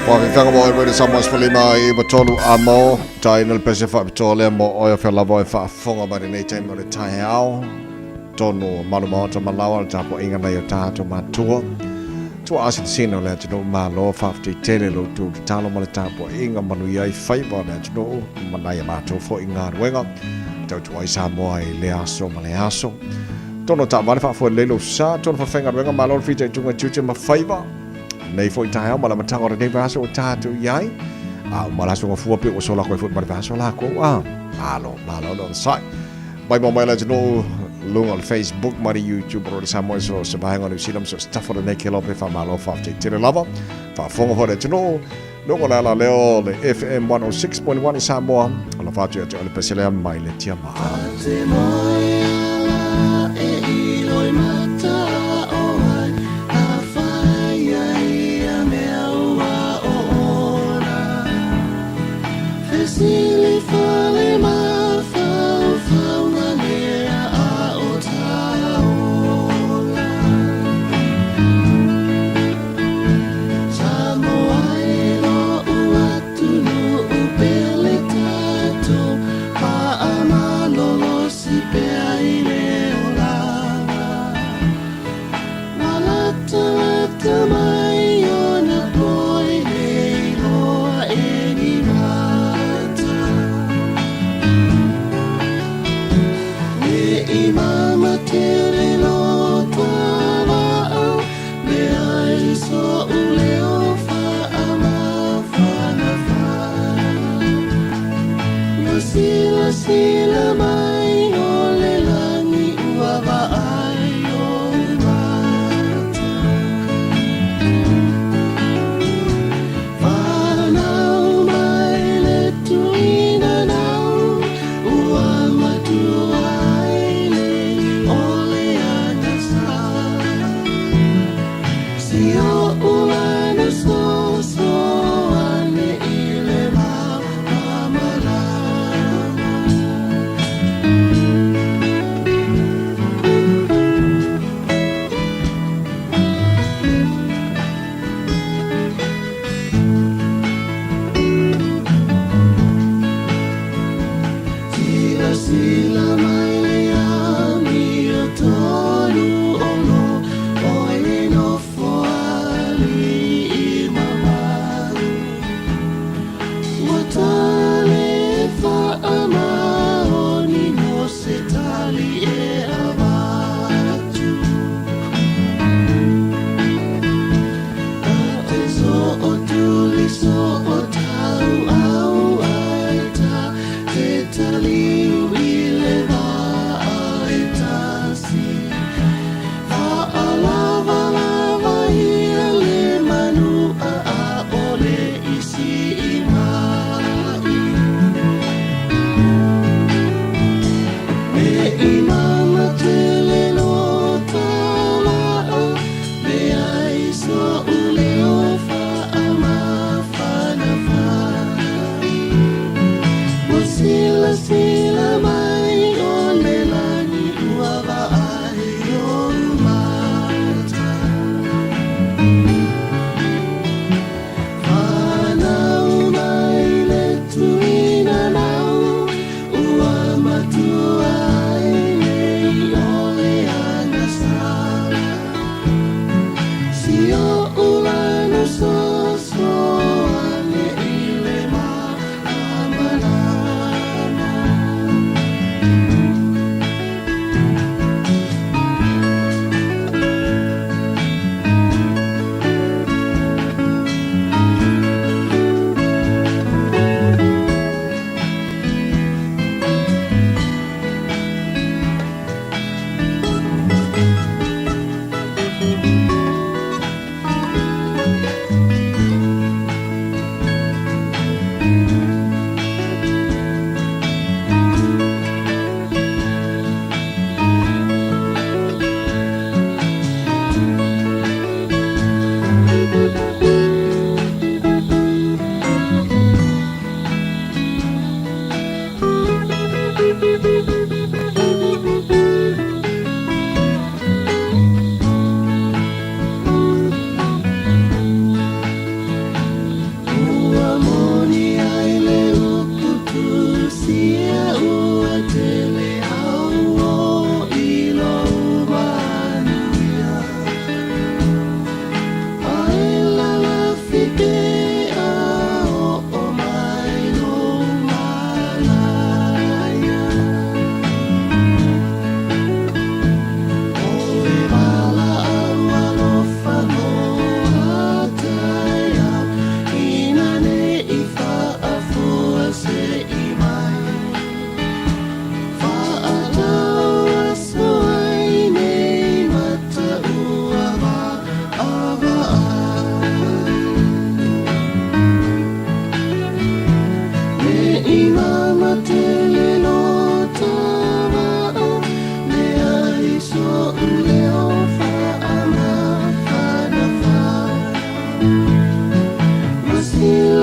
Whakawhanga mo e Samoa 15 i 3 a mo. Tai na le pese whaapitoa lea mo oe o whia lava e whaafonga mai lenei taimi o le taeao. Tonu o malu maota malawa le tapuaiga nai o tātou matua. Tua asitasina o le atunuu malo faafetai tele lo outou tatalo ma le tapuaiga manuia ai faiva o le atunuu ma nai a matou foi galuega. Tautua ai Samoa i lea aso ma le aso. Tono taavale faafoe lelei lou sa, tono faafaigaluega malo le fitaituga tiute ma faiva. Nei foi taeao ma le amataga o lenei vaiaso ua tatou i ai. A uma le aso gafua pe ua sola koe foi ma le vaiaso lakou a. Malo, malo le onosai. Mai mo mai le atunuu luga o le Facebook ma le YouTube o le Samoa so se vaega o New Zealand so se tafa o lenei kelope faamalo faafetai tele lava. Faafofoga foi le atunuu luga o le alaleo le FM 106.1 i Samoa. Alofa atu ia te oe le pese lea mai le tiamaa. Te moe ala e iloi mata o ai, a whai ai a mea ua o ona. Fesili fale mafaufau na lea a o taola. Samoa e lo'u atunuu pele tatou, faamalolosi pea.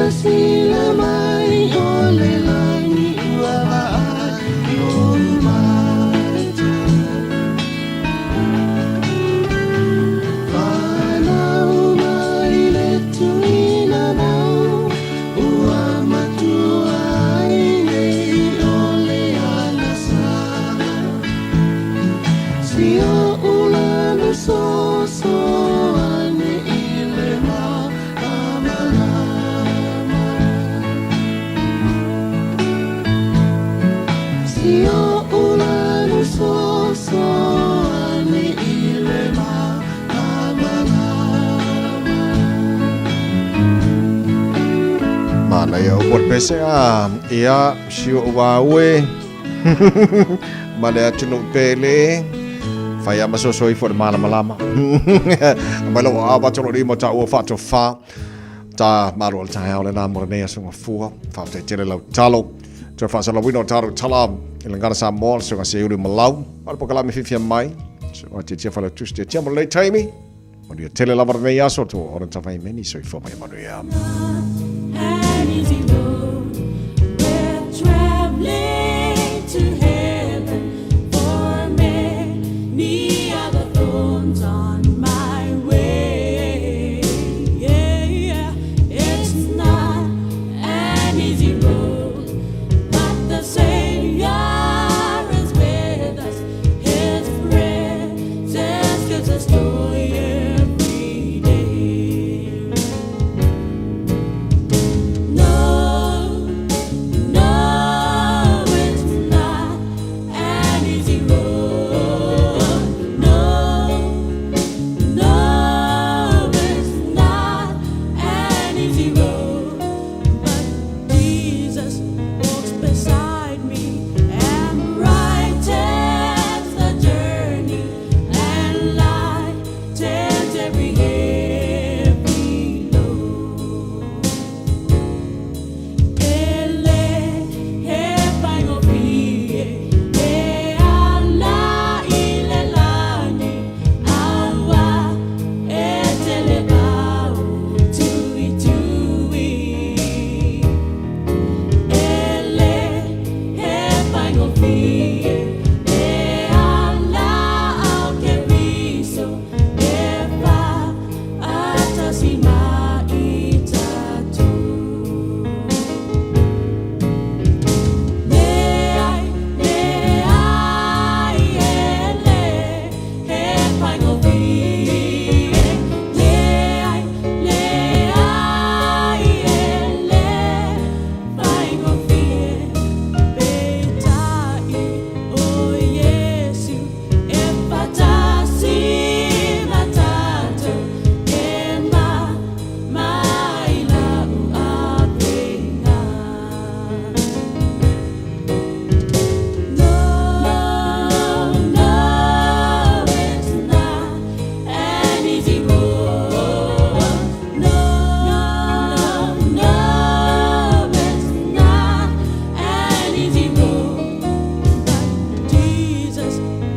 Silasila mai o le lagi ua vaai i ou mata. Whanau mai le tuina mau, ua matua ai nei o le alasa. Si o ulana soso ane i le malamalama. Si o ulana soso ane i le malamalama. Manaia o upu pese a ia si o ua ue ma le atunuu pele fai a masoso ifo le malamalama mai lau a batolo lima ta ua faatofa ta malo o le taeao lena mo lenei aso gafua. Faafetai tele lau talo toe faasalauina o tatou tala i le Gagana Samoa, le susuga Seiuli Malau ma le polokalame fiafia mai susuga Tiatia Faletusi Tiatia mo lenei taimi. Manuia tele lava lenei aso to ona tawhai meni soifua mai manuia. An easy road. We're traveling to heaven for many other thorns on my way. Yeah, it's not an easy road, but the Savior is with us. His presence gives us joy every day. No, no, it's not an easy road. No, no, it's not an easy road. But Jesus walks beside me and brightens the journey and lightens every heavy load. E le he faigofie e ala i le lagi aua e tele pau tuitui. E le he faigofie e ala au Keriso e faatasi mai tatou. Leai, leai, e le he faigofie. Leai, leai, e le faigofie. Peitai o Iesu e faatasi ma tatou e ma mai lau avega. No, no, it's not an easy road. No, no, it's not an easy road. But Jesus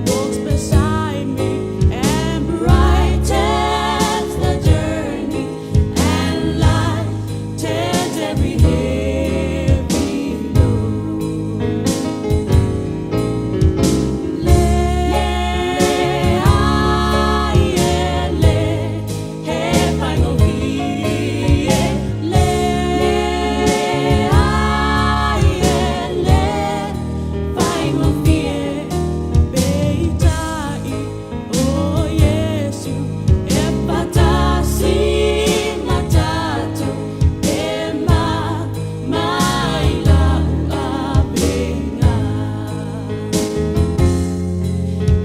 walks beside me and brightens the journey and lightens every heavy load. Leai, e le he faigofie. Leai, e le faigofie. Peitai o Iesu e faatasi ma tatou e ma mai lau avega.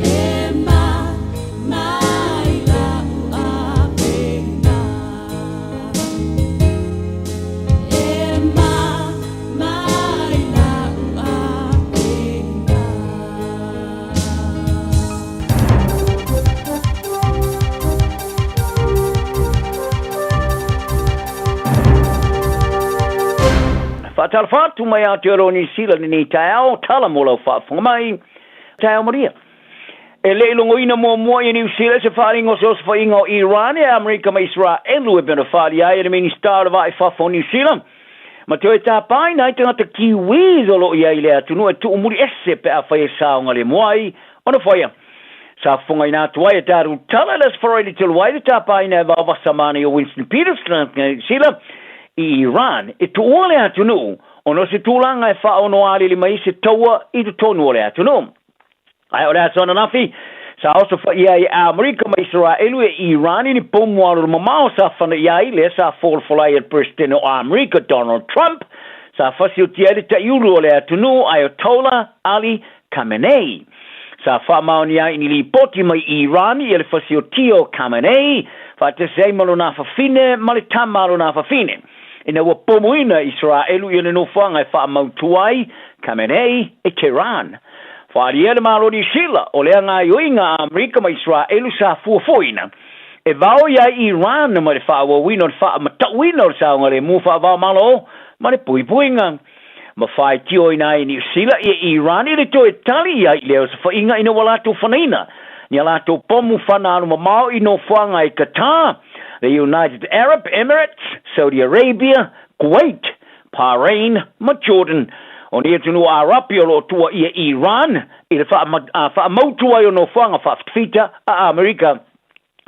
E ma mai lau avega. E ma mai lau avega. Faatalofa atu mai Aotearoa Niu Sila lenei taeao, tala mo lau faafofoga mai, taeao maria. E le i logoina muamua ia Niu Sila se faaaliga o se osofaiga o Iran e Amerika ma Iseraelu e pei ona faaali ai e le Minisita o le Vaa i Fafo o Niu Sila ma toe tapaina ai tagata Kiwis o lo o i ai i le atunuu e tuumuli ese pe afai e saogalemu ai ona faia. Sa fofogaina atu ai e tatou tala i le Aso Faraile talu ai le tapaina e vaovasa manaia o Winston Peters, tagata Niu Sila, i Iran e tuua le atunuu ona o se tulaga e faaonoalili mai ai se taua i totonu o le atunuu. Ae o le aso ananafi, sa oso faia ai e Amerika ma Iseraelu e Iran i ni pomu alolomamao sa fana i ai, lea sa folafola ai e le Peresetene o Amerika, Donald Trump, sa fasiotia ai le taiulu o le atunuu Ayatollah Ali Khamenei. Sa faamaonia ai i ni lipoti mai Iran ia le fasiotia o Khamenei, faatasi ai ma lona afafine ma le tama a lona afafine. Ina ua pomuina Iseraelu ia le nofoaga e faamautu ai Khamenei e Tehran. Faaalia le Malo Niu Sila o lea gaoioiga a Amerika ma Iseraelu sa fuafuaina e vaoi ai Iran mai le faaauauina o le faamatauina o le saogalemu faavaomalo ma le puipuiga ma faitioina ai e Niu Sila ia Iran i le toe tali i ai i lea osofaiga ina ua latou fanaina ni a latou pomu fana alumamao i nofoaga i Qatar, the United Arab Emirates, Saudi Arabia, Kuwait, Bahrain ma Jordan. O nei atunuu Arapi o lo o tuuaia Iran i le faamautu ai o nofoaga faafitafita a Amerika.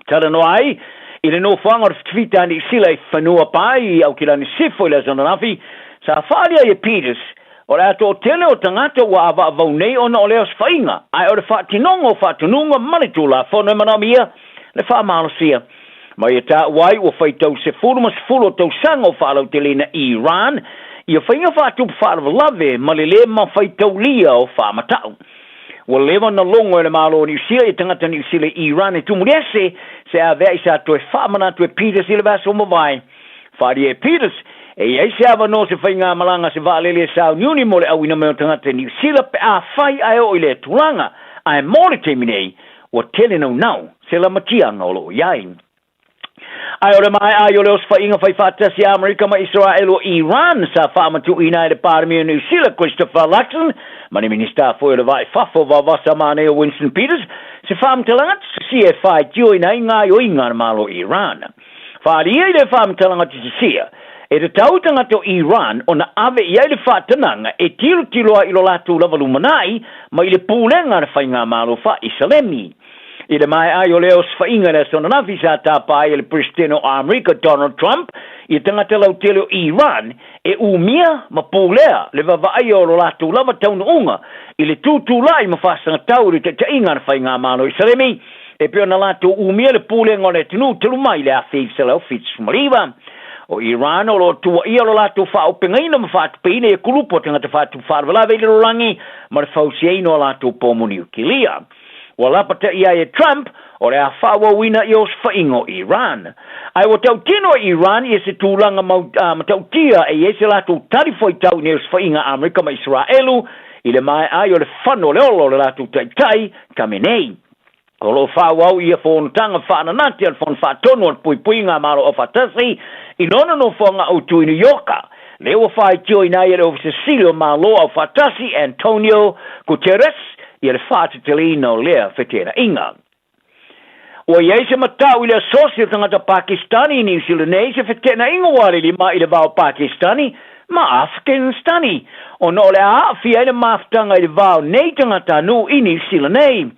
Talanoa ai i le nofoaga o le fitafita a Niu Sila i Fanua Pai i Aukilani Sifo i le aso ananafi, sa faaali ai e Peters, o le a toatele o tagata ua avaavau nei ona o le osofaiga, ae o le faatinoga o faatonuga ma le Tulafono e manaomia le faamalosia. Ma ia taua ai ua faitau sefulu ma sefulu o tausaga o faalauteleina Iran ia faiga faatupu faalavelave ma le lē mafaitaulia o faamatau. Ua leva ona logo e le Malo o Niu Sila ia tagata Niu Sila i Iran e tumuli ese se avea'i sa toe faamanatu e Peters i le vaiaso ua mavae. Faaalia e Peters, e i ai se avanoa o se faigamalaga a se vaalele e sauniuni mo le auina mai o tagata Niu Sila pe afai ae oo i lea tulaga, ae mo le taimi nei, ua tele naunau se lamatiaga o lo o i ai. Ae o le maea ai o le osofaiga faifaatasi a Amerika ma Isaraelu o Iran sa faamatuuina ai le Palemia o Niu Sila Christopher Luxon ma le Minisita foi o le Vaa i Fafo Vaovasa Manei o Winston Peters se faamatalaga tutusia e faitioina ai gaoioiga a le Malo o Iran. Faaalia i le faamatalaga tutusia, e tatau i tagata o Iran ona ave i ai le faatanaga e tilotilo ai i lo latou lava lumanai mai le pulega a le faigamalo faa-Isalemi. I le maea ai o lea osofaiga i le aso ananafi sa tapa ai e le Peresetene o Amerika Donald Trump ia tagata lautele o Iran e umia ma pulea le vavaaia o lo latou lava taunuuga i le tutulai ma faasagatau i le taitaiga a le Faigamalo Isalemi e pei ona latou umia le pulega o le atunuu talu mai le 1979. O Iran o lo o tuuaia lo latou faaopegaina ma faatupeina ia kulupu o tagata faatupu faalavelave i le lalolagi ma le fausiaina o a latou pomu niukilia. Ua lapataia ai e Trump o le a faaauauina ia osofaiga o Iran. Ae ua tautino e Iran ia se tulaga mau, matautia e i ai se latou tali fuaitau i nei osofaiga a Amerika ma Isaraelu i le maea ai o le fano o le ola o le latou taitai, Khamenei. O lo o faaauau ia fonotaga faananati a le Fono Faatonu a le Puipuiga a Malo Aufaatasi i lona nofoaga autu i New Yorka, lea ua faitioina ai e le Ofisa Sili o Malo Aufaatasi, Antonio Guterres, ia le faateteleina o lea feteenaiga. Ua i ai se matau i le asosi o tagata Pakistani i Niu Sila nei se feteenaiga ua alili mai i le va o Pakistani ma Afghanistani ona o le a aafia ai le mafutaga i le va o nei tagatanuu i Niu Sila nei.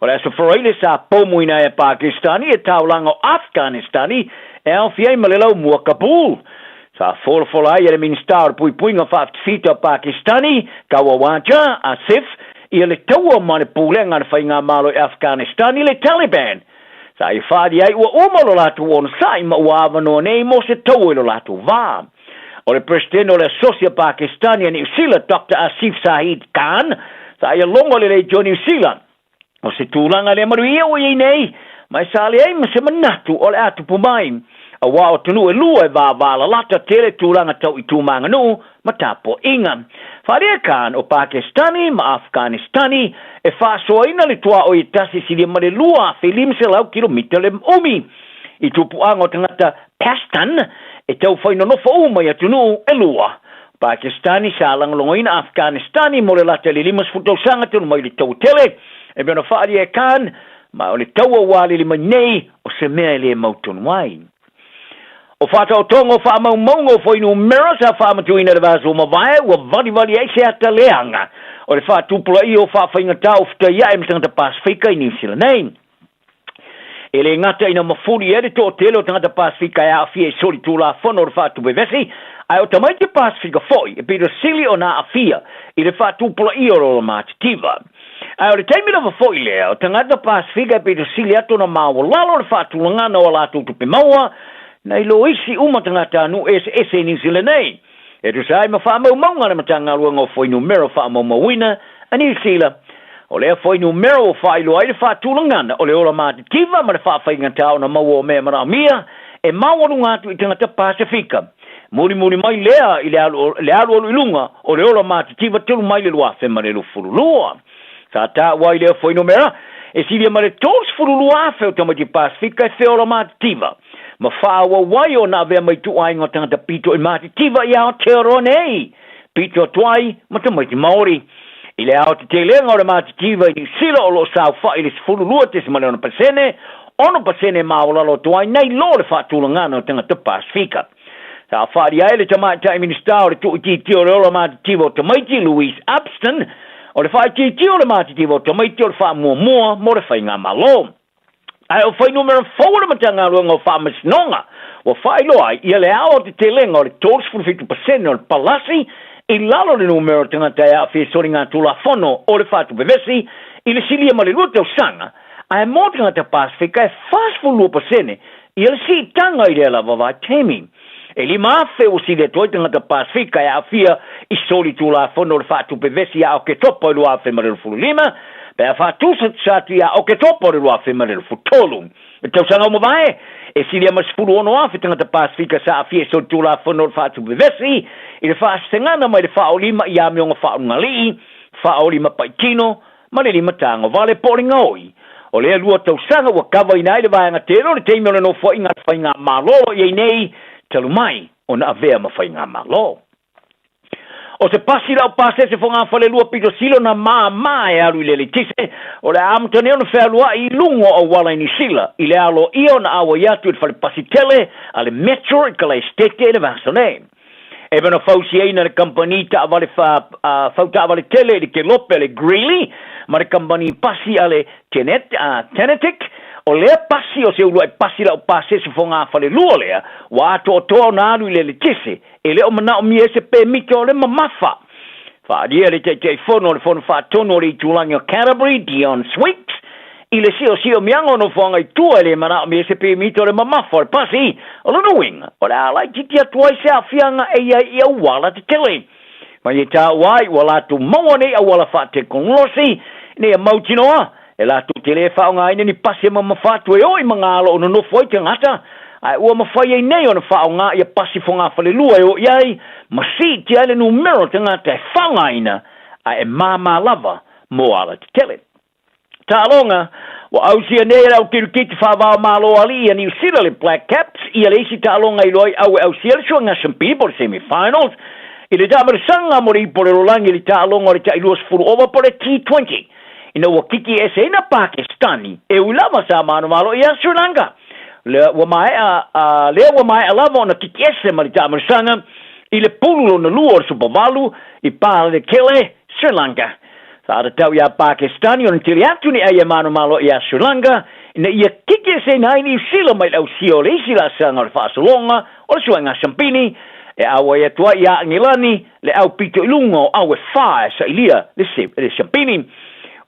O le Aso Faraile sa pomuina ai e Pakistani e taulaga o Afghanistani e aofia ai ma le laumua Kabul. Sa folafola ai e le Minisita o le Puipuiga Faafitafita o Pakistani, Khawaja Asif, ia le taua ma le pulega a le Faigamalo i Afghanistani, le Taliban. Sa ia faaali ai ua uma lo latou onosai ma ua avanoa nei mo se taua i lo latou va. O le Peresetene o le Asosi a Pakistani a Niu Sila, Doctor Asif Saeed Khan, sa ia logo le Leitio Niu Sila. O se tulaga lea manuia ua i ai nei, ma e sa leai ma se manatu o le a tupu mai. Aua o atunuu e lua e vāvālalata tele tulaga tau i tūmāganuu ma tapuaiga. Faaalia Khan o Pakistani ma Afghanistani e faasoaina le tuaoi e tasi silia ma le 2,500 kilomita le umi i tupuaga o tagata Pashtun e taufai nonofo uma i atunuu e lua. Pakistani sa lagolagoina Afghanistani mo le lata i le 50 tausaga talu mai le taua tele. E pei ona faaalia e Khan, ma o le taua ua alili mai nei o se mea e le mautonu ai. O faataotoga o faamaumauga o fuainumera sa faamatuina i le vaiaso ua mavae, ua valivali ai se ata leaga o le faatupulaia o faafaigata o fetaia'i ma tagata Pasefika i Niu Sila nei. E le gata ina mafuli ai le toatele o tagata Pasefika e aafia i solitulafono o le faatupevesi, ae o tamaiti Pasefika foi e pito sili ona aafia i le faatupulaia o le ola matitiva. Ae o le taimi lava foi lea, o tagata Pasefika e pito sili atu ona maualalo le faatulagana o a latou tupe maua nai lo isi uma tagatanuu eseese i Niu Sila nei. E tusa ai ma faamaumauga a le Matagaluega o Fuainumera Faamaumauina a Niu Sila, o lea fuainumera ua faailoa ai le faatulagana o le ola matitiva ma le faafaigata ona maua o mea manaomia e maualuga atu i tagata Pasefika. Mulimuli mai lea i le alualu i luga o le ola matitiva talu mai le 2022. Sa taua ai lea fuainumera e silia ma le 32,000 o tamaiti Pasefika e feola matitiva ma faaauau ai ona avea mai ituaiga o tagata pito i matitiva i Aotearoa nei, pito atu ai ma tamaiti Maori. I le aotetelega o le matitiva i Niu Sila o lo o saofai i le 12.6%, 6% maualalo atu ai nai lo le faatulagana o tagata Pasefika. Sa faalia ai le Tamaitai Minisita o le Tuuitiitia o le Ola Matitiva o Tamaiti, Louise Upston, o le faaitiitia o le matitiva o tamaiti o le faamuamua mo le Faigamalo. Ae o fuainumera fou a le Matagaluega o Faamasinoga ua faailoa ai ia le aoatetelega o le 37% o le palasi i lalo o le numera o tagata e aafia i soligatulafono o le faatupevesi i le silia ma le lua tausaga, ae mo tagata Pasefika e 42% ia le siitaga i lea lava vaitaimi. E 5,000 ua sili atu ai tagata Pasefika e aafia i solitulafono o le faatupevesi ia Oketopa i 2025, pe a faatusatusa atu ia Oketopa o le 2023. I le tausaga ua mavae, e silia ma le 16,000 tagata Pasefika sa aafia i solitulafono o le faatupevesi i le faasesegana mai le faaolima i amioga faaulugalii, faaolima paitino, ma le limatagovale po o le gaoi. O lea lua tausaga ua kavaina ai le vaega tele o le taimi o le nofoaiga a le Faigamalo o i ai nei talu mai ona avea ma Faigamalo. O se pasi lau pasese fogafalelua pito sili ona māmā e alu i le eletise, o le a amata nei ona fealuai i luga o auala i Niu Sila, i le aloaia ona auai atu i le fale pasi tele a le Metro i Kalaesetete i le vaiaso nei. E mana fausiaina le kamupani taavale fau taavale tele i le kelope a le Greeley ma le kamupani pasi a le Tenetic. O lea pasi o se uluai pasi lau pasese fogafalelua lea ua atoatoa ona alu i le eletise e le o manaomia ai se pemita o le mamafa. Faaalia le Taitaifono o le Fono Faatonu o le Itulagi o Canterbury, Dion Sweet, I le siosiomiaga o nofoaga i tua e le manaomia ai se pemita o le mamafa o le pasi, o lona uiga, o le a laitiiti atu ai se aafiaga e i ai i auala tetele. Mai e taua ai ua latou maua nei auala faatekonolosi ina ia mautinoa e latou te le faaaogaina ni pasi e mamafa atu e oo i magalo o nonofo ai tagata, ae ua mafai ai nei ona faaaoga ia pasi fogafalelua e oo i ai ma siitia ai le numera o tagata e faaaogaina ae e māmā lava mo alatetele. Taaloga, Ua ausia nei e le au kirikiti faava-o-Malo alii a Niu Sila le Black Caps ia le isi taaloga i loa i au e ausia le suaga S&P po le semi-finals i le taamailosaga mo le ipu o le lalolagi i le taaloga o le tai 20 ova po le T20 ina ua kiki eseina Pakistani e ui lava sa manumalo ia Sri Lanka. Lea ua maea lea ua maea lava ona kiki ese ma le taamailosaga i le pulu lona lua o le Super Valu i Pallekele, Sri Lanka. Sa tatau iā Pakistani ona tele atu ni ai e manumalo iā Sri Lanka ina ia kiki eseina ai Niu Sila mai le ausia o le isi laasaga o le faasologa o le suaga sampini e auai atu ai iā Angelani le au pito i luga o au e whā e sailia le sampini.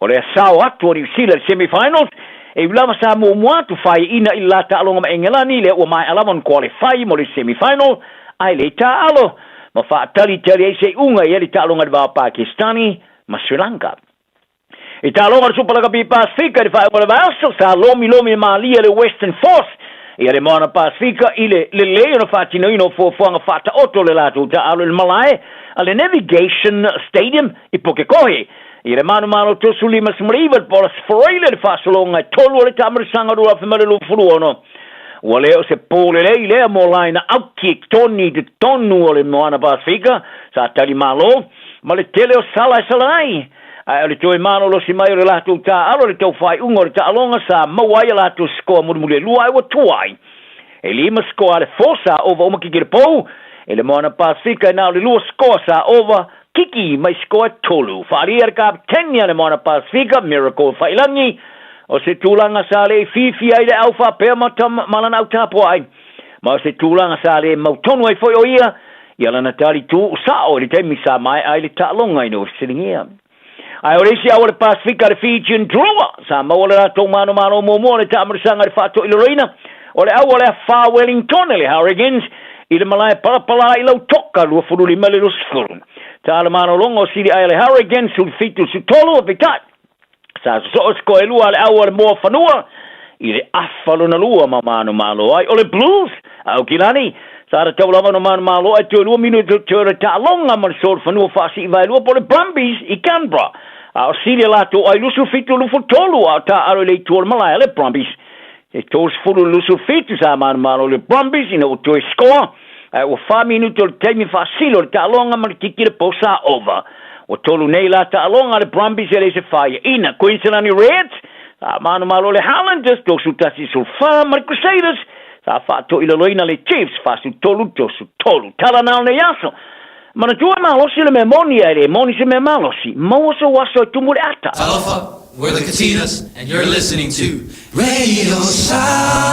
O lea sao atu o Niu Sila i le semi-finals e ui lava sa muamua atu faiaina i le la taaloga ma Engelani lea ua maea lava ona qualify mo le semi-final ae le taaalo ma faatalitali ai se iuga i ai le taaloga i le va o Pakistani ma Sri Lanka. I taaloga o le Super Rugby Pasifika i le faaiuga o le vaiaso, sa lomilomi e malie le Western Force ia le Moana Pasifika i le lelei ona faatinoina o fuafuaga faataoto o le latou taaalo i le malae a le Navigation Stadium i Pukekohe. I le manumalo 39 i le Pola Sforile le faasologa e tolu o le taamailosaga 2026. Ua le o se pō lelei lea mo laina auki e toni i totonu o le Moana Pasifika, sa tali malo, ma le tele o sala e sala ai. Ae o le toe malolosi mai o le latou taaalo i le tau faaiuga o le taaloga sa maua ai a latou sikoa mulimuli e lua ae ua tuai. E lima sikoa a le Force sa ova uma kiki le pou. I le Moana Pasefika e na o le lua sikoa sa ova kiki mai sikoa e tolu. Faaalia le kapeteni a le Moana Pasefika, Miracle Faiilagi, o se tulaga sa le i fiafia ai le au faapea ma ma lana au tapuai. Ma o se tulaga sa le mautonu ai foi o ia ia lana tali tuu sao i le taimi sa maea ai le taaloga ina ua fesiligia. Ae o le isi au a le Pasefika le Fijian Drua, sa maua le latou manumalo muamua o le taamilisaga i le faatoilaloina o le au o le afa Wellington le Hurricanes i le malae palapala i Lautoka 25 i le 20. Ta le malologa o sili ai a le Hurricanes 17 i le 13, peitai Sa sosoo sikoa e lua a le au a le moa fanua i le afa lona lua ma manumalo ai. O le Blues, Aukilani, sa tatau lava ona manumalo ai toe lua minute toe o le taaloga ma le solofanua faasii vaelua po o le Brumbies i Canberra. A o sili a latou ai 27 23 a o taaalo i le itu o le malae a le Brumbies. E 30 i le 27 sa manumalo le Brumbies ina ua toe sikoa ae ua fa minute o le taimi faasili o le taaloga ma le kiki le pou sa ova. Ua tolu nei la taaloga a le Brumbies e leai se faiaina. Queensland Reds sa manumalo le Highlanders 31 14 ma le Crusaders sa faatoilaloina le Chiefs 43 33. Tala na o nei aso. Manatua e malosi le mea moni ae le moni se mea malosi. Maua sou aso e tumu le ata. Talofa, we're the Katinas and you're listening to Radio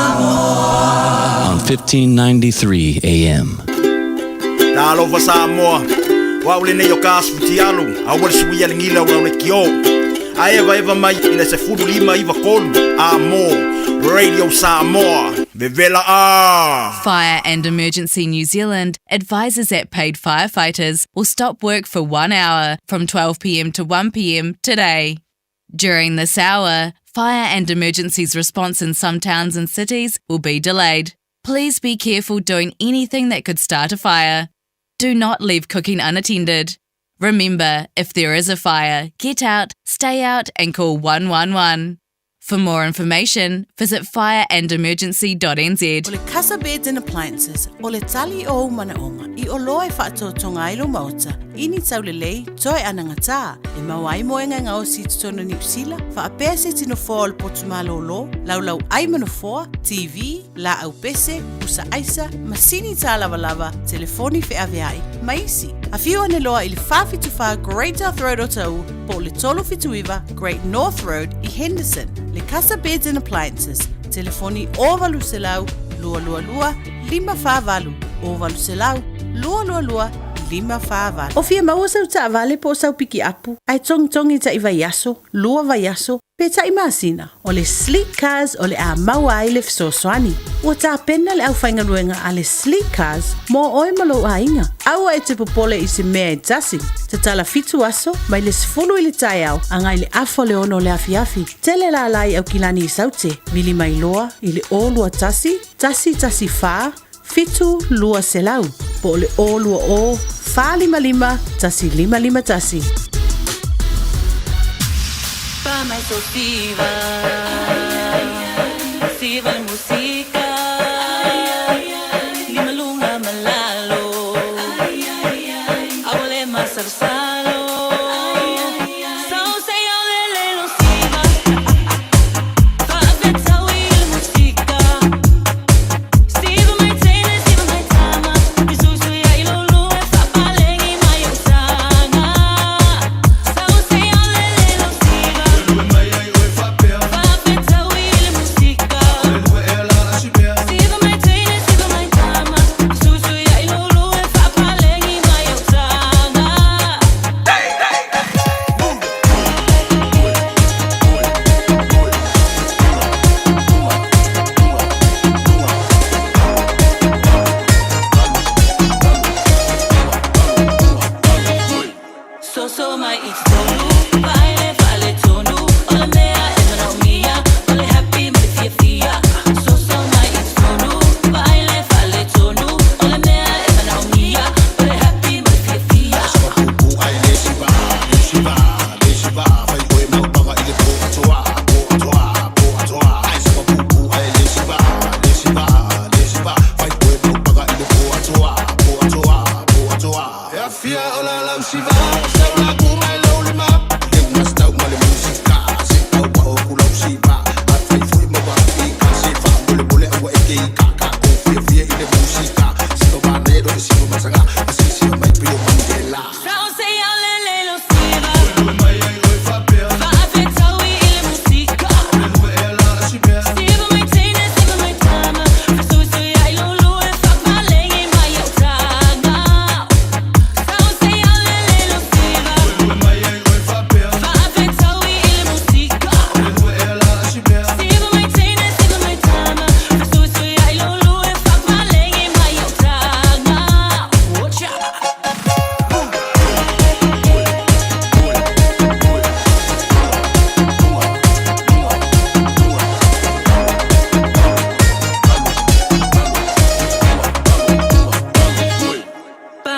Samoa on 1593 AM. Talofa Samoa, o au lenei o ka asu fitialu, aua le suia le gila o lau lekiō. A evaeva mai i le 15 93 a mo Radio Samoa, vevela a! Fire and Emergency New Zealand advises that paid firefighters will stop work for one hour from 12pm to 1pm today. During this hour, fire and emergencies response in some towns and cities will be delayed. Please be careful doing anything that could start a fire. Do not leave cooking unattended. Remember, if there is a fire, get out, stay out, and call 111. For more information, visit fireandemergency.nz. O le Casa Beds and Appliances, o le tali o ou manaoga i oloa e faatoatoga ai lou maota i ni taulelei toe anagatā e maua ai moega e gaosi i totonu o Niu Sila, faapea se iti nofoa o le potu malōlō, laulau ai ma nofoa, TV, laau pese, pusa aisa, masini tālavalava, telefoni feaveai, ma isi. Afio ane loa i le 474 Great South Road o Taʻu po o le 379 Great North Road i Henderson. Le Casa Beds and Appliances, telefoni 0800 222 548, 0800 222 548. O fia maua sau taavale po o sau pikiapu, ae togitogi taʻi vaiaso, lua vaiaso, pe taʻi masina, o le Sleek Cars o le a maua ai le fesoasoani. Ua tapena le aufaigaluega a le Sleek Cars mo oe ma lou aiga. Aua e te popole i se mea e tasi. Tatala fitu aso, mai le 10 i le taeao agai le afa o le ono o le afiafi. Tele lala i Aukilani i Saute, vili mai loa i le 021 114 7200 po o le 020 455 1551. Pa mai so siva, siva le musika, lima luga ma lalo, aua le masalosalo. So say o le le lo siva, faafetaui le musika, siva mai teine, siva mai tama, isusu ia i lou lue, faapalegi mai ou taga. So say o le le lo siva, faafetaui le musika, siva mai teine, siva mai tama, isusu ia i lou lue, faapalegi mai ou taga. Soso mai i totonu, vaele faaletonu, o le mea e manaomia, o le happy ma le fiafia. Soso mai i totonu, vaele faaletonu, o le mea e manaomia, o le happy ma le fiafia. Ai le siva, le siva, le siva, fai oe maupaga i le po atoa, po atoa, po atoa. Ai sa pupu ai le siva, le siva, le siva, fai oe maupaga i le po atoa, po atoa, po atoa. E afia o la lau siva, sau la ku mai lau lima. E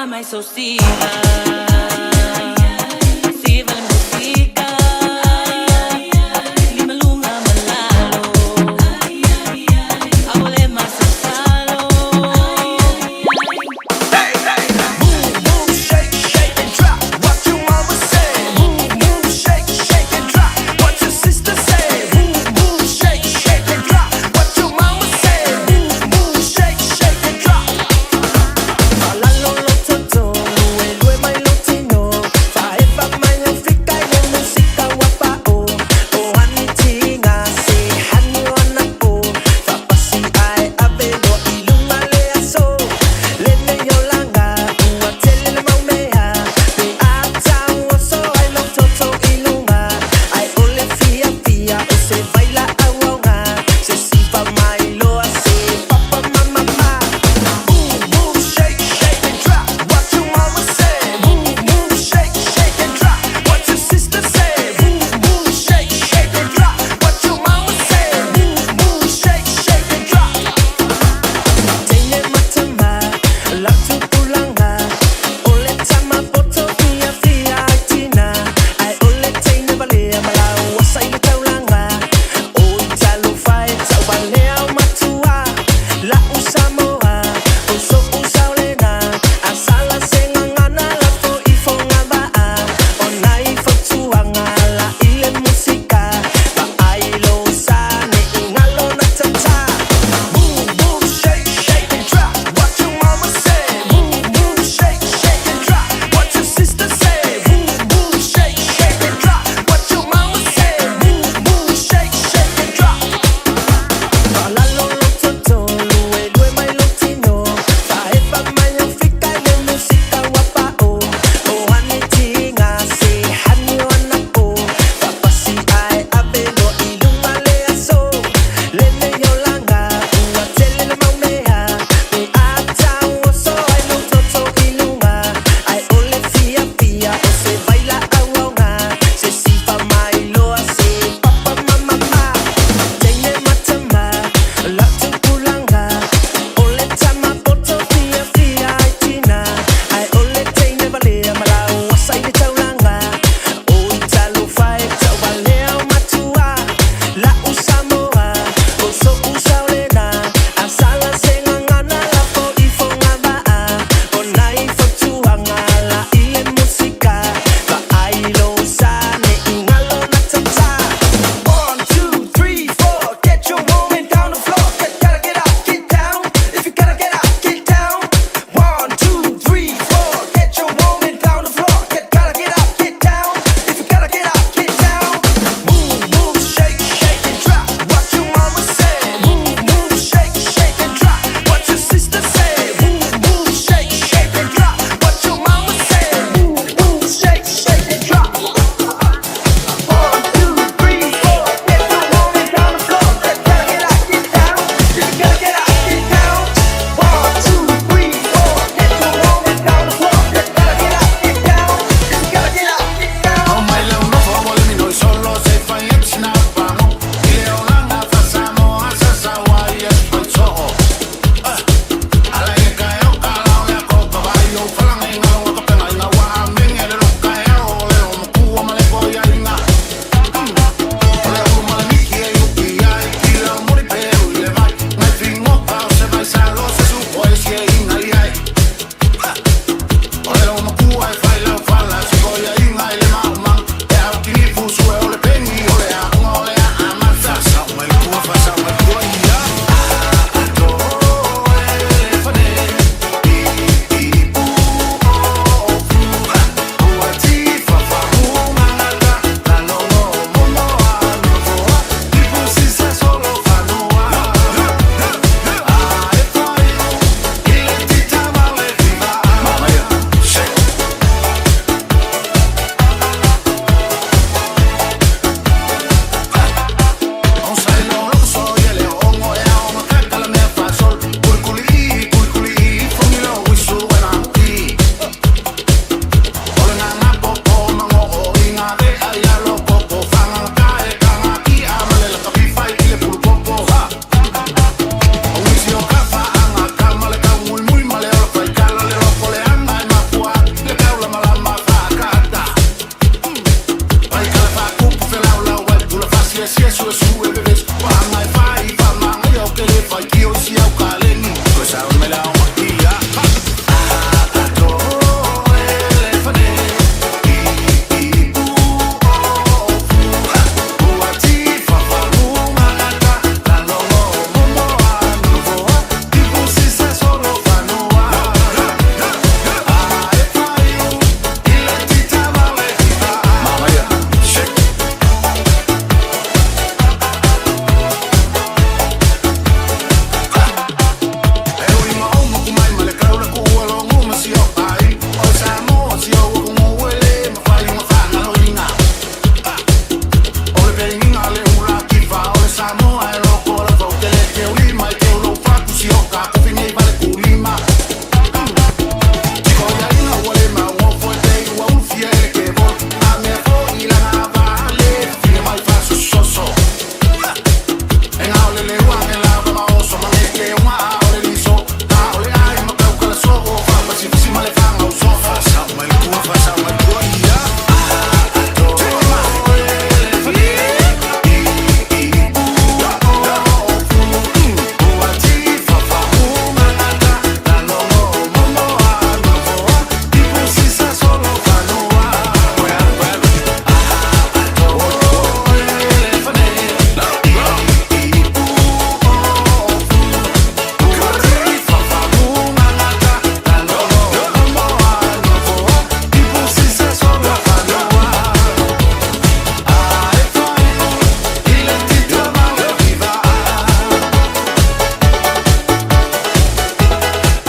Mai so siva. Siva le musika. Limalunga malalo. Aole masasalo. Move, move, shake, shake and drop. What your mama say? Move, move, shake, shake and drop. What your sister say? Move, move, shake, shake and drop. What your mama say? Move, move, shake, shake and drop. Falalo lo toto, lue lue mai lo.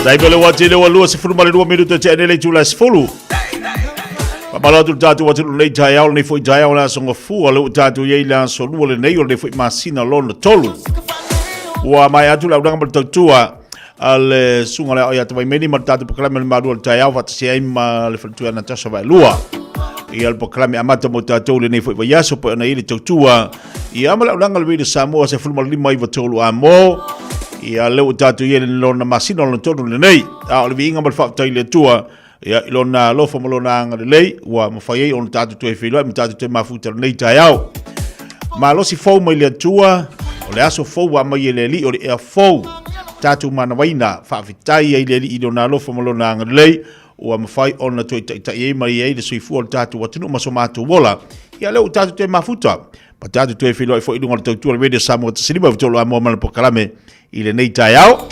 Taimi o le ua tele ua 22 minuto te ane le itula e 10. Faamalo atu le tatou atunuu lenei taeao, lenei foi taeao le aso gafua, lea ua tatou i ai le aso lua lenei o lenei foi masina lona tolu. Ua maea atu le aunaga ma le tautua a le susuga le ao ia Tavaimeni ma le tatou polokalame o le malu o le taeao faatasi ai ma le faletua Natasha Vaelua. Ia le polokalame amata mo tatou lenei foi vaiaso pei ona i ai le tautua ia ma le aunaga le Radio Samoa 15 93 a mo ia lea ua tatou i ai le lona masina lona tolu lenei. A o le viiga ma le faafetai i le Atua ia i lona alofa ma lona agalelei ua mafai ai ona tatou toe feiloai ma tatou toe mafuta lenei taeao. Malosi fou mai le Atua, o le aso fou ua aumai e le Alii, o le ea fou tatou manavaina. Faafetai ai le Alii i lona alofa ma lona agalelei ua mafai ona toe taitai ai mai ai le soifua o le tatou atunuu ma so matou ola. Ia lea ua tatou toe mafuta ma tatou toe feiloai foi i luga o le tautua o le Radio Samoa 153 Amoa ma le polokalame i lenei taeao.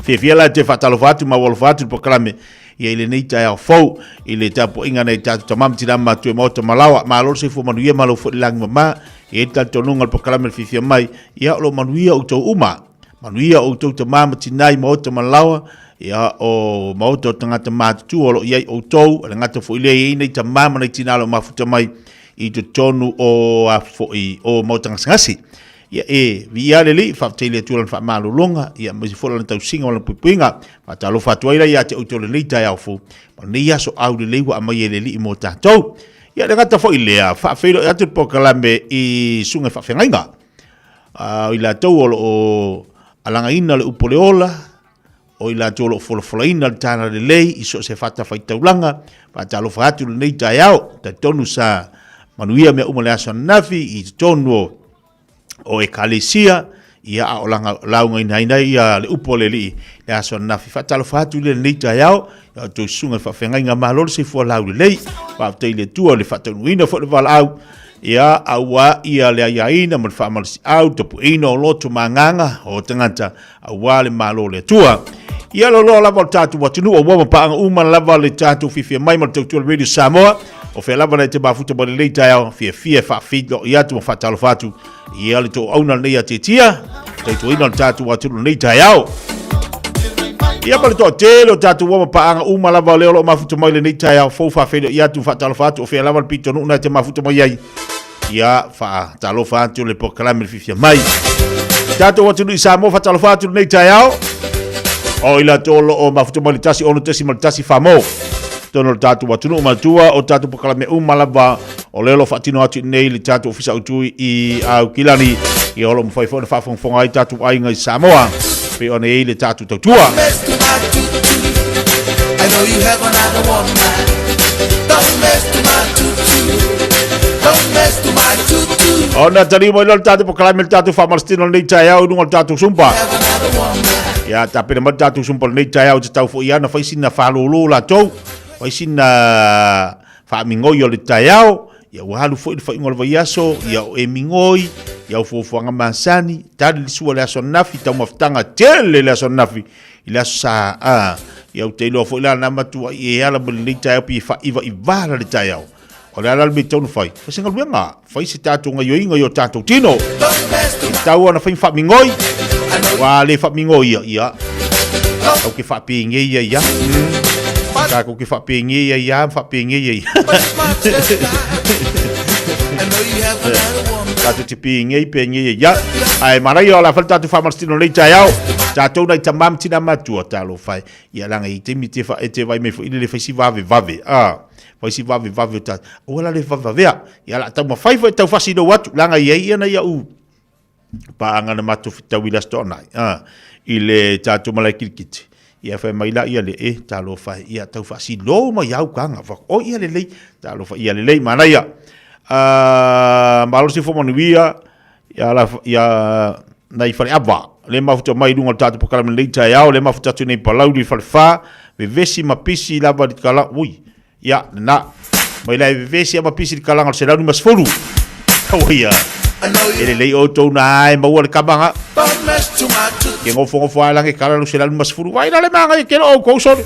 Fiafia la te faatalofa atu ma alofa atu le polokalame ia i lenei taeao fou i le tapuaiga nei tatou tama ma tina matua i maota malawa. Malo le soifua manuia, malo foi le lagi mama. E i ai le talitonuga o le polokalame le fiafia mai, ia o lo o manuia outou uma. Manuia outou tama ma tina i maota malawa, ia o maota o tagata matutua o lo o i ai outou, e le gata foi lea i ai nei tama ma nei tina o lo o mafuta mai i totonu o a foi o maota gasegase. Ia e, viia le Alii, faafetai i le Atua i Lana faamalologa, ia aemaise foi Lana tausiga ma Lana puipuiga. Faatalofa atu ai la ia te outou i lenei taeao fou, ma lenei aso aulelei ua aumai e le Alii mo tatou. Ia le gata foi lea, faafeiloai atu le polokalame i susuga i faafeagaiga, o i latou o lo o alagaina le upu o le ola, o i latou o lo o folafolaina le talalelei i so o se fatafaitaulaga. Faatalofa atu i lenei taeao, talitonu sa manuia mea uma i le aso ananafi i totonu o Ekalesia, ia a o laugaina ai ia le upu a le Alii le aso ananafi. Faatalofa atu i lenei taeao, ia outou susuga i faafeagaiga, malo le soifua laulelei. Faafetai i le Atua i le faataunuuina foi o le valaau, ia aua ia le aiaina ma le faamalosiau, le tapueina o loto ma agaga o tagata aua le malo o le Atua. Ia loa lava o le tatou atunuu, aua ma paaga uma lava le tatou fiafia mai ma le tautua le Radio Samoa. O fea lava le te mafuta mai lenei taeao, fiafia e faafeiloai atu ma faatalofa atu ia le toauna lenei atietia, tautuaina le tatou atunuu lenei taeao. Ia ma le toatele o tatou ua ma paaga uma lava lea o lo o mafuta mai lenei taeao fou faafeiloai atu ma faatalofa atu o fea lava le pitonuu na te mafuta mai ai. Ia, faatalofa atu le polokalame le fiafia mai. Tatou atunuu i Samoa, faatalofa atu lenei taeao. O i latou o lo o mafuta mai le 16.1 famo. Tonu o le tatou atunuu matua, o tatou polokalame uma lava, o lea o lo o faatino atu i nei le tatou ofisa autu i Aukilani. Ia o lo o mafai foi ona faafogafoga ai tatou aiga i Samoa, pei ona i ai le tatou tautua. I know you have another woman. Don't mess to my tutu. Don't mess to my tutu. Ona taliu mai loa le tatou polokalame le tatou faamalositino lenei taeao i luga o le tatou sumpa. Ia tapena mai le tatou sumpa lenei taeao te tau foi ana fai sina faalolo latou, fai sina faamigoi o le taeao. Ia ua alu foi le faaiuga o le vaiaso, ia o e migoi, ia au fuafuaga masani, tali le sua le aso ananafi, taumafataga tele le aso ananafi, i le aso sa, a, ia ou te iloa foi la na matuai e ala mai lenei taeao pe faaivaivā la le taeao. O le a la le mea e tatau ona fai? Fai se galuega, fai se tatou gaioiga i o tatou tino. E tatau ona fai faamigoi, ua le faamigoi ia, ia, tau ke faapengei ia ia. Tatou ke faapengei ia ia, faapengei ia ia. Tatou te pengei, pengei ia ia. Ae manaia o la fai le tatou faamalositino lenei taeao. Tatou nai tama ma tina matua, talofa e. Ia leaga i taimi te fa, e te vai mai foi le fai si vave vave. Ah, fai si vave vave o ta. Aua la le vave vavea. Ia la taumafai foi tau fasilou atu, leaga i ai ia na ia u paaga na matou fetau i le Aso Toonai, a, i le tatou malae kilikiti. Ia fai mai la ia le e, talofa e, ia tau faasilou mai au kaga. Fai, o ia lelei, talofa ia lelei, manaia. A, malo le soifua manuia, ia la, ia nai Faleava, le mafuta mai i luga o le tatou polokalame lenei taeao, le mafuta atu nei i Palauli i Falefa, vevesi ma pisi lava i le kala, ui, Ia, lena. Mai la e vevesi ama pisi le kalaga o le 150. Aua ia. E lelei outou na e maua le kamaga. Ke gofogofo ae lage kala lo 150. Vai la le manga ke lo outou sole.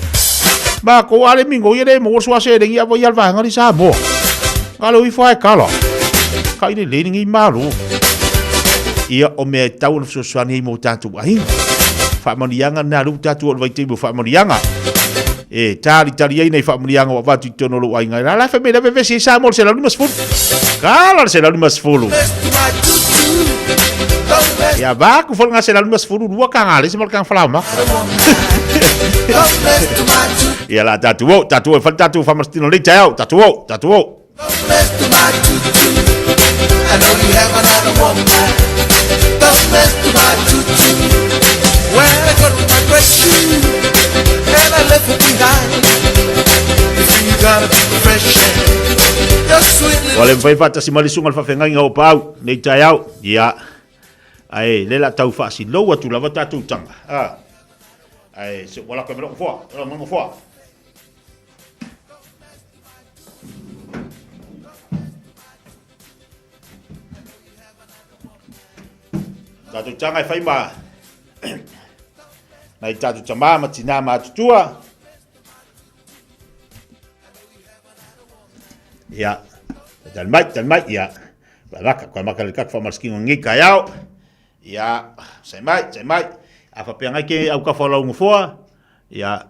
Ma ko ale mingo ia le mo sua se lengi avo ia vaega li Samoa. Kalo ifo ae kala. Ka ile le ngi malo. Ia o mea e tau ona fesoasoani ai mo tatou aiga. faamanuiaga lena lea ua tatou oo i le vaitaimi o faamanuiaga. E talitali ai nai faamanuiaga ua avatu i totonu o lou aiga. La la fai mai la vevesi ai Samoa le 150. Kala le 150. Ia vaku fo le 150 lua kanga le se mal kanga falau ma. Ia la tatu o, tatu o, fal tatu faamastino le taeao, tatu o, tatu o. I know you have another woman. Don't mess with my tutu. When I got my great shoe and I left it behind. If you gotta be fresh, you're sweet Ua le mafai faatasi mai le susuga i le faafeagaiga o Paau nei taeao. Ia. Ae le la tau faasilou atu lava tatou taga. Ah. Ae se ua lako e me lou foa, lou foa. Tatou taga e fai ma nai tatou tamā ma tinā matutua. Ia, tali mai, tali mai, ia. Maka, koe maka le kaka whamaraskinga ngi kai ao. Ia, sai mai, sai mai. A whapea ngai ke au kawha lau ngofoa. Ia,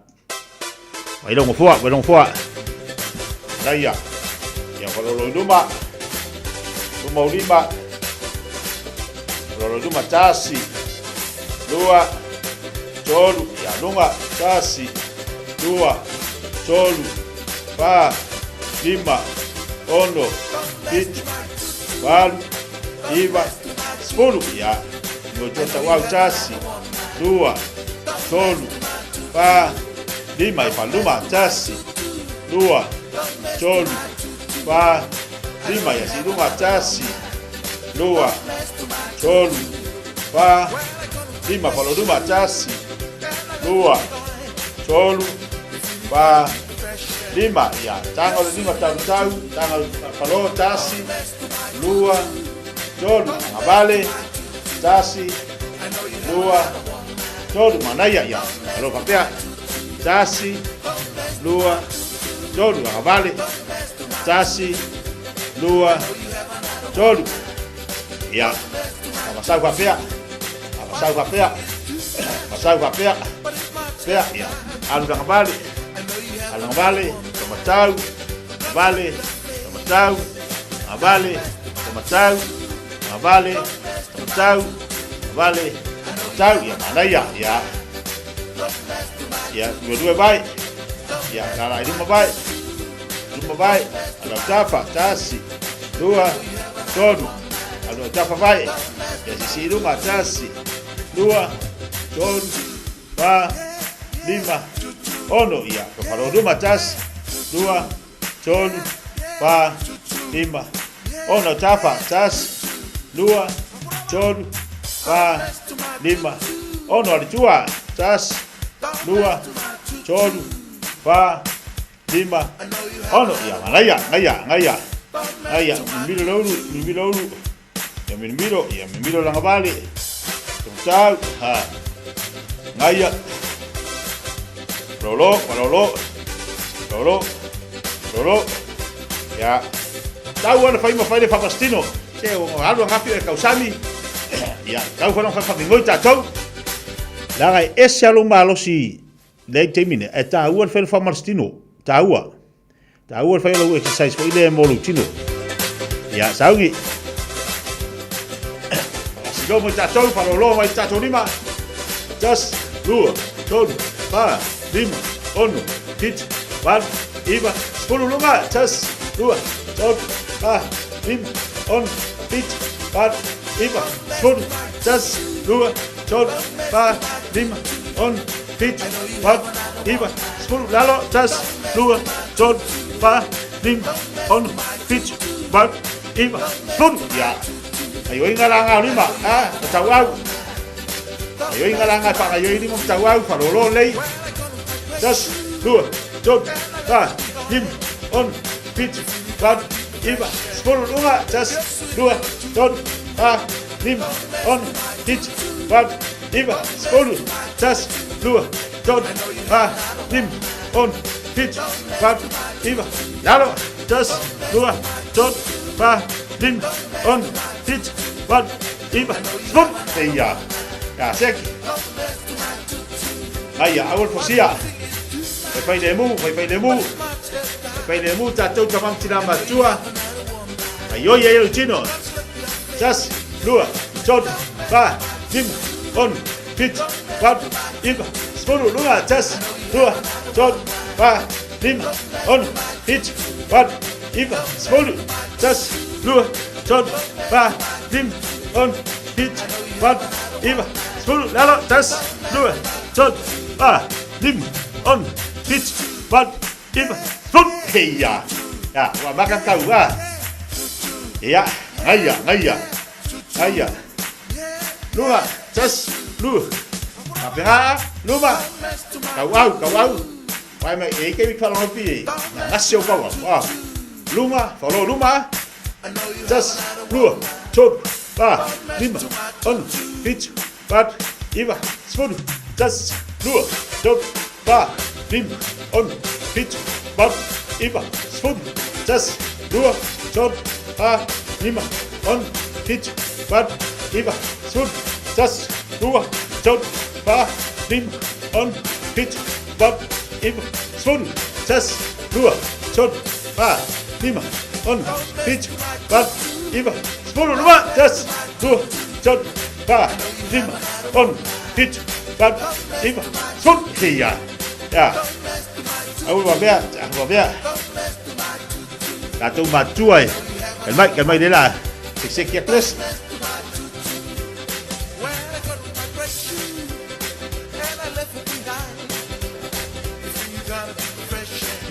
vai lau ngofoa, vai lau ngofoa. Laia, ia whalolo i luma. Luma o lima. Whalolo i luma, tasi. Lua, tolu, ia lunga, tasi. Lua, tolu, fa, lima, ono, fitu, valu, iva, sefulu. Ia, ngo tua tauau, tasi, lua, tolu, fa, lima, i faluma, tasi, lua, tolu, fa, lima, ia silunga, tasi, lua, tolu, fa, lima, faloluma, tasi, lua, tolu, fa, lima, ia, taga o le lima tau tau, taga o le falo, tasi, lua, tolu, agavale, tasi, lua, tolu, manaia, ia, alo faapea, tasi, lua, tolu, agavale, tasi, lua, tolu, ia, amasau faapea, amasau faapea, amasau faapea, pea, ia, alu lagavale, alu lagavale, tomatau, agavale, tomatau, agavale, tomatau, agavale, tomatau, agavale, tomatau, ia, manaia, ia, ia, lua lua vai, ia, lala i luma vai, luma vai, alu tafa, tasi, lua, tolu, alu tafa vai, ia sisi i luma, tasi, lua, tolu, fa, lima, ono, ia, ka falo luma, tasi, lua, tolu, fa, lima, ono, tafa, tasi, lua, tolu, fa, lima, ono, ale tua, tasi, lua, tolu, fa, lima, ono, ia, ngaia, ngaia, ngaia, ngaia, mimilo le ulu, mimilo ulu, ia mimilo, ia mimilo lagavale, tau, ha, ngaia, lolo, lolo, lolo, lolo, ia, tau ana fai ma fai le whakastino, se o alu ngafi e kausami, ia, tau whanau whakawhingoi tātou, Leaga e ese a lou malosi lea i taimi nei, ae taua le fai o le faamalositino, taua. Taua le fai o lau exercise foi lea mo lou tino. Ia, sauni. Faasilo mai tatou, faalolo mai tatou lima. Tasi, lua, tolu, fa, lima, ono, fitu, valu, iva, sefulu luga. Tasi, lua, tolu, fa, lima, ono, fitu, valu, iva, sefulu. Tasi, lua, tolu, fa, lima, ono, fitu, valu, iva, sefulu. Lalo, tasi, lua, tolu, fa, lima, ono, fitu, valu, iva, sefulu. Ia. Gaioiga la ngā lima, a, ma tauau. Gaioiga la ngā whakaioi lima ma tauau, whalolo lei. Tasi, lua, tolu, fa, lima, ono, fitu, valu, iva, sefulu, luga. Tasi, lua, tolu, fa, lima, ono, fitu, valu, iva, sefulu. Tasi, lua, tolu, fa, lima, ono, fitu, valu, iva, lalo. Tasi, lua, tolu, fa, lima, ono, fitu, valu, iva, sefulu. Ia, ia, seki. Aia, aua le fosia. Fai le mu, fai le mu. Fai le mu, tātou tamam tina matua. Ai oi ai o tino. Tasi, lua, tolu, fa, lima, ono, fitu, valu, iva, sefulu, luga, tasi, lua, tolu, fa, lima, ono, fitu, valu, iva, sefulu, tasi, lua, tolu, fa, lima, ono, fitu, valu, iva, sefulu, lalo, tasi, lua, tolu, fa, lima, ono, fitu, valu, iva, sefulu. Heia. Ya, ua makakau a. Ia, ngaia, ngaia. Ngaia. Luma, tasi, lua. Kapera, luma. Kau au, kau au. Vai mai, e ke mi whalongopi e. Nā ngasi o kaua. Wa. Luma, whalo luma. Tasi, lua, tolu, fa, lima, ono, fitu, valu, iva, sefulu, tasi, lua, tolu, fa, lima, ono, fitu, valu, iva, sefulu, tasi, lua, tolu, fa, lima, ono, fitu, valu, iva, sefulu, tasi, lua, tolu, fa, lima, ono, fitu, valu, iva, sefulu, tasi, lua, tolu, fa, lima, ono, fitu, valu, iva, sefulu, lua, tasi, lua, tolu, fa, lima, ono, fitu, valu, iva, sefulu. Heia. Ya. Au wa mea, wa mea. Tātou matua e. Kai mai le la. Sek kia kles.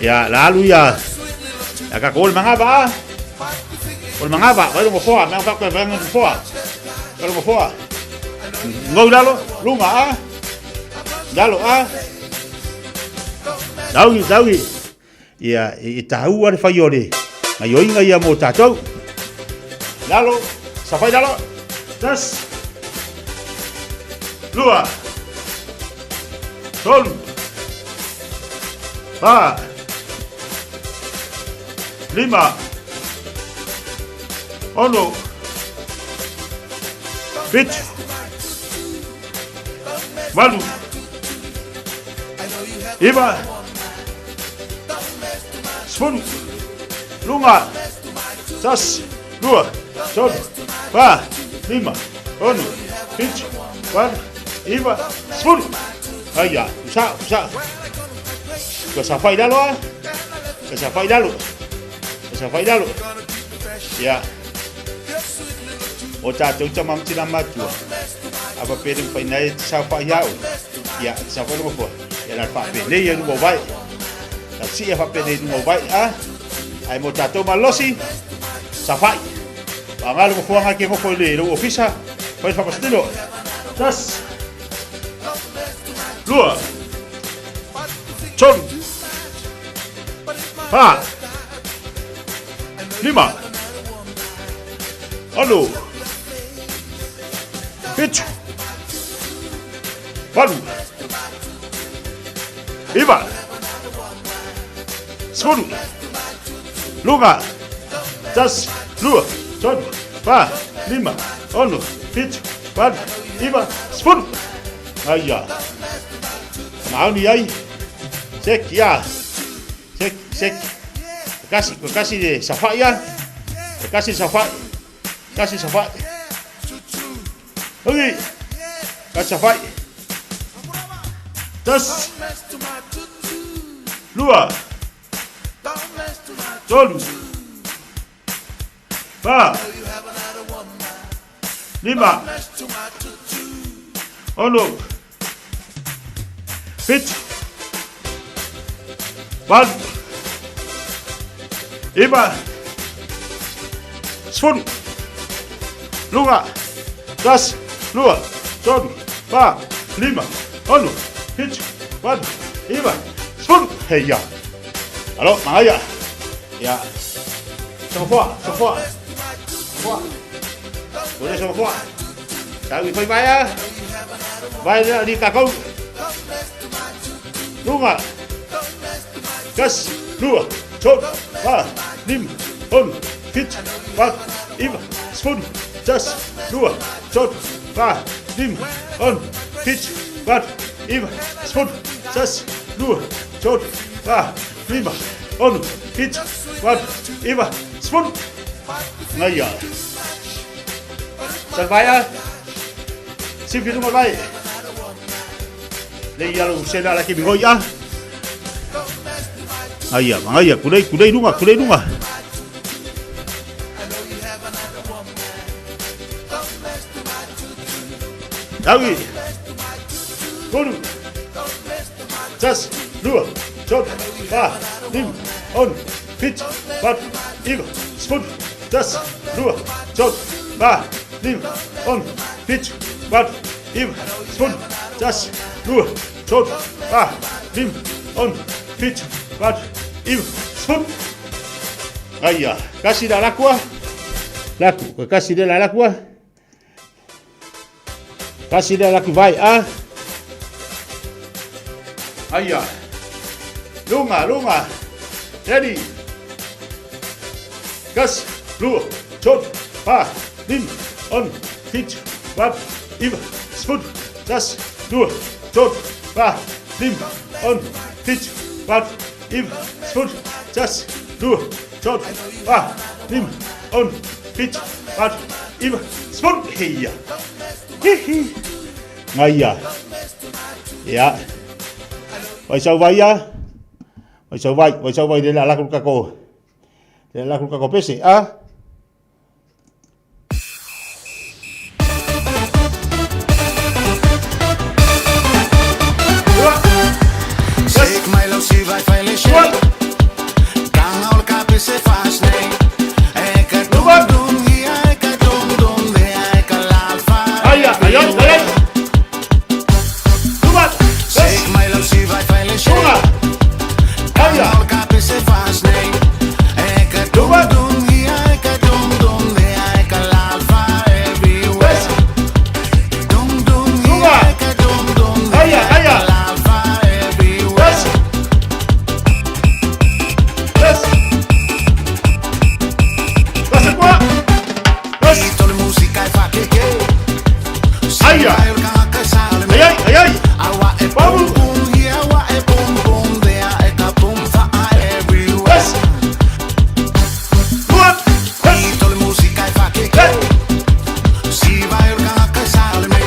Ya, la alu ya. Ya ka kol manga ba. Kol manga ba, vai mo foa, mea ka koe vai mo foa. Vai mo foa. Ngau lalo, lunga a. Lalo a. Daugi, daugi. Ia, e tāua le whai o le. Ngai oinga ia mō tātou. Lalo, sawhai lalo. Tas. Lua. Tolu. Fa. Lima. Ono. Fitu. Valu. Iva. Sefulu. Luga. Tasi. Lua. Tolu. Fa. Lima. Ono. Fitu. Valu. Iva. Sefulu. Aia. Usa, usa. Tua safai lalo a. Tua safai lalo. Tua safai lalo. Ia. O tātou tamam tina matua. Apa pere mwhai nei te safai hau. Ia, te safai lunga fua. Ia nā whaape nei e lunga vai. Nā tia whaape nei lunga vai a. Ai mo tātou malosi. Safai. Wa ngā lunga fua ngā ke moko i le lau ofisa. Whai whapasitino. Tas. Lua. Tolu. Fa. Lima. Ono. Fitu. Valu. Iva. Sefulu. Luga. Tasi. Lua. Tolu. Fa. Lima. Ono. Fitu. Valu. Iva. Sefulu. Aia. Maoni ai. Sek ia. Sek, sek. Kasi, kasi le safai ia. Kasi safai. Kasi safai. Oi. Kasi safai. Tasi. Lua. Tolu. Fa. Lima. Ono. Fitu. Valu. Iva. Sefulu. Luga. Tasi. Lua. Tolu. Fa. Lima. Ono. Fitu. Valu. Iva. Sefulu. Heia. Alo, mangaia. Ia. Sofoa, sofoa. Sofoa. Ore sofoa. Tau i whai mai a. Vai rea ni kākau. Lunga. Tasi, lua, tolu, fa, lima, ono, fitu, valu, iva, sefulu, tasi, lua, tolu, fa, lima, ono, fitu, valu, iva, sefulu, tasi, lua, tolu, fa, lima, ono, fitu, valu, iva, sefulu. Ngaia. Salvai a. Sifi lunga vai. Le ia lo sela la ki mingoi a. Ngaia, ngaia, kulei, kulei lunga, kulei lunga. Taui. Tolu. Tasi, lua, tolu, fa, lima, ono, fitu, valu, iva, sefulu, tasi, lua, tolu, fa, lima, ono, fitu, valu, iva, sefulu, tasi, lua, tolu, fa, lima, ono, fitu, valu, iva, sefulu. Aia, kasi la lakua. Laku, kasi le la lakua. Kasi le laku vai a. Aia. Lunga, lunga. Ready. Kasi, lua, tolu, fa, lima, ono, fitu, valu, iva, sefulu, tasi, lua, tolu, fa, lima, ono, fitu, valu, iva, sefulu, tasi, lua, tolu, fa, lima, ono, fitu, valu, iva, sefulu. Heia. Hihi. Ngaia. Ia. Vai sau vai a. Vai sau vai, vai sau vai le la la kako. Le la kako pese a. Sik mai lau si vai fai le shake. Tanga ol kapi se fas nei. E ka dum dum hia, e ka dum dum dea, e ka la fa. Aia, aia, aia. Sik mai lau si vai fai le shake. Tanga ol kapi se fas nei. E ka dum dum hia, e ka dum dum dea, e ka la fa everywhere. Dum dum hia, e ka dum dum dea, e ka la fa everywhere. Tole musica e fa che che. Aia. Ai ai, ai ai. Awa e pum pum hia, awa e pum pum dea, e ka pum fa everywhere. Tole musica e fa che che. Si vai orga che sale me.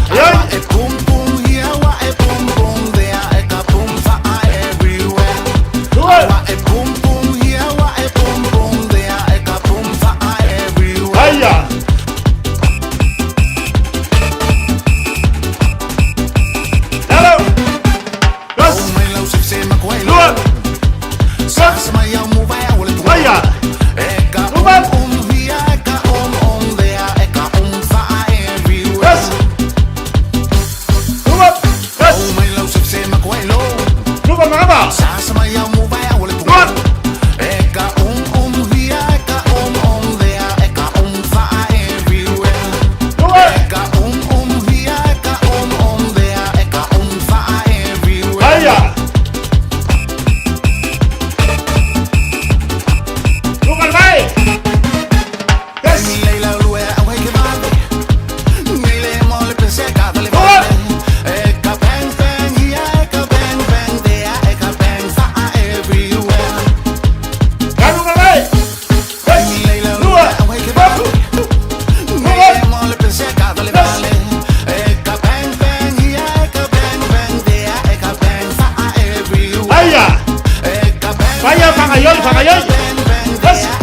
Awa e pum pum hia, awa e pum pum dea, e ka pum fa everywhere. Awa e pum pum hia, awa e pum pum dea, e ka pum fa everywhere. Aia. Aia. Lunga le vai. Aia. Vaya, fangayoi, fangayoi. Yes.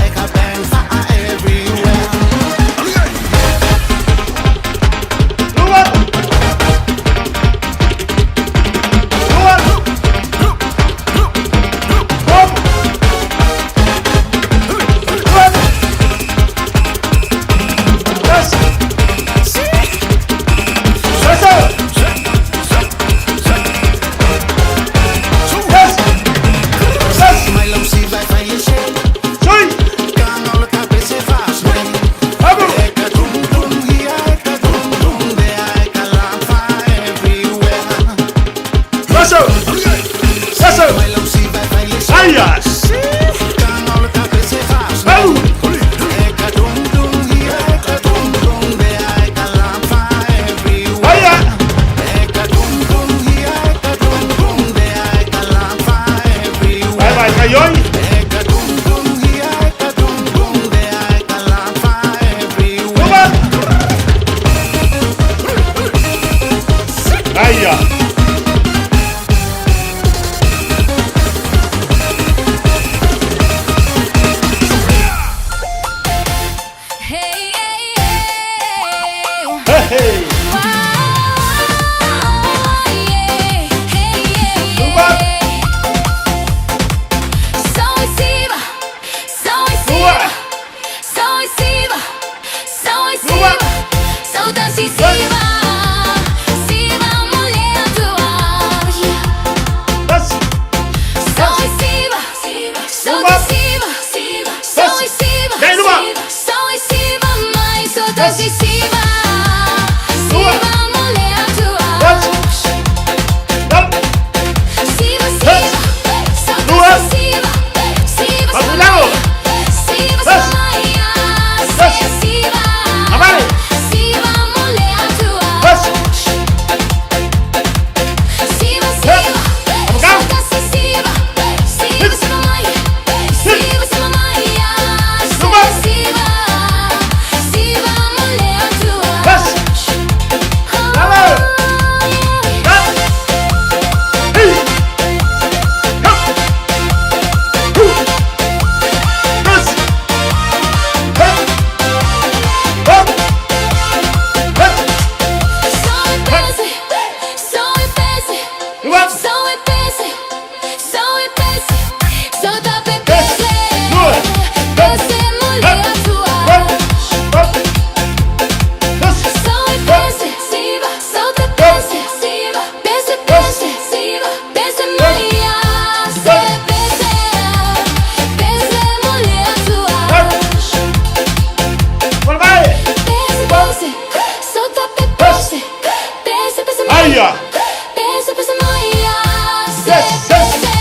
Salta-se siva, siva mo le atua. Siva, siva, salta-se siva, siva Vamos, Siva Samaia, siva, siva mo le atua. Siva, siva, salta-se siva, siva Samaia, siva Samaia, siva, siva mo le atua. Aia! Pensa, pensa, Maia, se, pensa,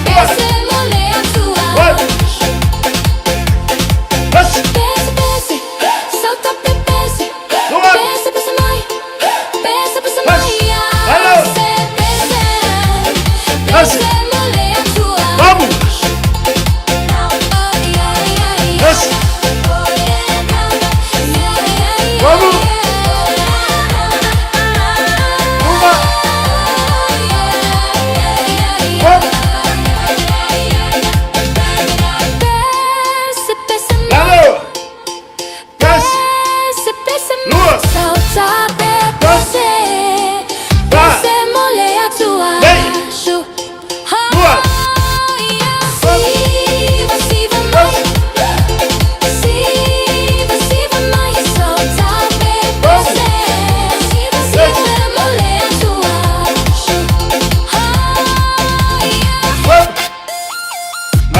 pensa, mulher tua. Pensa, pensa, solta, pensa, pensa, pensa, mãe, pensa, pensa, Maia, se, pensa, pensa, mulher tua. Vamos! Vamos! Pensa, pensa, Lalo! Pensa, pensa, salta, pensa, pensa, mulher tua. Siva, siva, mãe. Siva, siva, mãe. Solta, pensa, siva, mulher tua.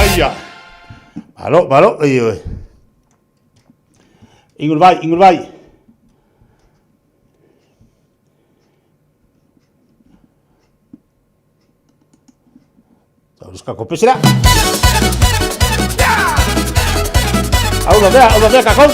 Aia. Malo, malo, ioe. Ingul vai, ingul vai. Euskako pesera. Hau da bea, hau da bea, kakon.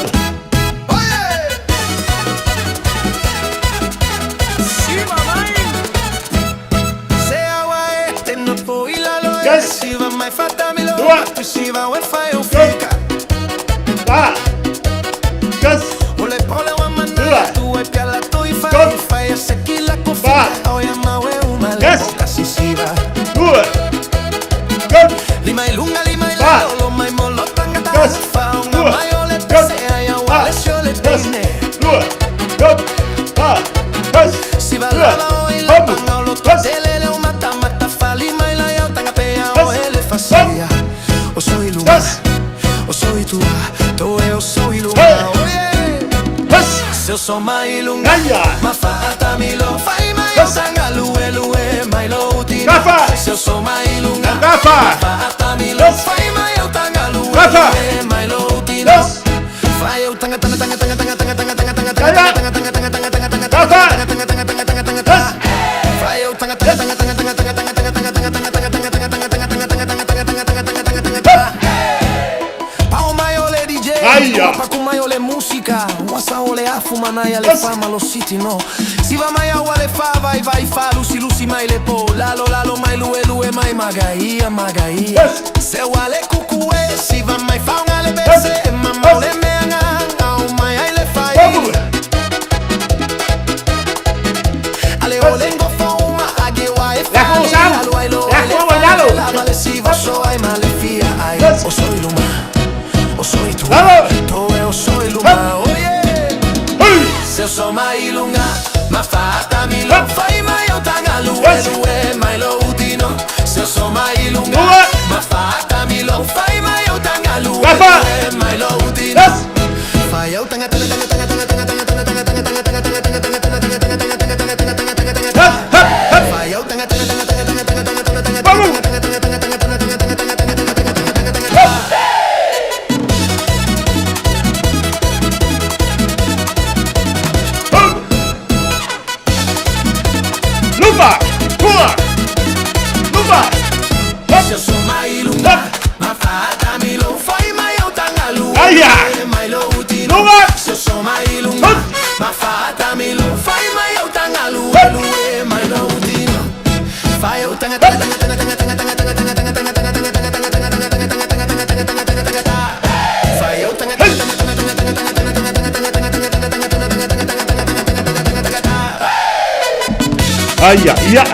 Aia, ia.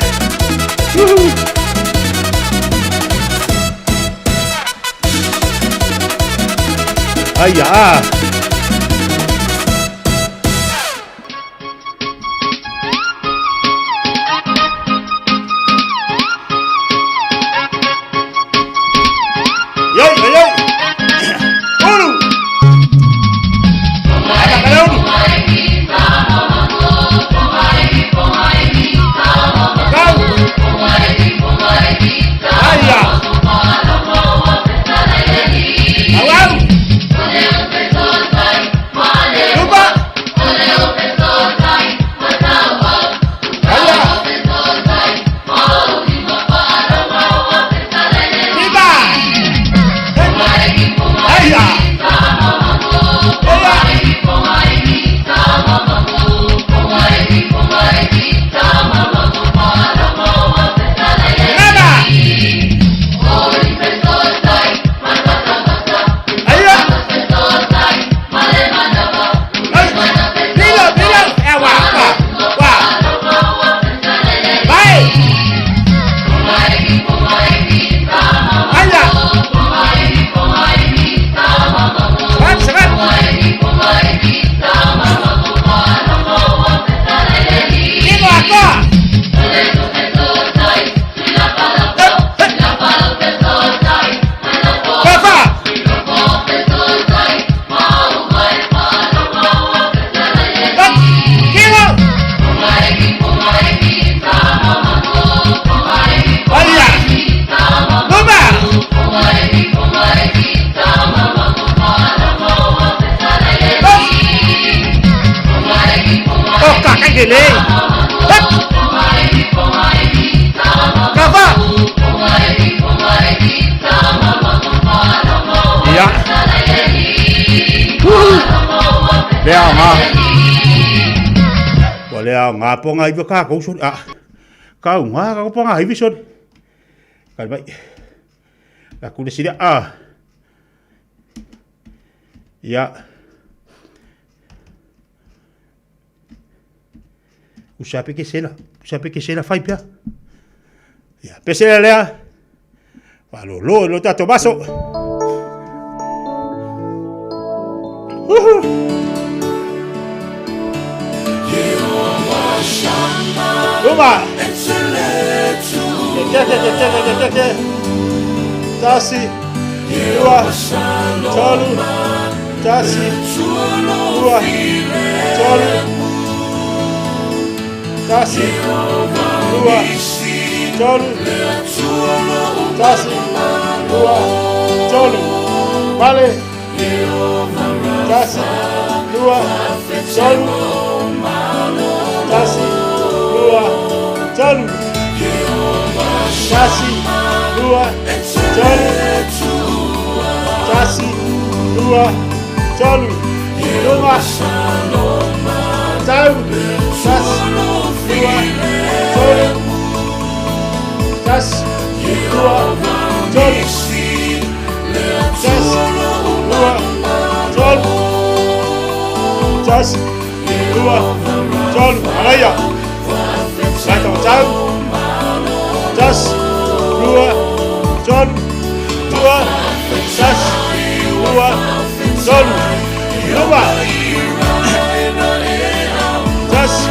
Uhu. Aia, ah. Iai, iai, iai. Ulu. Aka kalaulu. Kau. Aia. Au, au. Lupa. Aia. Viva! Aia! Dilo, dilo! Eh, wa, wa, wa. Vai! Aia! Serat, serat! Kilo ako! Papa! Kilo! Aia! Luma! Oh, kakagili! Hep! Kava! Ia. Uhu. Lea ngā. Ua lea ngā ponga iwa kā kou sori. Ah. Kau ngā ka ponga iwi sori. Kai mai. La kule sira. Ah. Ia. Usape ke sela. Usape ke sela fai pia. Ia. Pesela lea. Malolo lo tato maso. Uhu. Luma. Ke ke ke ke ke ke ke. Tasi. Lua. Tolu. Tasi. Lua. Tolu. Tasi. Lua. Tolu. Tasi. Lua. Tolu. Vale. Tasi. Lua. Tolu. Tasi. Lua. Tolu. Tasi. Lua. Tolu. Tasi. Lua. Tolu. Luma. Tau. Tasi. Lua. Tolu. Tasi. Lua. Tolu. Tasi. Lua. Tolu. Tasi. Lua. Tolu. Alaia. Laita o tau. Tasi. Lua. Tolu. Lua. Tasi. Lua. Tolu. Luma. Tasi.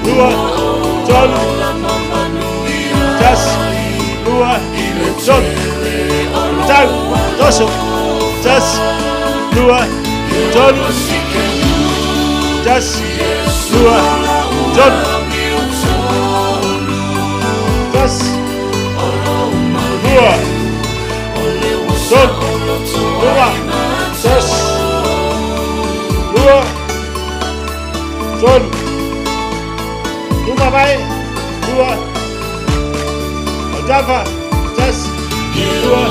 Lua. Tolu. Tasi. Lua. Tolu. Tau. Toso. Tasi. Lua. Tolu. Tasi. Lua. Tolu. Tasi. Lua. Tolu. Lua. Tasi. Lua. Tolu. Luma vai. Lua. Otava. Tasi. Lua.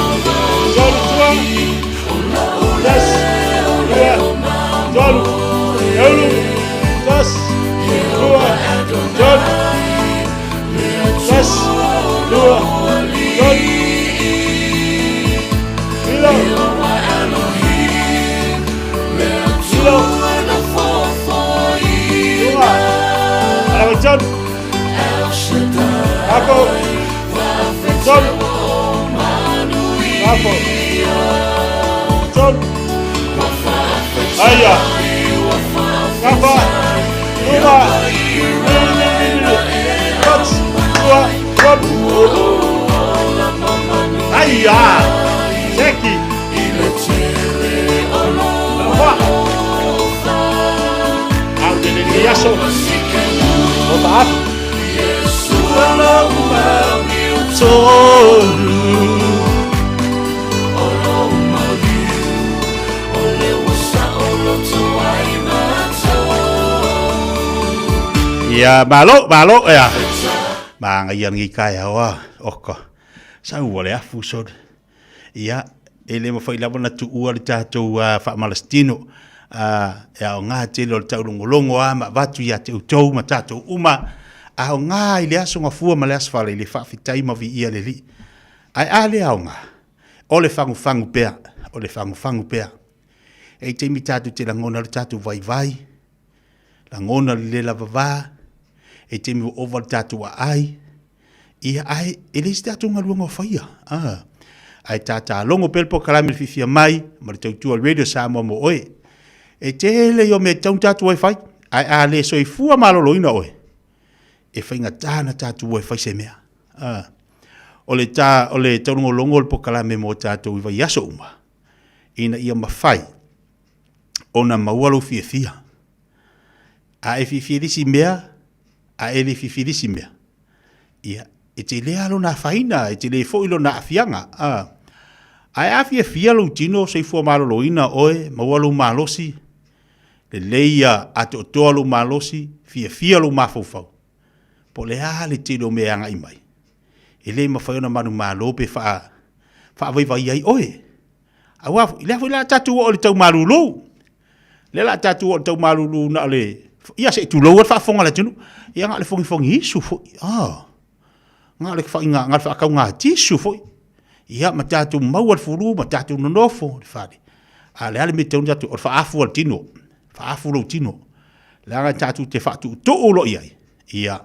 Tolu. Tua. Tasi. Lua. Tolu. Eulu. Tasi. Lua. Tolu. Tasi. Lua. Tolu. Kilo. Kilo. Luma. Ala tolu. Apo. Tolu. Aia. Kafa. Luma. Tasi. Lua. Tolu. Aia. Seki. Afa. Au de le aso. O ta afu. Tolu. Ia, malo, malo, ia. Maanga ia ngi kai awa, oko. Sau o le afu sod. Ia, e le mawhai lava na tuua le tātou whaamalastino. E ao ngā tele o le taulongolongo a ma vatu ia te utou ma tātou uma. A o ngā i le aso ngā fua ma le aso whale i le whaawhitai ma vi ia le li. Ai a le ao ngā. O le whangu whangu pea. O le whangu whangu pea. E te imi tātou te langona le tātou vai vai. Langona le le lava vā. E te imi o ova le tātou a ai. Ia ai, e le isi tātou ngā luanga o whaia. Ah. Ai tātā longo pele po kalame le whiwhia mai, ma le tautua le Radio Samoa mo oe. E tele i o mea tau tātou ai whai. Ai a le soifua maloloina oe. E whainga tāna tātou ai whai se mea. Ah. O le tā, o le taulongolongo o le pokalame mo tātou i vai aso uma. Ina ia mawhai, ona maua lou fiafia. A e fiafia i le isi mea, a e le fiafia i le isi mea. Ia, e tele lava lona afaina, e tele foi lona aafiaga. A. Ae a fiafia lou tino, soifua maloloina oe, maua lou malosi, lelei ia atoatoa lou malosi, fiafia lou mafaufau. Po o le a le tele o mea e agai mai, e le mafai ona manumalo pe faa, faavaivai ai oe. Aua foi, lea foi la tatou oo i le tau malulu. Lea la tatou oo i le tau malulu na o le, ia se i tulou le faafofoga a le atunuu. Ia na o le fogifogi isu foi. Ah. Na o le faiga, na o le faakauga tisu foi. Ia ma tatou maua le fulu ma tatou nonofo i le fale. A o le a le mea e tatau ona tatou, o le faaafu o le tino. Faaafu lou tino. Leaga tatou te faatuutuu loa i ai, ia,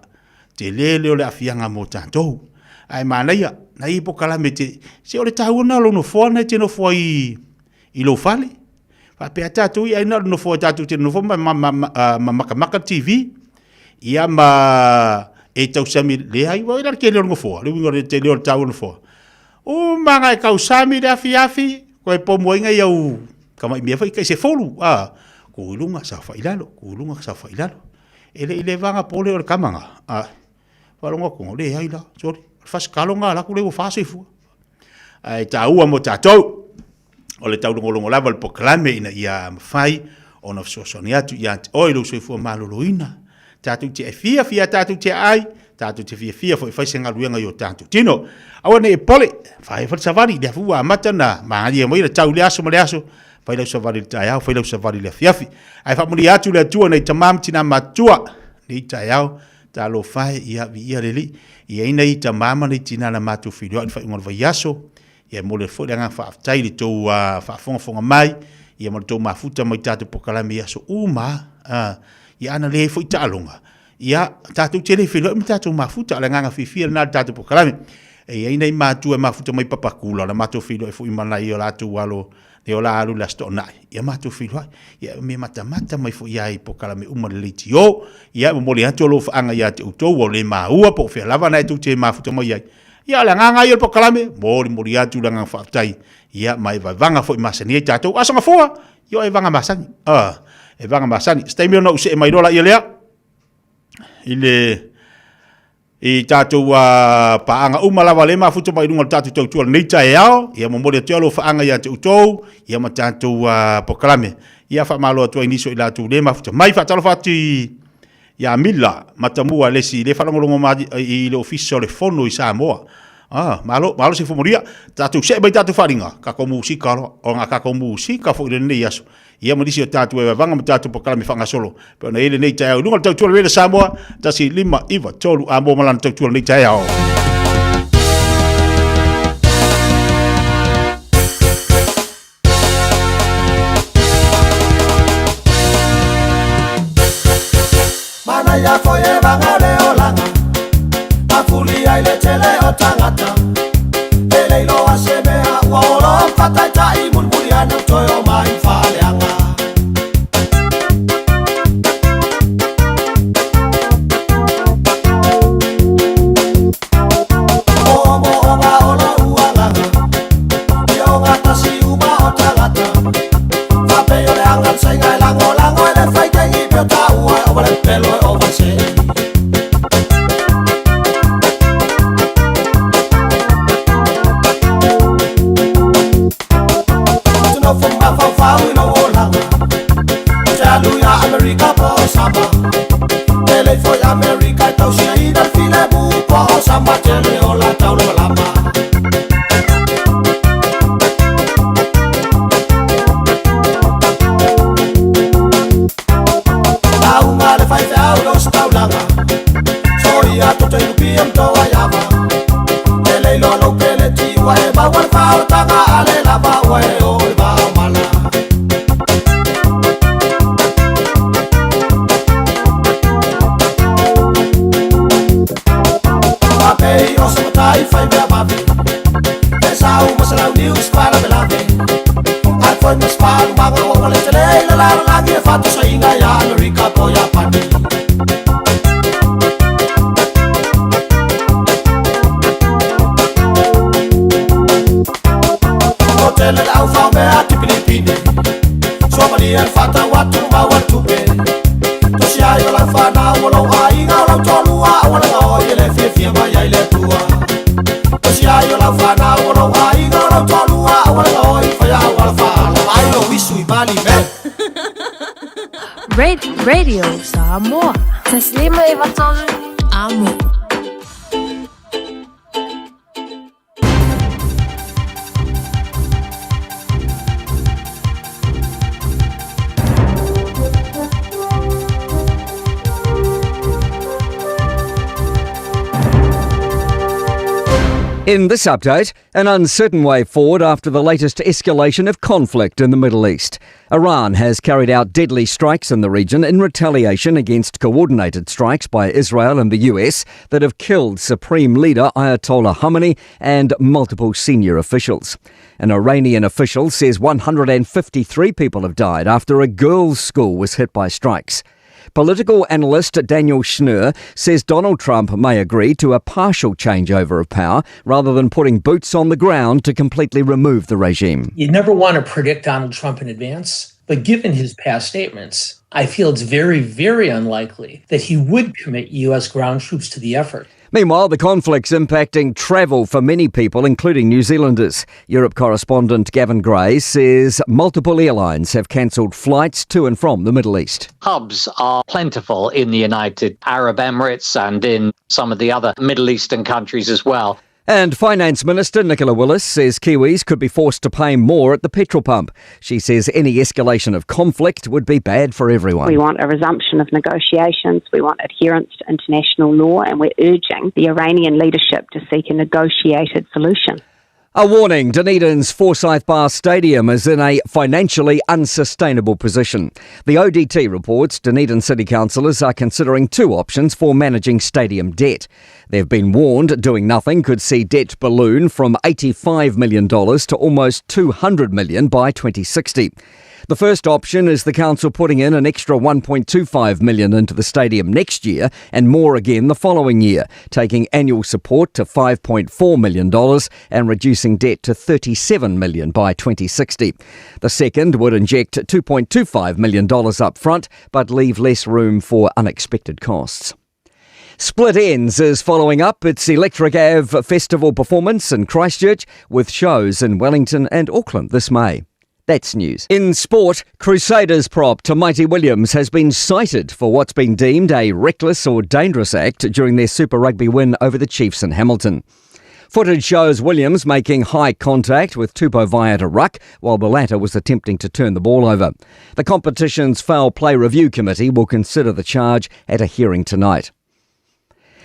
tele lea o le aafiaga mo tatou. Ae manaia, nai polokalame te, se o le taua lena o lou nofoa lena e te nofo ai i lou fale. Faapea tatou ia ai na o le nofoa tatou te nofo ma, ma, ma, ma, ma makamaka le TV, ia ma e tausami, leai, ua ila le tele o le nofoa, le uiga o le tele o le taua o le nofoa. Uma na e tausami le afiafi, koe pomuaina i au tamai mea foi tai 10, a, ku i luga, saofai i lalo, ku i luga, saofai i lalo. E le i leva na pole o le tama na, a, faalogo atu, leai la, sole, o le fasikalo na alu atu lea ua fa soifua. Ae taua mo tatou, o le taulogologo lava o le polokalame ina ia mafai ona fesoasoani atu ia te oe i lou soifua maloloina. Tatou te fiafia, tatou te aai, tatou te fiafia foi e fai se galuega i o tatou tino. Aua ne i pole, fai foi le savali, lea foi ua amata ona malie mai le tau i le aso ma le aso, fai lau savali i le taeao, fai lau savali i le afiafi. Ae faamanuia atu le Atua nei tama ma tina matutua, nei taeao, talofa e, ia viia le Alii. Ia i nei tama ma nei tina na matou feiloai i le faaiuga o le vaiaso, Ia e momoli atu foi le agaga faafetai i le tou faafogafoga mai, ia ma le tou mafuta mai i tatou polokalame i aso uma a. Ia ana leai foi taaloga, ia tatou te le feiloai ma tatou mafuta, o le agaga fiafia lena o le tatou polokalame. E i ai nai matua e mafuta mai Papakula, na matou feiloai foi ma nai o latou alo, nei o la alu i le Aso Toonai, ia matou feiloai. Ia e matamata mai foi lava i polokalame uma i le leitio. Ia e momoli atu alofaaga ia te outou ua le maua po o fea lava na e tou te mafuta mai ai. Ia, o le agaga ia o le polokalame, molimoli atu le agaga faafetai, ia, ma e vaevaga foi masani ai tatou. Aso Gafua, ia o e vaga masani, a, e vaga masani. Se taimi ona ou see mai loa laia lea, i le, i tatou paaga uma lava le mafuta mai luga o le tatou tautua i lenei taeao, ia momoli atu ai alofaaga ia te outou, ia ma tatou polokalame. Ia faamalo atu ai nisi o i latou le mafuta mai. Faatalofa atu i Ia Mila Matamua le isi le faalogologo mai i le Ofisa o le Fono i Samoa. Ah, malo, malo se fumolia. Tatou see mai tatou faaaliga, tatou musika loa. O nga tatou musika foi lenei aso. Ia ma nisi o tatou e vaevaga ma tatou polokalame faagasolo. Pe ona i ai lenei taeao i luga o le tautua le Samoa, 1, 5, 9, 3 a mo ma lana tautua lenei taeao. Manaia foi e vaga le olaga, mafuli ai le tele o tagata. E le iloa se mea ua ola. nofo mafaufau i lou olaga. Ou te alu iā Amerika po o sama. E lei foi Amerika e tausiaina le filemu po o sama tele o la taulamalama. Lauga le faifeau i ositaulaga. Soia toto i lupia ma toa iava. E le iloa lou peleti ua e maua le faaolataga a le lava ua e oo i le vaaomala. Faapei o se matai faimea vave. E sau ma se launiu i se faalavelave. Ae foi ma se faalumaga ua ua le tele i le lalolagi e faatosaiga iā Amerika po o Iapani. O tele le aufaomea tipinipine. Suamalia le faatau atu ma maua le tupe. Tosi ai o lau fanau o lou aiga o lau tolua aua le gaoi e le fiafia mai ai le Atua. Tosi ai o lau fanau o lou aiga o lau tolua aua le gaoi faia auala faala. Vaai lou isu i mali me. Radio Samoa. Taslima e vatolu. Amo. In this update, an uncertain way forward after the latest escalation of conflict in the Middle East. Iran has carried out deadly strikes in the region in retaliation against coordinated strikes by Israel and the US that have killed Supreme Leader Ayatollah Khamenei and multiple senior officials. An Iranian official says 153 people have died after a girls' school was hit by strikes. Political analyst Daniel Schnurr says Donald Trump may agree to a partial changeover of power rather than putting boots on the ground to completely remove the regime. You never want to predict Donald Trump in advance, but given his past statements, I feel it's very, very unlikely that he would commit U.S. ground troops to the effort. Meanwhile, the conflict's impacting travel for many people, including New Zealanders. Europe correspondent Gavin Gray says multiple airlines have cancelled flights to and from the Middle East. Hubs are plentiful in the United Arab Emirates and in some of the other Middle Eastern countries as well. And Finance Minister Nicola Willis says Kiwis could be forced to pay more at the petrol pump. She says any escalation of conflict would be bad for everyone. We want a resumption of negotiations, we want adherence to international law, and we're urging the Iranian leadership to seek a negotiated solution. A warning, Dunedin's Forsyth Barr Stadium is in a financially unsustainable position. The ODT reports Dunedin City Councillors are considering two options for managing stadium debt. They've been warned doing nothing could see debt balloon from $85 million to almost $200 million by 2060. The first option is the council putting in an extra $1.25 million into the stadium next year and more again the following year, taking annual support to $5.4 million and reducing debt to $37 million by 2060. The second would inject $2.25 million up front, but leave less room for unexpected costs. Split Enz is following up its Electric Ave Festival performance in Christchurch with shows in Wellington and Auckland this May. That's news. In sport, Crusaders prop Tamaiti Williams has been cited for what's been deemed a reckless or dangerous act during their Super Rugby win over the Chiefs in Hamilton. Footage shows Williams making high contact with Tupou Vaa'i at a ruck while the latter was attempting to turn the ball over. The competition's Foul Play Review Committee will consider the charge at a hearing tonight.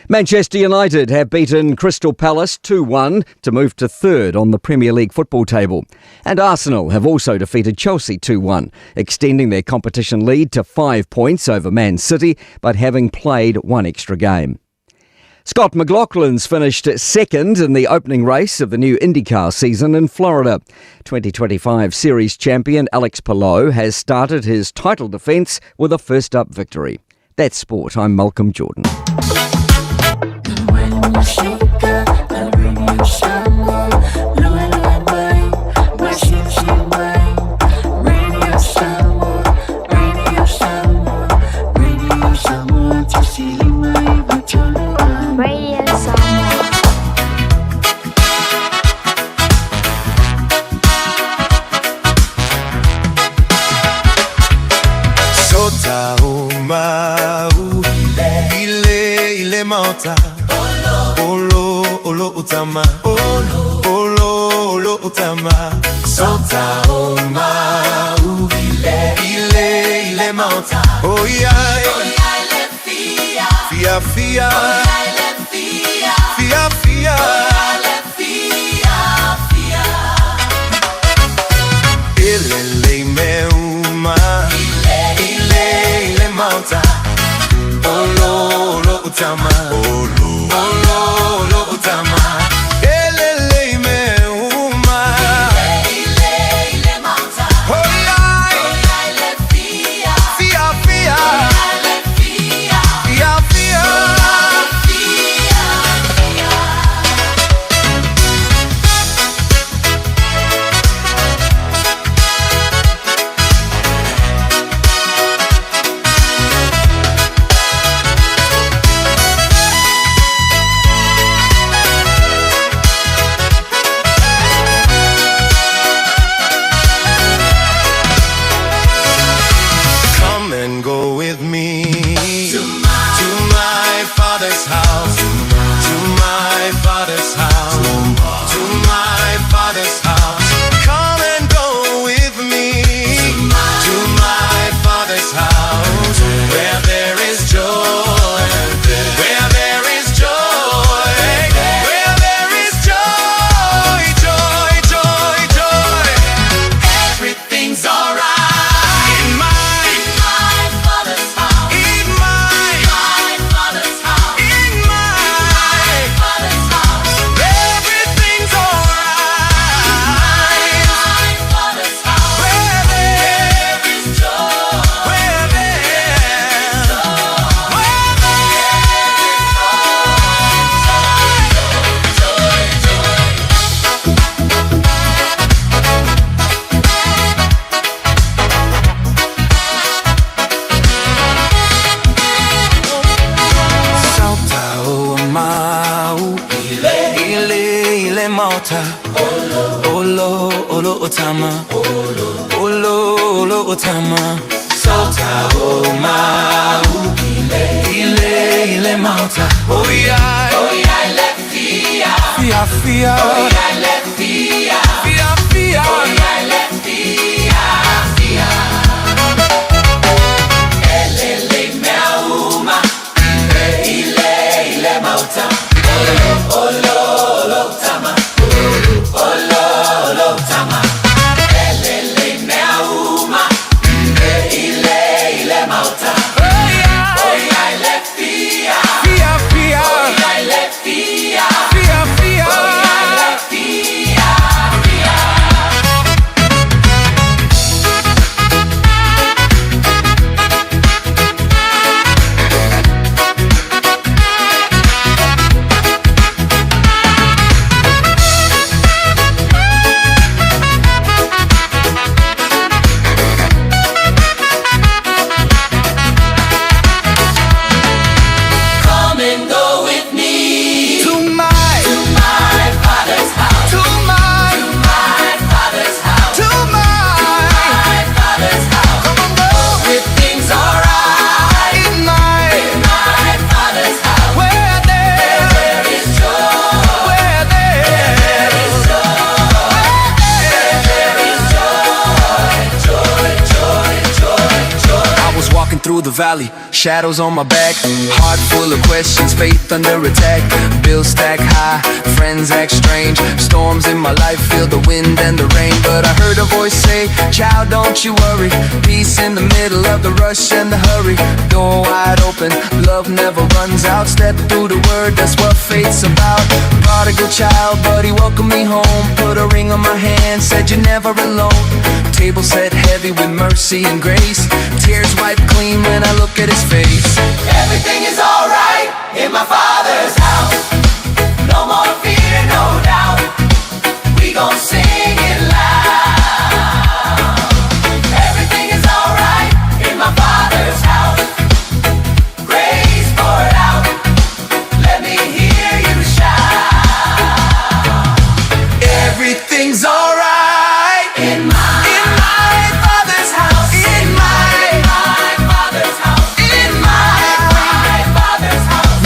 Manchester United have beaten Crystal Palace 2-1 to move to third on the Premier League football table. And Arsenal have also defeated Chelsea 2-1, extending their competition lead to 5 points over Man City, but having played one extra game. Scott McLaughlin's finished second in the opening race of the new IndyCar season in Florida. 2025 Series champion Alex Palou has started his title defence with a first-up victory. That's sport. I'm Malcolm Jordan. Radio Samoa. maota. Olo, olo utama. Olo, olo, olo utama. Sota o mau. Ile, ile, ile maota. Oh yeah. Fia, fia. Fia, fia. Ile le me uma. Ile, ile maota. Olo, olo utama. Olo, olo, olo utama. Ele le me uma. Ile, ile maota. Oh yeah. Fia, Fia, fia. fia. Fia, fia. Come and go with me to my father's house, to my father's house, to my father's house. Come and go with me to my father's house, where there is joy, where there is joy, where there is joy, joy, joy, joy. Everything's alright in my My father's house. in my My father's house. in my Father's house. everything's alright. My father's house. Where there, There is joy. where there, where Sauta o mau Ile, ile mauta Olo, olo utama Olo, olo utama Sauta o mau Ile, ile mauta Oh yeah, Oh yeah, le fia. Fia, fia Oh yeah, le fia. Fia, fia Oh yeah, le fia, fia. Ele le mea uma. Ile, ile mauta. Olo, olo, olo tama. Olo, olo tama. Ele le mea uma. Ile, ile mauta. Oh yeah, Oh yeah, le fia. Fia, fia Oh yeah, le fia. Fia, fia Oh yeah, le fia, fia. Come and go with me To my, to my father's house. to my, My father's house. to my My father's house. Come on, go Everything's alright. In my, My father's house. where there, There is joy. where there There is joy. There is joy. Joy, joy, joy, joy. I was walking through the valley, shadows on my back, heart full of questions, faith under attack. Bills stack high, friends act strange, storms in my life feel the wind and the rain. But I heard a voice say, Child, don't you worry. Peace in the middle of the rush and the hurry. Door wide open, love never runs out. Step through the word, that's what faith's about. Prodigal child, but he welcomed me home. Put a ring on my hand, said you're never alone. Table set heavy with mercy and grace. Tears wiped clean when I look at his face. Everything is alright in my father's house. No more fear, no doubt. We gon' sing it loud. Everything is alright in my father's house. Grace poured out. Let me hear you shout. Everything's alright In my, in my father's house. In my, my father's house. in my, My father's house.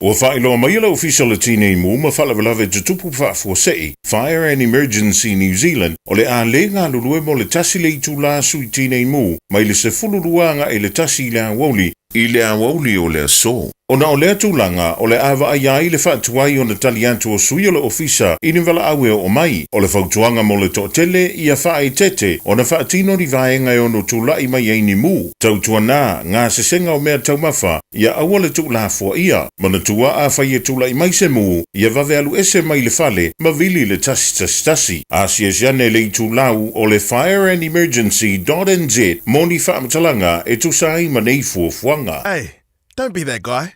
Ua faailoa mai e le Ofisa o le Tinei Mu ma Faalavelave Tutupu Faafuasei, Fire and Emergency New Zealand, o le a le galulue mo le 1 le itulā sui tinei mu mai le 12 agai i le 1 i le aoauli i le aoauli o le aso. Ona o lea tulaga, o le a vaaia ai le faatuai ona tali atu o sui o le ofisa i ni valaau e oo mai. O le fautuaga mo le toatele, ia faaeteete ona faatino ni vaega e ono tulai mai ai ni mu. Tautuana, gasesega o mea taumafa, ia aua le tuulafoaia. Manatua, afai e tulai mai se mu, ia vave alu ese mai le fale ma vili le 111. Asiasi ane le itulau o le fireandemergency.nz mo ni faamatalaga e tusa ai ma nei fuafuaga. Hey, don't be that guy.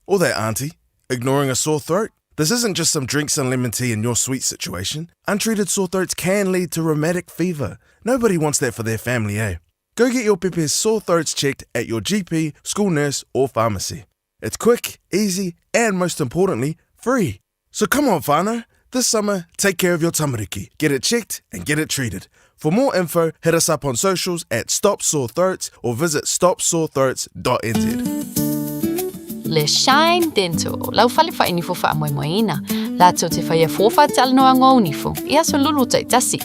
Or that auntie, ignoring a sore throat. This isn't just some drinks and lemon tea in your sweet situation. Untreated sore throats can lead to rheumatic fever. Nobody wants that for their family, eh? Go get your pepe's sore throats checked at your GP, school nurse, or pharmacy. It's quick, easy, and most importantly, free. So come on, whānau. This summer, take care of your tamariki. Get it checked and get it treated. For more info, hit us up on socials at Stop Sore Throats or visit stopsorethroats.nz. Le Shine Dental, lau fale faainifo faamoemoeina, latou te faia fua faatalanoaga o nifo i aso lulu taitasi.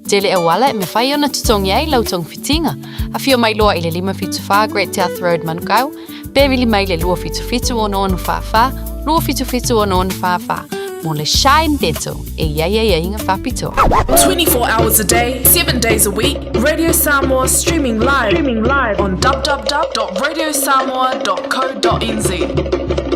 Tele auala e mafai ona totogi ai lau togafitiga. Afio mai loa i le 574 Great South Road Manukau, pe vili mai le 277 6644, 277 6644 mo le Shine Dental e i ai aiaiga faapitoa. 24 hours a day, 7 days a week, Radio Samoa streaming live, streaming live on www.radiosamoa.co.nz.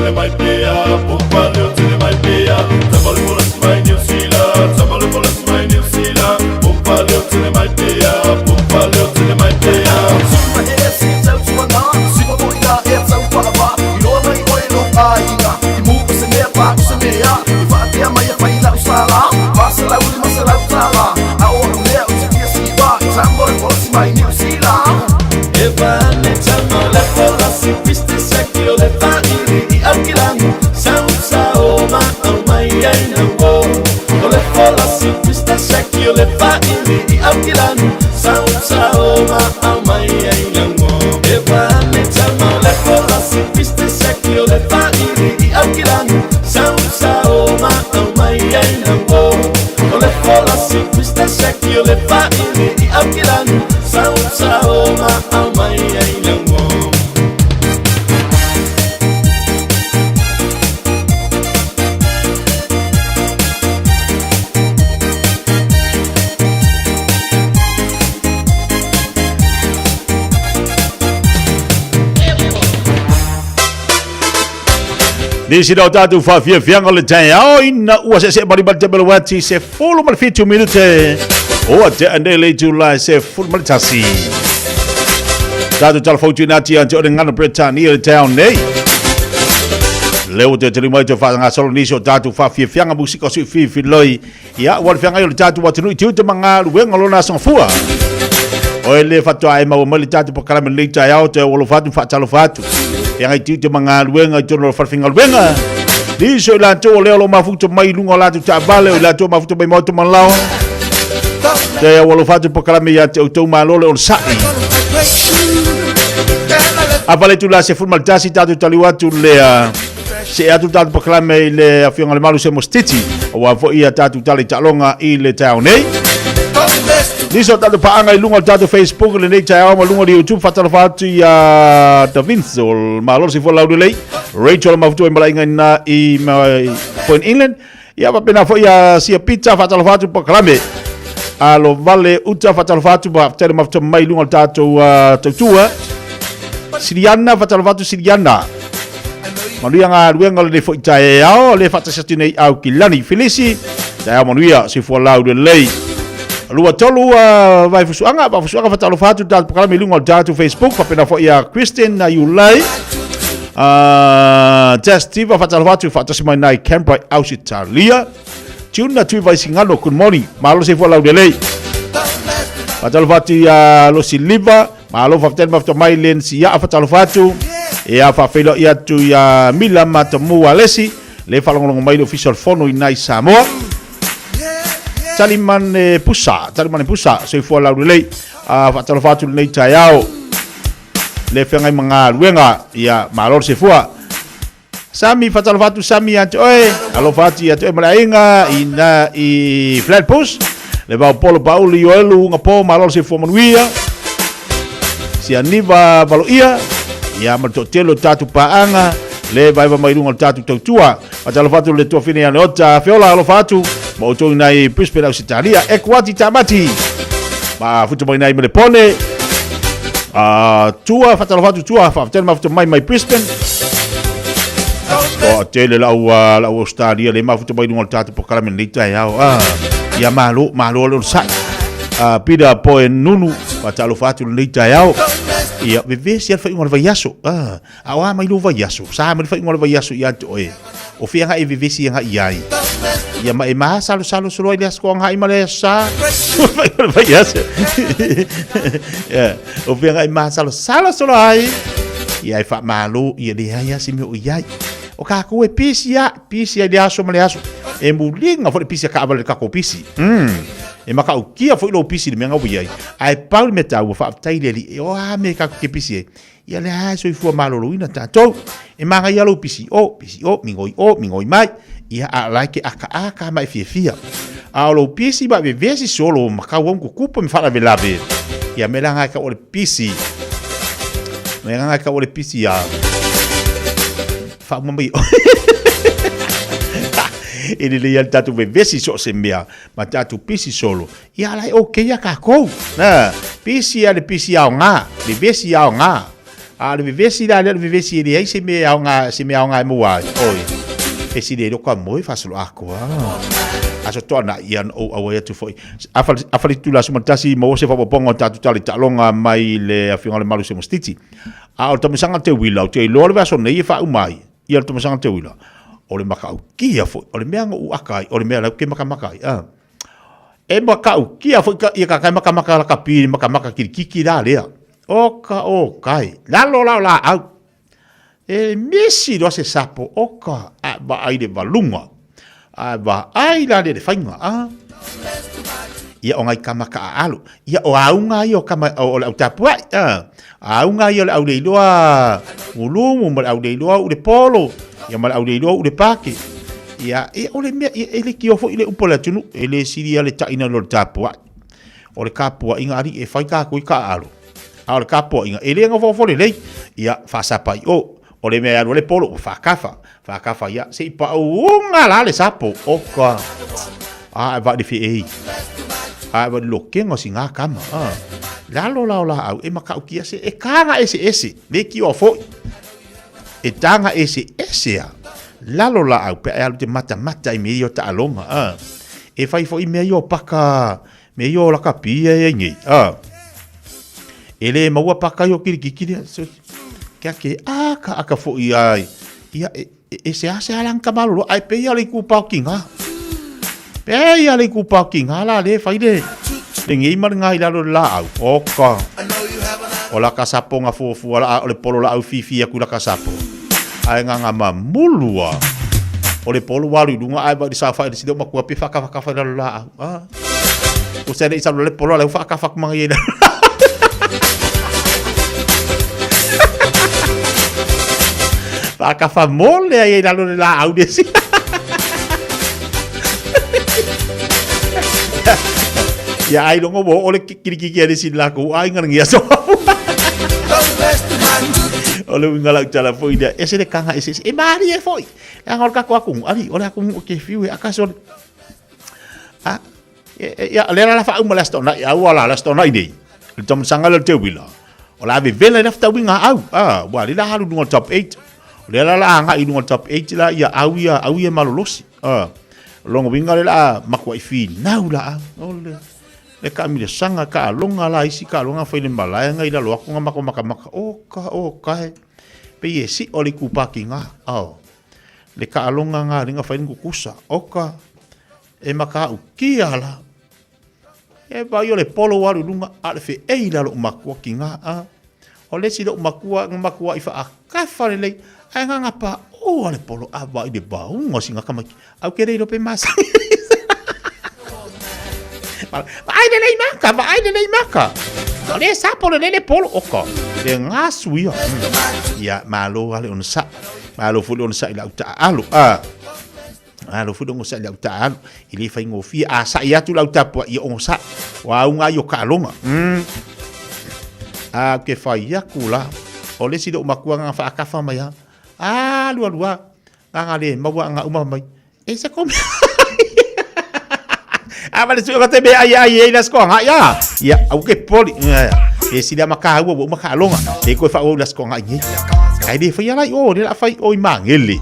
tene mai pea, popa leo tene mai pea. Tama le polasi mai New Zealand, tama le polasi mai New Zealand. Popa leo tene mai pea, popa leo tene mai pea. Suma e si tau tuana, sima mo ina e tau whaava. I roa mai oe lo aiga, i mu o se mea pa o se mea. I whaatea mai a whai lau sala, masalau li masalau tala. A o au lea o te tia siwa, i tamo le polasi mai New Zealand. E vane tama le polasi piste seki o le whairi i aukilangi. Sau sao ma au mai ai na wo. O le polasi piste seki o le whairi i aukilangi. Sau sao ma au mai ai na wo. E vane tama le polasi piste seki o le whairi i aukilangi. Sau sao ma au mai ai na wo. O le polasi piste seki o le whairi i aukilangi. Sau sao ma au mai ai na wo. Nisi na o tātou whawhiawhianga o le taeao ina ua se se mari mari te mele wati se fulu ma le 7 minute o a te ane le tula se fulu ma le tasi. Tātou tala fautu ina ati ante o le ngana Bretania le taeao nei. Leo te tele mai te whaanga solo nisi o tātou whawhiawhianga musika o sui whiwhi loi. Ia, ua le whianga i o le tātou watunui tiu te manga luenga lona asanga fua. O ele whatua e maua mai le tātou pakalame le taeao te olo whatu whaatalo whatu. E ngai tiu te manga luenga i tono wharfinga luenga. Niso i lātou o leo lo mafuta mai lunga o lātou taavale o i lātou mafuta mai maoto malao. Te olo whatu pakalame ia te outou malole o le sa'i. A vale tu la se fulu maltasi tātou taliu atu lea. Se atu tātou pakalame i le awhionga le malu se mostiti. O wā fo ia tātou tali ta'alonga i le tau nei. Niso tātou paanga i lunga o tātou Facebook le nei taeao ma lunga o le YouTube whatalofa atu i a Da Vince o malo se fua lauru lei. Rachel mafutu e malainga ina i Point England. Ia wapena fo ia sia pizza whatalofa atu pakalame. Alo vale uta whatalofa atu ma tele mafutu mai lunga o tātou tautua. Siriana whatalofa atu Siriana. Manuia ngā ruenga le nei fo i taeao le whatasatu nei au ki lani. Felisi, taeao manuia se fua lauru lei. Lua tolu vai fusuanga, vai fusuanga whatalofa atu tātou pakalame i lunga o tātou Facebook, whapena fo ia Kristen na Yulai. Jess Tiva whatalofa atu whatasi mai nai Canberra Ausitalia. Tuna tui vai singano, good morning. Malo se fua lauru lei. Whatalofa atu ia Losi Liva, malo whapatele mafta mai len si ia whatalofa atu. Ia whawhelo ia tu ia Mila Matamu Alesi, le whalongolongo mai le official fono i nai Samoa. Talimane Pusa, Talimane Pusa, se fua lauru lei, whatalofa atu nei taeao. Le whengai mga luenga, ia malo se fua. Sami whatalofa atu Sami atu oe, alofa atu ia te oe malainga i na i Flatbush. Le vau polo pauli o elu unga po malo se fua manuia. Si aniva valo ia, ia ma to telo tatu paanga, le vai vai mai lunga tatu tautua. Whatalofa atu le tuafine ia leota, feola alofa atu. Ma outou ina i Brisbane Ausitalia, Ekuati Tamati. Ma futu mai nai mele pone. Tua, whatalofa atu tua, whawatele mafuta mai mai Brisbane. O tele lau lau Australia le mafuta mai lunga tatu pokalame nei taeao. Ia malo, malo le sai. Peter Poe Nunu, whatalofa atu nei taeao. Ia vevesi al whainga o le vaiaso. A oa mai lo vaiaso. Sa mai le whainga o le vaiaso ia te oe. O whianga e vevesi anga i ai. Ia ma e maha salo salo solo ai le asko anga i ma le sa. Whainga o le vaiaso. Ia, o whianga e maha salo salo solo ai. Ia e wha malo ia le ai asi me o i ai. O ka koe pisi a, pisi ai le aso ma le aso. E mulinga fo le pisi a ka awale kako pisi. E maka o kia fo i lo pisi le menga ui ai. Ai pau le me tau wha tai le li. E o a me kako ke pisi e. Ia le a soi fua malolo ina tātou. E manga ia lo pisi o, pisi o, mingoi o, mingoi mai. Ia a lai ke aka aka mai fia fia. A o lo pisi ba vevesi solo makau onku kupa me whala velave. Ia me langa ka o le pisi. Me langa ka o le pisi a. Wha mai. E le ia tātou vevesi so se mea. Ma tātou pisi solo. Ia lai o ke ia kākou. Na, pisi a le pisi ao ngā. Vevesi ao ngā. A o le vevesi la lea o le vevesi e leai se mea e aoga, se mea aoga e maua ai. Oi, e sili ai loka moe faasoloatoa. Aso toanai, ia na ou auai atu foi. Afa le itula aso ma le tasi, maua se faaopoopoga o tatou tala i taaloga mai le Afioga i le Malu Semostiti. A o le taamilosaga a Teuila, ou te iloa le vaiaso nei e faauma ai ia le taamilosaga a Teuila. O le matautia foi, o le mea na ou aka ai, o le mea la ou te matamata ai, a. E matautia foi ia tagata e matamata lakapi i le matamata kilikiki la lea. Oka oka e, lalo la o laau. E misi loa se sapo, oka, ae vaai le valuga. Ae vaai la le le faiga, a. Ia o nai tama taaalo. Ia o auga ia o tama o le au tapuai, a. Auga ia o le au leiloa ulumu ma le au leiloa u le polo, ia ma le au leiloa u le pake. Ia, ia o le mea, ia, e le kio foi le upu a le atunuu, e le sili lava le taina i lo le tapuai. O le tapuaiga alii e fai tatou i taaalo, a o le tapuaiga e le nofonofo lelei. Ia, faasapa i o, o le mea e alu ai le polo ua faatafa, faatafa ia, se i pauga la le sapo, oka. A e vaai le feei. A e vaai le lokega o sina tama. A. Lalo la o laau e matautia se e taga eseese, le kioa foi. E taga eseese a. Lalo laau pe a e alu te matamata i mea ia o taaloga. A. E fai foi mea ia o paka, mea ia o lakapi ia e ai nei. A. E le maua paka ia o kilikiki lea. Ke ake aka aka foi ai. Ia e, e seasea la ka malolo ai pe ia le ikupa o kinga. Pe ia le ikupa o kinga la le fai le le ngei ma le ngai lalo le laau. Oka. O la ka sapo nga fuafua la o le polo la au fifi aku la ka sapo. Ai nga nga mamulua. O le polo walu i lunga ai ba di safa i sida makua pe whaka whaka whai lalo la au. Ah. O se le isa le polo le whaka whaka manga i Whakawha mole ai i lalo le la au le si. Ia ai longo wo o le kirikiki a le si la ko ai ngana ngia so. O le winga lau tala foi lea. E se le kanga e se e mari e foi. E anga o le kako aku ali o le aku o ke fiu e akaso. A ia le la fa uma le asto nai au ala le asto nai nei. Le tamasanga le te wila. O la vevela i la fetauiga au, a, ua le la alu i luga o le top eight. O lea la la agai i luga o le top eight la ia au ia, au ia malolosi. A, o lona uiga lea la matuai finau la au. O le, le taamilosaga, taaloga la isi taaloga fai le malae ga i lalo atu ga matou matamata. O ka, o ka e, pei e sio le itupa tiga. A, le taaloga ga le ga fai le tutusa. O ka, e matautia la. E vai o le polo ua alu i luga, a o le feei la lou matua ki ngā a. O le isi lou matua, nga matua i whaakafa lelei, ae nga nga pa oa le polo a vai le vaunga o singa tamaiti. Au ke rei rope masani. Vaai lelei maka, vaai lelei maka. O le sapo lelei le polo oka. Le ngasu ia. Ia, malo ale ona sa. Malo foi le ona sa i lau taaalo. A. Alo foi le ogasai i lau taaalo, e le faigofie. A sai atu lau tapuai, ia ogasai. O auga ai o kaaloga. A ke fai aku la, o le isi lou matua nga faakafa mai a, a lua lua, nga le maua nga uma mai. E se ko mea. A vale sui o te mea ai ai ai la skoa nga ia. Ia, au ke poli. E sili ama ka ua uma kaaloga. E koe wha la skoa nga i. Ai le whai ala i o, le la whai o i mangele.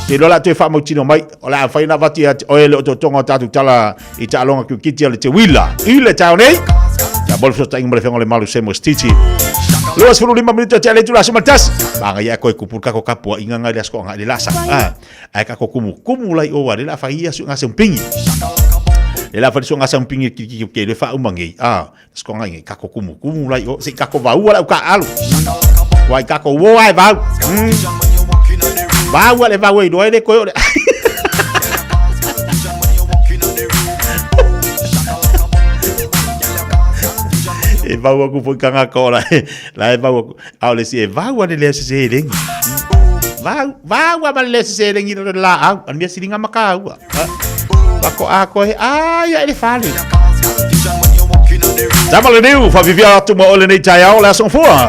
Te loa la toe whaamautino mai, o la whai na vati a oe le o tō tonga o tātou tala i taaloga kiukiti a le te wila. I le tau nei, ia mo le fesootaiga ma le Afioga i le Malu Samuel Stiti. 25 minuta te ale tula suma tas. Manga ia koe kupul kako kapua inga ngai le asko ngai le lasa. Ah, ai kako kumu kumu lai o le la fa ia su ngase pingi. Le la fa su ngase pingi ki ki ki le fa umangi. Ah, asko ngai ngai kako kumu kumu lai o se kako vaua la ka alu. Wai kako wo ai vau. Vaua le vau i loa le koe o le. E vau aku foi kanga ko la la e vau aku. A o le si e vau ale le se se lengi. Vau vau a le se se lengi le la au. An mea silinga maka au. Wako a koe a ia e le fale. Tama le niu, whawhiwhia atu ma ole nei taiao le aso fua.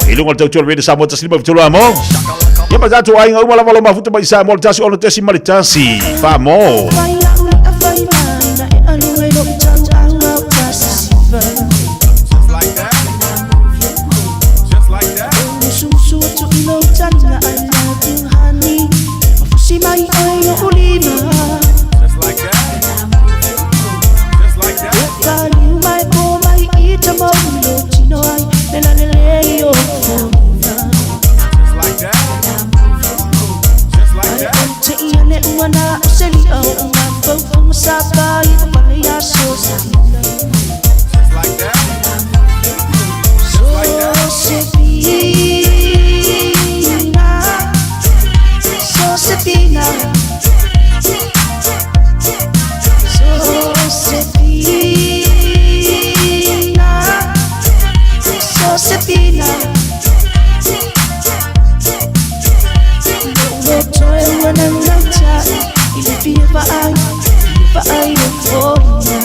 I lunga o le tautua le Samoa tasi lima fitolu a mo. Ia ma tātou aiga uma lava lo mafuta mai Samoa le tasi ono tesi ma le tasi. Wha mo. I love you honey Mafusi mai oe i oʻu lima Just like that. Just like that. E paliu mai po mai i ta mau lo tino ai Le la le le i o fona Just like that. Just like Ai that. o te ia le uana o se lia o ngā faufonga sa pa i o pale ia so sa Just like that. So Sefina, so Sefina, so Sefina, so Sefina. Lo toe ua nangautai i le fia vaai, fia vaai o foina.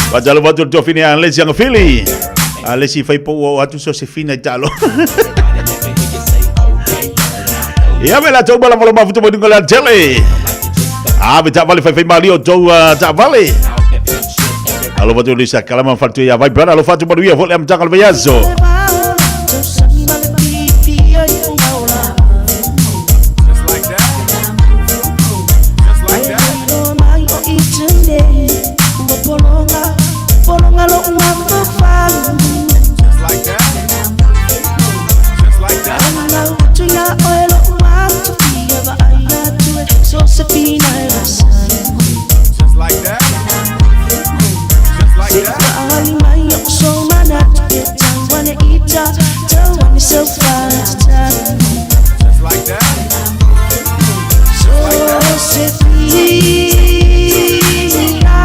Fatalo fatu le tofine a lesi anga fili. A lesi fai po o atu so se fina i talo. Ia me la tau bala bala mafuta mo dinga la tele. A me ta vale fai fai mali o tau ta vale. Alo fatu lisa kalama fatu ia vai brother alo fatu manuia fo le amtanga le vaiaso. Tausagi ma le pipia i o ngaola. Just like that. Just like that. Ai mai o i tene, ua polonga, polonga lo mafaufau. Just like that. Just like that. Anau atu ia oe lo atu fia vaai atu e Sosefina e vasai. Just like that. Just like Se that. vaali mai o so manatu e tau ane ita, tau ane seu whaatata. Just like that. Sosefina,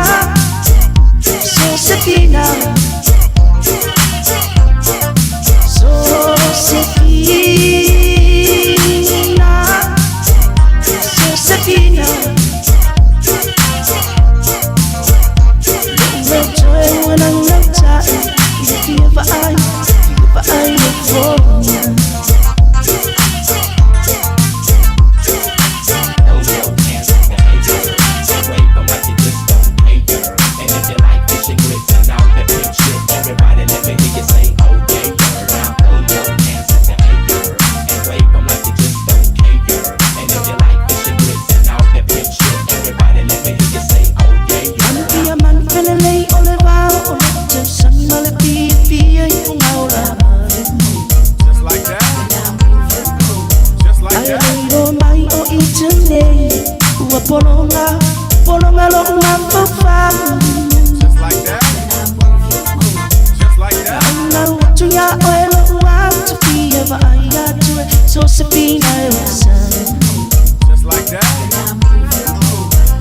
Sosefina, Sosefina, Sosefina. Lo toe ua nangautai i le fia vaai, fia vaai o foina. Pia man felelei o le vao o le tausagi ma le piapia i o ngaola. Just like that. Just like Ai that. leiro mai o i tene, ua polonga, polonga lo mafaufau. Just like that. Just like that. Anau atu ia oe lo atu fia vaai atu e Sosefina e wasai. Just like that.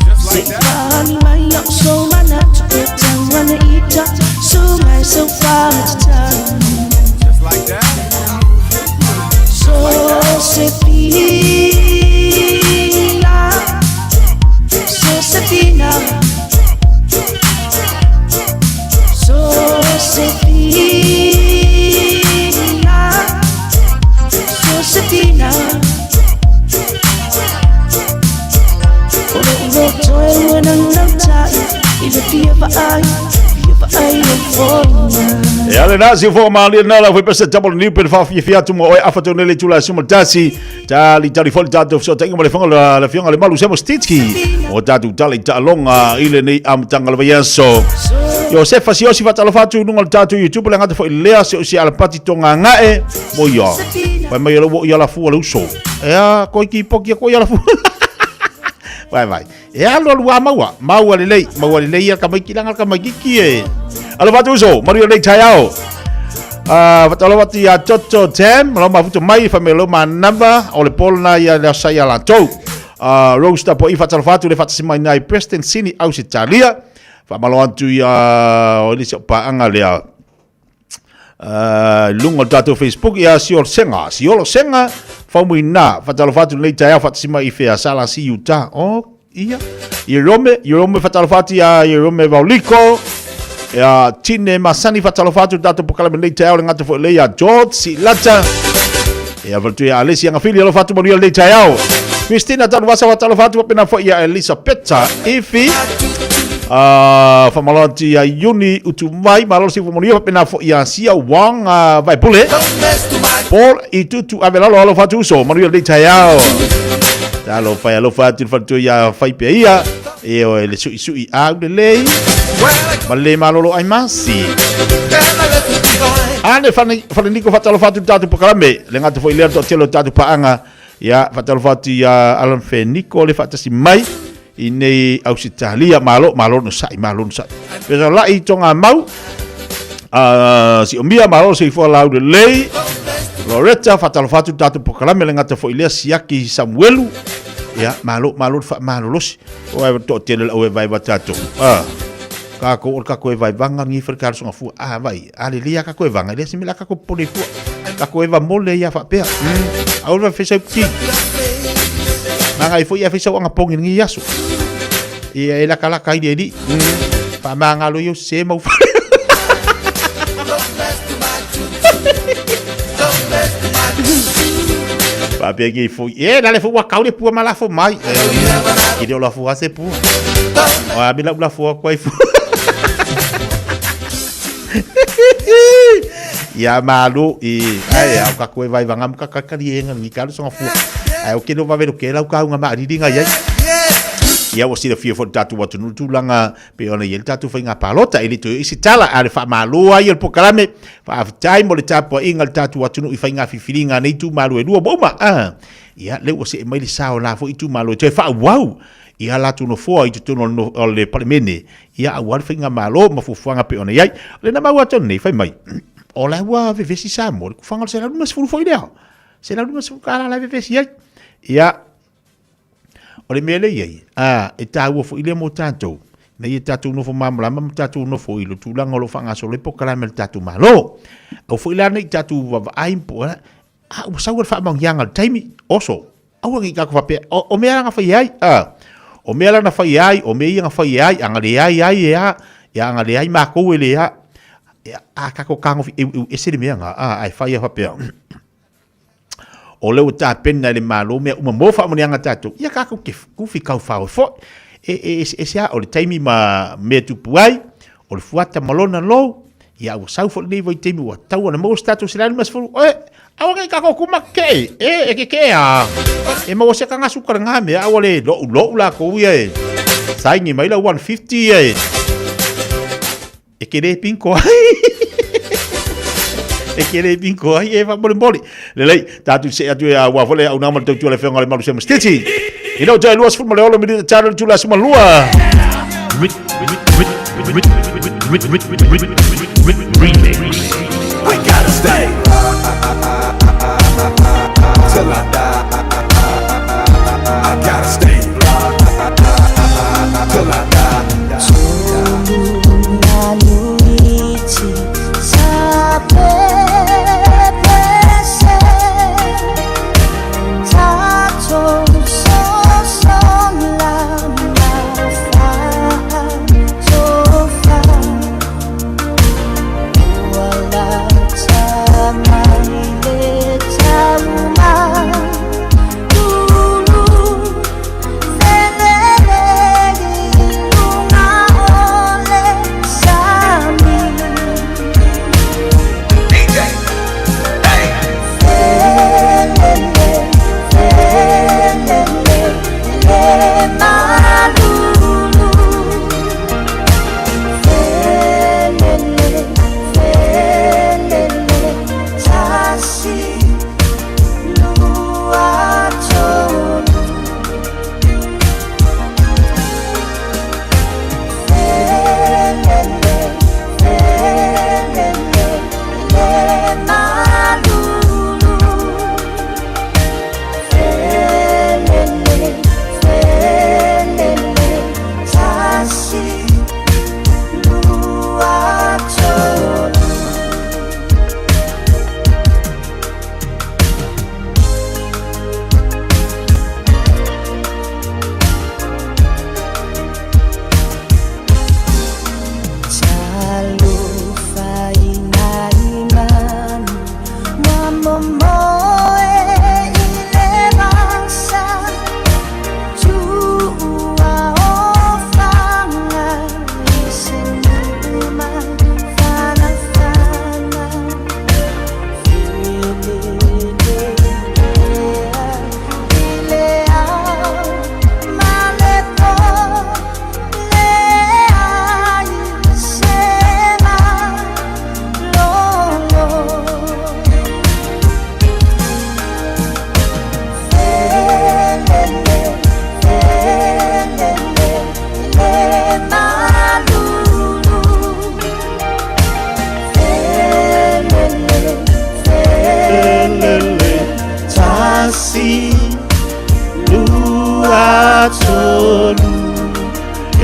Just Se like that. vaali mai o so manatu e tau ane ita, so mai seu whaatata. Just like that. Sosefina, Sosefina, Sosefina, Sosefina. O lo uro toe ua nangautai i le fia vaai, fia vaai o foina. Ia le nasi fo ma li na la foi pesa double new pen fa fia fia tu mo oi afa tu nele tula sumo tasi ta li tali fo ta so ta inga le fanga la la fionga le malu semo stitski o ta tu tali ta longa ile nei am tanga le vaiaso. Josefa si osi fatalo fatu nunga le tatu YouTube le ngata fo ilea se osi ala pati tonga ngae mo ia. Pai mai lo ia la fu le uso. Ea koi ki poki ko ia la fu. Vai vai. E alo alu a maua, maua le lei, maua le lei ia ka mai kilanga ka mai kiki e. Alo fatu uso, Mario lei tai ao. Fatalo fatu ia Toto Tam, lo mafuto mai fa me lo ma namba o le polna ia le sa ia la tou. Rose tapo i fatalo fatu le fatasi mai nai Preston Sini au se talia. Fa malo atu ia o le se pa anga lea. Lunga o tatou Facebook ia Siolo Senga, Siolo Senga faumuina fatalo fatu nei taeao fatasima i fea sala si Utah o ia Ierome, Ierome fatalo fatu ia Ierome Vauliko ia Tine Masani fatalo fatu tatou pokalame nei taeao le gata foi lea ia George Silata ia faltu ia Alesi Agafili alo fatu manuia lenei taeao Christina Tanuvasa fatalo fatu faapena foi ia Elisapeta Ifi. Faamalo atu ia Iuni Utumai, malo le soifua manuia, faapena foi ia Sia Wong Vaipule. Paul Itutu Avelalo, alofa atu uso, manuia lenei taeao. Talofa e alofa atu i le faletua ia Faipe ia, e oe le suisui au lelei, ma le malolo ai masi. A le Faleniko faatalofa atu i le tatou polokalame, le gata foi lea o le toatele o le tatou paaga, ia faatalofa atu ia Alan Feniko le faatasi mai i nei Ausetalia, malo, malo no sa'i, malo no sa'i. Pesa lai tonga mau, siomia, malo soifua lau lelei. Loretta, faatalofa atu i le tatou polokalame, le gata foi lea Siaki Samuelu, ia malo, malo le faamalolosi. O ai toatele le au e vaevae tatou. Kākou o le kākou e vaevaga ni fale kalosoga fua. A vai, a lelei a kākou e vaga, e leai se mea o le a kākou popole ai fua. Kākou e va mole ia faapea. Aua le faifeisau ki. Maga ai foi ia feisau anga pongi lenei aso. Ia e lakalaka ai le alii. Faamagalo ia o se mau fale. Faapea nei foi. E, la le foi ua kau le pua ma lafo mai. E le o lafo a se pua. O a me lau lafo aku ai fua. Ia malo e ai au ka koe vai vanga ka ka kali enga ni ka songa fua. Ai o ke no vave lo ke lau ka unga ma riringa iai. Ia ua silafia foi le tatou atunuu tulaga pei ona i ai le tatou faiga palota e le toe i se tala a le faamalo ai o le polokalame faafetai mo le tapuaiga a le tatou atunuu i faiga filifiliga a nei itumalo e lua ua uma. Ah, ia lea ua see mai le sa o la foi itumalo e toe faaauau i a latou nofoa i totonu o le Palemene, ia aua le faigamalo ma fuafuaga pei ona i ai. O lena maua atu nei, fai mai, o la ua vevesi Samoa, le kufaga o le 150 foi lea. 150 tala la e vevesi ai. Ia, o le mea lea i ai, a, e taua foi lea mo tatou, ina ia tatou nofo malamalama ma tatou nofo i le tulaga o lo o faagasolo ai polokalame a le tatou Malo. Aua foi la ne i tatou vaavaai po o a, ua sau le faamaoniaga o le taimi, oso, aua ne i tatou faapea, o mea la na fai ai, a, o mea la na fai ai, o mea ia na fai ai, a na leai ai e a, ia a na leai matou e le a, a tatou tagofi eueu ese le mea na, a, ae fai a faapea, o lea ua tapena e le Malo mea uma mo faamanuiaga a tatou, ia tatou te tufi taufao ai foi. E eseese lava, o le taimi ma mea tupu ai, o le fuata ma lona lou, ia ua sau foi lenei vaitaimi ua tatau ona maua se tatou 150, oe, aua nei tatou kuma kee, e, e kekee a, e maua se kagasu ka lena mea, aua le lou lou lakou ia e, saini mai lau 150 ia e, e ke le pinko ai. E ke le pinko ai e faamolemole. Lelei, tatou see atu e a ua foi le auaunaga ma le tautua a le Afioga i le Malu Sema Stiti. Ina ua toe 26 minute talo le itula 12. We gotta stay till I die. I gotta stay till I die.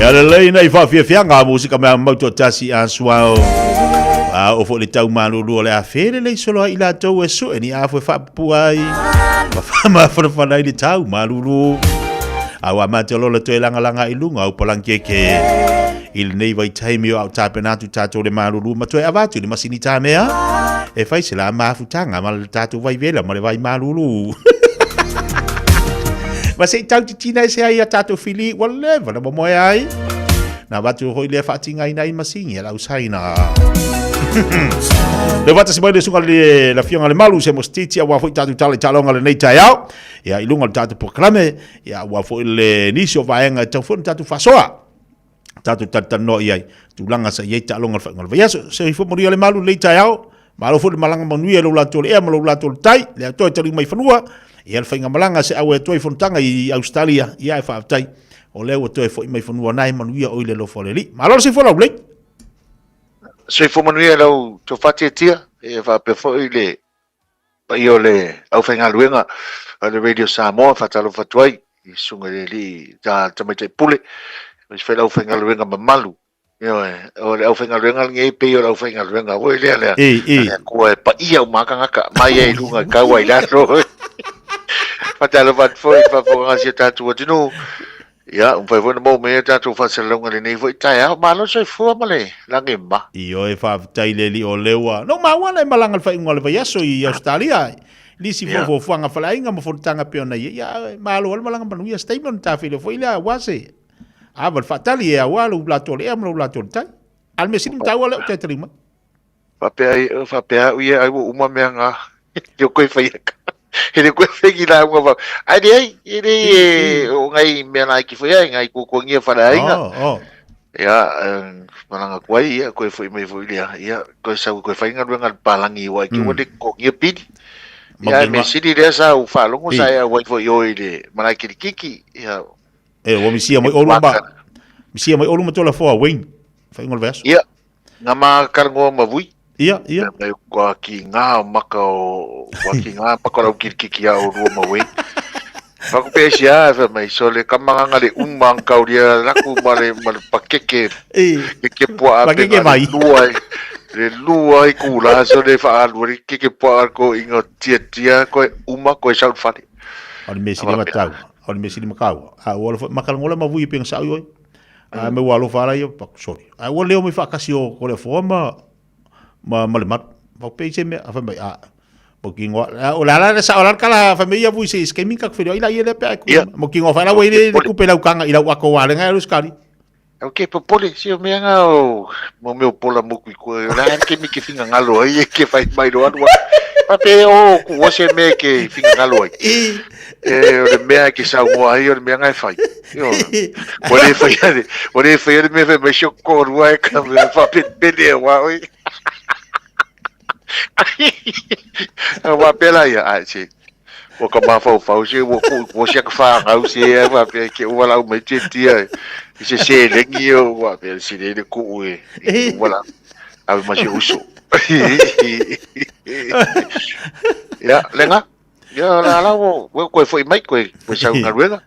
Ia lelei nei faafiafiaga musika mea mau toatasi a suao. A o foi le tau malulu o le a felelei solo ai i latou e sue ni afu e faapupua ai. Ma faamafanafana ai le tau malulu. A ua mate o lola toe lagalaga i luga o palangeke. I lenei vaitaimi o au tapena atu tatou le malulu ma toe avatu i le masini tamea e fai se la mafutaga ma le tatou vai vela ma le vai malulu. Ma se i tau titina ese ai a tatou fili ua leva na momoe ai. Na avatu hoi lea faatigaina ai masini a lau saina. Le wata si mai le sunga le la fionga le malu se mostiti a ua foi tatou tala i talonga lenei taeao. Ia i lunga o le tatou polokalame, ia ua foi le nisi o vaega e tau foi na tatou faasoa. Tatou talatalanoa i ai tulaga sa i ai taaloga o le faaiuga o le vaiaso. Soifua manuia le malu lenei taeao. Malo foi le malaga manuia i lou latou le ea ma lou latou le tai, le atoa e taliu mai fanua. Ia le faigamalaga se au e atoa i fonotaga i Australia, ia e faafetai. O lea ua toe foi mai fanua na e manuia oi le alofa o le Alii. Malo le soifua laulelei. Soifua manuia i lau tofa tiatia, ia faapea foi le paia o le aufaigaluega a le Radio Samoa, faatalofa atu ai i susuga i le alii ta tamaitai pule, aemaise foi le aufaigaluega mamalu. Ioe, o le aufaigaluega lenei pei o le aufaigaluega foi lea lea. E, e. A le Atua e paia uma lava tagata, mai ai i luga tau ai i lalo. Faatalofa atu foi i le faafofoga a si o tatou atunuu. Ia, ua mafai foi ona maua mai ai a tatou faasalalauga i lenei foi taeao. Malo le soifua ma le lagi e mama. Ioe, faafetai le alii o lea ua no maua ana e malaga i le faaiuga o le vaiaso i Ausetalia. Nisi foi fuafuaga faleaiga ma fonotaga e pei ona i ai. Ia, malo lava le malaga manuia. Se taimi ona ta feiloai foi lea aua se ava le faatali e aua lou latou le ea ma lou latou le tai. A o le mea sili ma taua lea ou te tali mai. Faapea, faapea au ia ai ua uma mea ngā. E le koe whai aka. E le koe whai ki la unga wau. Ai le ai, e le e o ngai mea nai ki whai ai, ngai kukuangia whare ainga. Oh, oh. Ia, malanga kuai, ia, koe whai mai whai lea. Ia, koe sau, koe whai ngaluenga le palangi wai ki wale kongia pili. Ia, me sili lea sa u whalongo sa ea wai whai oi le manae kirikiki. Ia, E, ua misia mai olu ma, misia mai olu ma tola foa Wayne. Whai ngol veaso. Ia, Nga ma karangoa ma vui. Ia, ia. Mea mai kua ki ngā maka o, kua ki ngā maka o lau kirikiki a o rua ma wei. Whaku pe esi a, wha mai, so le kamanganga le uma ang kauria laku ma le, ma le pakeke, keke pua a Pakeke penga le mai. lua i, le lua i kula, so le whaalua le keke pua a ko inga tia tia, koe uma, koe sau le whare. O le mea sili matau, o le mea sili makau. A ua alofa, makalangola ma vui e penga sau i oi. A me ua alofa ala ia, pak, sorry. A ua leo mai whaakasi o kore foa ma, ma, ma le maru. Pau pei se mea, a whai mai, a, mo ki ngoa, a, o la la la sa o la kala whai mai ia vui se skemi kak whiro, ila ia le pea, mo ki ngoa whai la wei le kupe lau kanga i lau ako wale ngai alu skari. Au ke popole, si o mea ngā o, mo meo pola moku i koe, o la ke mi ke whinga ngalo ai, e ke whai mai ro anua. Pape o, ku o se mea ke whinga ngalo ai. E, o le mea ke sau moa ai, o le mea ngai whai. Io, o le whai ale, o le whai ale mea whai mai sio korua e ka mea whapepene e wā oi. A wā pēlā ia, ai, se, ua ka mafaufau se ua kuʻu ua sia ka fagau se ai faapea ke ua lau mai tiatia i se selegi ia ua faapea se le le kuʻu e ua lau ave ma se uso ia lega ia la la ua ua koe foʻi mai koe koe sau galuega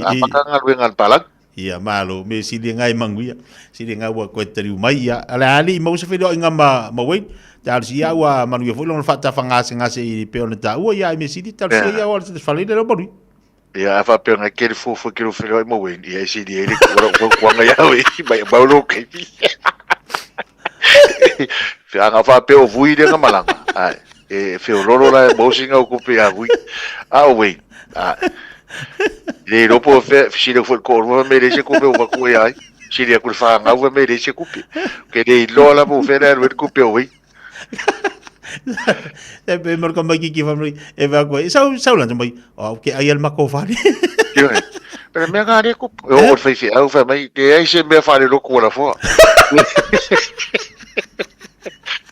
a paka galuega a le palagi Ia, malo, me sili ngai manguia. Sili ngai ua koe tariu mai ia. Ale ali i mausa whiro inga ma, ma Wayne. Te alu si ia ua manuia foi lona whaatawha ngase ngase i pe ona ta ua ia i me sili te alu si ia ua te whaleire rau manui. Ia, a whapea ngai kere fofo kero whiro i ma Wayne. Ia, e sili e le kuara ua kuanga ia we. Mai mau lo keipi. Whianga whapea o vui renga malanga. Ai, e whioloro la e mausinga o kupe a vui. A o Wayne. Ai. Le ropo fe sile fo ko ro me le se kupe o ku e ai. Sile ku fa ngau me le se kupe. Ke le lo la mo fe le le kupe o wi. E pe mar ka mai ki ki family e va ko. Sau sau la mai. O ke ai al mako fale. Ioe. Pero mea ngā re kupu. O o whai au whai mai, te ai se mea whare roku wala foa.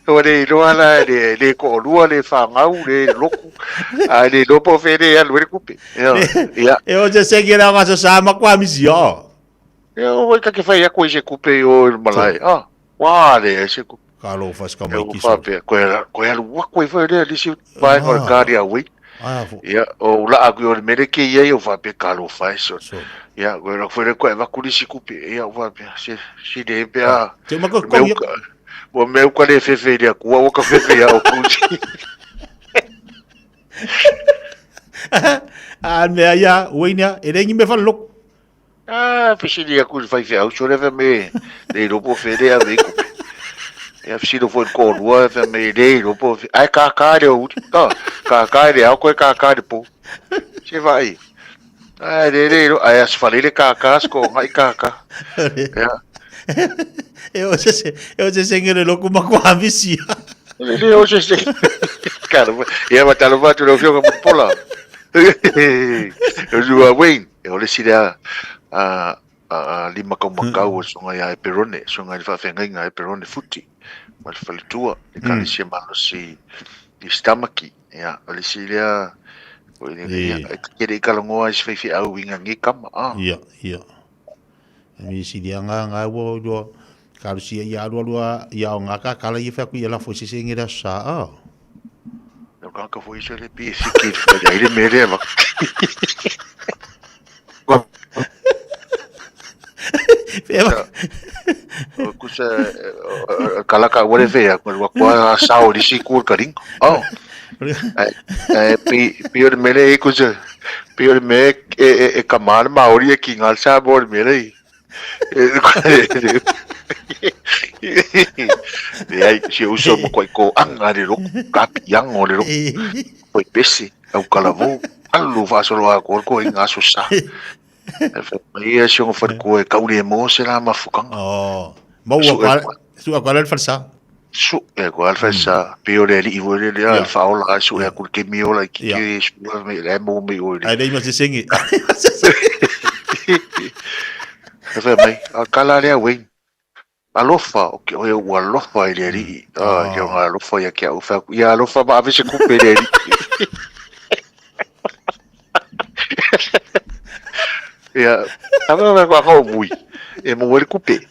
O le iloa la, le, le ko lua, le whangau, le loku, a le lopo whele alu e le kupe. Ia, ia. E o te seki rā ngā sa ma kwa misi o. Ia, o wai kake whai ako i se kupe i o i malae. Ah, wā le e se kupe. Ka lo fas ka E mai o kiso. whapea, koe, koe alu wako i whai rea, lisi vaenga o le kāri a wei. Ai fo. Ia, o ula aku o le mele ke ia i o whapea ka lo whae so. Ia, koe ra whaere koe vaku lisi kupe. Ia, o whapea, se, si le pea. Te maka ko ia. Ua meu ka le fefe i lea kua, ua ka fefe ia o kusi. A mea ia, uinia, e rengi me whaloko. Ah, fesili aku i le faifeau, sole fai mai le iloa po o fea le ave i kupe. Ia fesili foi i le toalua fai mai le iloa po o fea, ae kākā i le aoauli, ah, kākā i le ao koe kākā i le po. Se vaai, ae le le iloa, ae aso fale le kākā, aso koonai kākā. Ia. E o se se, e o se se ngere loku makuamisi. Le le o se se. Kalo, ia ma talo atu le afioga Mulipola. O lua Wayne. E o le isi lea a, a, a lima kaumakau o songa ia Eperone, songa i le faafeagaiga a Eperone Futi, ma le faletua, le kalesia malosi i Stamaki. Ia, o le isi lea, o le, ia, e kere i kalongoa i se faifeau i ngangi kama. Ah. Ia, ia. Mi si dia nga nga wo yo kalusia ia lua lua ia o nga ka kala ia fa ku ia la fo se se ngira sa a. No ka ka fo iso le pi si ki fa ya ile mere va. Kusa kala ka wale fe ya ko wa kwa sa o si ku ka ring. Oh. E pi pi o mere kusa pi o me e e e ka mar maori e ki ngal sa bo mere. E ai si uso mo koi ko anga le roku ka pi anga le roku. Koi pese au kalavo alu faasolo a ko ko inga aso sa. E fa mai ia si ongo whare koe kauri e mō se rā mafukanga. Oh. Ma ua kwa su a kwa le falsa. Su e ko al falsa pe o le li i le le al faola a su e ku ke mi ola ki ke su me le mo me o le. Ai le ma se sengi. E fa mai a kala lea Wayne. Alofa, o ke oe ua alofa i le alii. Ah, ia ngā alofa ia ki au whaku. Ia alofa ma ave se kupe le alii. Ia, ave ave kwa kau mui. E mo le kupe.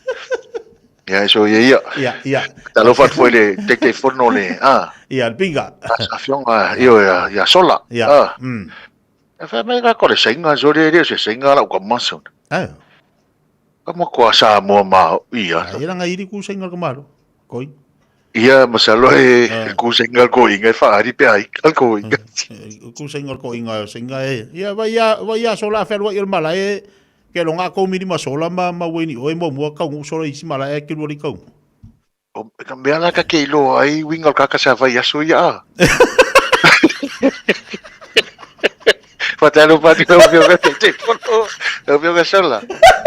Ia, so ia ia. Ia, ia. Alofa atu foi le te te fono le, ah. Ia, le pinga. Afionga, io ia, ia sola. Ia. Ah. Mm. E whai mai ka kore seinga, so le le se seinga lau ka maso. Ah. Ka mo koa Samoa ma ia. Ai ranga iri ku seinga ka malo. Koi. Ia masalo e ku seinga ko inga e whaari pe ai kal ko inga. Ku seinga ko inga seinga e. Ia vai ia vai ia sola whelua i mala e ke longa ko miri ma sola ma ma weni oi mo mua kau sola isi mala e ke lua kau. O ka mea la ka ke iloa ai winga o kaka sa vai aso ia a. Fatalo pati ka fio ka te te fono. Ka fio ka sola.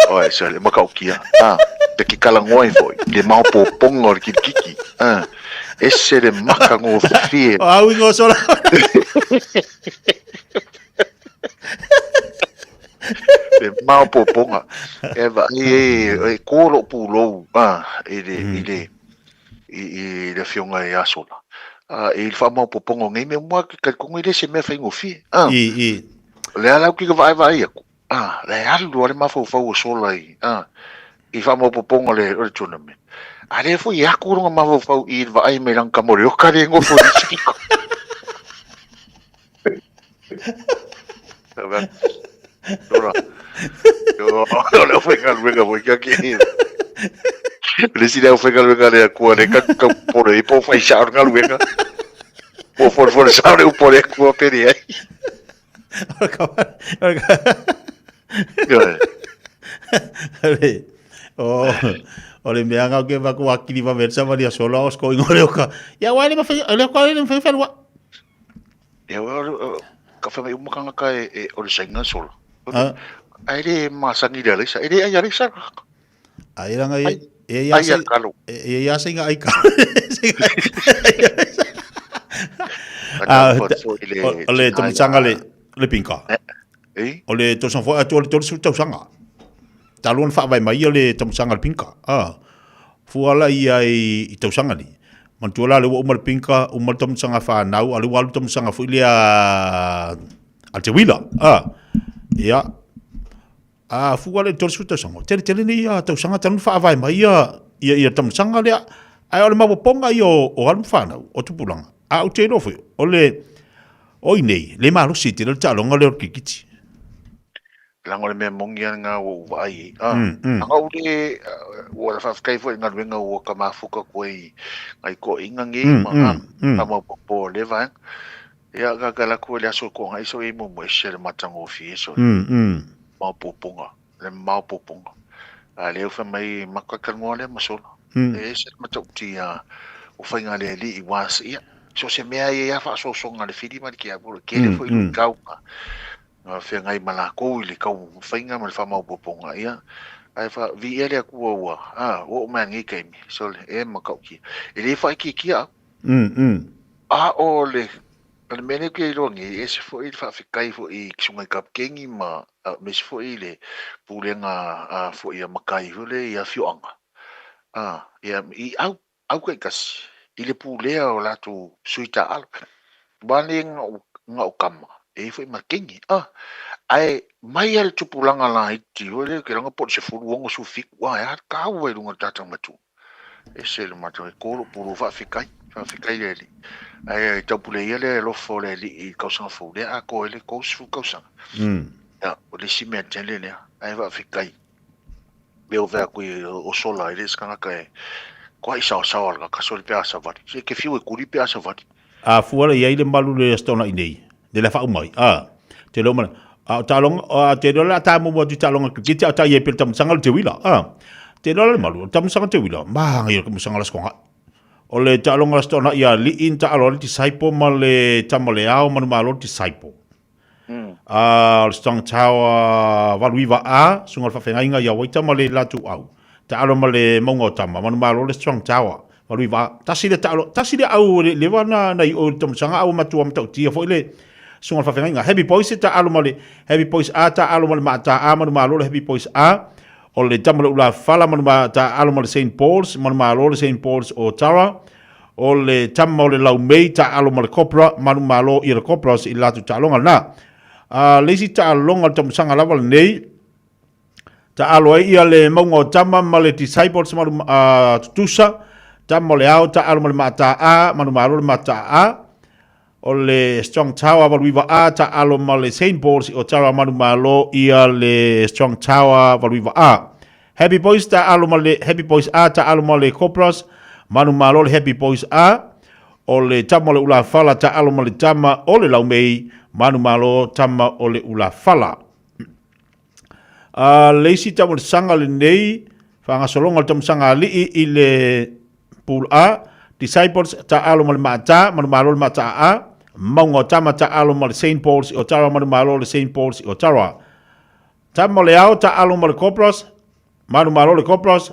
Oi so le maka okia. Ah, te ki kala ngoi foi. Le mau po pongo le kiki. Ah. Ese le maka ngo fie. O au ingo sola. Le maopoopoga. E vaai e, e kō lou pulou a, i le, i le, i, i le afioga ia Sola. A, i le faamaopoopoga o nei mea uma, ke talitonu e le se mea faigofie. A, I, i. o le ala au ki ka vaevae aku, a, le alu lava le mafaufau o Sola i, a, i faamaopoopoga o le, o le tournament. A lea foi e aku lona mafaufau i le vaai mai lana tama o le oka lea e nofo i le isi pito. Ora. O le aufaigaluega foi kia ki. Le isi le aufaigaluega le Atua le ka ka pore i po whai sao le galuega. Po fore fore sao le upo le Atua pere ai. O, o le mea ngau ke vaku akili va versa valia sola o sko ingo le oka. Ia wai le mawhai, le oka le mawhai whenua. Ia, ka whai mai umakanga ka e, e o le sainga sola. Ai le masangi le alisa, e le ai alisa. Ai ranga e e ia se e ia se ai ka. Ah, o le tomisanga le le pinka. O le tosa fo atu o le tolu tausanga. Talu ona faavae mai ia le tausaga a le pinka. A, fua la ia i, i tausaga nei. Manatua la lea ua uma le pinka, uma le tausaga fanau, a lea ua alu le tausaga foi lea a te uila. A, ia, a fua le 30 tausaga. Tele tele nei ia tausaga talu ona faavae mai ia, ia, ia tausaga lea. Ae o le maopopoga ia o, o alu ma fanau, o tupulaga. A ou te iloa foi, o le, O i nei, le malosi tele o le taaloga lea o le kirikiti. Leaga o le mea moni lava lena ua ou vaai i ai. Ah, Ana ou le, ua faafetai foi i le galuega ua ta mafuta atu ai i nai toeaiina nei ma faamaopoopo o lea vaega. Ia, ta te alu atu i le aso Toonai so i ai muamua e ese le matagofie so maopoopoga, le maopoopoga. A lea ua fai mai matou talanoa lea ma Sola. E ese le matautia o faiga a le Alii aua ia, so o se mea e i ai lava faasoasoaga a le fili ma le tiapolo, e tele foi luitau na feagai ma lakou i le taumafaiga ma le faamaopoopoga, ia, ae viia le Atua ua, a, ua oo mai lava i lenei taimi, sole, e matautia. E le faaitiitia au. A o le, o le mea lea ou te iloa nei, e ese foi le faafetai foi i Susuga i Kaputeni ma aemaise foi le pulega a foi a matai foi lea i afioaga, a, ia, i au, au taitasi i le pulea o latou sui taaalo. Aua nei na o, na o tama, e i ai foi ma teine. A, ae mai lava le tupulaga laiti foi lea, ou te iloa po o le 16, 17, a, e a taua i luga o le tatou matua. Ese le matou, e to lou pulou, faafetai, faafetai i le Alii. Ae taupule ia le alofa o le Alii i le tausaga fou lea atoa ai le 30 tausaga. Ia, o le isi mea tele lea, ae faafetai. Pei o fai atu i o Sola, e le o se tagata e toai saosaoa le tagata, sole pe a savali. Se e te fiu e kuli pe a savali. A fua la i ai le malu le Aso Toonai nei, le la faauma ai, a, te leo mana, a o taaloga, a te leo la ta mumu atu i taaloga kirikiti, a o ta i ai pe le tamasanga o le teuila, a, te leo la le malu, o le tamasanga teuila, maga ia le tamasanga o le Aso Toonai. O le taaloga o le Aso Toonai ia alii na taalo ai le Disciple ma le tama o le ao manumalo le Disciple. A o le Strong Tower 89A, susuga o le faafeagaiga ia Waita ma le latou au. Taalo ma le mauga o Tama, manumalo le Strong Tower 89A. Tasi le taalo, tasi le au le leva na na i o le tamasanga au matua matautia foi le susuga o le faafeagaiga. Happy Boys e taalo ma le Happy Boys A taalo ma le Maata A manumalo le Happy Boys A. O le tama le Ulafala manumalo taalo ma le St Paul's manumalo le St Paul's o Tara. O le tama o le laumei taaalo ma le cobra, manumalo ia le cobras i le latou taaloga lena. A le isi taaloga o le tamusaga lava lenei, taaalo ai ia le mauga o tama ma le disciples malu, a, tutusa, tama o le ao taaalo ma le maata A, manumalo le maata A. O le Strong Tower 89A taaalo ma le St Paul's i Otawa manumalo ia le Strong Tower 89A. Happy Boys taaalo ma le Happy Boys A taaalo ma le Cobras manumalo le Happy Boys A. O le tama o le Ulafala taaalo ma le tama o le Laumei manumalo tama o le Ulafala. A le isi tamasaga lenei faagasologa o le tamasaga alii i le Pool A, Disciples taaalo ma le Maata, Manumalo le Maata A, Mauga o Tama taaalo ma le St Paul's i Ottawa, Manumalo le St Paul's i Ottawa. Tama o le Ao taaalo ma le Cobras, Manumalo le Cobras,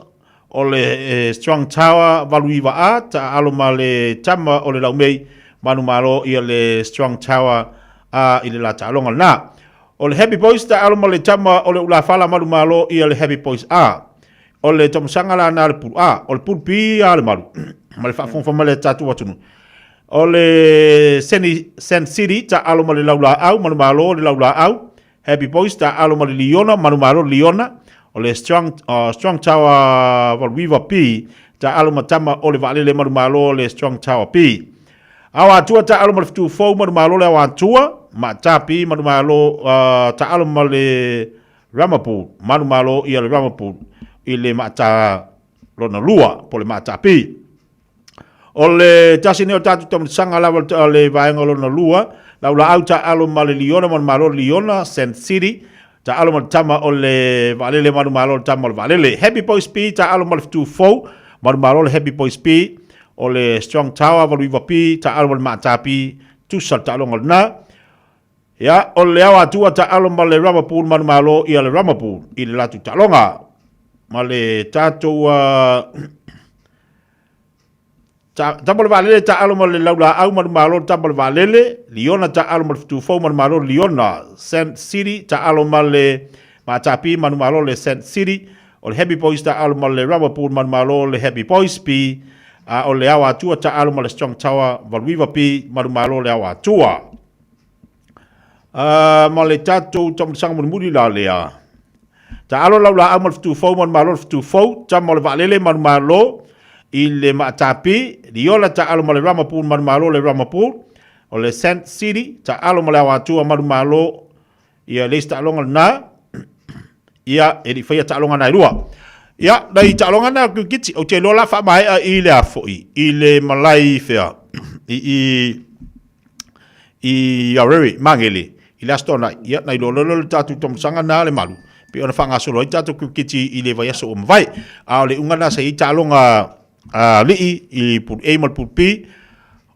o le eh, Strong Tower 89A taaalo ma le Tama o le Laumei, Manumalo ia le Strong Tower A i le la taaloga lena. O le Happy Boys taaalo ma le Tama o le Ulafala Manumalo ia le Happy Boys A. O le tamasanga la na le pulu A, o le pulu B a le malu. Ma le faafogafoga mai le tatou atunuu. O le Seni, Sand City taaalo ma le Laulaau, Manumalo le Laulaau. Happy Boys taaalo ma le Liona, Manumalo le Liona. O le Strong, Strong Tower 89 B taaalo ma tama o le Vaalele Manumalo le Strong Tower B. Ao Atua taaalo ma le Fetu Fou Manumalo le Ao Atua, Maata B Manumalo taaalo ma le Ramapool, manumalo ia le Ramapool i le maata lona lua, po le maata P. O le tasi nei o tatou tamasaga lava le vaega lona lua, laulaau taaalo ma le Liona, manumalo le Liona, Sand City, taaalo ma le tama o le Vaalele, manumalo le tama o le Vaalele. Happy Boys P, taaalo ma le Fetu Fou, manumalo le Happy Boys P, o le Strong Tower, 89 P, taaalo ma le maata P, tusa le taaloga lena. Ia, o le ao atua taalo ma le Ramapool manumalo ia le Ramapool i le latou taaloga. Ma le tatou tama o le vaalele taalo ma le laulaau manumalo le tama o le vaalele, Liona taalo ma le Fetufou manumalo Liona, Sand City taalo ma le Matapi manumalo le Sand City, o le Happy Boys taalo ma le Ramapool manumalo le Happy Boys P, a o le ao atua taalo ma le Strong Tower 89 P manumalo le ao atua. Ma le tatou tamasaga mulimuli la lea. Taalo lau laau ma le fetufou ma le malo le fetufou, tama o le vaalele ma le malo i le maatapi, liola taalo ma le Ramapool ma le malo le Ramapool, O le Sand City, taalo ma le ao atua malu malo, ia le isi taaloga lena, ia e le i faia taaloga na e lua. Ia, nai taaloga na kirikiti, ou te iloa la faamaea i le a foi, i le malae i fea, i i i Aorere, Magele, i le Aso Toonai, ia na iloa loa lea o le tatou taumafataga na le malu, pei ona faagasolo ai tatou kirikiti i le vaiaso ua mavae. A o le iuga lena sa i ai taaloga a alii i Pool A ma le Pool B,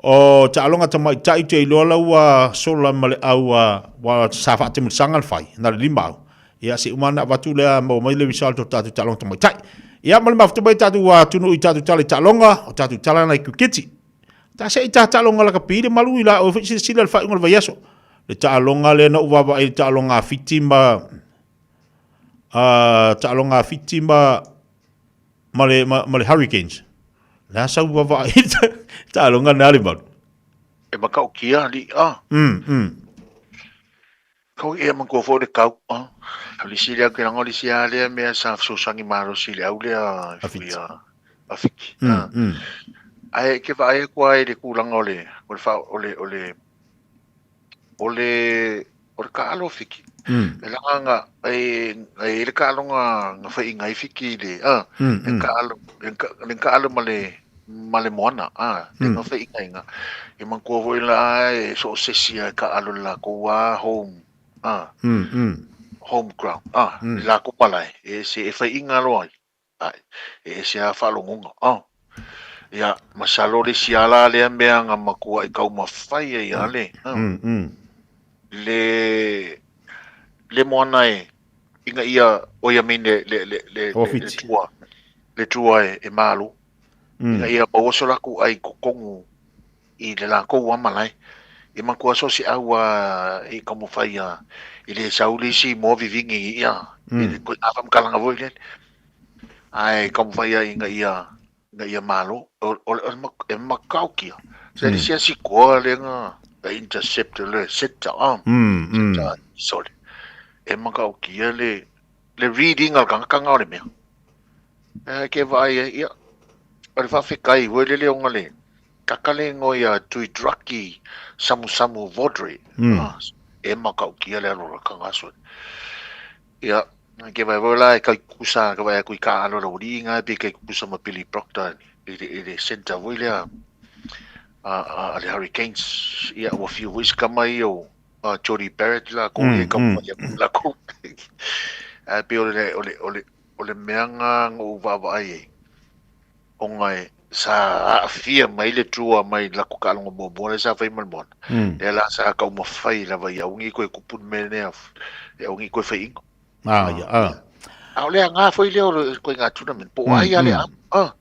o taaloga tamaitai ou te iloa la ua sola ma le au a sa faatemulisaga le fai, na o le 5 au. Ia se uma na avatu lea maua mai le result o tatou taaloga tamaitai. Ia ma le mafuta mai tatou atunuu i tatou tala i taaloga, o tatou tala na i kirikiti. Ta se i ta taaloga lakapi le malu i la oe foi silasila i le faaiuga o le vaiaso. Le taaloga lea na ou vaavaai i le taaloga a Fiti ma taaloga a Fiti ma ma le, ma, ma le Hurricanes. Le a sau vaavaai i le taaloga na le malu. E matautia alii a. Kau ia matua foi le kau a. O le isi lea ke langa o le isi a lea mea sa fesoasoani malosi i le au lea A Fiti. A Fiti. Ae ke vaai atu ai i le tulaga o le o le fa o le o le o le o le taalo a Fiti. E langa na e e i le taaloga na faiina ai Fiti i le a le taalo le taalo ma le ma le moana a le na faiina e manatua foi la e so o se isi lava e taalo i le latou lava home a home ground a i le latou malae e ese e faiina loa ai a e ese lava faalogoga a ia masalo le isi lava la lea mea na matuai taumafai ai lava le le le moana e ina ia oi I mean le le le le le tua le tua e malo ina ia maua so latou ai i totonu i le latou lava malae. E manatua so o se au lava e taumafai ia e le sau le isi moa vivini ia i le ituaiga faamatalaga foi lele. Ae taumafai lava ina ia ina ia malo. O o e matautia. Se le isi lava sikoa lea na intercept le centre arm. Centre sole. E matautia le le reading a le tagata lena o le mea. Ae ke vaai ai, ia, o le faafetai foi lele ona le kaka le igoa ia Tuidraki Samusamu Vodre. E matautia le alu o le kaka aso. Ia, ke vaai foi la e kai kusa, ke vaai atu i ka alo le uli inga e pe kai kusa ma Billy Proctor i le centre foi lea a le Hurricanes. Ia, ua fiu foi si tama ia o Jordie Barrett lakou e taumafai atu lakou. Ae pei o le, o le, o le, O le mea na na ou vaavaai ai, ona e sa aafia mai le tua mai latou taaloga muamua lea sa fai ma le moana, lea la sa taumafai lava ia aua ne i toe tupu le mea lea, e aua ne i toe fai ino. Ah, ia, ah. A o le aga foi lea o le ituaiga tournament, po o ai lava le au, ah,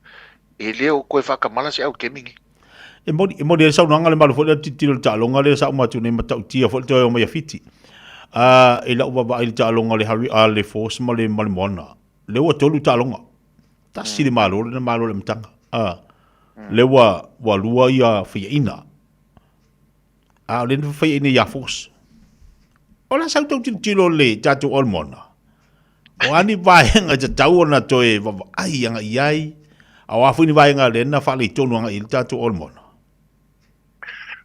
e le o toe faatamala se au i le taimi lenei. E moni, e moni ai le saunoaga le malu foi lea tilotilo i le taaloga lea sa uma atu nei matautia foi le toe o mai a Fiti. I lau vaavaai i le taaloga a le Harry, a le Force ma le, ma le Moana, lea ua tolu taaloga. Tasi le malo lea na malo i le amataga. Lea ua, ua lua ia faiaina. A o lea na faiaina ia Force. O la sau tau tilotilo le tatou o le Moana. O a ni vaega e tatau ona toe vaavaai agai i ai, a o a foi ni vaega lea na faaleitonu agai i ai le tatou o le Moana.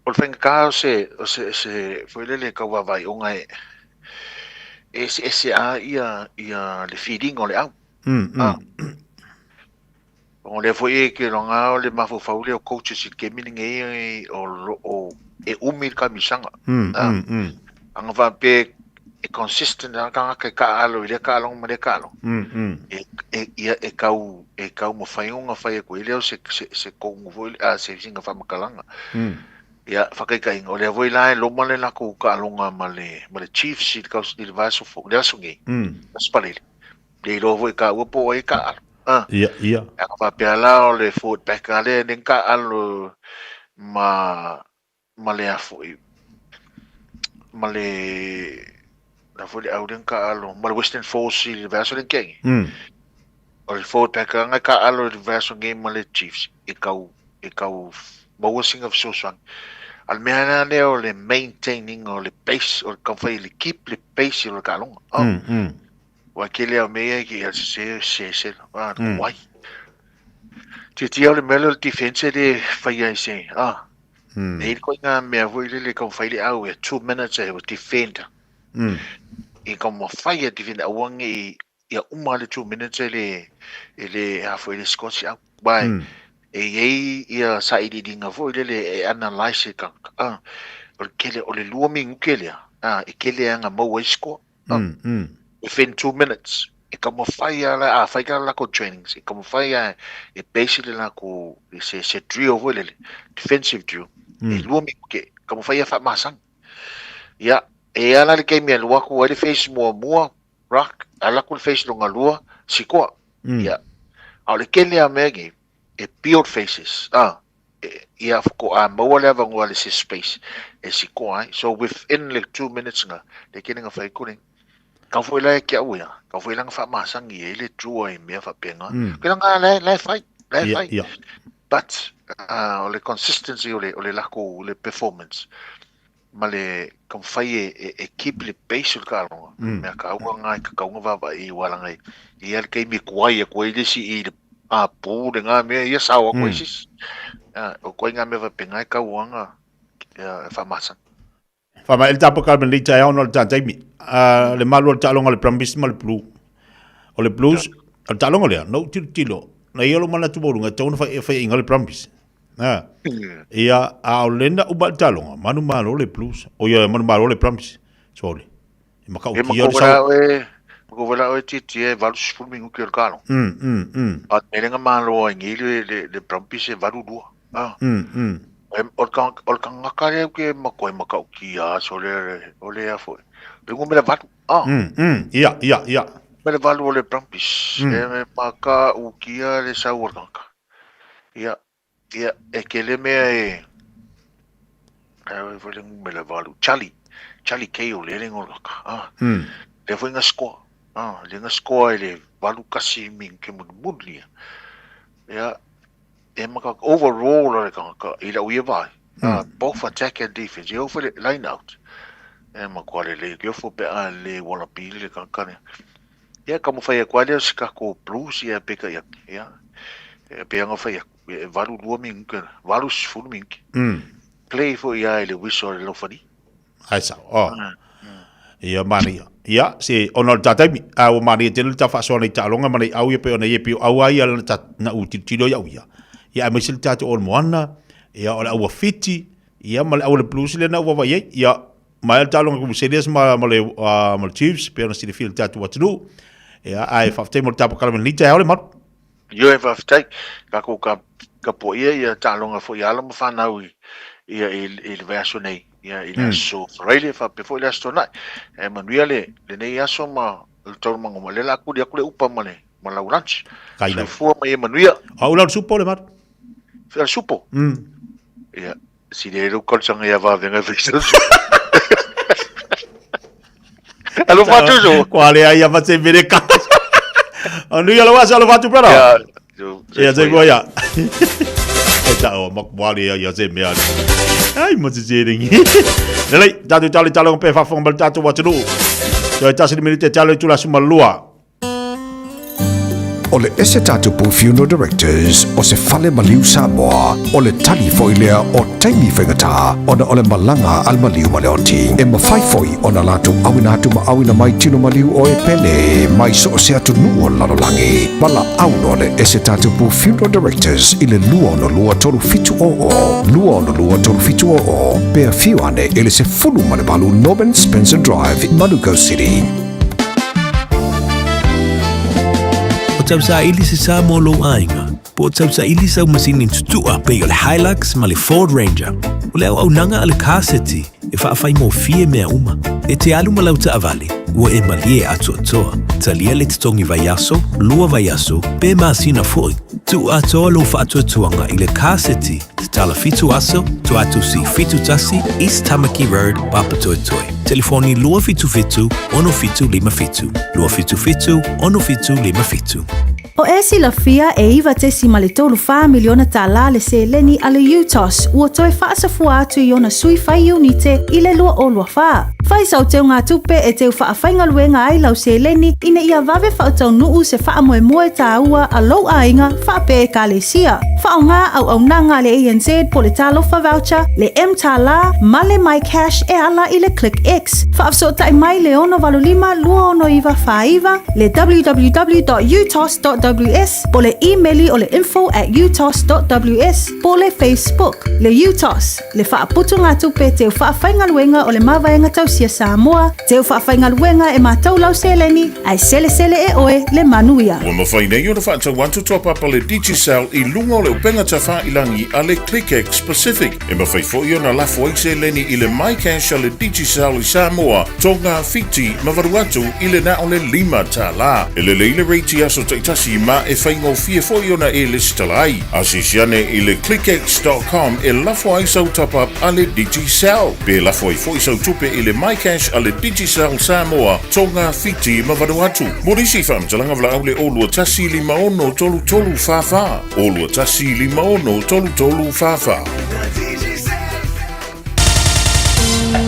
O le faigata o se, o se, se foi lele tau vaavaai ona e eseese lava ia, ia le filiga o le au. Ah. Ona o lea foi e ke iloga o le mafaufau lea o coaches i le taimi lenei o lo o e umi le kamisaga. Ana faapea e consistent lava le tagata e taaalo i lea taaloga ma lea taaloga, e, ia, e tau, e taumafai ona fai atu ai lea o se, se, se tonu foi, a, se sina faamatalaga. Ia, faataitaiga, o lea foi la e loma le latou taaloga ma le, ma le Chiefs i le, i le vaiaso fou, le aso nei, Aso Faraile. Le iloa foi e taua po o ai e taaalo. Ah. Ia, ia. A faapea la o le forward back a lea lea na taaalo ma ma le a foi ma le la foi le au lea na taaalo ma le Western Force i le vaiaso lea na tea nei. O le forward back na taaalo i le vaiaso nei ma le Chiefs e tau e tau maua sina fesoasoani. A o le mea lena lea o le maintaining o le pace o le taumafai e le keep le pace o le taaloga. Oh. Ua tele lava o mea ia e ke se se se ah wai. Tiatia o le mea lea o le defense e le faia i se ah. E i le koiga mea foi lele taumafai le au ia 2 minutes e defend. I taumafai e defend aua nei ia uma le 2 minutes e le a foi le score si au. Vai e i ai ia sailiiliga foi lele e analyse e tagata. Ah, o le kele o le 2 minuke lea, ah, e kele aga maua ai score. Ah, within 2 minutes. E taumafai a la a fai ka lako trainings. E taumafai a e base le lako se drill foi lele, defensive drill. E 2 minuke taumafai a faamasani. Ia, e ala le taimi e alu atu ai le phase muamua, ruck, ala atu le phase lona lua, sikoa. Ia, a o le kele a mea nei, e build phases. Ah, ia faatoa maua le avanoa le se space e sikoa ai. So within le 2 minutes nga, le kele nga fai kule. Kau foi la e ke au ia, kau foi la nga faamasani e le trua i mea faapena. Ke nga la e fai, la e fai. But o le consistency o le lako le performance ma le taumafai e keep le pace o le taaloga. Mea taua na e tatau ona vaavaai i ualaga i ia le taimi e tuai atu ai le isi i le apu le ngā mea ia sao atu ai sisi. Ah, o koe ngā mea faapena e taua na e faamasani. Faamaea le tapo kalma nei taeao ona o le taimi. Ah, le malu o le taaloga o le Brumbies ma le Blue. O le Blues, o le taaloga lea, na ou tilotilo, na ia lou manatu maualuga e tatau ona faiaina le Brumbies. Ah. Ia, a o lena uma le taaloga, manumalo le Blues. O ia, manumalo le Brumbies. Sorry. E E matautia le makou sau. la oe, makou la oe titi e 80 minuti o le taaloga. A mele nga malo ai nei le Brumbies e 8-2. Ah. E, o le tagata lea ke makoe matautia aso le o le a foi. Le numera 8. Ah. Ia, ia, ia. Numera 8 o le Brumbies. E matautia le sau o le tagata. Ia, ia, e kele mea e e foi le numera 8. Charlie. Charlie Cale le le ngolo. Ah. Le foi nga score. Ah, le nga score i le 81 minuti mulimuli ia. Ia, e maka overall le tagata i lau ia vai. Ah, both attack and defense. Ia foi le line out. E makoa le le ke fo pe a le wala pili le tagata ne. Ia ka mo fai kwa le se ka ko Blues ia pe ka ia. Ia. E pe anga fai e 82 minuti, 80 minuti. Play fo ia i le wiso le lofani. Ai sao. Oh. Ia mani. Ia, se ona o le taimi, a ua mani tele le tafaasoa nei taaloga ma nei au ia pe ona ia pio au ai ia ta na u tilotilo ia ia. Ia aemaise le tatou o le moana, ia o le au Fiti, ia ma le au le Blues le na ua vai ai. Ia mai le taaloga Crusaders ma le Chiefs pe ona silafia le tatou atunuu. Ia ae faafetai mo le tapakalama ni taeao le malu. Io e faafetai takou ka poia ia taaloga foi alo ma fanau i ia i le vaiaso nei ia i le aso Friday faapea foi le aso Toonai. E manuia le lenei aso ma le taualumaga ma le la kuli atu le upa ma le ma lau lunch. Kai lau. Soifua ma ia manuia. Au lau supo le malu. Fea le supo. Ia si le lau kalsanga ia vavenga fai sa. Alofa atu so. Kwa le ai ama se mere ka. Anu ia lo asa alofa atu brother. Ia, Ia se koa ia. E ta o mak wale ia ia se mea. Ai mo se se ringi. Lelei, tātou tale tale pe whawhonga ma le tātou atunuu. Toi tasi le minute talo i tula suma lua. O le ese tatupu Funeral Directors o se fale maliu Samoa o le tali foi lea o taimi faigata ona o le malaga a le maliu ma le oti. E mafai foi ona latou auina atu ma auina mai tino maliu o e pele mai so o se atunuu o le lalolagi. Valaau loa le ese tatupu Funeral Directors i le 262 3700 262 3700 pe afio ane i le 18 Norman Spencer Drive, Manukau City. O tausaili se sa mo lou aiga. Po o tausaili sau masini tutua pei o le Hilux ma le Ford Ranger. O le auaunaga a le Car City e faafaigofie mea uma. E te alu ma lau taavale, ua e malie atoatoa. Talia le totogi vaiaso, 2 vaiaso, pe masina foi. Tuu atoa lou faatuatuaga i le Car City, tatala 7 aso, Tuatusi 71, East Tamaki Road, Papatoetoe. Telefoni 277 6757. 277 6757. O e silafia e 9.34 miliona tālā le seleni a le UTOS ua toe faasafua atu i ona sui fai iunite i le 2024. Fai sau teugatupe e teu faafaigaluega ai lau seleni ina ia vave faataunuu se faamoemoe tāua a lou aiga faapea ekalesia. Faaaogā auaunaga a le ANZ po o le Talofa Voucher, le mTālā ma le MyCash e ala i le ClickX. Faafesootai mai le 685 269 49, le www.utos.ws po o le imeli o le info@utos.ws po o le Facebook. Le UTOS, le faaputugatupe teu faafaigaluega o le Mavaega Tausia Samoa, teu faafaigaluega e matau lau seleni, ae selesele e oe le manuia. Ua mafai nei ona faatau atu toapapa le Digicel i luga o le upega tafailangi a le ClickX Pacific. E mafai foi ona lafo ai seleni i le MyCash a le Digicel i Samoa, Tonga, Fiti ma Vanuatu i le na o le $5. E lelei le rate i aso taitasi ma e faigofie foi ona e lesitala ai. Asiasi ane i le clickx.com e lafo ai sau top-up a le Digicel. Pe lafo ai foi sau tupe i le MyCash a le Digicel Samoa, Tonga, Fiti ma Vanuatu. Mo nisi faamatalaga valaau le 021 56 33 44. 021 56 33 44.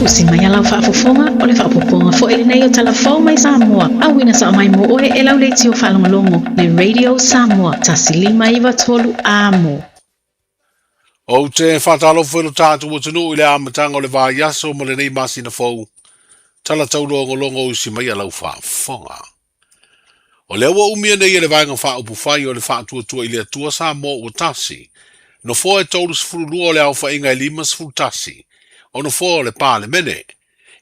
Usi mai a lau faafofoga, o le faaopoopoga foi lenei o tala fou mai Samoa, auina sao mai mo oe e lau leitio faalogologo, le Radio Samoa, 1593 amo. Ou te faatalofa i lo tatou atunuu i le amataga o le vaiaso ma lenei masina fou, tala taulogologo usi mai a lau faafofoga. O lea ua umia nei e le Vaega Faaupufai o le Faatuatua i le Atua Samoa ua tasi, nofoa e 32 o le aofaiga e 51 o nofoa o le Palemene,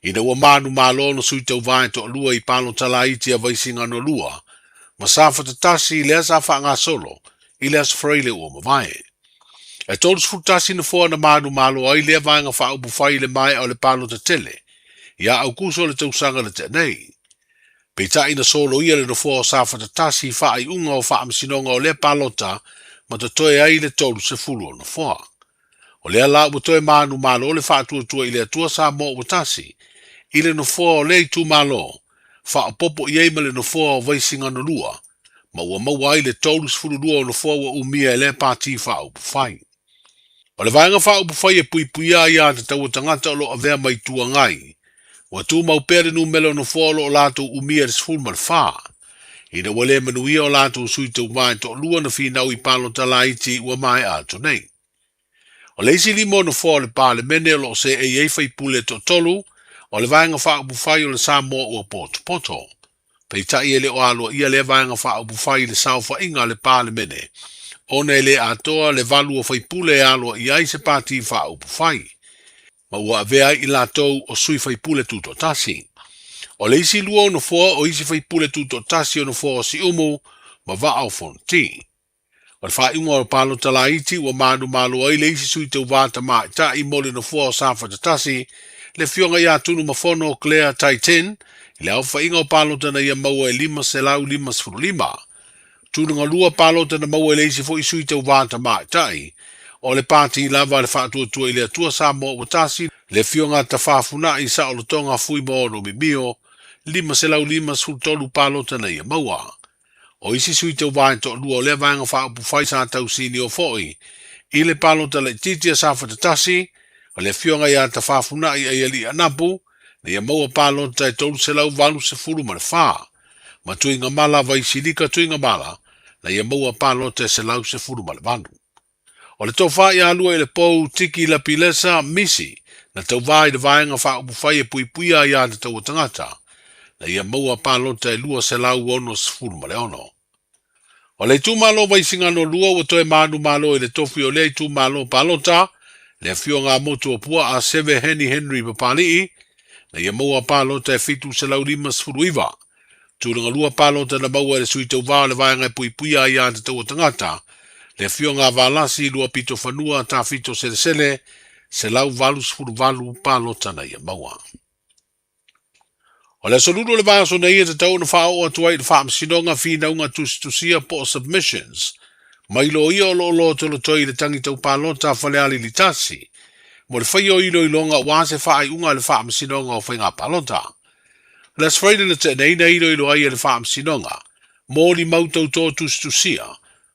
ina ua manumalo ona sui tauva e toalua i palota laiti a Vaisigano 2 ma Safata 1 lea sa faagasolo i le Aso Faraile ua mavae. E 31 nofoa na manumalo ai lea Vaega Faaupufai i le maea o le palota tele ia Aukuso o le tausaga na tea nei. Peitai na soloia le nofoa o Safata 1 i faaiuga o faamasinoga o lea palota ma totoe ai le 30 o nofoa. O lea la ua toe manumalo le faatuatua i le Atua Samoa ua tasi i le nofoa o lea itumalo, faaopoopo i ai ma le nofoa o Vaisigano 2, ma ua maua ai le 32 o nofoa ua umia e lea pati faaupufai. O le Vaega Faaupufai e puipuia ai aiatatau a tagata o lo o avea ma Itu Agai, ua tumau pea le numera o nofoa o lo o latou umia i le 14, ina ua le manuia o latou sui tauva e toalua na finau i palota laiti ua maea atu nei. O le isi lima o nofoa o le Palemene o lo o seei ai faipule e toatolu o le Vaega Faaupufai o le Samoa Ua Potopoto. Peitai e le o aloaia lea Vaega Faaupufai i le saofaiga a le Palemene ona e le atoa le valu o faipule e aloaia ai se Pati Faaupufai, ma ua avea ai i latou o sui faipule tutoatasi. O le isi lua o nofoa o isi faipule tutoatasi o nofoa o Siumu ma Vaa o Fonoti. O le faaiuga o le palota laiti ua manumalo ai le isi sui tauva tamaitai mo le nofoa o Safata 1, le Afioga ia Tunumafono Claire Taitin, i le aofaiga o palota na ia maua e 555. Tulaga lua palota na maua e le isi foi sui tauva tamaitai, o le pati lava a le Faatuatua i le Atua Samoa ua tasi, le Afioga Tafafunai Saolotoga Fuimaono Mimio, 553 palota na ia maua. O isi sui tauva e toalua o lea Vaega Faaupufai sa tausinio foi i le palota laitiiti a Safata 1, o le Afioga ia Tafafunai Aialii Anapu, na ia maua palota e 384, ma Tuigamala Vaisilika Tuigamala, na ia maua palota e 118. O le tofa ia lua i le pou Tiki Lapilesa Misi, na tauva i le Vaega Faaupufai e puipuia aiatatau a tagata, na ia maua palota e 266. O le itumalo Vaisigano 2 ua toe manumalo i le tofi o lea itumalo palota, le Afioga a Motuopuaa Seve Heni Henry Papali'i, na ia maua palota e 759. Tulaga lua palota na maua e le sui tauva o le Vaega e puipuia aiatatau a tagata, le Afioga a Valasi Luapitofanua Tafito Selesele, 188 palota na ia maua. O le aso lulu o le vaiaso nei e tatau ona faaoo atu ai i le Faamasinoga Finauga Tusitusia po o Submissions mai loia o lo o lotolotoi i le tagi tau palota a Falealili 1 mo le faia o iloiloga aua se faaiuga a le Faamasinoga o Faiga Palota. O le Aso Faraile na tea nei na iloilo ai e le Faamasinoga molimau tautō tusitusia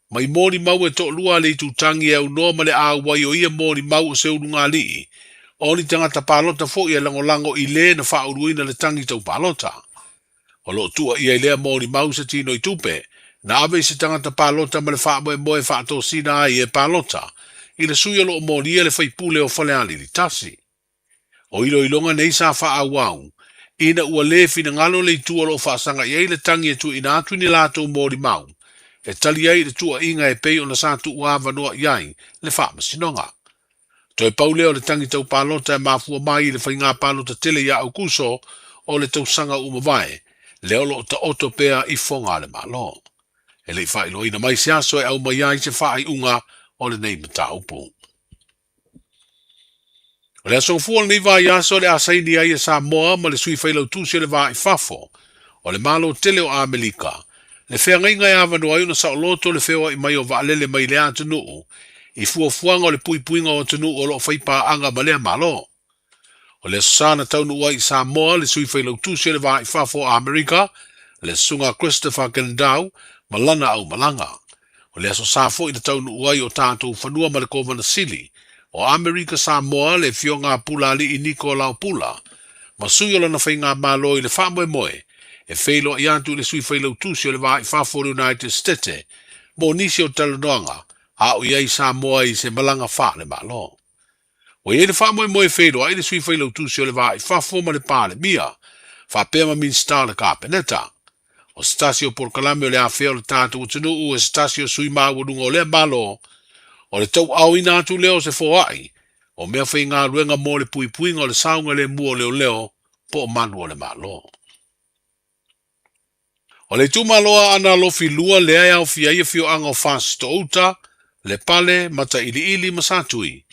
mai molimau e toalua a le itutagi e aunoa ma le auai o ia molimau o se ulugalii O ni tagata palota fo'i e lagolago i lē na faauluina le tagi tau palota. O loo tuuaia i lea molimau se tinoitupe na ave i se tagata palota ma le faamoemoe e faatosina ai e palota i le sui o loo molia le faipule o Falealili 1. O iloiloga nei sa faaauau ina ua lē finagalo le itu o loo faasaga i ai le tagi e tuuina atu i ni latou molimau e tali ai i le tuuaiga e pei ona sa tuuavanoa i ai le faamasinoga. Toe pau lea o le tagi tau palota e mafua mai i le faigā palota tele iā Aukuso o le tausaga ua mavae, lea o loo taoto pea i foga a le Malo. E le i faailoaina mai se aso e aumaia ai se faaiuga o lenei mataupu. O le aso Gafua o lenei vaiaso o le a saini ai e Samoa ma le Sui Failautusi o le Va i Fafo o le Malo tele o Amerika le feagaiga e avanoa ai ona saoloto le feoai mai o vaalele mai lea atunuu i fuafuaga o le puipuiga o atunuu o lo o fai paaga ma lea Malo. O le Aso Sa na taunuu ai i Samoa le Sui Failautusi o le Va i Fafo o Amerika, le Susuga Christopher Gandau ma lana aumalaga. O le Aso Sa foi na taunuu ai o tatou fanua ma le Kovana Sili o Amerika Samoa le Afioga a Pulaalii Niko Laopula ma sui o lana faigamalo i le faamoemoe e feiloai atu i le Sui Failautusi o le Va i Fafo o le United Stete mo nisi o talanoaga a o i ai Samoa i se malaga faale-Malo. Ua i ai le faamoemoe e feiloai le Sui Failautusi o le Va i Fafo ma le Palemia, faapea ma Minisita o le Kapeneta. O se tasi o polokalame o le afea o le tatou atunuu e se tasi o sui maualuga o lea Malo, o le tauaaoina atu lea o se foai o mea faigaluega mo le puipuiga o le saogalemu o leoleo po o malu o le Malo. O le itumalo Aana Alofi 2 lea e aofia ai afioaga o Fasitoo-uta, Lepale, Matailiili ma Satui.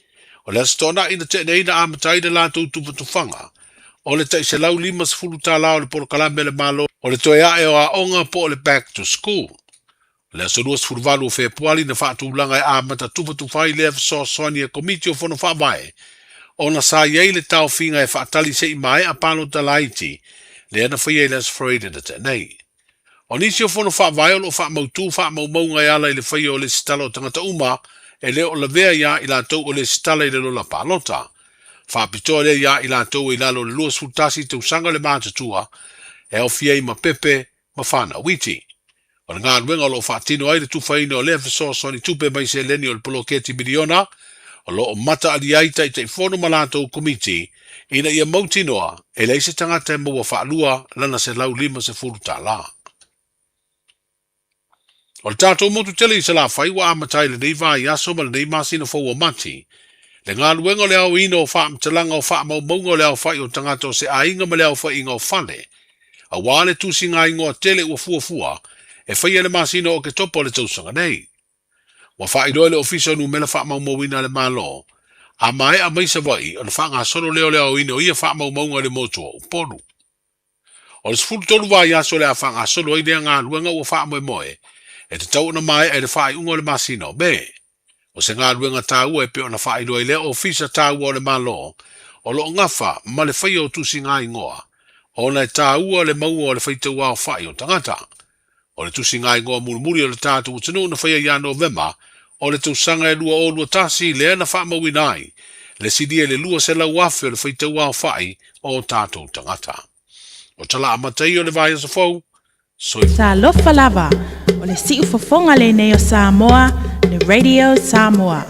O le Aso Toonai na tea nei na amata ai le latou tufatufaga o le tai $150 o le polokalame a le Malo o le toe ae o aoga po o le Back to School. O le aso 28 o Fepuari na faatulaga e amata tufatufa ai lea fesoasoani e Komiti o Fono Faavae ona sa i ai le taofiga e faatali se i maea palota laiti lea na faia i le Aso Faraile na tea nei. O nisi o Fono Faavae o lo o faamautu faamaumauga e ala i le faia o lesitala o tagata uma e le o lavea iā i latou o lesitala i le lola palota. Faapitoa lea iā i latou e i lalo o le 21 tausaga le matutua e aofia ai ma pepe ma fanau iti. O le galuega o lo o faatino ai le tufaina o lea fesoasoani tupe mai seleni o le poloketi miliona, o lo o mataalia ai Taitaifono ma latou Komiti ina ia mautinoa e leai se tagata e maua faalua lana $150. O le tatou motu tele i Salafai ua amata ai lenei vaiaso ma lenei masina fou o Mati le galuega o le aoina o faamatalaga o faamaumauga o le aofai o tagata o se aiga ma le aofaiga o fale aua le tusiga igoa tele ua fuafua e faia i le masina o Oketopa o le tausaga nei. Ua faailoa e le Ofisa o Numera Faamaumauina a le Malo, a maea mai Savaii ona faagasolo lea o le aoina o ia faamaumauga i le motu o Upolu. O le 13 vaiaso o le a faagasolo ai lea galuega ua faamoemoe e tatau ona maea i le faaiuga o le masina o Me. O se galuega taua e pei ona faailoa i lea ofisa taua o le Malo o lo o gafa ma le faia o tusiga igoa, ona e taua le maua o le faitauaofai o tagata. O le tusiga igoa mulimuli o le tatou atunuu na faia ia Novema o le tausaga e 2021 lea na faamauina ai le silia i le 200,000 o le faitauaofai o tatou tagata. O tala amata ia o le vaiaso fou, Soifua. Talofa lava, o le siufofoga lenei o Samoa, le Radio Samoa.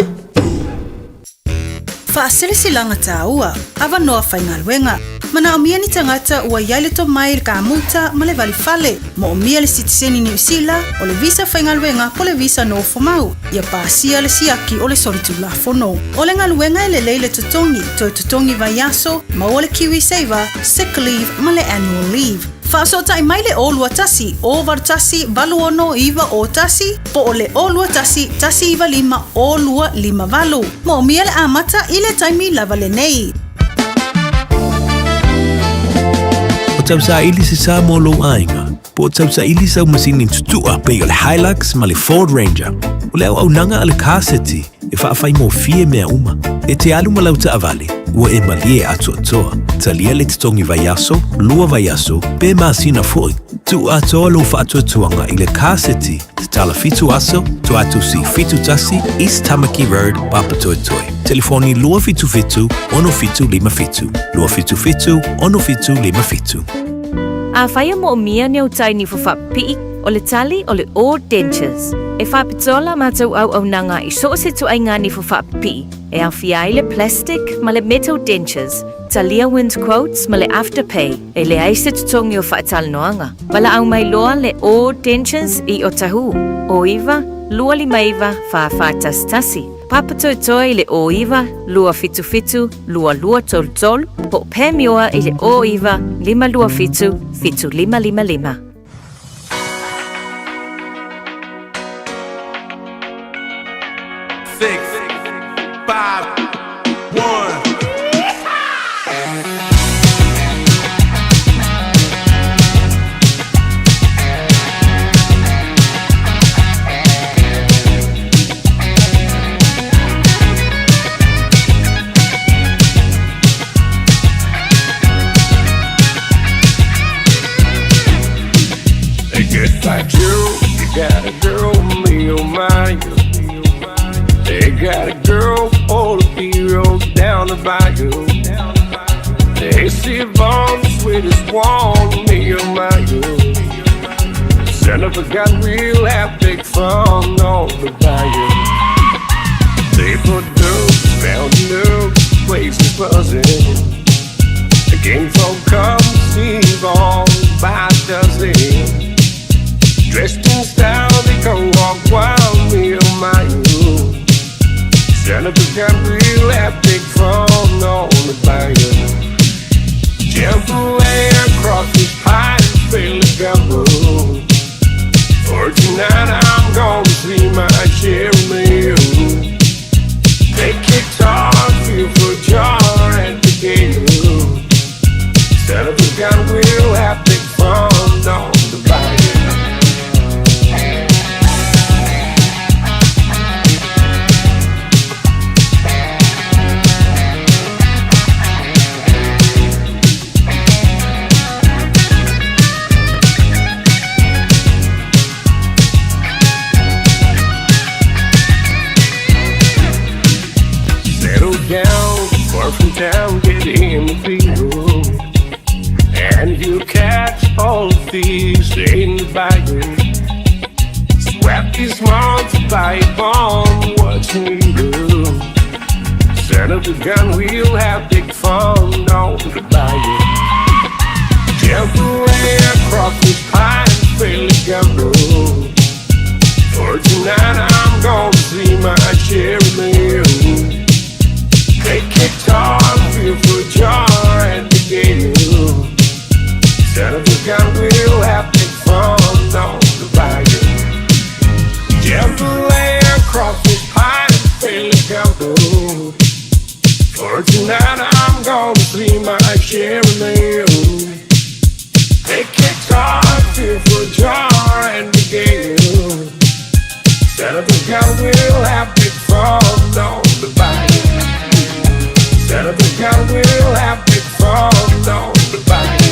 Faasilasilaga taua, avanoa faigaluega. Manaomia ni tagata ua i ai le tomai i le kamuta ma le valifale. Moomia le sitiseni Niu Sila, o le visa faigaluega po le visa nofomau, ia pasia le siaki o le solitulafono. O le galuega e lelei le totogi, toe totogi vaiaso, maua le KiwiSaver, sick leave ma le annual leave. Faasootai mai le 021 081 86 91 po o le 021 195 0258. Moomia le amata i le taimi lava lenei. O tausaili se sa mo lou aiga, po o tausaili sau masini tutua pei o le Hilux ma le Ford Ranger. O le auaunaga a le Car City e faafaigofie mea uma. E te alu ma lau taavale, ua e malie atoatoa. Talia le totogi vaiaso, lua vaiaso, pe masina foi. Tuu atoa lou faatuatuaga i le Car City, tatala 7 aso, Tuatusi 71, East Tamaki Road, Papatoetoe. Telefoni 277 6757. 277 6757. Afai e moomia ni au tai nifo faapipii, o le tali o le All Dentures. E faapitoa la matou auaunaga i so o se ituaiga nifo faapipii, e aofia ai le plastic ma le metal dentures, talia wind quotes ma le afterpay, e leai se totogi o faatalanoaga. Valaau mai loa le All Dentures i Otahuhu, 09 259 4411, Papatoetoe i le 09 277 2233, po o Pamioa i le 09 527 7555. Six, five, one. Just like you, you got a girl, me oh my. They got a girl, all the heroes down the bayou. They see Vaughn, the sweetest one, me oh my. Son of a gun, we'll have big fun on the bayou. They put those found new places buzzing. The king folk come see Vaughn by dozen. Dressed in style, they go walk wild, me oh my. Son of a gun, we'll have big fun on the bayou. Jump away across this pine, fill the gumbo. For tonight I'm gonna see my Jeremy. Take guitar, feel for jar at the gate. Son of a gun, we'll have big fun on the bayou. Settle down, far from town, get in the field. And you catch all the thieves in the bayou. Sweat these months by bomb, what you do? Son of a gun, we'll have big fun on the bayou. Jump away across the pine, fill the gumbo. For tonight I'm gonna see my Jeremy. Take guitar, feel for jar at the gate. Son of a gun, we'll have big fun on the bayou. Jump away across this pine, fill the gumbo. For tonight I'm gonna see my Jeremy. Take guitar, feel for jar at the gate. Son of a gun, we'll have big fun on the bayou. Son of a gun, we'll have big fun on the bayou.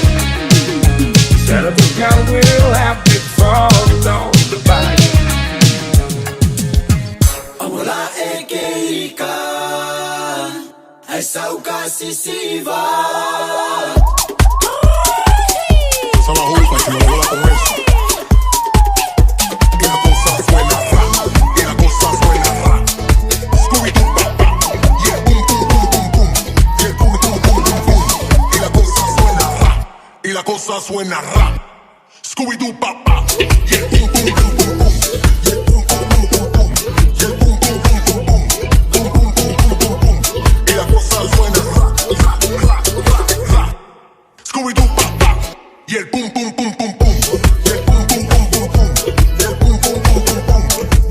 Son of a gun, we'll have big fun on the bayou. Amola ekeika Ai sauka sisiva Sama juca, si me bola con eso. Y la cosa suena ra, y la cosa suena ra. Scooby-Doo, pa, pa. Yeah, boom, boom, boom, boom, boom. Yeah, boom, boom, boom, boom, boom. Y la cosa suena ra, y la cosa suena ra. Scooby-Doo, pa, pa. Yeah, boom, boom, boom, boom, boom. Yeah, boom, boom, boom, boom, boom. Yeah, boom, boom, boom, boom, boom. Boom, boom, boom, boom, boom, boom. Y la cosa suena ra, ra, ra, ra, ra. Scooby-Doo, pa, pa. Y el pum, pum, pum, pum, pum. Y el pum, pum, pum, pum, pum. Y el pum, pum, pum, pum, pum.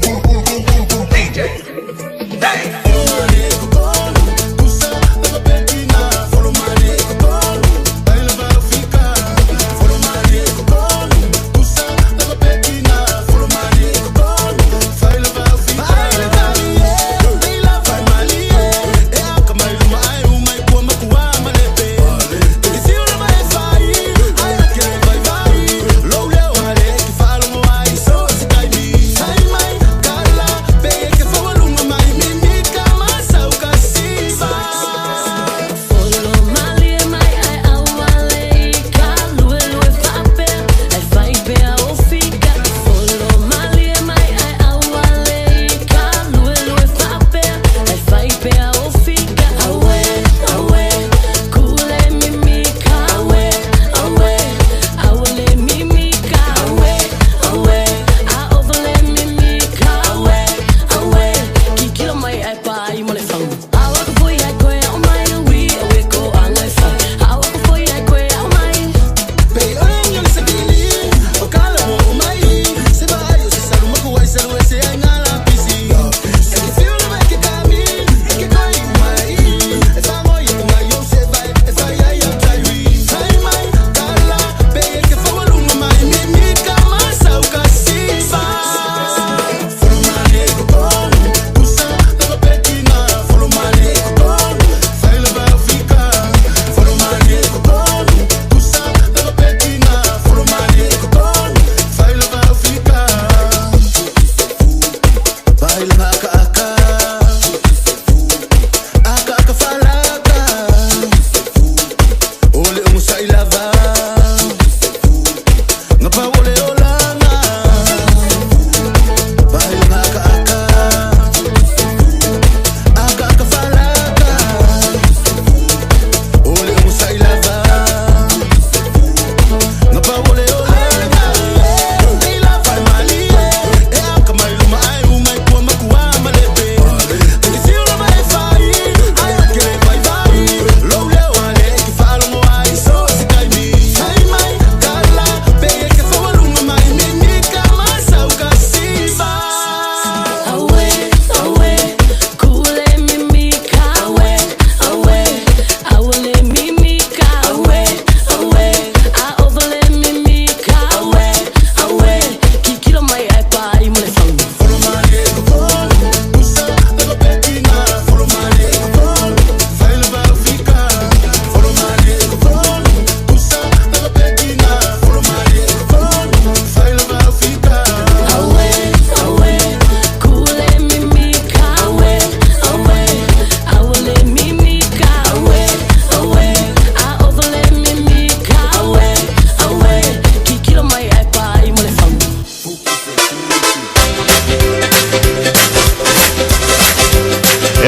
Pum, pum, pum, pum, pum. DJ. Hey. Vai,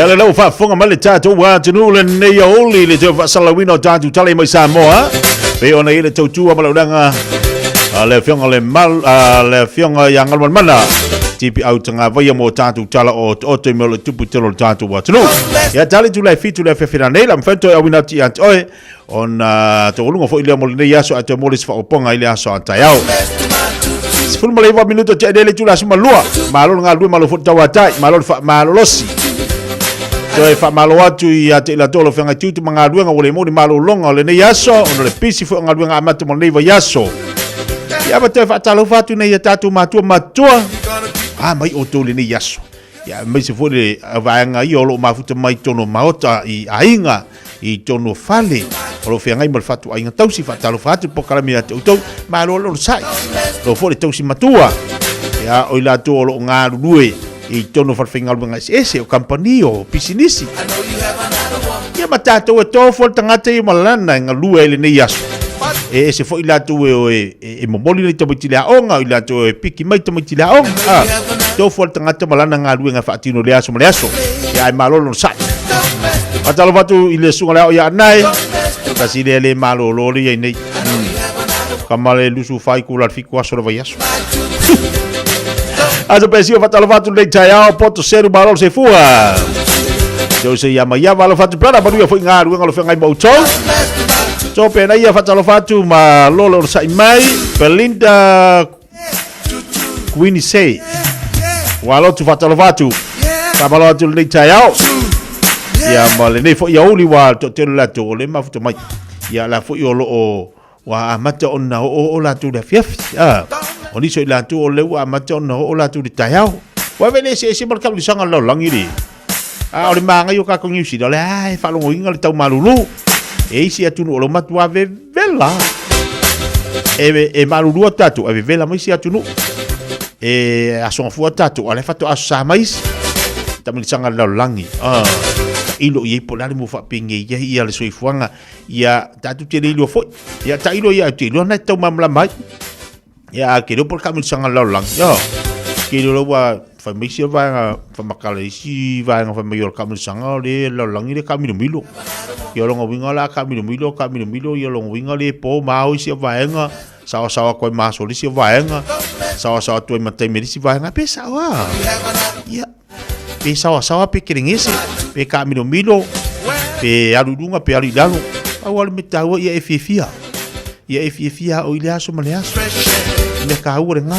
le lau faafofoga mai le tatou atunuu lenei aoauli i le toe faasalalauina o tatou tala mai Samoa pei ona i ai le tautua ma le auaunaga a le afioga le mal a le afioga ia Galumalemana Tipi Au Tagavaia mo tatou tala o otooto i mea o lo o tupu i totonu o le tatou atunuu. Ia tali itula e 7 le afiafi nanei la mafai ona toe auina atu ia te oe ona taualuga foi lea mo lenei aso ae toe mo le isi faaopoopoga i le aso a taeao. 19 minuta tea nei le itula 12. Malo le galulue, malo foi le tauatai, malo le faamalolosi. Toe faamalo atu ia te i latou o lo o feagai tiute ma galuega ua le maua ni malologa o lenei aso ona o le pisi foi o galuega amata mo lenei vaiaso. Ia ma toe faatalofa atu nei ia tatou matua matutua. A mai outou i lenei aso. Ia aemaise foi le vaega ia o lo o mafuta mai i totonu o maota i aiga i totonu o fale o lo o feagai ma le fatuaiga tausi. Faatalofa atu le polokalame ia te outou. Malo le onosai. Lo foi le tausi matua. Ia, o i latou o lo o galulue i totonu o falefaigaluega eseese, o kamupani, o pisinisi. Ia ma tatou e tofu le tagata ia ma lana e galue ai lenei aso. E ese foi latou e o e, e, e momoli nei tamaiti le aoga, o i latou e piki mai tamaiti le aoga. Ah, tofu le tagata ma lana galuega e faatino le aso ma le aso. Ia ai malo lona sa'i. Faatalofa atu i le susuga le ao ia Anae. Tasi lea le malolo le iai nei. Kama le lusu fai kula le fiku aso le vaiaso. Aso pesio faatalofa atu lenei taeao poto seru malo le soifua. Jose ia mai ia alofa atu brother manuia foi galuega o lo feagai ma outou. So pena ia faatalofa atu ma lo le onosai mai Belinda Queenie Say. Ua alo atu faatalofa atu. Faamalo atu lenei taeao. Ia ma lenei foi aoauli ua toatele latou o le mafuta mai. Ia la foi o lo o ua amata ona oooo latou i le afiafi. A, o nisi o i latou o lea ua amata ona oo latou i le taeao. Ua vele eseese ma le taamilosaga o le lalolagi le. A o le magaia o kākou Niu Sila, o le a e faalogoina le tau malulu. E isi atunuu o lo matua vevela. E, e malulu tatou, e vevela mai isi atunuu. E asoga fua tatou, a o lea faatoa aso sa mai isi. Taamilosaga o le lalolagi. A, tailo i ai po o le a le mea ua faapenei ai ia le soifuaga. Ia, tatou te le iloa foi. Ia, tailo ia, te iloa na e tau malamalama ai. Ia, a ke iloa po o le taamilosaga o le lalolagi. Ioe. Ke iloa ua fai mai isi vaega, faamatala i isi vaega fai mai o le taamilosaga o le lalolagi le taamilomilo. Ia, o lona uiga o le a taamilomilo, taamilomilo, ia o lona uiga le po ma ao isi vaega, saoasao atu ai ma aso o le isi vaega, saoasao atu ai ma taimi o le isi vaega. Pe sao lava. Ia. Pe saoasaoa pe kelegese, pe taamilomilo, pe alu i luga pe alu i lalo. Pau lava le mea taua ia e fiafia. Ia e fiafia o i le aso ma le aso. Mea taua lena.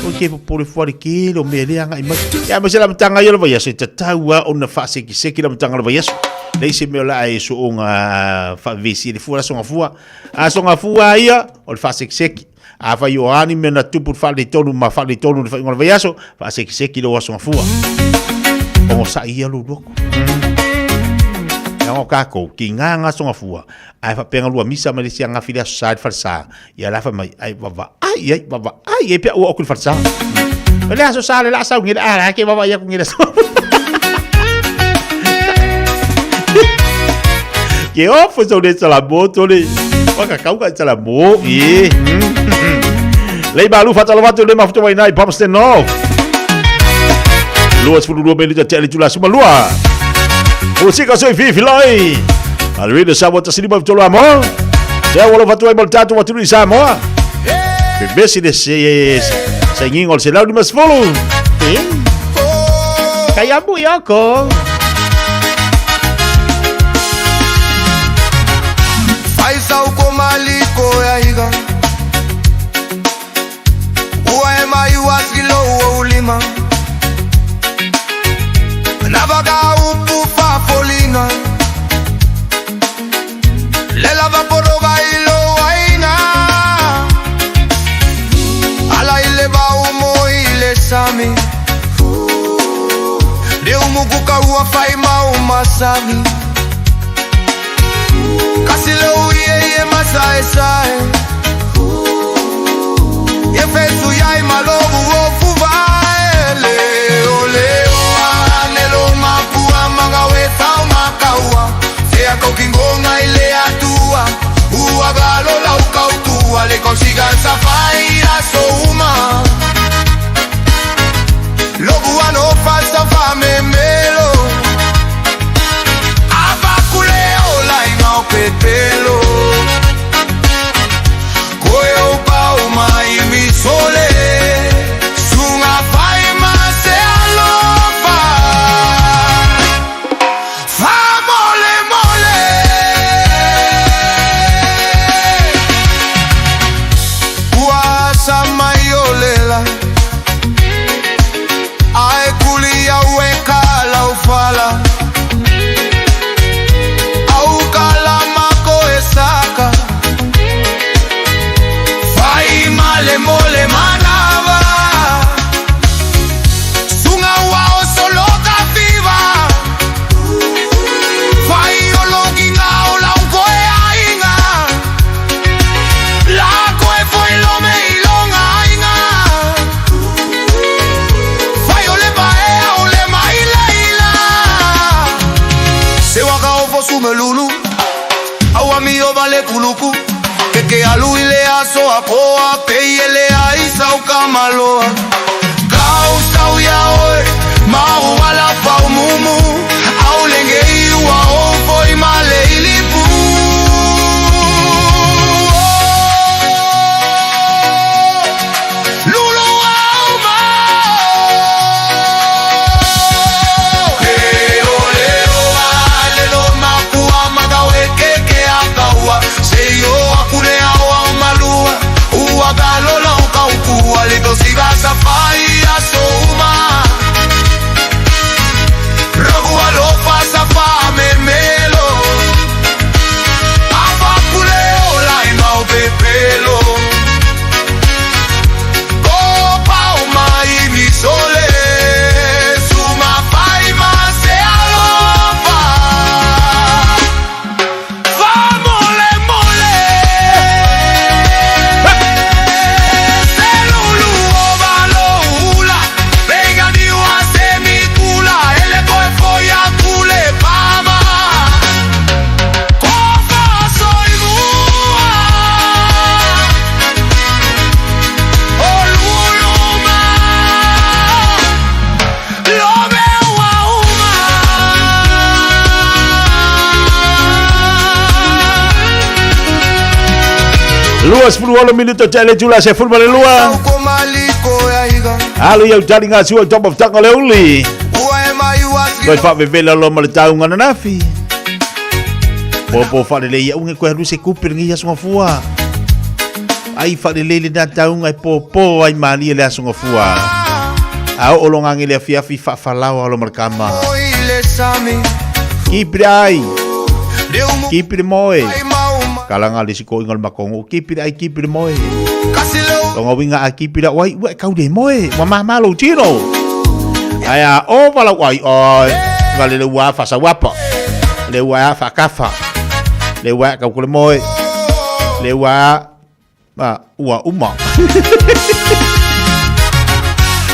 O ke popole fua le tele o mea le agai mai. Ia aemaise le amataga ia o le vaiaso e tatau lava ona faasekiseki le amataga o le vaiaso. Leai se mea o le a e soona faavevesi ai le fua le aso gafua. Aso gafua ia o le faasekiseki. Afai o a ni mea na tupu i le faaletonu ma faaletonu i le faaiuga o le vaiaso, faasekiseki lou aso gafua. Onosai ia lou loto. Leaga o tatou, tiga na aso gafua, ae faapea na lua misa ma le isi ananafi le aso Sa i le falesa, ia la fai mai, ai vavaai i ai, vavaai i ai pe a ua oo atu i le falesa. O le aso Sa le la sau nei le a la ke vavaai atu nei le aso. Ke ofo sau le salamo tole. Waka kau ka salamo. E. Lei malu faatalofa atu le mafuta mai nai Palmerston North. 22 minute tea le itula 12. Musika soi fifi lai. Already sa wata sili ma tolo amo. Te walo fatu ai mo tatou atunuu i Samoa. Bebesi le se se ngingo se lau 50. Kaya mu yoko. Faisau ko maliko ya iga Ua e mai ua silo ua ulima Navaga upu fafolina Lela vaporoga ilo aina Ala ile vaumo ile sami Le umukuka ua fai mau masami Kasi le uie ie masae sae Ye fesu yai malobu o fuvae Leo leo anelo mapua magawe sao makaua Sea kokingonga ile atua Uagalo lau kautua Le consigan safaira souma Lobu ano falsa fa memelo le kuluku Ke ke alu i le aso a poa Pe i ele ai sau ka maloa Kau sau ia oe Mau ala pau mumu Au lenge i ua o foi ma le ilipu Lulu au ma He o le oa le lo makua Magau e ke ke a kaua Se i o aku le ao au malua Ua galola o kaukua Le tosiga safai a souma Rogu alofa safa memelo Afa pule o lai mau pepelo Ko pau mai mi sole Suma fai ma se alofa Fa mole mole Se lulu o valo ula Pega ni ua se mi kula Ele koe foi a kule pama Kofa soy mua O lulu ma Lobe ua uma 26 minuto tele tula se fulma le lua. Ko maliko ya iga Alu iau tali ngā sua top of tanga le uli. Ua e mai ua Koe wha lo ma le taunga na nafi. Po po wha le ia unge koe halu se kupi ngi aso fua. Ai wha le le na taunga e po po ai mali le aso fua. Ao o longa ngi le afi afi wha whalau alo ma le kama. I le sami Keep it ai. Le umu Keep it moe. mauma Kalanga le siko inga le makongo. Keep it ai keep it moe. Kasi le Longa winga a keep it wai ua kau de moe. Wa ma lo tino. Ai a o wala wai oi. Vale le ua fa sa wapa. Le ua fa kafa. Le ua kau kule moe. Le ua ma ua uma.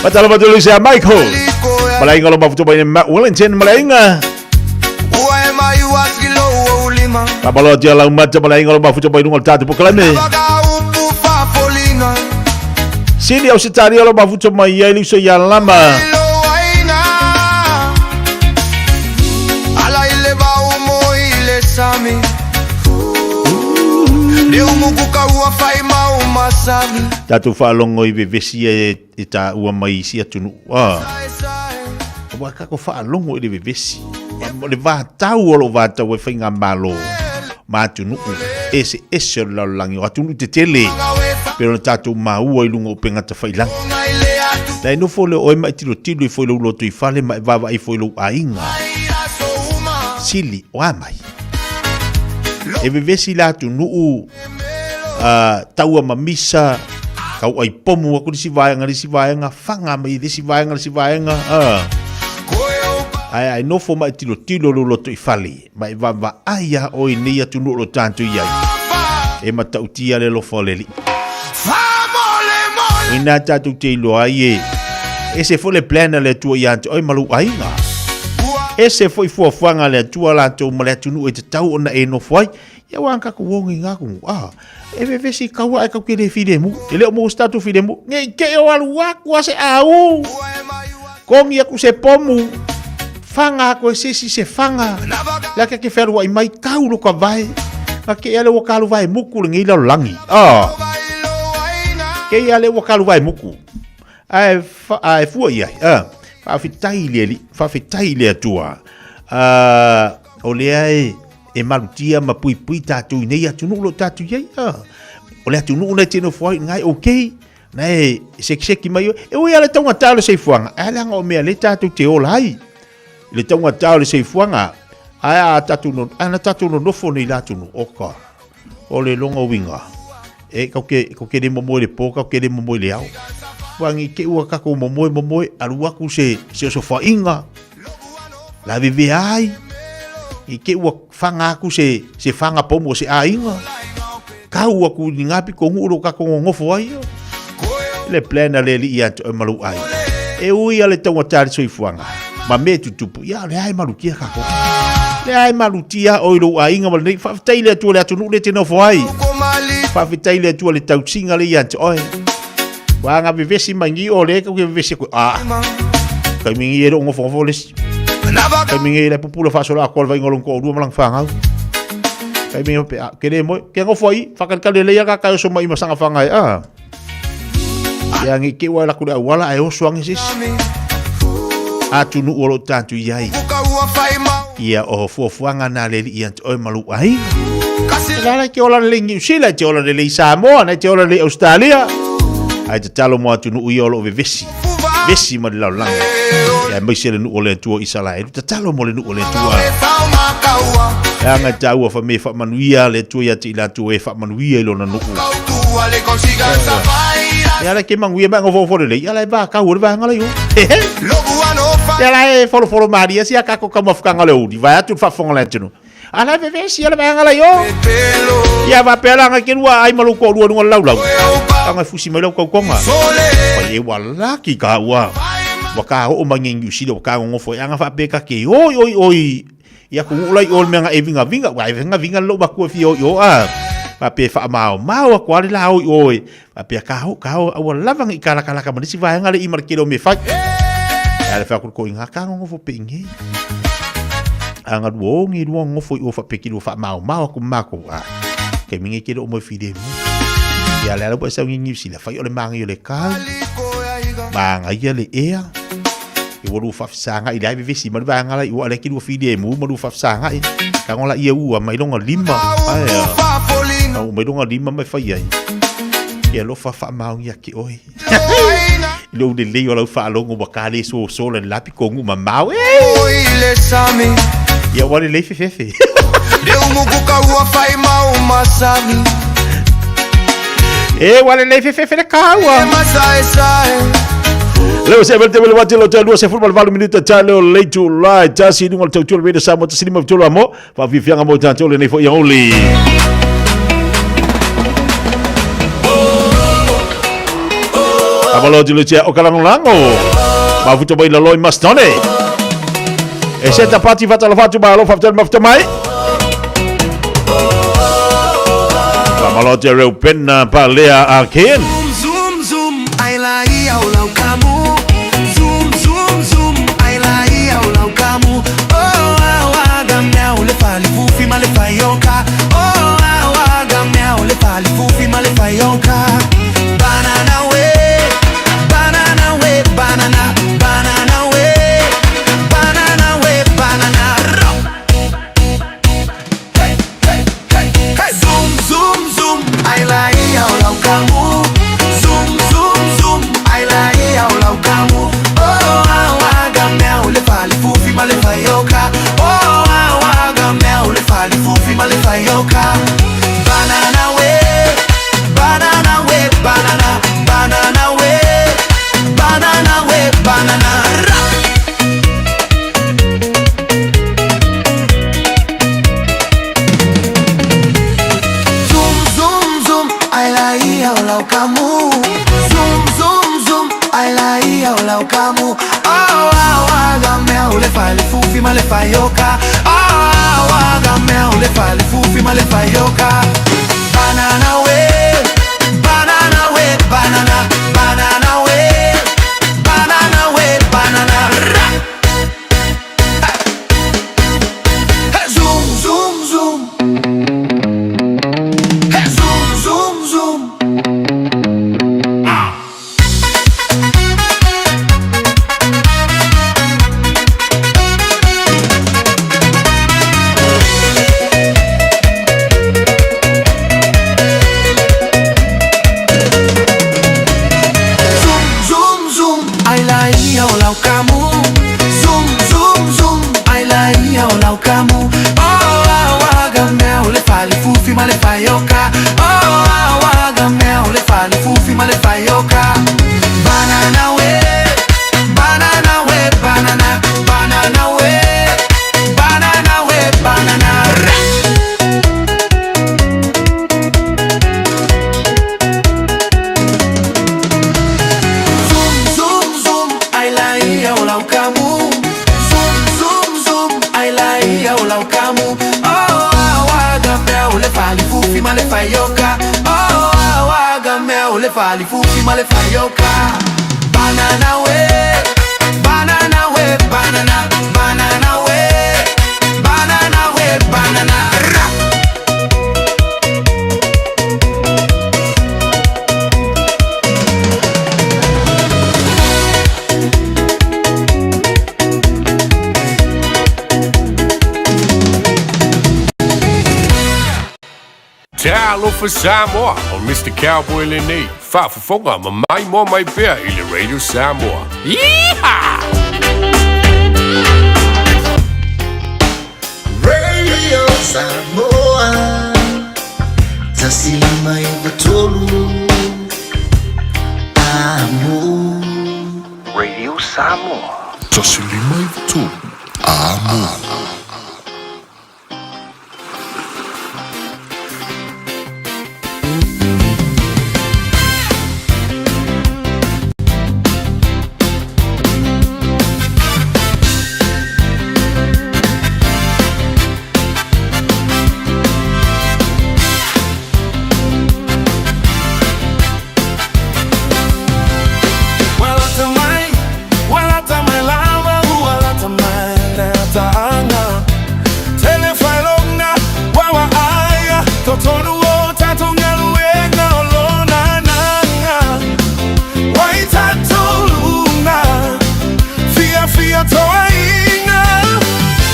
Patalo patalo se a Michael. Malainga lo mafuto mai Matt Wellington malainga. Ua e mai ua skilo ua ulima Papalo tia lau mata malainga lo mafuto mai lunga tatu pokalame. Vaga upu fa folina Sini au se tari lo mafuto mai ai liso ya lama. Lo aina Ala ile ba umo ile sami Le umu kuka ua fai mau masami Tatu whaalongo i vevesi e, e tā ua mai isi atunu. Ah. Wa kako whaalongo i le vevesi. O le vātau o lo vātau e whai ngā malo. Ma atunu. E se ese o le lalolagi. O atunu te tele. Pero le tātou maua i lunga o pengata whailangi. Lai nofo le oe mai tilo tilo i foi lou loto i fale mai vava i foi lou ainga. Sili o amai. E vevesi la atunuu taua mamisa kau ai pomu aku lisi vaega lisi vaega fanga mai lisi vaega lisi vaega ai ai nofo mai tilo tilo lo loto i fale mai vava ai a oi nei atunuu lo tātou i ai e matautia le alofa o le Alii. Ina tātou te iloa ai e e se foi le plan a le Atua ia te oe ma lou aiga. E se foi fuafuaga a le Atua latou ma le atunuu e tatau ona e nofo ai. Ia ua ka ku wongi ngā ku. Ah, e vevesi kaua e kau ke le filemu. E leo mo statu filemu. Nge ke o alu aku a se au. Kongi aku se pomu. Whanga ako e sesi se whanga. La ke ke wherua i mai kau lo ka vai. Nga ke ale ua kalu vai muku le ngi lau langi. Ah. Ke ale ua kalu vai muku. Ai ai fua ia. Ah. Whaafetai le ali, whaafetai le atua. Ah, o lea e e malutia ma pui pui tātou i nei atunuu lo tātou iai. Ah. O le atunuu nei tino fuai ngai okay. Nei seki seki mai e ui ale taunga tau le seifuanga. Ai le anga o mea le tātou te ola ai. Le taunga tau le seifuanga. Ai a tātou no, ana tātou no nofo nei la atunuu. Oka. O le longa winga. E kau ke, kau ke le momoe le pō, kau ke le momoe le ao. Wangi ke ua kako momoe momoe, alu aku se, se oso whainga. La veve ai. I ke ua whanga aku se, se whanga pomo se ainga. Kau aku ni ngapi ko nguro ka ko ngofo ai. Le plana le li ia te malu ai. E ui ale taunga tari soifuanga. Ma me tutupu. Ia le ai malu kia kako. Lea e malutia oe i lou aiga ma lenei. Faafetai i le Atua i le atunuu lea e te nofo ai. Faafetai i le Atua i le tausiga lea ia te oe. Ua aga vevesi mai ni o le kau ke vevesi ko a. Kai mingi e lo ngofo ngofo le si. Kai mingi le pupula fa sola ko vai ngolong ko lua malang whangau. Kai mingi pe a ke le mo ke ngofo ai whakalikali le ia ka kai so mai masanga whangai a. Ia ngi ke wa la kule awala ai oso angi sis. Atu nu o lo tatu iai. Ia o fuafuaga na le alii ia te oe ma lou aiga. E la ke ola lelei Niu Sila, te ola lelei Samoa, na te ola lelei Australia. Ae tatalo mo atunuu ia o lo o vevesi, vesi ma le lalolagi. Ia aemaise le nuu o le Atua o Isaraelu, tatalo mo le nuu o le Atua. Leaga e taua fa me faamanuia le Atua ia te i latou e faamanuia i lona nuu. Ia ala ke manuia mai ngofofo lelei, ia ala e vakau o le vaega lai o. Ia ala e folofolo malia sia kako ka mafukanga le uli, vai atu le faafofoga le atunuu. Ala e vevesi le vaega lai o. Ia faapea la anga ke lua ai ma lou toalua i luga o le laulau. Anga e fusi mai lau tautoga. Pai e ua laki ka ua. Ua ka oo mai nei Niu Sila ua ka gogofo ai anga faapea ka ke oi oi oi. Ia ku ula i o le mea nga e vingavinga, ua e vingavinga lou matua e fia o i o a. Faapea e faamaomao atu lava le la o i o e. Faapea ka o, ka o, aua lava ne i kalakalaka ma nisi vaega le i ma le tele o mea e fai. Ae le fai atu le toeaina, ka nonofo pe i nei. A nga lua o nei lua nonofo i o faapea ki lua faamaomao atu ma matou, a taimi nei ke le o moe filemu. Ia le ala ua e sau nei Niu Sila, fai o le mānaia o le kau, mānaia le ea, e ua lua faafesagai le ai vevesi ma le vaega la i ua le ki lua filemu ma lua faafesagai. Tago la ia ua mai longa lima, ae a, au mai longa lima mai fai ai. Ia alofa faamaoni ia te oe. I lou lelei o lau faalogo ua ka le soso le la pito nuu mamao. Ia ua lelei fefefe. E ua lelei fefefe le kaua. Leo se vele vele wati lo te lua se fulma valu minuta ta leo lei tu lai tasi lunga le tautua le radio Samoa tasi lima tolu amo faafiafiaga mo tatou lenei foi auli. Amalo atu le tia o kalangolago. Mafuta mai laloi mastone. E se ta pati fatalofa atu malo faafetai le mafuta mai. Faamalo atu ia Reuben Palea a Ken. Zoom zoom ai la ia o lau kamu. Zoom zoom zoom ai la ia o lau kamu. Oh ah ah ga mea o le fale fufi ma le faioka. Oh ah ah ga mea o le fale fufi ma le faioka. Banana we, banana we, banana, banana we, banana we, banana. Hey, hey, hey, hey. Zoom zoom zoom ai la ia o lau kamu. Zoom zoom zoom ai la ia o lau kamu. Oh ah ah ga mea o le fale fufi ma le faioka. Oh ah ah ga mea o le fale fufi ma le faioka. Banana we, banana we, banana, banana we, banana we, banana. Ra. Zoom zoom zoom ai la ia o lau kamu. Zoom zoom zoom ai la ia o lau kamu. Oh ah ah ga mea o le fale fufi ma le faioka. Oh ah ah ga mea o le fale fufi ma le faioka. Banana we, banana we, banana, banana we, banana we, banana. Ra. Hey, zoom zoom zoom. Hey, zoom zoom zoom. Zoom zoom zoom ai la ia o lau kamu. Zoom zoom zoom ai la ia o lau kamu. Oh ah ah ga mea o le fale fufi ma le faioka. Oh ah ah ga mea o le fale fufi ma le faioka. Banana we, banana we, banana, banana we, banana we, banana. Ra. Zoom zoom zoom ai la ia o lau kamu. Zoom zoom zoom ai la ia o lau kamu. ma le faioka. Oh, awaga mea o le falifufi ma le faioka. Banana we, banana we, banana, banana we, banana we, banana. Ra. Talofa Samoa o Mr. Cowboy lenei faafofoga ma mai moa mai pea i le Radio Samoa. Yeehaw! Radio Samoa 153 Amo. Radio Samoa. 153 Amo. Walata mai, walata mai lava, walata mai le ta'anga. Tele whailonga, wawa aia, totonu o tatou galuega o lona nanga. Waitatoluna, fia fia toaina,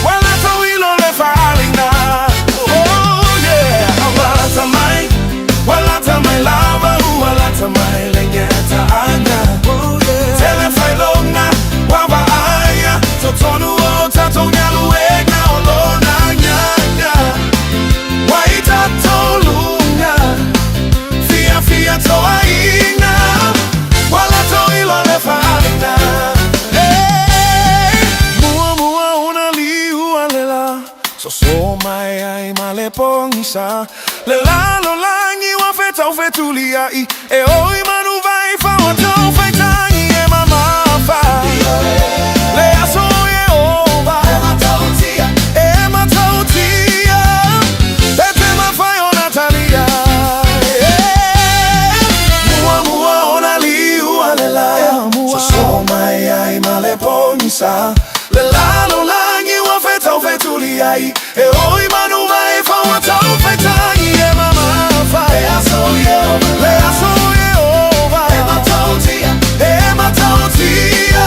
walata wilo le faalina. Oh yeah, walata mai, walata mai lava, walata mai le ta'anga. Oh yeah, tele whailonga, wawa aia, totonu o tatou galuega o lona nanga. Waitatolunga, fia fia toaina, wala toilo le faalina. Hey, mua mua ona liu alela, so mai ai ma le pongisa. Le lalo langi wa fetau fetulia i, e oi manu vai fa wa tau fetangi e mamafa. Le aso e ova, e matautia, e te mawhai o Natalia. Mua mua ona liu alela, so mai ai ma le pongisa. Le lalo langi wa fetau fetulia i, e oi manu vai fa wa tau fetangi e mamafa. Le aso e ova, le aso e ova, e matautia, e matautia,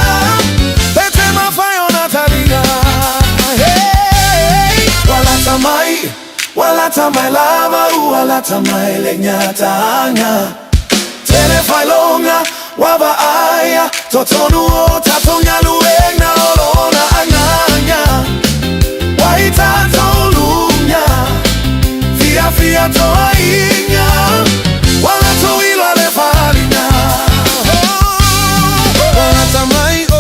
e te mawhai o Natalia. Hey, walata mai, walata mai lava, walata mai le nyatanga. Tele whailonga, wawa aia, totonu o tatou galuega o lona anganga. Waitatolunga, fia fia toainga, wala toilo le faalina. Walata mai, oh,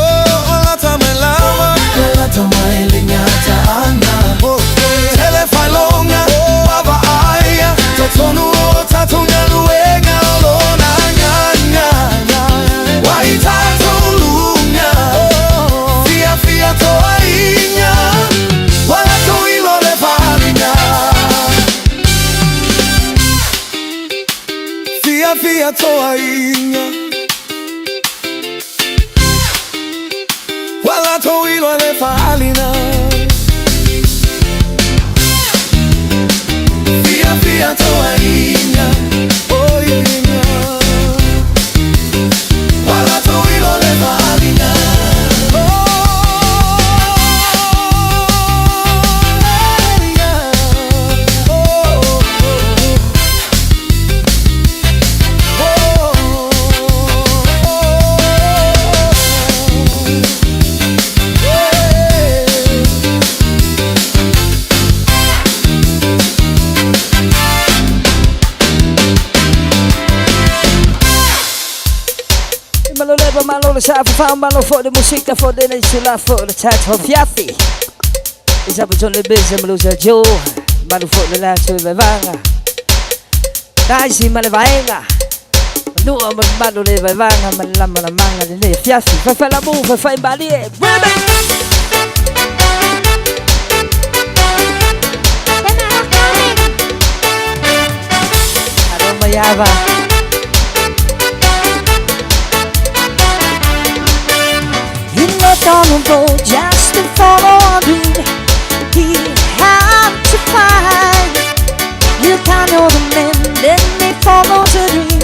walata mai lava, walata mai le nyatanga. Tele whailonga, wawa aia, totonu o tatou galuega o lona anganga. Waitatolunga, fia fia toainga, wala toilo le faalina. Fia fia toainga, wala toilo le faalina. Fia fia toainga, oh yeah, yeah. Wala toilo le faalina. Malo leva malo le sa fa malo fo de música fo de ne sula fo de chat ho fiafi. Isa bu le beze malo sa jo malo fo le la su ve vanga. Dai si male vaenga. Nu ma malo le ve vanga ma la ma la manga le ne fiafi. Fa fa la mu fa fa imbali. Remix. ava. He left on the boat just to follow a dream he had to find. You can't know the man, then they follow the dream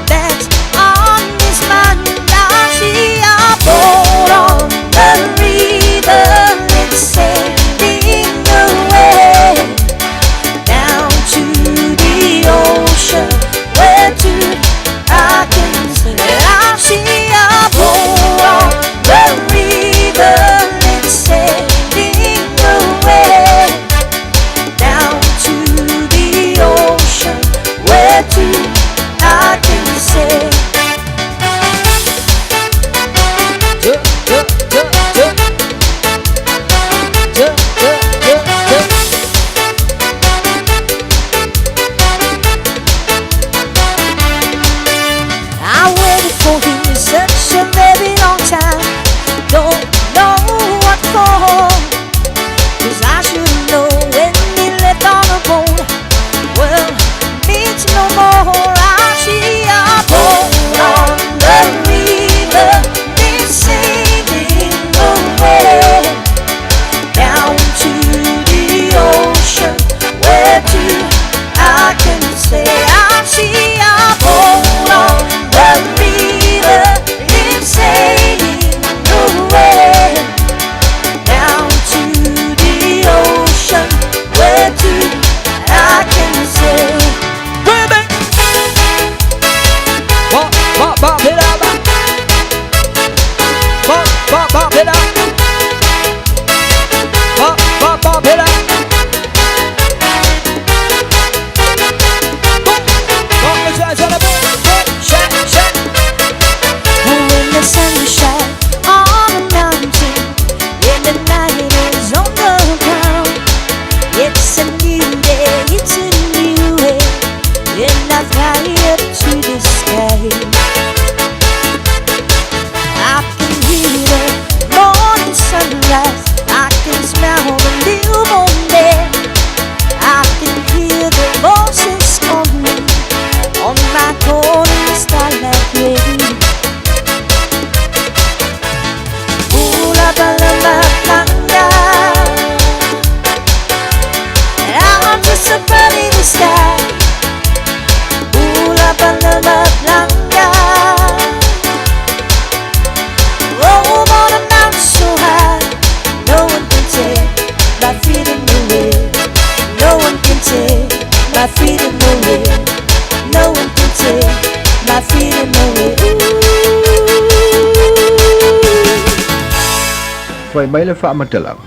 that's on his mind. I see a boat on the river, it's sailing away down to the ocean where to I can see. I see a boat on the river, it's sailing away down to the ocean where to I can say. I waited for him such a very long time. Don't know what for. 'Cause I should know when he left on the boat. Well, meet no more. I see a boat on the river. It's sailing away down to the ocean where to I can say. I see a boat on the river. It's sailing away down to the ocean where to I can say. Baby. Ba ba ba ba ba. Ba ba ba ba. Ba ba ba ba. When the sun shines on the mountain and the night is on the ground, it's a new day, it's a new way, and I fly up to the sky. I can hear the morning sunrise, I can smell the newborn air, I can hear the voices calling on my golden starlight way. Ula balala planga. I'm just a bird in the sky. Ula balala planga. Oh, on a mountain so high, no one can take my freedom away. No one can take my freedom away. No one can take my freedom away. Fai mai le faamatalaga,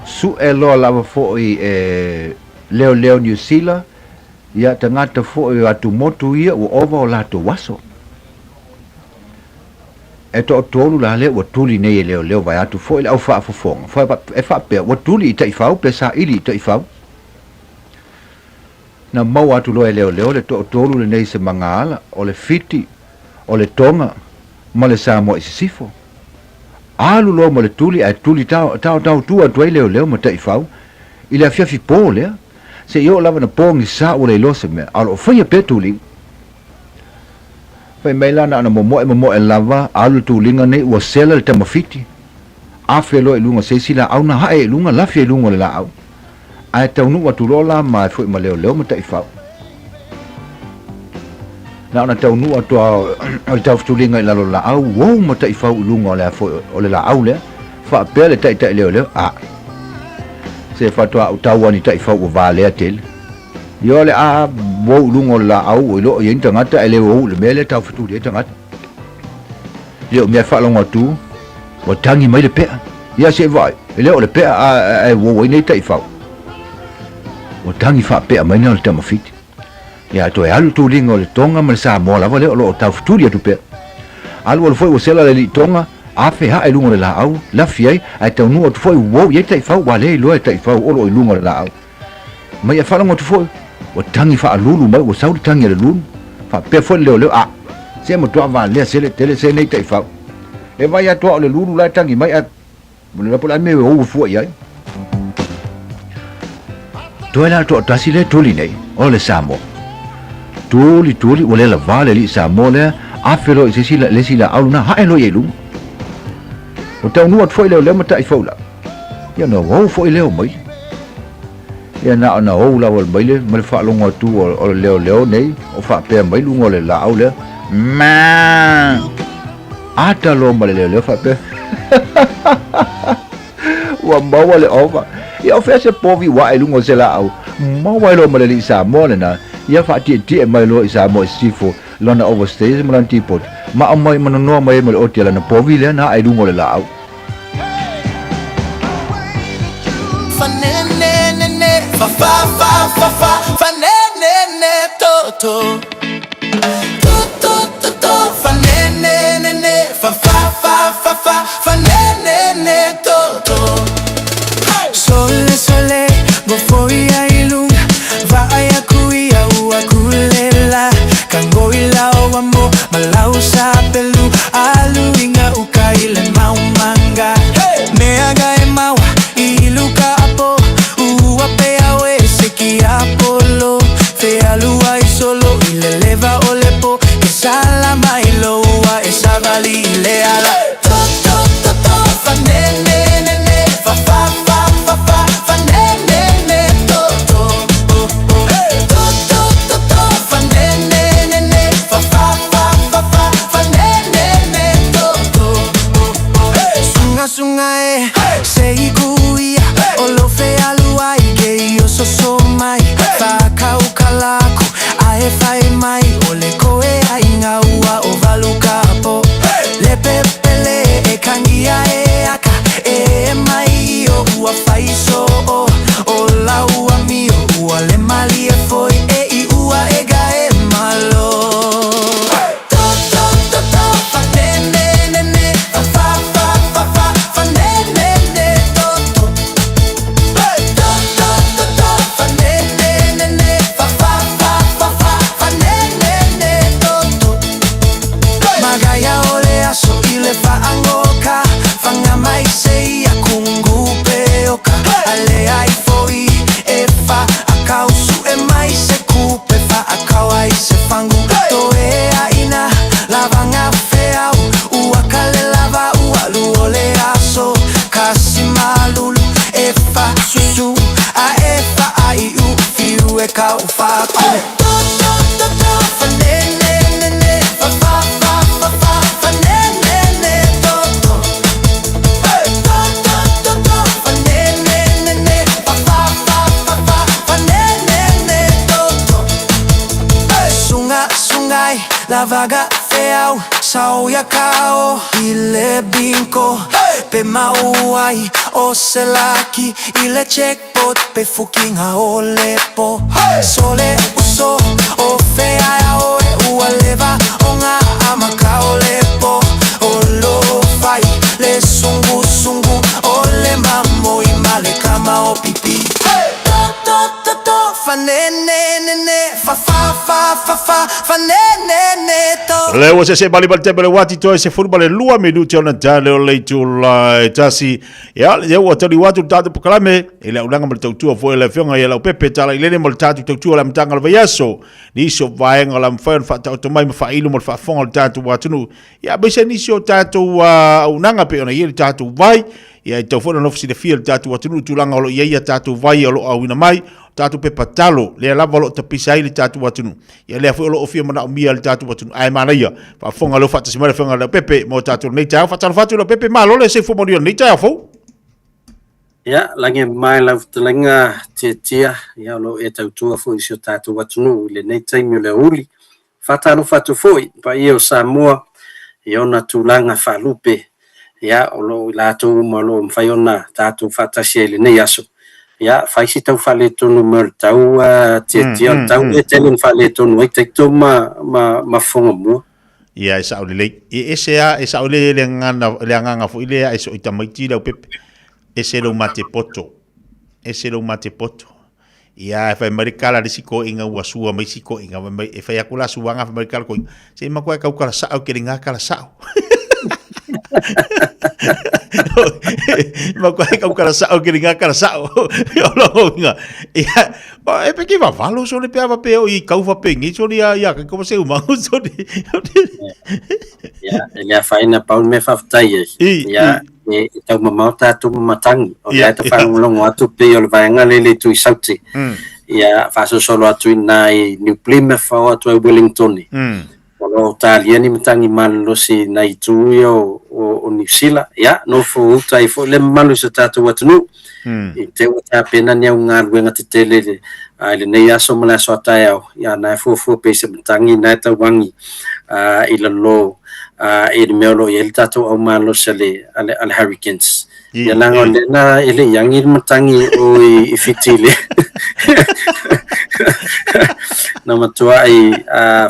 su'e loa lava fo'i e leoleo Niu Sila ia tagata fo'i o atumotu ia ua ova o latou aso. E to'atolu la lea ua tuli nei e leoleo vaeatu fo'i le au faafofoga, e faapea ua tuli i ta'ifau pe sa'ili i ta'ifau. Na maua atu loa e leoleo le to'atolu lenei i se magaala, o le Fiti, o le Toga ma le Samoa i Sisifo. Alu loa ma le tuli ae tuli taotaotua atu ai leoleo ma ta'ifau i le afiafi pō lea, seia oo lava ina pogisa ua le iloa se mea, a o lo o faia pea tuliga. Fai mai la na ona momo'e momo'e lava, alu le tuliga nei ua sela le tama Fiti, afe loa i luga o se isi laau na ha'e i luga, lafi ai luga o le laau, ae taunuu atu loa la ma e fo'i ma leoleo ma ta'ifau. Na ona taunuu atu a o le taufetuliga i lalo o le laau, uou ma ta'ifau i luga o le a fo'i o le laau lea, faapea le ta'ita'i leoleo, a se faatoa ou tau ani ta'ifau ua valea tele. Ia o le a uou i luga o le laau ua iloa o i ai ni tagata ae le uou i le mea lea e taufetuli ai tagata. Ia o mea e faalogo atu, ua tagi mai le pe'a. Ia se'i vaai, e le o le pe'a ae uou ai nei ta'ifau. Ua tagi faape'a mai na o le tama Fiti. Ia toe alu tuliga o le Toga ma le Samoa lava lea o lo o taufetuli atu pea. Alualu foi ua sela le alii Toga, afe hae i luga o le laau, lafi ai, ae taunuu atu foi uou i ai taifau ua le iloa e taifau o lo o i luga o le laau. Mai e faalogo atu foi, ua tagi faalulu mai ua sau le tagi a le lulu, faapea foi le leoleo, a, se matua valea sele tele se nei taifau. E vai atu a o le lulu la e tagi mai ae le po le a le mea e ou fua i ai. Toe la le toatasi lea e tuli nei, o le Samoa. Tuli tuli ua le lavā le alii Samoa lea, afe loa i se isi le isi laau lena hae loa i ai i luga. Ua taunuu atu foi leoleo ma taifau i lalo. Ia ona ou foi lea o maile. Ia na ona ou lava o le maile ma le faalogo atu o le leoleo nei o faapea mai luga o le laau lea, Maa! Ata loa ma le leoleo faapea, Ua maua le ova. Ia o fea se povi ua ae i luga o se laau? Maua ai loa ma le alii Samoa lena, ia faatietie mai loa i Samoa i sisifo lana overstays ma lana teapot, ma aumai ma nonoa mai ai ma le oti a lana povi lea na ae i luga o le laau. Le ua se se bali bali tebe le wati toi se furu bale lua minuti ona tale o le itula e tasi. Ia, ia ua tali watu le tātou pokalame, e le aulanga ma le tautua foi le afioga ia lau pepe tala i lele ma le tātou tautua le amataga o le vaiaso. Nisi o vaega o la mafai ona faataoto mai ma faailu mo le faafofoga o le tātou atunuu. Ia, aemaise nisi o tātou auaunaga pei ona i ai le tātou vai. Ia, e tatau foi ona nofo silafia le tātou atunuu i tulaga o lo o i ai a tātou vai o lo o auina mai, o tātou pepa talo, lea lava o lo o tapisa ai le tātou atunuu. Ia, lea foi o lo o fia manaomia e le tātou atunuu. Ae manaia, faafofoga leo faatasi mai le afioga ia Leaupepe mo tātou lenei taeao. Faatalofa atu Leaupepe, malo le soifua manuia i lenei taeao fou. Ia, lagi e mamae lau fetalaiga Tiatia, ia o lo o e tautua foi i si o tatou atunuu i lenei taimi o le aoauli. Faatalofa atu foi i paia o Samoa i ona tulaga faalupe, ia o lo o i latou uma o lo o mafai ona tatou faatasi ai i lenei aso. Ia, fai si tau faaletonu mai o le tau, Tiatia, o le tau lea e tele ina faaletonu ai Taito ma, ma, ma Fofogamua. Ia, e sao lelei. E ese a, e sao lelei le agaga, le agaga foi lea e so i tamaiti Leaupepe. Ese lou mate poto. Ese lou mate poto. Ia, e fai mai le kala le isi koiga ua sua mai isi koiga, fai mai, e fai aku la suaga, fai mai le kala koiga, se i makuai kau kala sao ke le ngā kala sao. Ma koe kau kara sao ke ringa kara sao. O lo inga. Ia, o e pe ki vavalo so le pe ava pe o i kau fa pe ngi so ia ia ka ko se uma so ni. Ia, e le afaina pau le mea faafetai ai. Ia, e taumamao tatou ma matangi. O lea e faalogologo atu pei o le vaega lea i le itu i Saute. Ia, faasolosolo atu i ina i New Plymouth, faaoo atu ai Wellington. O lo o talia ni matangi malolosi i nai itu ia o Niu Sila. Ia, nofo uta ai foi le mamalu i so tatou atunuu. I te ua tapena ni au galuega tetele i lenei aso ma le aso a taeao, ia na e fuafua pea i se matangi na e tauagi i lalo i le mea o lo o i ai le tatou au malosi a le Hurricanes. Ia leaga o lea na e le i agi le matangi o i Fiti i le na matuai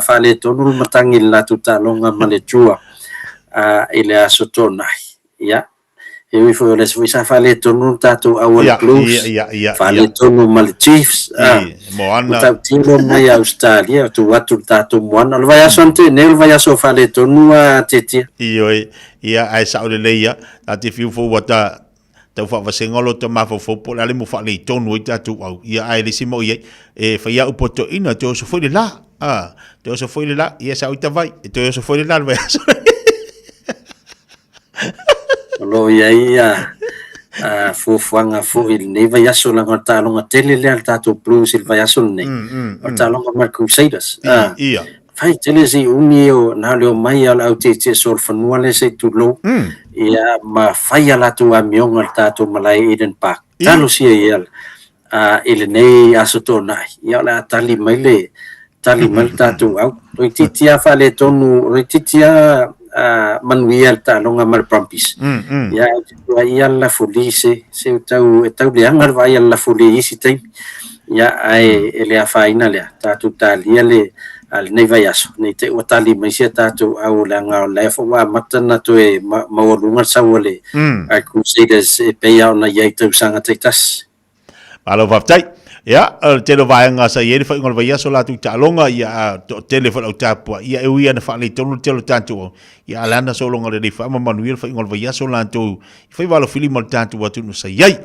faaletonu le matangi i le latou taaloga ma le Drua i le aso Toonai. Ia, E ui foi o le aso foi sa faaletonu le tatou au a le Blues, faaletonu ma le Chiefs, Moana. Ua tautino mai a Ausetalia, tuu atu le tatou Moana. O le vaiaso ane nei o le vaiaso faaletonu a Tietia. Ioe, ia, ae sao lelei ia, ta te fiu foi ua ta tau faavasega o lota mafaufau po o le a le mo faaletonu ai tatou au, ia, ae le isi mea o i ai, e fai a upu a toeaina, toe oso foi le la, a, toe oso foi le la, ia sao i tavai, e toe oso foi le la le vaiaso. O lo o i ai fuafuaga foi i lenei vaiaso, leaga o le taaloga tele lea a le tatou Blues i le vaiaso lenei, o le taaloga ma le Crusaders. Fai tele se umi o na o le omai lava o le au tietie solofanua lea se i tulou, ia ma fai a latou amioga i le tatou malae i Eden Park. Talosia ia i lenei Aso Toonai, ia o le a tali mai le tali mai le tatou au. Toeitiiti lava faaletonu, toeitiiti lava manuia le taaloga ma le Brumbies. Ia, ou te tuuaia le lafuli se, se tau, e tau leaga le vaai a le lafuli i isi taimi. Ia, ae e le afaina lea, tatou talia le a lenei vaiaso, ne i te i ua tali mai si a tatou au leaga o lea foi ua amata ona toe maualuga le sau a le Crusaders e pei lava ona i ai i tausaga taitasi. Malo faafetai. Ia, o le tele o vaega sa i ai le faaiuga o le vaiaso latou taaloga, ia, toatele foi le au tapuai, ia, e ui lava ina faaletonu le tele o tatou au, ia, a o le a na sologa lelei foi ma manuia le faaiuga o le vaiaso latou i faiva alofili ma le tatou atunuu sa i ai.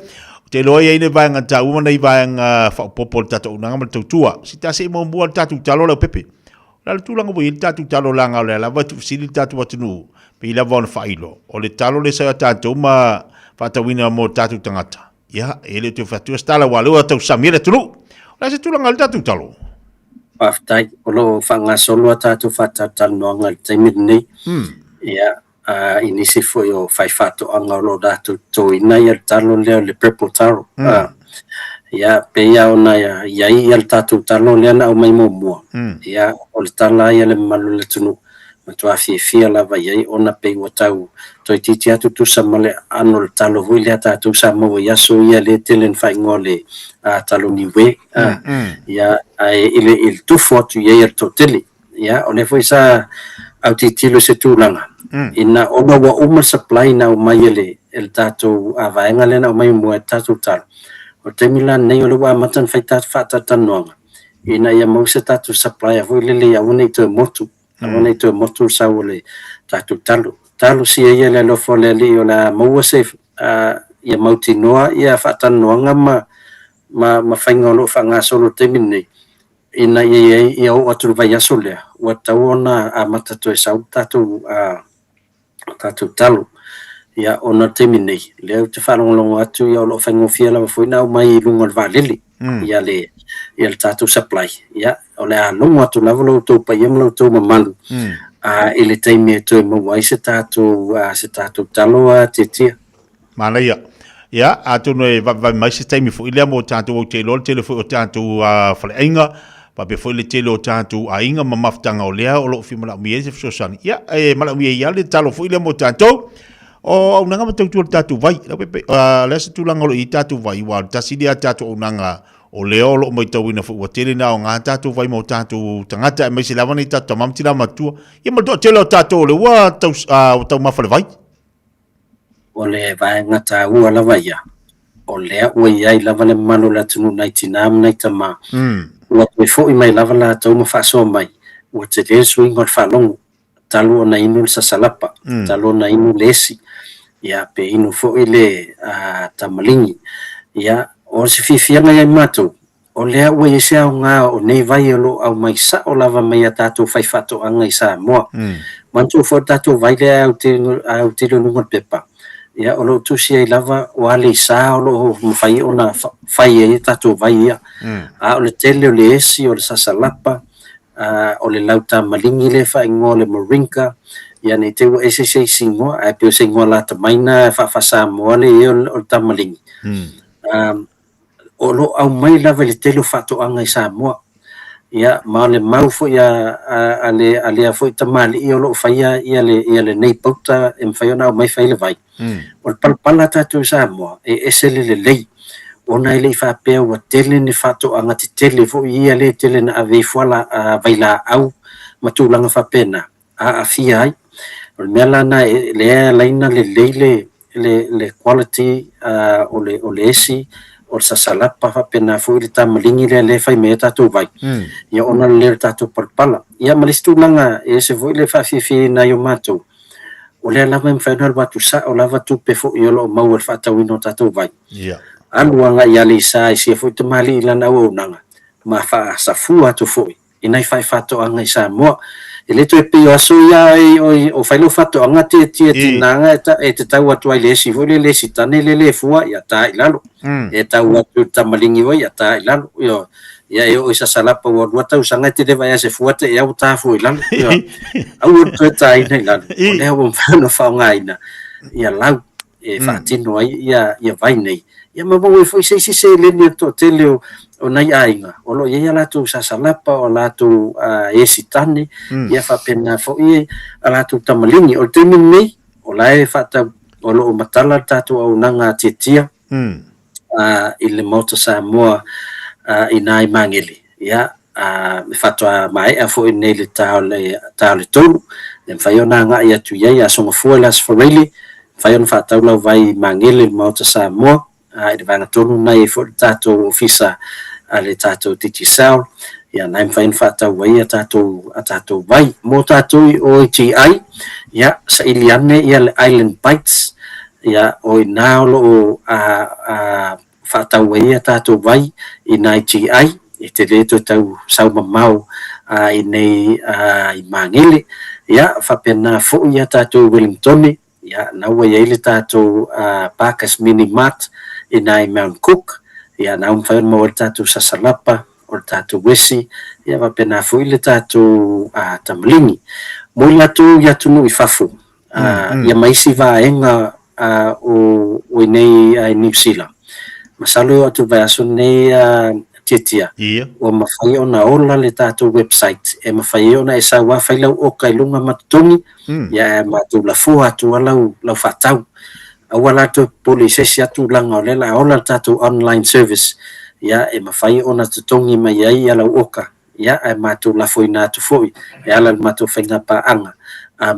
Ou te iloa e i ai nai vaega taua ma nai vaega faaopoopo o le tatou auaunaga ma le tautua. Se tasi e muamua le tatou talo Leaupepe. O le a le tulaga ua i ai le tatou talo leaga o lea lava e tuufesili le tatou atunuu, pei lava ona faailo, o le talo lea sa ia tatou ma faatauina mo tatou tagata. Ia, e le o toe fai atu se tala aua o lea ua tausami ai le atunuu. O le a se tulaga o le tatou talo? Faafetai. O lo o faagasolo a tatou faatalatalanoaga i le taimi lenei. Ia, i nisi foi o faifaatoaga o lo o latou totoina le talo lea o le purple taro. Ia, pei lava ona i ai le tatou talo lea na aumai muamua, ia, o le tala ia a le mamalu o le atunuu, matua fiafia lava i ai ona pei ua tau toeitiiti atu tusa ma le aano o le talo foi lea tatou sa maua i aso ia lea e tele na faaigoa o le talo niue. Ia, ae i le tufo atu i ai a le toatele. Ia, o lea foi sa autilotilo i se tulaga, ina ona ua uma le supply na aumai e le, e le tatou vaega lea na aumai muamua e le tatou talo, o le taimi la lenei o lea ua amata ona fai tatou faatalatalanoaga ina ia maua se tatou supplier foi lele ia aua ne i toe motu, aua ne i toe motu le sau o le tatou talo. Talosia ia le alofa o le Alii o le a maua se, ia mautinoa ia faatalanoaga ma, ma, ma faiga o lo o faagasolo i le taimi lenei, ina ia i ai, ia oo atu i le vaiaso lea, ua tatau ona amata toe sau le tatou, tatou talo. Ia, ona o le taimi nei, lea ou te faalogologo atu, ia o lo o faigofie lava foi ona aumai i luga o le vaalele, ia le, ia le tatou supply. Ia, o le a logo atu lava lo outou paia ma lo outou mamalu, i le taimi e toe maua ai se tatou, se tatou talo a Tietia. Manaia. Ia, atonu e vavevave mai se taimi foi lea mo tatou, ou te iloa le tele foi o tatou faleaiga, faapea foi le tele o tatou aiga ma mafutaga o lea o lo o fia manaomia ai se fesoasoani. Ia, e manaomia ai lava le talo foi lea mo tatou. O auaunaga ma tautua i le tatou vai. Leaupepe, o le a se tulaga o lo o i ai tatou vai, aua o le tasi lea tatou auaunaga o lea o lo o matauina foi ua tele na aoga tatou vai mo tatou tagata aemaise lava nai tatou tama ma tina matua. Ia ma le toatele o tatou o lea ua tau, ua taumafa le vai. O le vaega taua lava ia, o lea ua i ai lava le mamalu o le atunuu nai tinā ma nai tamā, ua toe foi mai lava latou ma faasoa mai, ua tele le suiga o le faalogo. talu ona inu le sasalapa, talu ona inu le esi, ia pe inu foi le tamaligi. Ia, o se fiafiaga ia i matou, o lea ua i ai se aoga o nei vai o lo o aumai sao lava mai a tatou faifaatoaga i Samoa. Manatua foi le tatou vai lea e autilo i luga o le pepa, ia o lo o tusi ai lava o Aleisa o lo o mafai ona fai ai a tatou vai ia. A o le tele o le esi, o le sasalapa, o le lau tamaligi lea e faaigoa o le moringa, ia ne i te i ua ese se isi igoa, ae pei o se igoa lata mai lena faa-Samoa lea e i ai o le tamaligi. O lo o aumai lava i le tele o faatoaga i Samoa. Ia, ma o le mau foi a lea foi tamalii o lo o faia ia lenei pauta e mafai ona aumai fai le vai. O le palapala a tatou i Samoa, e ese le lelei, ona e le i faapea ua tele ni faatoaga tetele foi ia lea e tele ina ave ai fuala vailaau ma tulaga faapena, aafia ai. O le mea la lena lea e ala ai ona lelei le quality o le esi, o le sasalapa faapena foi le tamaligi lea e fai mai ai tatou vai, ia ona o le lelei o le tatou palapala. Ia ma le isi tulaga e ese foi le faafiafiaina ai o matou, o lea lava e mafai ona alu atu sao lava tupe foi o lo o maua i le faatauina o tatou vai. Alu agai i Aleisa i sia foi tamalii i lana auaunaga ma faasafua atu foi i nai faifaatoaga i Samoa. E le toe pei o aso ia o fai lau faatoaga tietie tinaga e te tau atu ai i le esi foi lele esi tane lele e fua ia ta i lalo. E tau atu i le tamaligi foi ia ta i lalo. Ia e oo i Sasalapa ua 2 tausaga e te le vaai a se fua te ea ua ta fua i lalo. Aua le toe taina i lalo. O lea ua mafai ona faaaogaina ia lau e faatino ai ia vai nei. Ia ma maua ai foi se isi seleni a le toatele o nai aiga o lo o i ai a latou sasalapa, o latou esi tane, ia faapena foi a latou tamaligi. O le taimi lenei, o la e faatau, o lo o matala le tatou auaunaga atiatia i le Maota Samoa i na i Magele. Ia, e faatoa maea foi nei le ta o le 3, e mafai ona agai atu i ai Aso Gafua i le Aso Faraile, mafai ona faatau lau vai i Magele i le Maota Samoa, i le vaega tonu lena e i ai foi le tatou ofisa a le tatou Digicel, ia na e mafai ona faatau ai a tatou vai. Mo tatou i o i GI, ia, saili ane ia le Island Bites, ia, o i ina o lo o faatau ai a tatou vai i nai GI, e te le toe tau sau mamao i nei i Magele. Ia, faapena foi ia tatou i Wellingtone, ia, na ua i ai le tatou Parkes Mini Mart i nai Mount Cook, ia, na ua mafai ona maua ai le tatou sasalapa, o le tatou esi, ia, faapena foi le tatou tamaligi. Mo i latou i atunuu i fafo, ia ma isi vaega o i nei i Niu Sila. Masalo e oo atu i le vaiaso lenei Tiatia, ua mafai ona ola le tatou website e mafai ai ona e sau lava fai lau oka i luga ma totogi, ia ae matou lafoa atu lava lau faatau. Aua la toe popole i se isi lava tulaga o lea o le a ola le tatou online service, ia e mafai ona totogi mai ai lau oka Ia, ae matou lafoina atu foi e ala i le matou faiga paaga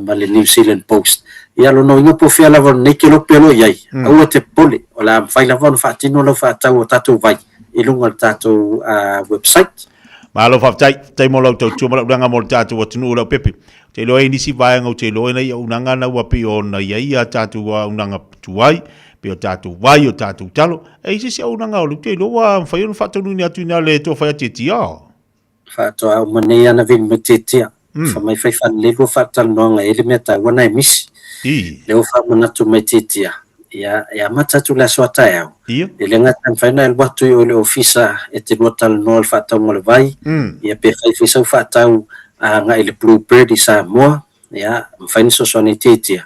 ma le New Zealand Post. Ia, lona uiga po o fea lava o lenei kelope o lo o i ai, aua te popole, o le a mafai lava ona faatino lau faatau o tatou vai i luga o le tatou website. Malo faafetai, faafetai mo lau tautua ma lau unaga mo le tatou atunuu Leaupepe. Ou te iloa e i ai nisi vaega ou te iloa ina ia unaga na ua pei ona i ai a tatou unaga tuai, pei o tatou vai, o tatou talo. E i se isi auaunaga o lea ou te iloa ua mafai ona faataunuuina atu i ina le toa fai atietia. Faatoa uma nei ana vili mai tietia. Fa mai fai faalelei lua faatalanoaga e i ai le mea taua na e misi. Lea ua faamanatu mai tietia, ia e amata atu i le aso a taeao. E le gata e mafai ona e alu atu i o i le ofisa e te lua talanoa i le faatauga o le vai, ia pe fai foi sau faatau agai i le Blue Bird i Samoa, ia mafai ona fesoasoani ai tietia.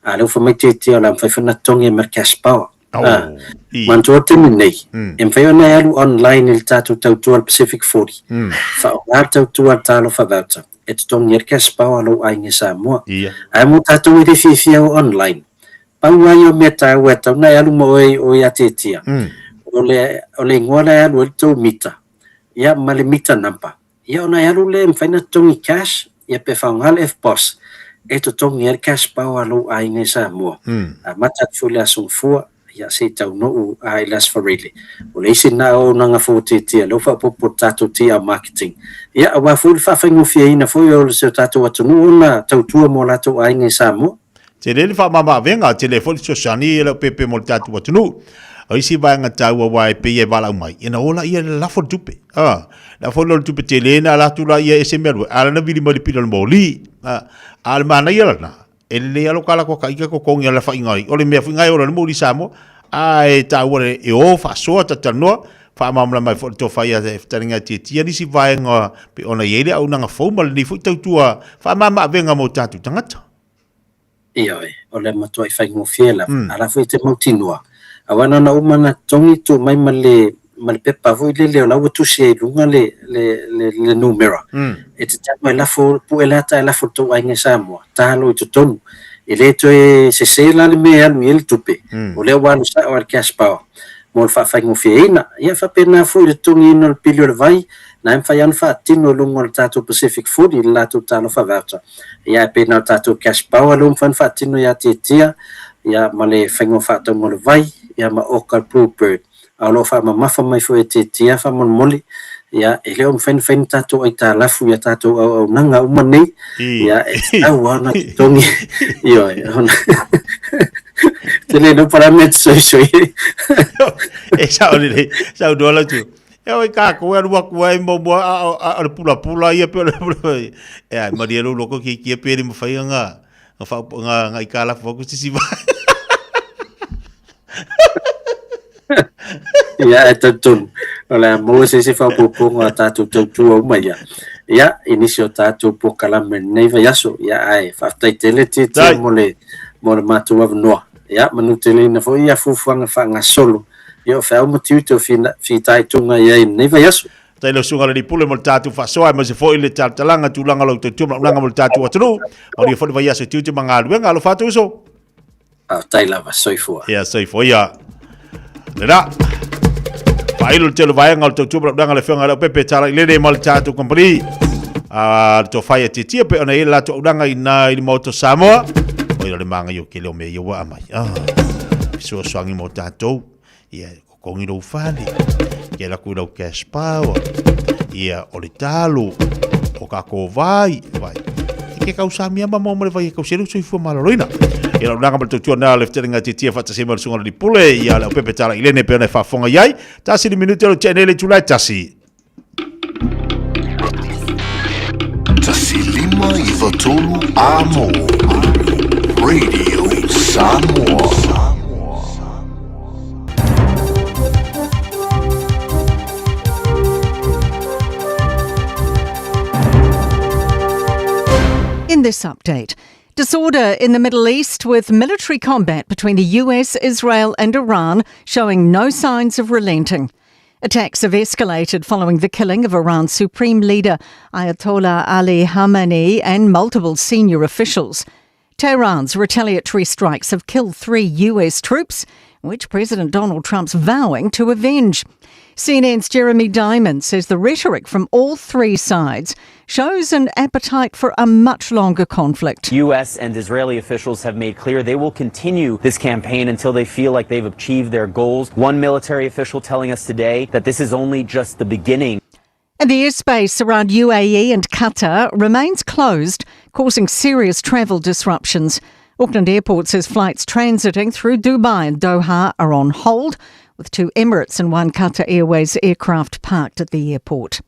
A o lea ua fai mai tietia o le a mafai foi ona totogi ai ma le cash power. Ah, manatua o le taimi lenei, e mafai ona e alu online i le tatou tautua le Pacific 40, faaaoga le tautua a le Talofa Voucher e totogi ai le cash power a lou aiga i Samoa. Ae mo tatou e le fiafia o online, pau lava ia o mea taua e tatau ona e alu ma oe o ia Tietia, o le igoa la e alu ai le tou mita, ia ma le mita number. Ia ona e alu lea e mafai ona totogi cash, ia pe faaaoga le FPOS e totogi ai le cash power a lou aiga i Samoa. Amata atu foi le Aso Gafua, ia se i taunuu i le Aso Faraile. O le isi lena auaunaga fou-atiatia lea ua faaopoopo i le tatou TR Marketing, ia aua foi le faafaigofieina foi o si o tatou atunuu ona tautua mo latou aiga i Samoa. Tele le faamama-avega, tele foi le fesoasoani e leopepe mo le tatou atunuu. O isi vaega taua aua e pei e valaau mai, ia na o laia le lafo le tupe. A, lafo lea o le tupe tele na alu atu laia ese mea lua, a la na vili mai le pila o le moli. A, a o le manaia lena, e lelei lava lou kala atu a ita totogi a lafaina ai. O le mea foi lena e ola ai le moli i Samoa. A e taua le e o faasoa talatalanoa, faamalamalama ai foi le tofa ia fetalaiga e tiatia nisi vaega pei ona i ai le auaunaga fou ma lenei foi tautua faamama-avega mo tatou tagata. Ioe, o le matuai faigofie lava, a la foi e te mautinoa, aua na ona uma ona totogi tuu mai ma le ma le pepa foi lele o la ua tusi ai i luga le le le, le numera. E te tago e lafo, pue le ata e lafo i le tou aiga i Samoa, talo i totonu. E le toe sese la le mea e alu i ai le tupe, o lea ua alu sao lava i le cash power mo le faafaigofieina. Ia faapena foi i le totogiina o le pili o le vai, na e mafai lava ona faatino i luga o le tatou Pacific 40 i le latou talofa voucher. Ia ae pei na o le tatou cash power lea ua mafai ona faatino ia Tiatia ia ma le faiga o faatauga o le vai ia ma Orca Blue Bird. A o lo o faamamafa mai foi e Tiatia faamolemole ia e le o mafai ona fai ni tatou aitalafu i a tatou auaunaga uma nei ia e tatau lava ona totogi ioe ona te le iloa po o le a le mea e te soisoi ai. E sao lelei, saunoa lau tu. E oi kākou e alu atu ai mo mua a, a, a, o le pulapula ia pe o le pula e ai maria lou loko ki kia pe le mawhai nga nga wha nga nga i kā lafu aku sisi vai. Ia, e talitonu, o le a maua se isi faaopoopoga o tatou tautua uma ia. Ia, i nisi o tatou polokalame i lenei vaiaso. Ia, ae faafetai tele Tietie mo le, mo le matou avanoa. Ia, manuteleina foi ia fuafuaga faagasolo. Ia, o feau ma tiute o fitaituga i ai i lenei vaiaso. Faafetai lau Susuga i le Alii Pule mo le tatou faasoa aemaise foi le talatalaga tulaga o lau tautua ma lau mo le tatou atunuu. Manuia foi le vaiaso i tiute ma galuega. Alofa atu uso. Faafetai lava, soifua. Ia, soifua ia. Lena. Faailo le tele o vaega o le tautua ma lau le afioga i le Pepe Tala i lele ma le tatou company. A le tofai a tiatia pe ona i le latou auaunaga i na i le Maota o Samoa. O ia le magaia o kele o mea ia ua aumai. Ah, fesoasoani mo tatou. Ia, totogi lou fale. Ia alu atu i lau cash power. Ia, o le talo. O kākou vai. Vai. E ke kausamia ma mo ma le vai e kausia le soifua maloloina. Ia lau naga ma le tautua na le fetelenga tiatia faatasi ma le susuga i le Alii Pule. Ia le Aupepe Tala i lene pe ona e faafofoga i ai. Tasi le minute o le tea nei le itula e tasi. 1 5 9 3 Amo Radio Samoa. In this update, disorder in the Middle East with military combat between the US, Israel and Iran showing no signs of relenting. Attacks have escalated following the killing of Iran's supreme leader Ayatollah Ali Khamenei and multiple senior officials. Tehran's retaliatory strikes have killed 3 US troops, which President Donald Trump's vowing to avenge. CNN's Jeremy Diamond says the rhetoric from all three sides shows an appetite for a much longer conflict. U.S. and Israeli officials have made clear they will continue this campaign until they feel like they've achieved their goals. One military official telling us today that this is only just the beginning. And the airspace around UAE and Qatar remains closed, causing serious travel disruptions. Auckland Airport says flights transiting through Dubai and Doha are on hold, with 2 Emirates and 1 Qatar Airways aircraft parked at the airport.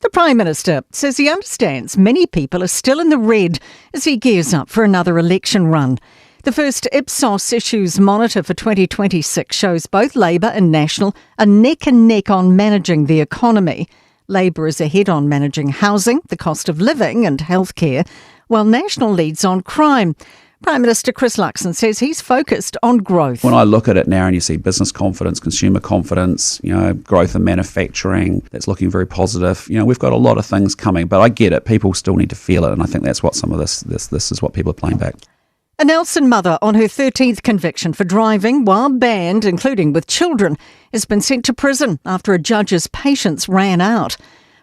The Prime Minister says he understands many people are still in the red as he gears up for another election run. The first Ipsos Issues Monitor for 2026 shows both Labour and National are neck and neck on managing the economy. Labour is ahead on managing housing, the cost of living and healthcare, while National leads on crime. Prime Minister Chris Luxon says he's focused on growth. When I look at it now and you see business confidence, consumer confidence, growth in manufacturing, that's looking very positive. We've got a lot of things coming, but I get it. People still need to feel it, and I think that's what some of this is what people are playing back. A Nelson mother on her 13th conviction for driving while banned, including with children, has been sent to prison after a judge's patience ran out.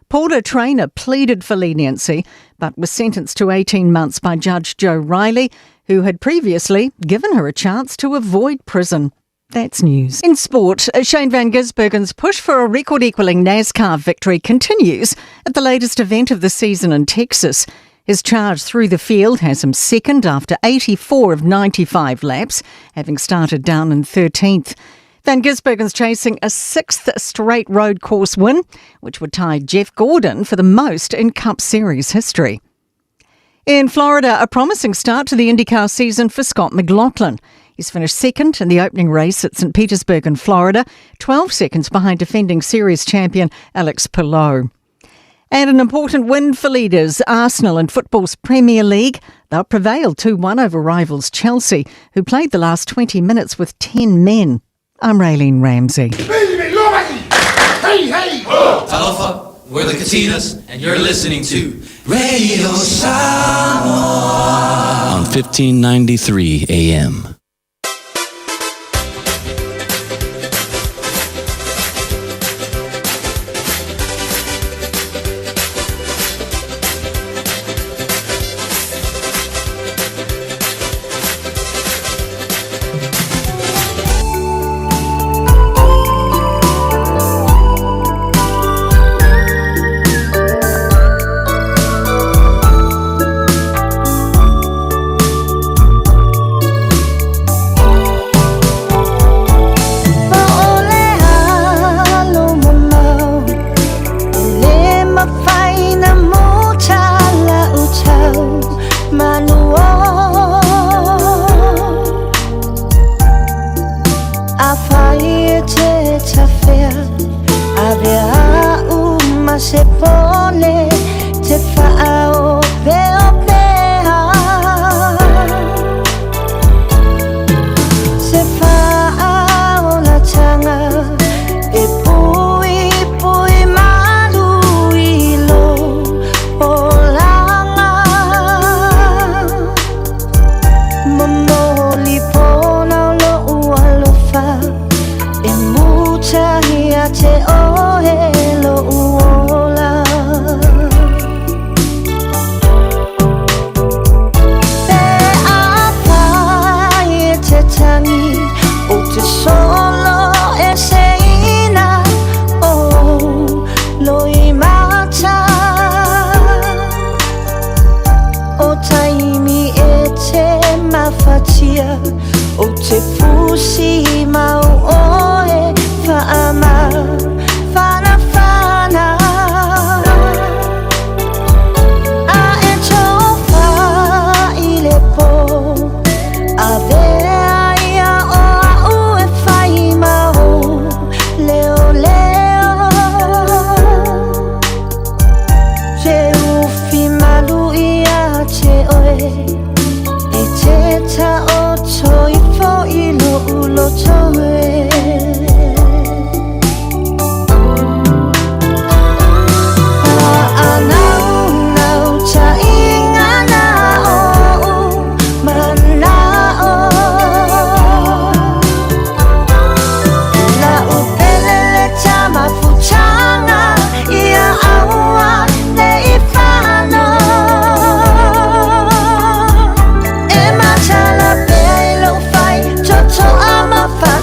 Paula Traynor pleaded for leniency, but was sentenced to 18 months by Judge Joe Riley, who had previously given her a chance to avoid prison. That's news. In sport, Shane Van Gisbergen's push for a record-equaling NASCAR victory continues at the latest event of the season in Texas. His charge through the field has him second after 84 of 95 laps, having started down in 13th. Van Gisbergen's chasing a sixth straight road course win, which would tie Jeff Gordon for the most in Cup Series history. In Florida, a promising start to the IndyCar season for Scott McLaughlin. He's finished second in the opening race at St. Petersburg in Florida, 12 seconds behind defending series champion Alex Palou. And an important win for leaders, Arsenal in football's Premier League. They'll prevail 2-1 over rivals Chelsea, who played the last 20 minutes with 10 men. I'm Raylene Ramsey. Hey, hey! Talofa, we're the Katinas, and you're listening to Radio Samoa on 1593 AM.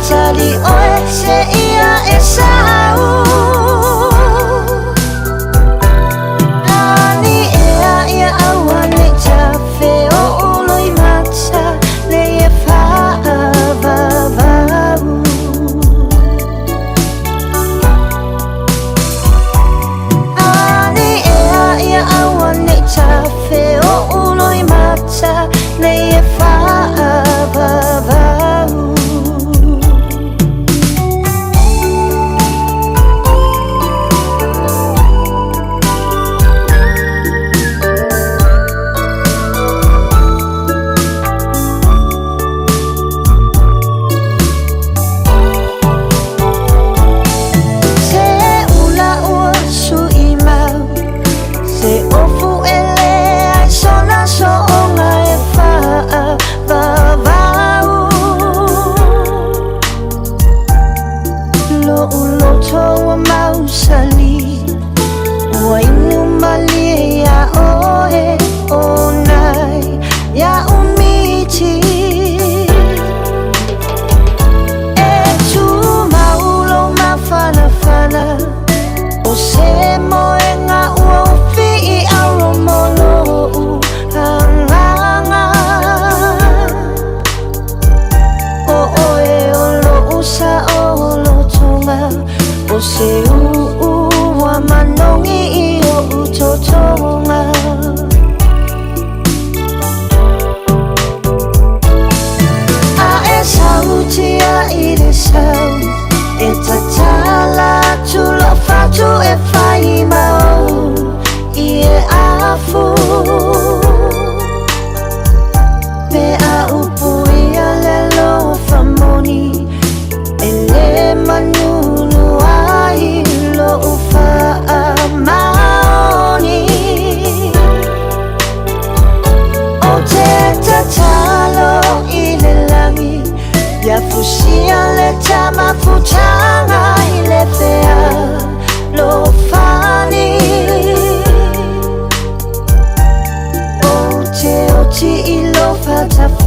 Tali.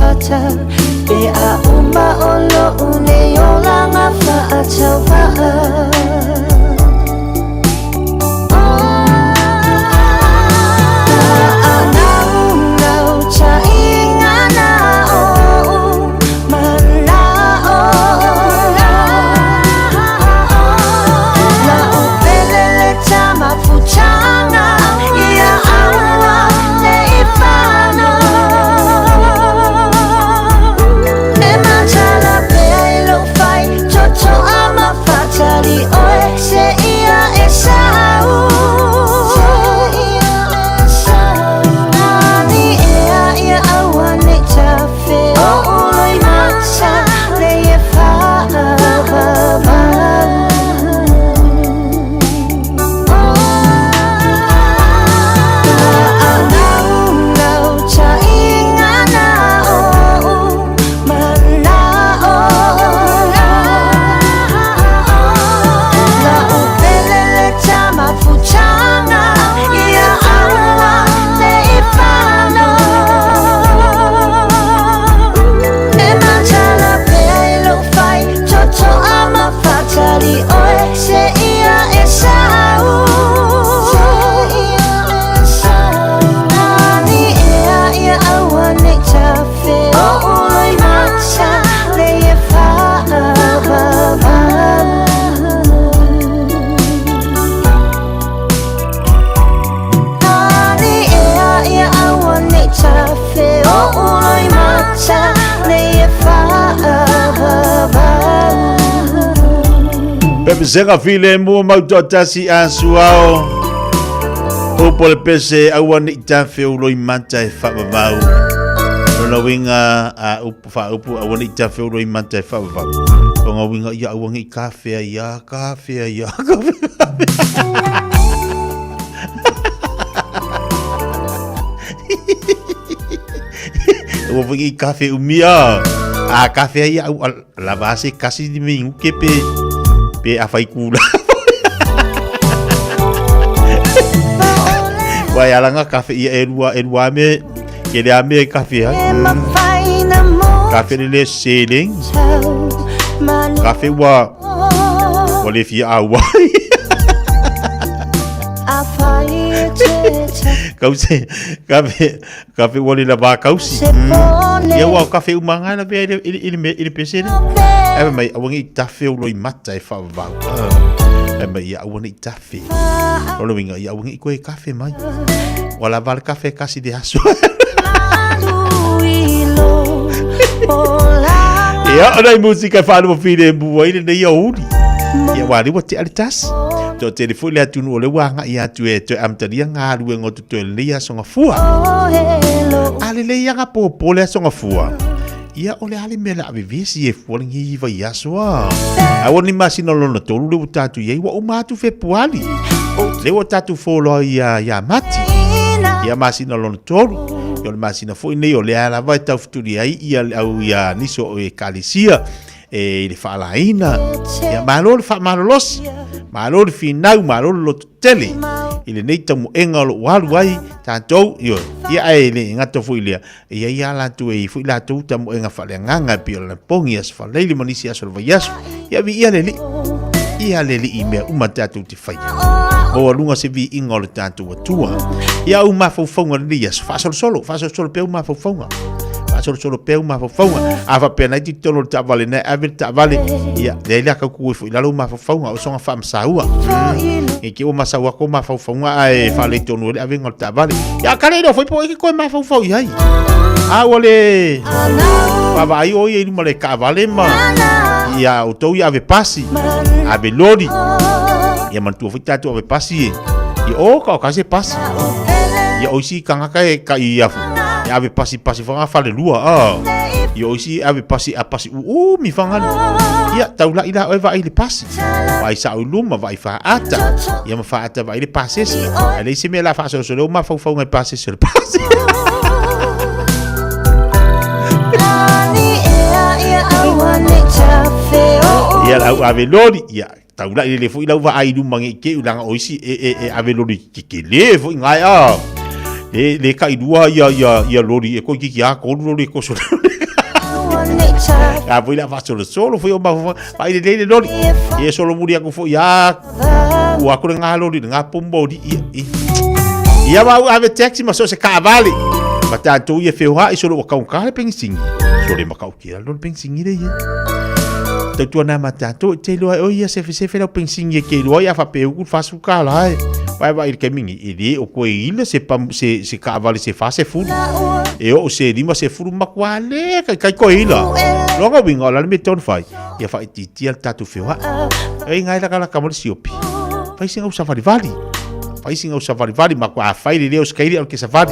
ata Pe a uma o lo'u nei olaga fa'atauva'a. Pepesega file mua mau toatasi a suao. Upo le pese aua ni tafe ulo i mata e whaavavau. Lona winga a upu whaaupu aua ni tafe ulo i mata e whaavavau. Lona winga ia aua ni kawhea ia kawhea ia kawhea. Ua foi i kafe umia. A kafe ai au lava se kasi ni mingu ke pe pe a fai kula. Wai alanga kafe ia e lua e lua me ke le ame kafe ai. Kafe le le seleng. Kafe ua ua le fia au ai. Kause kafe kafe ua le lava kausi. Ia ua kafe uma ngai la vea i le i le pese le. Ai mai aua ngi tafe o loi mata e whaavau. Ai mai ia aua ngi tafe. O le winga ia aua ngi koe kafe mai. Ua lava le kafe kasi de aso. Ia, o nei musika e whaanua whire mua i le nei o uri. Ia wā rewa te ale tasi. Tō te refo le atunu o le wānga i atu e toe amtaria ngā rue ngotu toe le ia songa fua. A le le ia ngā pōpō le songa fua. Ia o le ale mea le ave vesi e fua le ngi iwa i aso a. A ua ni masina lona tolu le ua tātu iai ua uma atu Fepuari. Le ua tātu fōloa ia ia Mati. Ia masina lona tolu. Ia o le masina foi nei o lea lava e taufetuli ai ia le au ia nisi o ekalesia e i le faalaina. Ia malo le faamalolosi, malo le finau, malo le loto tele i lenei taumuega o loo alu ai tatou, ioe. Ia ae le gata foi lea, e i ai lava latou e i ai foi latou taumuega faaleagaga e pei o le Lapogi, Aso Faraile ma nisi aso o le vaiaso. Ia viia le Alii, ia le Alii i mea uma tatou te faia. Maualuga se viiga o le tatou Atua. Ia au mafaufauga lenei aso, faasolosolo, faasolosolo pea au mafaufauga. Faasolosolo pea au mafaufauga. A faapea nai titolo le taavale na ave le taavale, ia leai le akauku foi lalo mafaufauga o songa faamasaua. E ke o masaua ko mafaufauga ae faaleitonu le avega o le taavale. Ia kale le foi po e ke koe mafaufau i ai. A ua le vaavaai o ia i luma le kaavale ma ia outou ia ave pasi, ave loli. Ia manatua foi tatou ave pasi e. Ia o ka o ka se pasi. Ia o isi kangaka e ka i afu. Ia ave pasi pasi fanga fale lua a. Ia o isi ave pasi a pasi u u mi fanga. Ia taula ila o e vaai le pasi. Vaai sao i luma, vaai faata. Ia ma faata vaai le pasese. Ae leai se mea la faasolosolo o mafaufauga i pasese o le pasi. Ia lau ave loli, ia taulai lele foi lau vaai i luma nge i ke ulanga o isi e, e, e ave loli kekele foi ngai a. Le, le kai lua ia, ia, ia loli e koi kiki a kolu loli e koso. A foi la faasolosolo foi o mafaufauga vaai lelei le loli ia solomuli aku foi a ua aku le galoli le gapomoli ia ia ia ma au ave taxi ma so se kaavale ma tatou ia feoai solo ua kaugata le pegisini sole matautia le loli pegisini le ia tautuana ma tatou e te iloa ai oe ia sefesefe lau pegisini e te iloa ai a faapea e utu le 40 tala e vae vaai i le taimi nei e le o toe ila se pam se se kaavale se 40 e oo se 50 matua le taitai toe ila. Lona uiga o le a le mea e tatau ona fai? Ia faaitiitia le tatou feoai. E inā e lakalaka mai le siopi. Fai sina au savalivali. Fai sina au savalivali matua fai le leo o se kaili alu ke savali.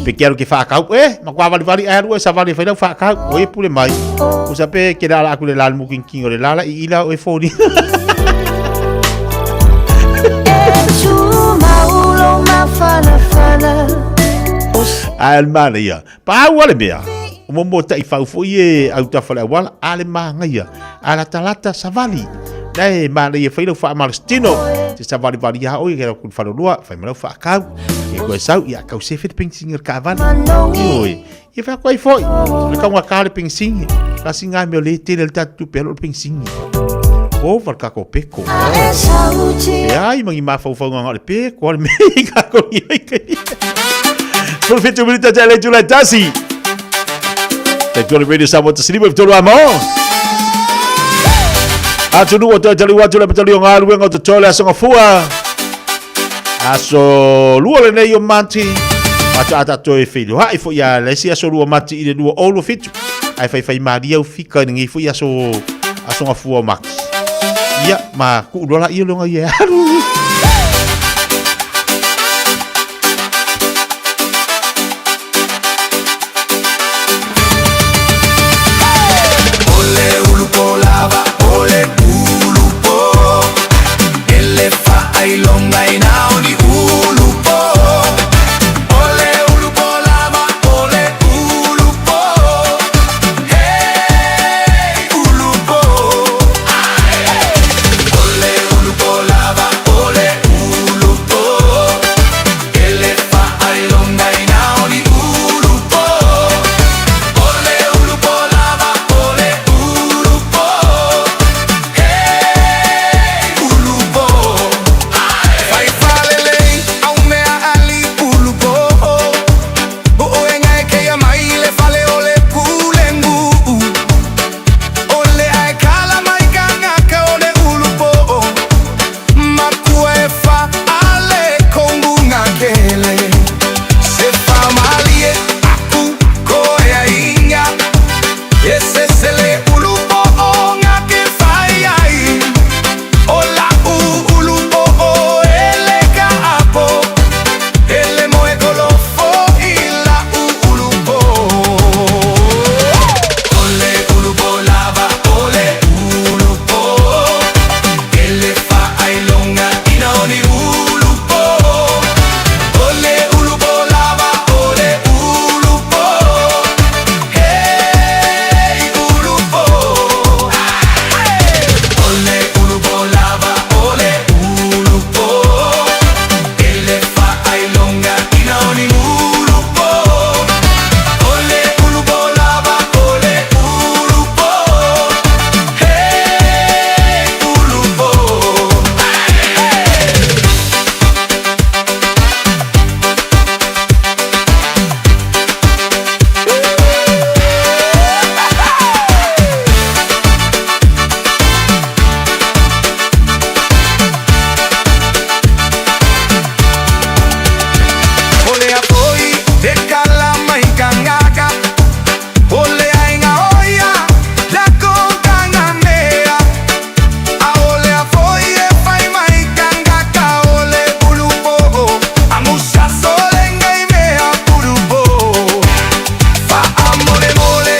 Pe ke alu ke faakau, eh, matua valivali ae alu oe savali e fai lau faakau. O ia pule mai. Usa pe ke lala aku le la le mukinking o le lala i ila o e foni. Ae o le manaia, pau lava le mea, o momo taifau foi e autafa le auala, a le manaia, a latalata savali. La e manaia fai lau faamalositino, te savalivali a oe, ke lau kulu falolua, fai ma lau faakau. Ke koe sau, ia kau sefe le pengsini o le kaavale. Ioe, ia fai atu ai foi, o le taugata le pengsini, tasi lena mea o lea e tele ai le tatou tupe alu o le pengsini. Ova le tatou peko. Leai ma ni mafaufauga na o le peko lava le mea i tatou i ai. 17 minute te le itula e tasi. Taitoa le Radio Samoa 15 tolu a mo. Atunuu o toe taliu atu le patali o galuega o totoe le aso gafua. Aso lua lenei o Mati. Faatoa tatou e feiloai foi ia le isi aso lua Mati i le 2027. Ae faifai malie au fika i lenei foi aso aso gafua o Mati. Ia, ma kuu loa laia loga ia e alu. Ole ulu po lava, ole ulu po. Ele faailoga ina o ni ulu po. Ole ulu po lava, ole ulu po. Hey, ulu po. Ole ulu po lava, ole ulu po. Ele faailoga ina o ni ulu po. Ole ulu po lava, ole ulu po. Hey, ulu po. Faifalelei au mea ali ulu po. O'oega e keia mai le fale o le pulegu. O le ae kala mai kangaka o le ulu po. Makua e fa ale kongu ngakele. Se fa malie aku koe ainga. E se se le ulu po o ngake fai ai. O la u ulu po o ele ka apo. Ele moe kolofo i la u ulu po. Ole ulu po lava, ole ulu po. Ele faailoga ina o ni ulu po. Ole ulu po lava, ole ulu po. Hey, ulu po. Ole ulu po lava, ole ulu po. Ele faailoga ina o ni ulu po. Ole ulu po lava, ole ulu po. Hey, ulu po. O le apoi e kala mai kangaka. O le aiga oia la konganga mea. A o le afoi e fai mai kangaka o le ulupo. A musa solenga i mea pulupo. Faamolemole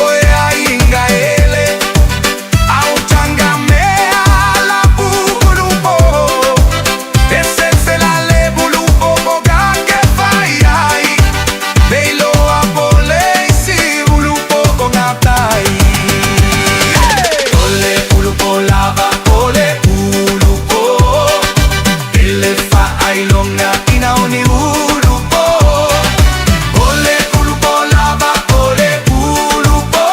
oe aiga ele. Au tanga mea la ulupo. E se la le bulupo boga ke fai ai. Leiloa pole isi ulupo o ngatai. Ole ulupo lava, ole ulupo. Ele faailoga ina o ni ulupo. Ole ulupo lava, ole ulupo.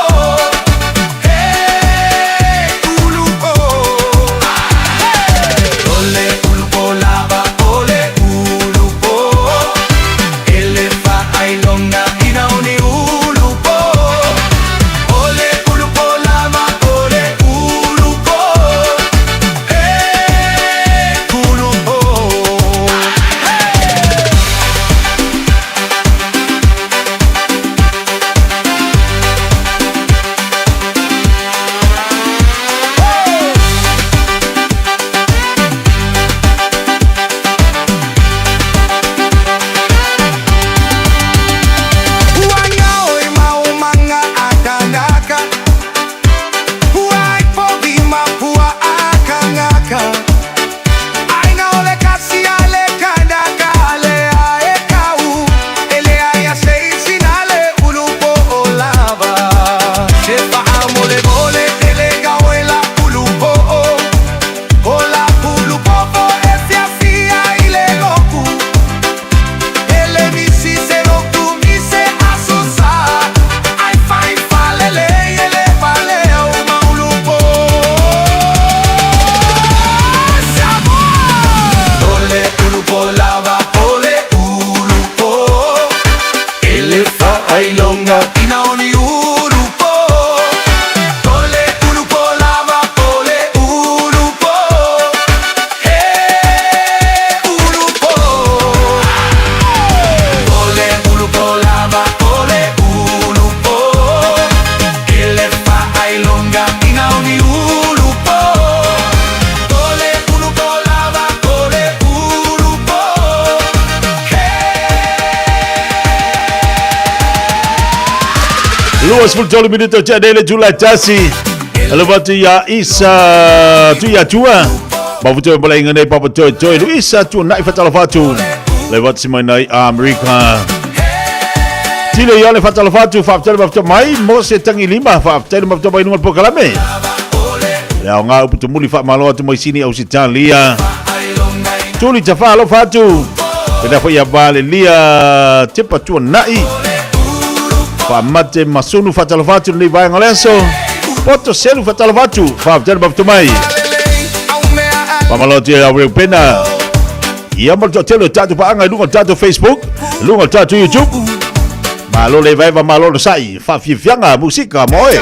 23 minuto tea nei le itula e tasi. Alofa atu ia Isa Tuiatua. Mafutoe mo le aiga nei Papa Toe Toe Luisa Tuanai whatalofa atu. Le watu si mai nei Amerika. Tilo ia le whatalofa atu whaafetele mafitoa mai mo se tangi lima whaafetele mafitoa mai lunga le pokalame. Le ao ngā upu tumuli whaamalo atu mai sini au Sitalia. Tuli tawha alofa atu. Pena foi ia Valelia Tepa Tuanai. Whaamate Masunu whatalofa atu nei vaenga o le aso. Poto Selu whatalofa atu. Whaafetele mafitoa mai. Whaamalo atu ia Reupena. Ia mo le toatele o tatou paaga i luga o le tatou Facebook, i luga o le tatou YouTube. Malo le vaeva, malo le sai, faafiafiaga musika mo oe.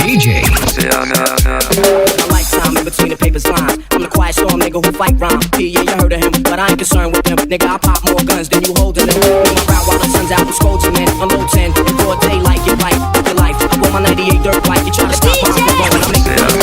DJ. My lifetime in between the papers lines. I'm the quiet storm nigga who fight rhyme. Yeah, you heard of him, but I ain't concerned with him. Nigga, I pop more guns than you holding them. Know my route while the sun's out, I'm scolding men. Unload 10 in broad daylight, get right, your life. I bought my 98 dirt bike, you try to stop, I'm going, I make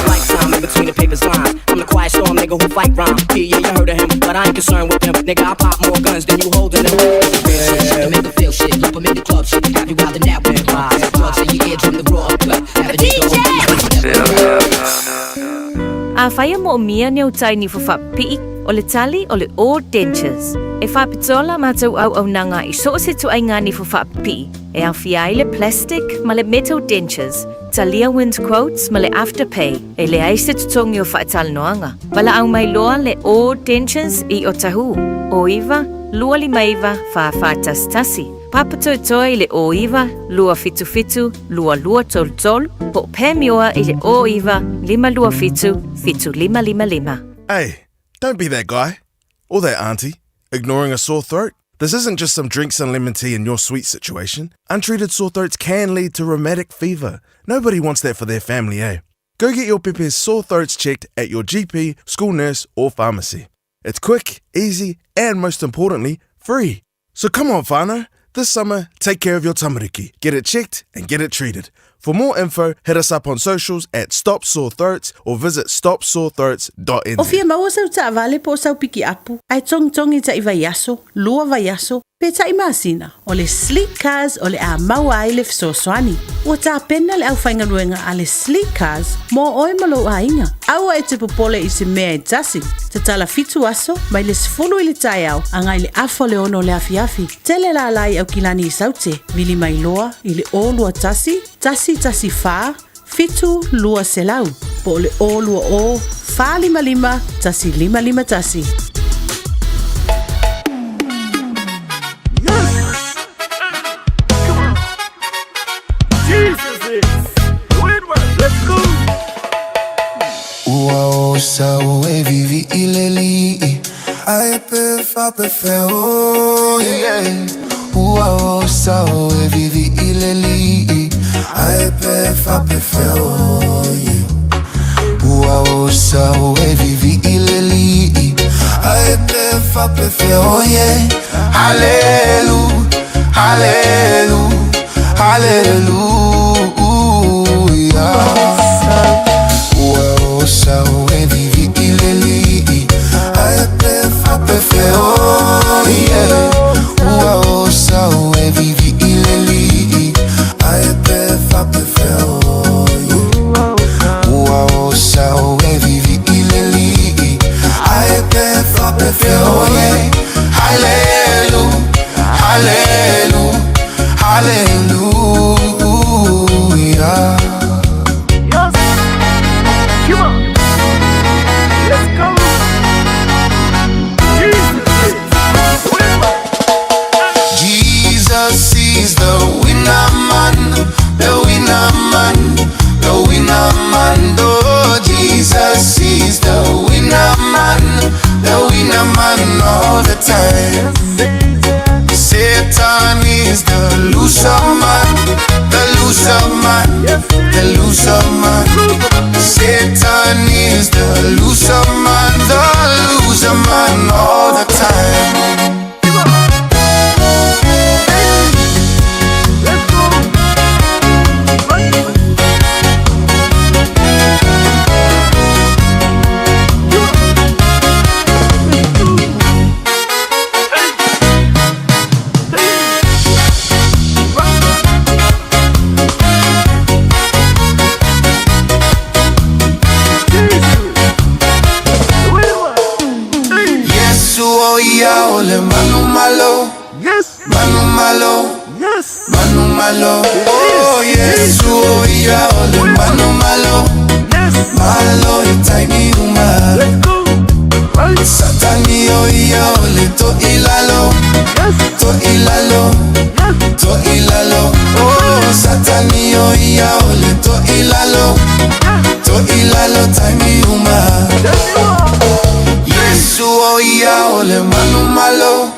Lifetime in between the papers lines. I'm the quiet storm nigga who fight rhyme. Yeah, you heard of him, but I ain't concerned with him. Nigga, I pop more guns than you holding them. Real shit, shit to make 'em feel shit. Keep 'em in the club, shit. Have you out and out, man. Drugs in your eardrum, the raw. Have a nigga Afai e moomia ni au tai nifo faapipii, o le tali o le All Dentures. E faapitoa la matou auaunaga i so o se ituaiga nifo faapipii, e aofia ai le plastic ma le metal dentures, talia wind quotes ma le afterpay, e leai se totogi o faatalanoaga. Valaau mai loa le All Dentures i Otahuhu, 09 259 4411, Papatoetoe i le 09 277 2233, po o Pamioa i le 09 527 7555. Hey, don't be that guy. Or that auntie. Ignoring a sore throat? This isn't just some drinks and lemon tea in your sweet situation. Untreated sore throats can lead to rheumatic fever. Nobody wants that for their family, eh? Go get your pepe's sore throats checked at your GP, school nurse, or pharmacy. It's quick, easy, and most importantly, free. So come on, whānau. This summer, take care of your tamariki. Get it checked and get it treated. For more info, hit us up on socials at Stop Sore Throats or visit stopsorethroats.nz. O fia maua sau taavale po o sau pikiapu, ae togitogi ta'i vaiaso, lua vaiaso, pe ta'i masina, o le Sleek Cars o le a maua ai le fesoasoani. Ua tapena le aufaigaluega a le Sleek Cars mo oe ma lou aiga. Aua e te popole i se mea e tasi. Tatala fitu aso, mai le 10 i le taeao agai le afa o le 6 o le afiafi. Tele lala i Aukilani i Saute, vili mai loa i le 021 114 7 200 po o le 020 455 1551. Jesus is Whitworth, let's go. Ua osa o e vivi i le alii Ae pe faapefea o yeah. Ua osa o e vivi i le alii Ae pe faapefea o yeah. Ua osa o e vivi i le alii Ae pe faapefea o yeah. Halelu, halelu, haleluya. Ua osa o e vivi i le alii Ae pe faapefea o yeah. Ua osa o e vivi i le alii Ae pe faapefea o yeah. Ua osa o e vivi i le alii Ae pe faapefea o yeah. Halelu, halelu, haleluya. Yes. Come on. Let's go. Jesus is Whitworth. Jesus is the winner man, the winner man, the winner man. Oh, Jesus is the winner man, the winner man all the time. Satan is the loser man, the loser man, the loser man. Satan is the loser man, the loser man all the time. Let's go. Yesu o ia o le manu malo. Yes. Manu malo. Yes. Manu malo. Oh, Yesu o ia o le manu malo. Yes. Malo i taimi uma. Let's go. Right. Satani o ia o le to ilalo. Yes. To ilalo. Yes. To ilalo. Oh, Satani o ia o le to ilalo. To ilalo taimi uma. Yesu o ia o le manu malo.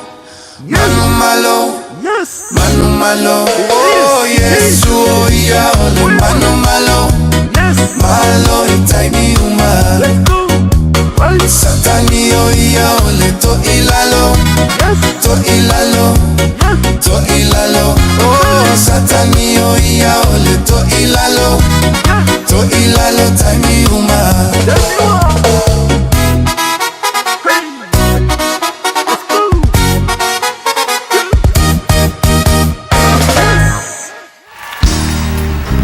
Manu malo. Yes. Manu malo. Oh, Yesu o ia o le manu malo. Yes. Malo i taimi uma. Let's go. Right. Satani o ia o le to ilalo. Yes. To ilalo. Yes. To ilalo. Oh, Satani o ia o le to ilalo. To ilalo taimi uma. Yes, you are. Hey. Let's go. Yes.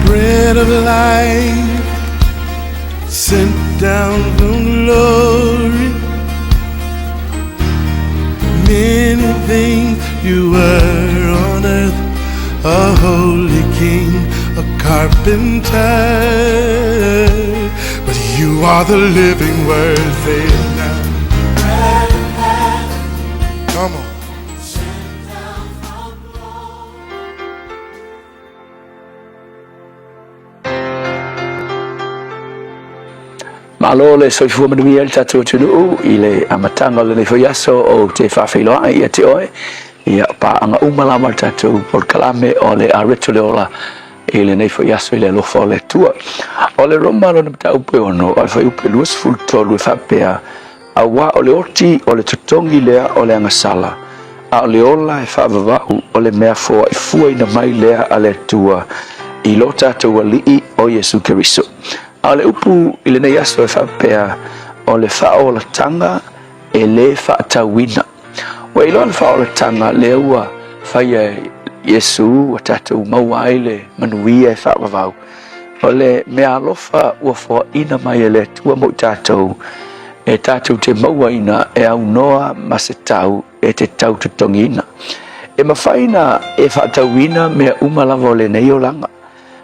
Bread of life sent down from glory. Many things you were on earth, a holy king, a carpenter. But you are the living word, say it now. Come on. Malo le soifua manuia i le tatou atunuu i le amataga o lenei foi aso ou te faafeiloai ia te oe ia paaga uma lava le tatou polokalame o le Areto le Ola i lenei foi aso i le alofa o le Atua. O le Roma lona mataupu e 6, o le fuaiupu e 23 e faapea, Auā o le oti o le totogi lea o le agasala, a o le ola e faavavau o le mea foaifuaina mai lea a le Atua i lo tatou Alii o Iesu Keriso. A o le upu i lenei aso e faapea, o le faaolataga e lē faatauina. Ua iloa le faaolataga lea ua faia e Iesu ua tatou maua ai le manuia e faavavau. O le meaalofa ua foaina mai e le Atua mo i tatou, e tatou te mauaina e aunoa ma se tau e te tau totogiina. E mafai na e faatauina mea uma lava o lenei olaga.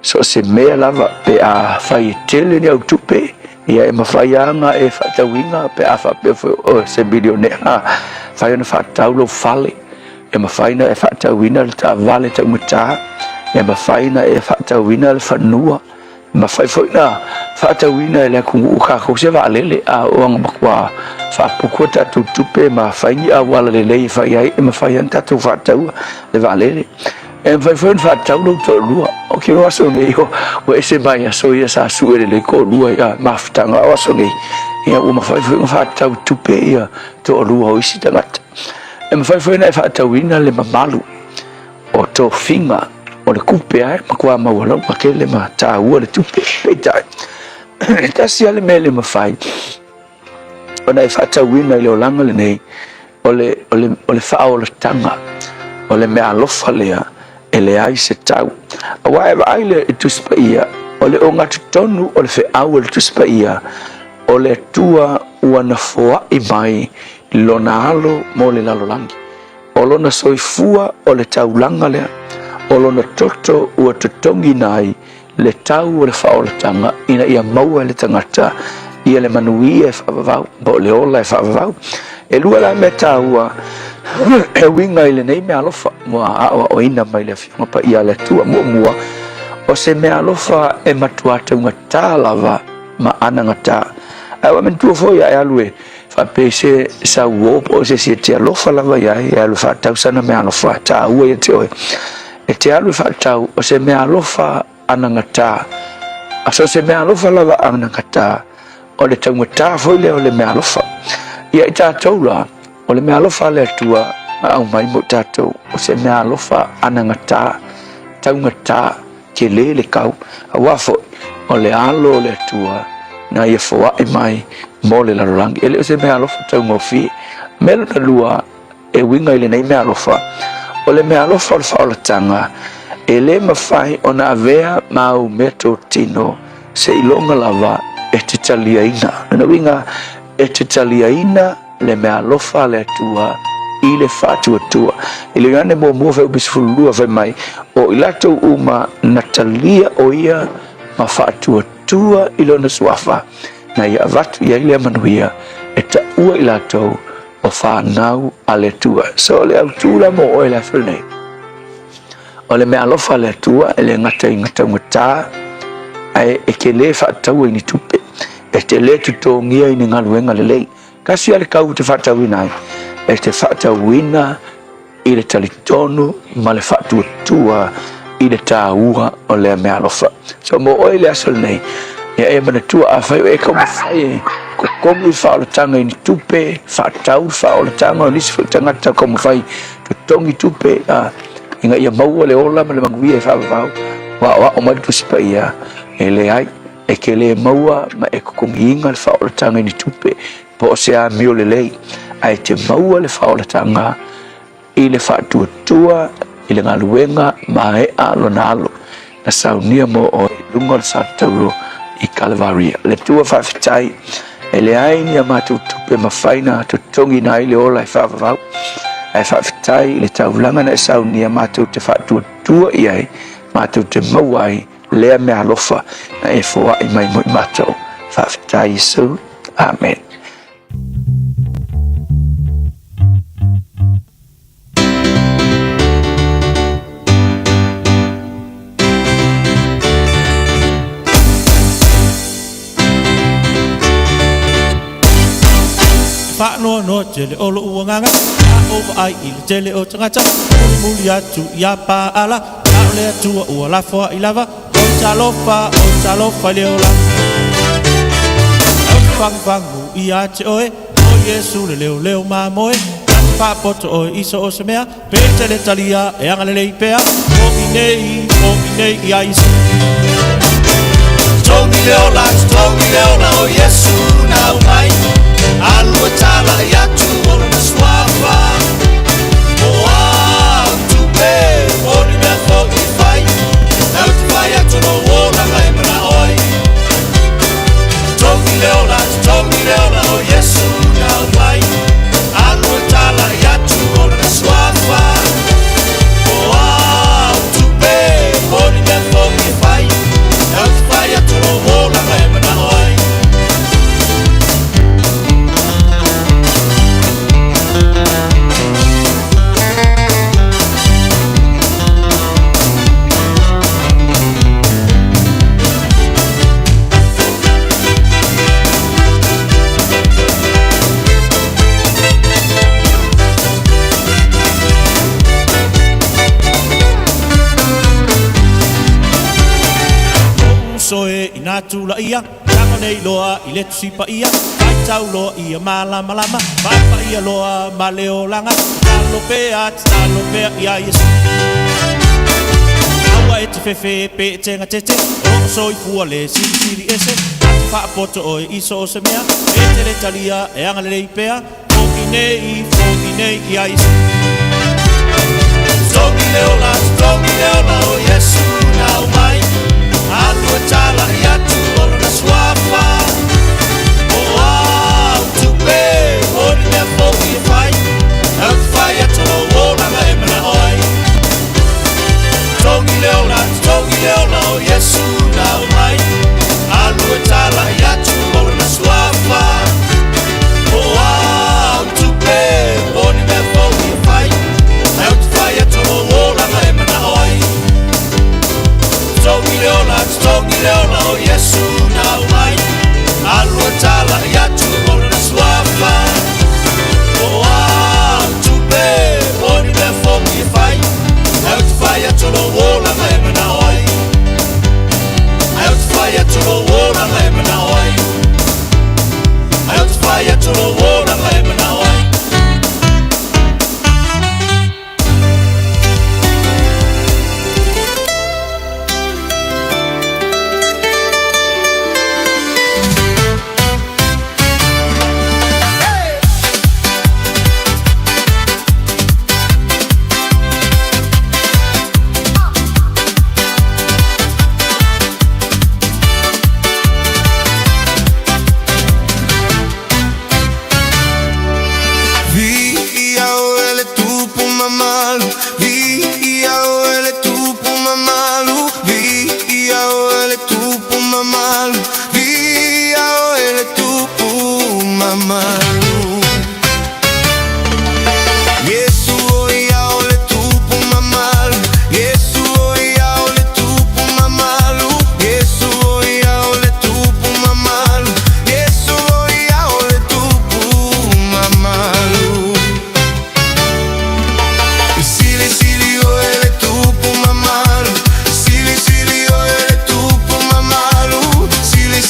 So o se mea lava pe a fai e tele ni au tupe, ia e mafai lava ona e faatauina pe a faapea foi o se milionea, mafai ona faatau lou fale, e mafai ona e faatauina le taavale taugata, e mafai ona e faatauina le fanua, e mafai foi ona faatauina e le atunuu tatou se vaalele, a oo ina matua faaputu a tatou tupe ma fai ni auala lelei e fai ai, e mafai lava ona tatou faataua le vaalele. E mafai foi ona faatatau lou toalua. Ou te iloa aso nei ua ese mai aso ia sa sue lelei toalua i mafutaga. O aso nei, ia ua mafai foi ona faatatau i tupe ia toalua o isi tagata. E mafai foi ona e faatauina le mamalu o tofiga o le kupe lava e matua maualauga tele ma taua le tupe. Peitai, e tasi lava le mea e le mafai ona e faatauina i le olaga lenei, o le, o le, o le faaolataga, o le meaalofa lea e leai se tau. Aua e vaai le i Tusi Paia, o le ogatotonu o le feau a le Tusi Paia, o le Atua ua na foai mai lona alo mo le lalolagi. O lona soifua o le taulaga lea, o lona toto ua totogiina ai le tau o le faaolataga ina ia maua e le tagata ia le manuia e faavavau po o le ola e faavavau. E lua la mea taua e uiga i lenei meaalofa ua aoaoina mai le Afioga Paia a le Atua. Muamua, o se meaalofa e matua taugata lava ma anagata. Ae ua manatua foi a e alu e faapea i se sauo po o se isi e te alofa lava i ai, e alu e faatau sana meaalofa taua ia te oe. E te alu e faatau o se meaalofa anagata, a so o se meaalofa lava anagata, o le taugata foi lea o le meaalofa. Ia i tatou la, o le meaalofa a le Atua na aumai mo tatou, o se meaalofa anagata, taugata, tele le tau, aua foi o le alo o le Atua na ia foai mai mo le lalolagi. E le o se meaalofa taugofie. Mea lona lua, E uiga i lenei meaalofa, o le meaalofa o le faaolataga, e le mafai ona avea ma au meatotino seiloga lava e te taliaina. Lona uiga, e te taliaina le meaalofa a le Atua i le faatuatua. I le Ioane muamua fuaiupu 12 fai mai, O i latou uma na talia o ia ma faatuatua i lona suafa, na ia avatu i ai lea manuia e taua i latou o fanau a le Atua. So o le autu la mo oe le aso lenei, o le meaalofa a le Atua e le gata i gataugata, ae e te lē faataua i ni tupe, e te lē totogia i ni galuega lelei. Tasi lava le tau e te faatauina ai, e te faatauina i le talitonu ma le faatuatua i le taua o lea meaalofa. So mo oe i le aso lenei, ia e manatua afai o e taumafai e totogi le faaolataga i ni tupe, faatau le faaolataga o nisi foi tagata taumafai totogi tupe a, ina ia maua le ola ma le manuia e faavavau, ua aoao mai le Tusi Paia, e leai, e te le maua ma e totogiina le faaolataga i ni tupe, Po o se amio lelei, ae te maua le faaolataga i le faatuatua i le galuega maea lona alo na saunia mo oe i luga o le satauro i Kalevaria. Le Atua faafetai, e leai ni a matou tupe mafai na totogiina ai le ola e faavavau, ae faafetai i le taulaga na e saunia matou te faatuatua i ai, matou te maua ai lea meaalofa na e foai mai mo i matou. Faafetai Iesu. Amen. Faanoanoa tele o loʻu agaga, a ou vaai i le tele o tagata, mulimuli atu ia paala, a o le Atua ua lafoai lava, oi talofa, oi talofa i le ola. Ou te fagufagu ia te oe, o Iesu le leoleo mamoe, na te faapoto oe i so o se mea, pe te le talia e agalelei pea, fo'i nei, fo'i nei ia Iesu. Totogi le ola, totogi le ola o Iesu na aumai, alu e talai atu o lona suafa. O au tupe, o ni mea foi e fai, e ou te fai atu lou olaga e manao ai. Totogi le ola, totogi le ola o Iesu na aumai, alu e talai atu o lona suafa. O au tupe, o ni mea foi e fai, e ou te fai atu lou olaga e manao ai. Lou uso e ina tulaia, tago nei loa i le Tusi Paia, faitau loa ia malamalama, faapaia loa ma le olaga, tatalo pea, tatalo pea ia Iesu. Aua e te fefe pe e tegatete, o loo soifua le Silisili Ese, na te faapoto oe i so o se mea, e te le talia e agalelei pea, fo'i nei, fo'i nei ia Iesu. Totogi le ola, totogi le ola o Iesu na aumai, alu e talai atu o lona suafa. O au tupe, o ni mea foi e fai, e ou te fai atu lou olaga e manao ai. Totogi le ola, totogi le ola o Iesu na aumai, alu e talai atu o lona suafa. O au tupe, o ni mea foi e fai, e ou te fai atu lou olaga e manao ai. Totogi le ola, totogi le ola o Iesu na aumai, alu e talai atu o lona suafa. O au tupe, o ni mea foi e fai, e ou te fai atu lou olaga e manao ai. E ou te fai atu lou olaga e manao ai. E ou te fai atu lou olaga e manao ai. Viia oe le Tupu mamalu, viia oe le Tupu mamalu, viia oe le Tupu mamalu, viia oe le Tupu mamalu. Iesu o ia o le Tupu mamalu, Iesu o ia o le Tupu mamalu, Iesu o ia o le Tupu mamalu, Iesu o ia o le Tupu mamalu. Silisili oe le Tupu mamalu, silisili oe le Tupu mamalu, silisili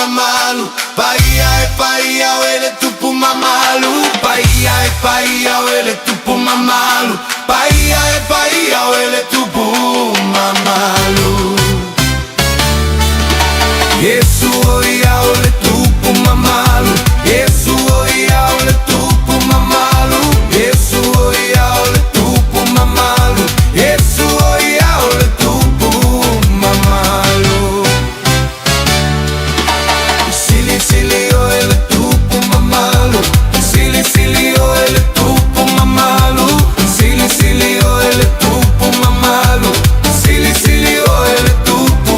mamalu Paia e paia o ele tupu mamalu Paia e paia o ele tupu mamalu Paia e paia o ele tupu mamalu Yesu oia o le tupu mamalu Yesu oia o le tupu mamalu Yesu oia o le tupu mamalu Yesu oia o le tupu mamalu Sili sili o ele tupu mamalu Sili sili o ele tupu mamalu Sili sili o ele tupu mamalu Sili sili o ele tupu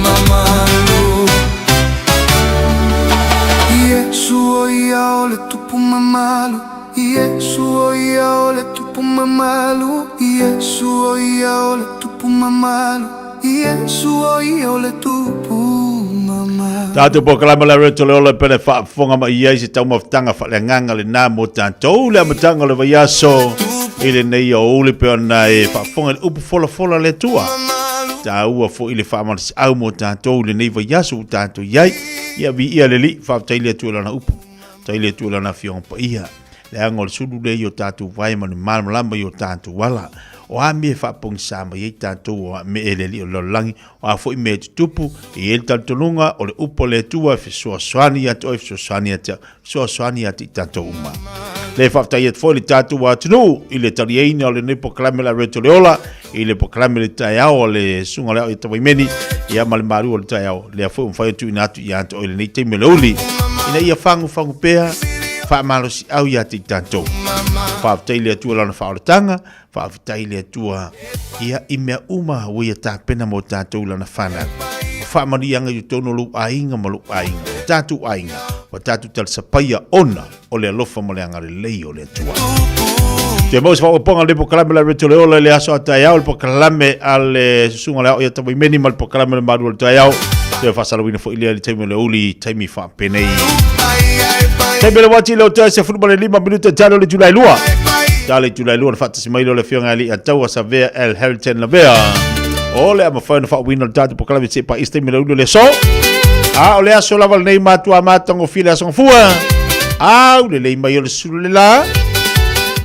mamalu Yesu oia o le tupu mamalu Yesu oia o le tupu mamalu Yesu oia o le tupu mamalu Yesu oia o le tupu mamalu Tatou polokalame le Reto le Ola pele faafofoga mai i ai se taumafataga faaleagaga lenā mo tatou le amataga o le vaiaso i lenei aoauli pei ona e faafofoga i le upu folafola a le Atua. Taua foi le faamalosiau mo tatou i lenei vaiaso ua tatou i ai. Ia viia le Alii, faafetai le Atua i Lana upu, faafetai le Atua i Lana Afioga Paia. Leaga o le sulu lea i o tatou vae ma le malamalama i o tatou ala. O a mea e faapogisa mai ai tatou o a mea e le Alii o le lalolagi, o a foi mea e tutupu, e i ai le talitonuga o le upu a le Atua e fesoasoani ia te oe, fesoasoani ia te au, fesoasoani ia te i tatou uma. Le faafetai atu foi le tatou atunuu i le taliaina o lenei polokalame la Reto le Ola, i le polokalame le taeao a le Susuga o le Ao ia Tawaimeni, ia ma le malu o le taeao, lea foi ua mafai ona tuuina atu ia te oe i lenei taimi o le uli, ina ia fagufagu pea, faamalosiau ia te i tatou. Faafetai i le Atua i Lana faaolataga, Faafetai i le Atua ia i mea uma ua ia tapena mo tatou i lana fanau. O faamanuiaga i totonu o lou aiga ma lou aiga, o tatou aiga, ua tatou talisapaia ona o le alofa ma le agalelei o le Atua. Toe maua se faaopoopoga o lenei polokalame la Reto le Ola i le aso a taeao, le polokalame a le Susuga o le Ao ia Tavaimeni ma le polokalame o le Malu o le Taeao. Toe faasalauina foi lea i le taimi o le aoauli, taimi faapenei. Taimi o le uati le o toe 15 minute talo le Julai 2. Talo le Julai 2 le faatasi mai lea o le Afioga ia Alii Taua Savea El Harrington Lavea. O le a mafai ona faauuina le tatou polokalame se pa isi taimi o le aoauli o le aso. A o le aso lava lenei matua matagofie le aso gafua. Au lelei mai o le sulu le la.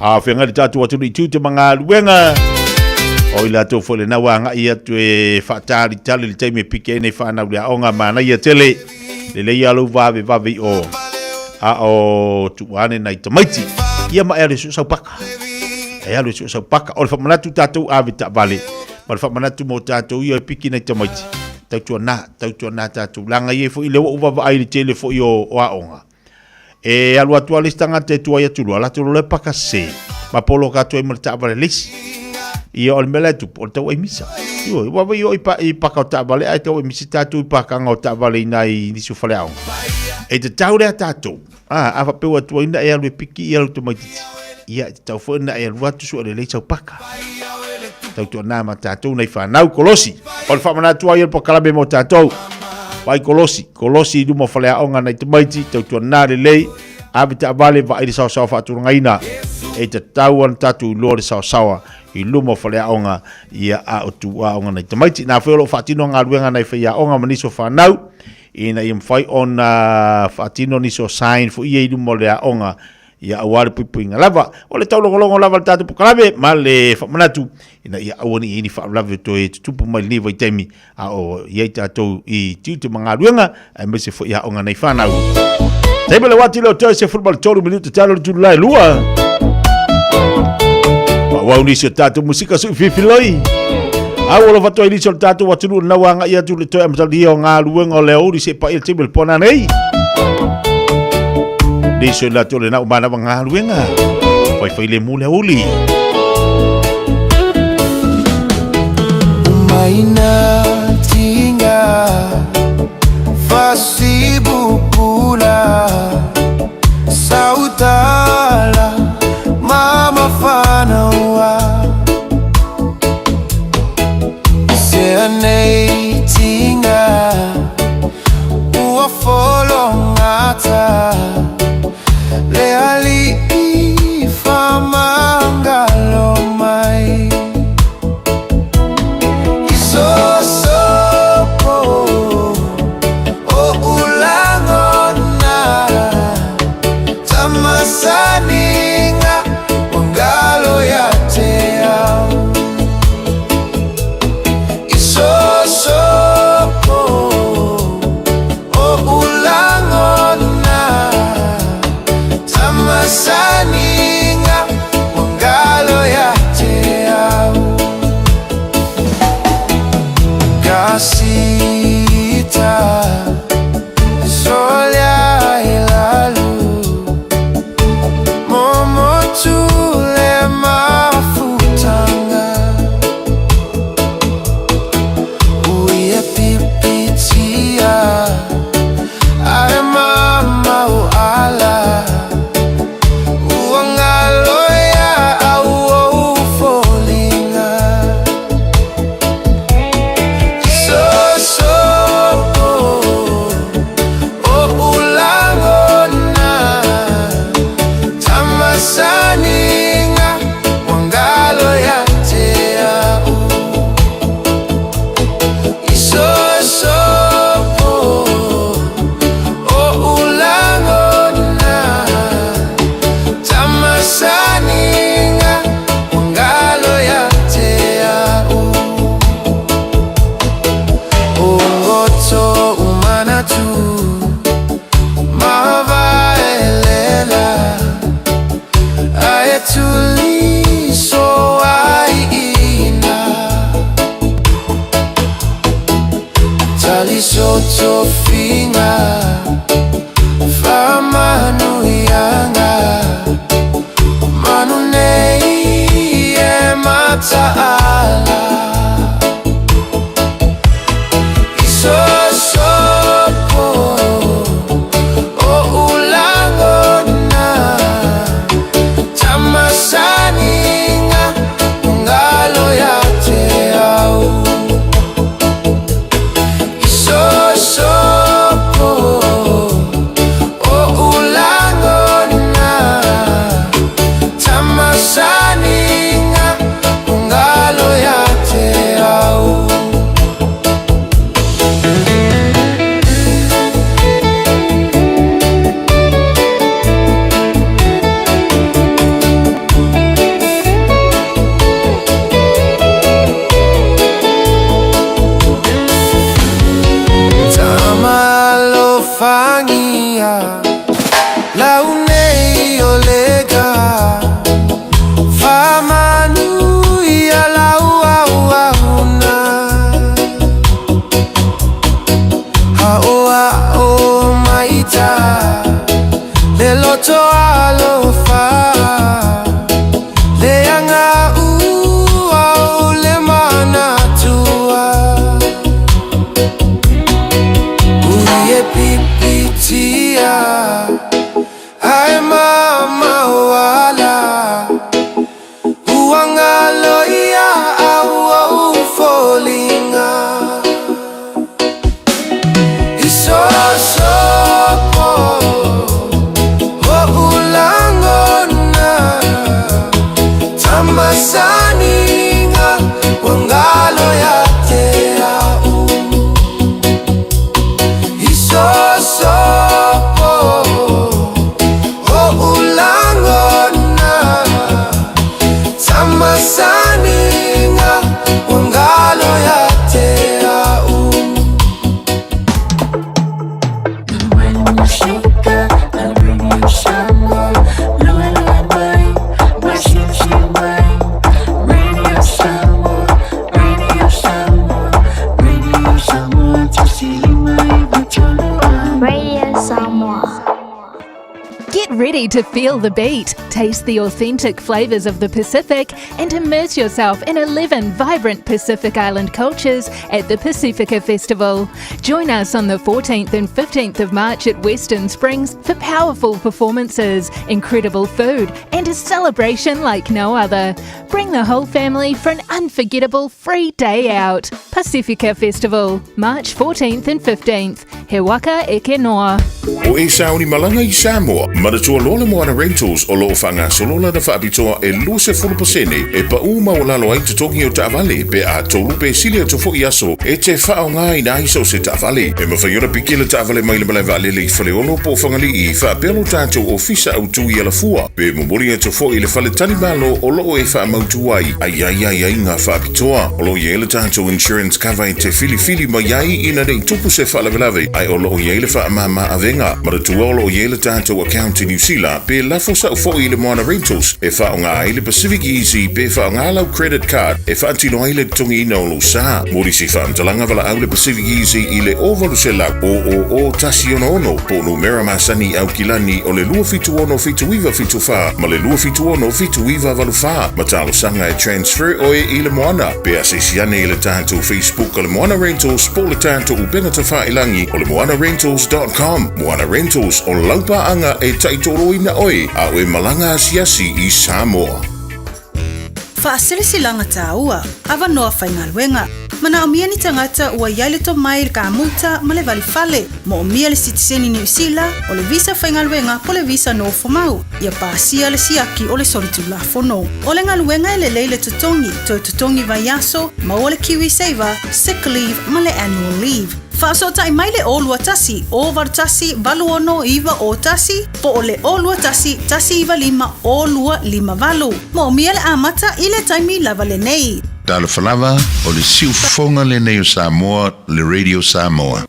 A feagai le tatou atunuu i tiute ma galuega. O i latou foi lena ua agai atu e faatalitali le taimi e piki ai nei whanau le aoga manaia tele. Lelei a lou vavevave i o. A o tuuane nai tamaiti. Ia ma e alu e sue sau paka. E alu e sue sau paka. O le whamanatu tātou ave taavale. Ma le whamanatu mō tātou ia e piki nai tamaiti. Tautua nā, tautua nā tātou. Langa ia foi le ua vaavaai i le tele foi o, o aoga. E alu atu a le isi tagata e tuai atu loa, latou loa le paka sese, ma poloka atu ai ma le taavale a le isi. Ia o le mea la e tupu, o le tau aimisa. Ioe, ua vai o i, pa, i paka o taavale, ae tau aimisa tatou i pakaga o taavale i nai nisi o faleaoga. E tatau lea tatou, a, a faapea ua tuai na e alu e piki ia lou tamaitiiti, ia e tatau foi na e alu atu sue lelei sau paka. Tautuana ma tatou nai fanau kolosi. O le faamanatu ai o le polokalame mo tatou. Vai kolosi, kolosi i luma o faleaoga nai tamaiti, tautuana lelei, ave taavale vaai le saosaoa faatulagaina. E tatau ona tatou iloa le saosaoa i luma o faleaoga ia a o tuaoga nai tamaiti. Na foi o lo o faatino galuega nai faiaoga ma nisi o fanau ina ia mafai ona faatino nisi o sign foi ia i luma o le aoga ia aua le puipuiga lava. O le taulogologo lava le tatou polokalame ma le faamanatu ina ia aua ne i i ai ni faalavelave toe tutupu mai lenei vaitaimi a o i ai tatou i tiute ma galuega aemaise foi aoga nei fanau. Taimi le uati le o toe 13 minuta talo le Julai 2. Faaauau nisi o tatou musika sui fifiloi. Au o lo fatoa i nisi o le tatou atunuu le nau agai atu le toe amatalia o galuega o le aoauli se paia le taimi o le pona nei. Nisi o le latou le nau manawa galuega. Faifai le mu le aoauli. Maina tinga Fasibukula Sautala Mama whanaua Sea nei tinga Ua folongata Le ali'i whamangalo mai I sosopo O ula Mamacita, solia ilalu, momotule mafutanga, uye pipitia, ae mama uala, uangaloya au ufolinga. So so oh ulangona tamasaninga wangalo yatea u isoso oh ulangona tamasaninga wangalo yatea u Ungoto umanatu mavaelela aetuliso aiina talisotofinga famanuianga manunei e mataala Isosopo o ulangona tamasaninga ungalo yateau Isosopo o ulangona tamasaninga ungalo yateau. Tamalofangia launei olega famanuia lauauauna haoao maita leloto alofa leanga ua o le manatua. Uye pipitia ae mama wala uangalo ia au au folinga isosopo o ulangona tamasaninga wangalo yatea u isosopo o ulangona tamasaninga wangalo yatea u. Radio Samoa. Get ready to feel the beat, taste the authentic flavours of the Pacific, and immerse yourself in 11 vibrant Pacific Island cultures at the Pacifica Festival. Join us on the 14th and 15th of March at Western Springs for powerful performances, incredible food, and a celebration like no other. Bring the whole family for an unforgettable free day out. Pacifica Festival, March 14th and 15th. He waka eke noa. O e sauni malaga i Samoa, manatua loa le Moana Rentals o loo faagasolo lana faapitoa e 20% e paʻū maualalo ai totogi o taavale pe a tolu pe sili atu foʻi aso e te faaaogāina ai so o se taavale. E mafai ona piki le taavale mai le malae vaalele i Faleolo po o Fagalii faapea lo tatou ofisa autū i Alafua pe momoli atu foʻi i le fale talimalo o loo e faamautū ai ai ai ai ai ngā faapitoa. O loo i ai le tatou insurance cover e te filifili mai ai ina nei tupu se faalavelave ae o loo i ai le faamāmā avega. Manatua o loo i ai le tatou account i Niu Sila pe lafo sa'o fo'i i le Moana Rentals e fa'aaogā ai le Pacific Easy pe fa'aaogā lau credit card e fa'atino ai le totogiina o lou sā. Mo nisi fa'amatalaga vala'au le Pacific Easy i le 0800 000 166 po o numera masani i Aukilani o le 276 7974 ma le 276 7984 ma talosaga e transfer oe i le Moana. Pe asiasi ane i le tatou Facebook o le Moana Rentals po o le tatou upega tafa'ilagi o le moanarentals.com. Moana Rentals, o lau paaga e ta'itoloina oe a o e malaga asiasi i Samoa. Faasilasilaga taua, avanoa faigaluega. Manaomia ni tagata ua i ai le tomai i le kamuta ma le valifale. Moomia le sitiseni Niu Sila, o le visa faigaluega po le visa nofomau, ia pasia le siaki o le solitulafono. O le galuega e lelei le totogi, toe totogi vaiaso, maua le KiwiSaver, sick leave ma le annual leave. Faasootai mai le 021 081 86 901 po o le 021 195 0258. Moomia le amata i le taimi lava lenei. Talofa lava, o le siufofoga lenei o Samoa, le Radio Samoa.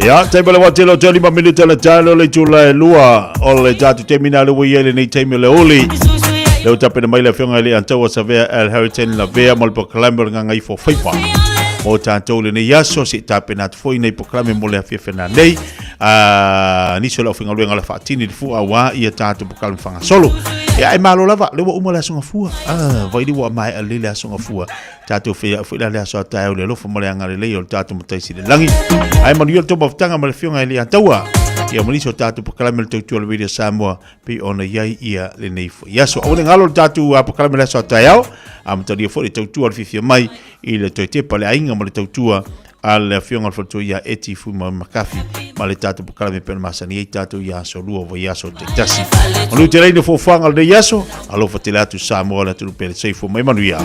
Ia, taimi o le wā tele o te 5 minute le taelo le itula e lua o le tatou taimi na le ua i ai lenei taimi o le uli. Le ua tapena mai le afioga i le Antaua Savea El Hurricane Lavea mo le polokalame o le Gagaifo Faiva. Mo tatou lenei aso, se i tapena atu foi nei polokalame mo le afiafi nei. Nisi o le aufaigaluega o le faatini le fua auā ia tatou polokalame faagasolo. Ia, e malo lava, le ua uma le aso gafua. Vai le ua maea lelei le aso gafua. Tatou feiloai foi la le aso a taeao i le alofa ma le agalelei o le tatou Matai Sili i le Lagi. Ae manuia le tou mafutaga ma le afioga i le Ataua. Ia ma nisi o tatou polokalame o le tautua o le Radio Samoa pei ona i ai ia lenei foi aso. Aua ne galo le tatou polokalame le aso a taeao. Amatalia foi le tautua o le fiafia mai i le toe tepa le aiga ma le tautua a le afioga i le faletua ia Eti Fuma Makafi ma le tatou polokalame pei ona masani ai tatou i aso lua o vaiaso taitasi. Manu tele ai le foafoaga o lenei aso, alofa tele atu Samoa le atunuu pele soifua mai manuia.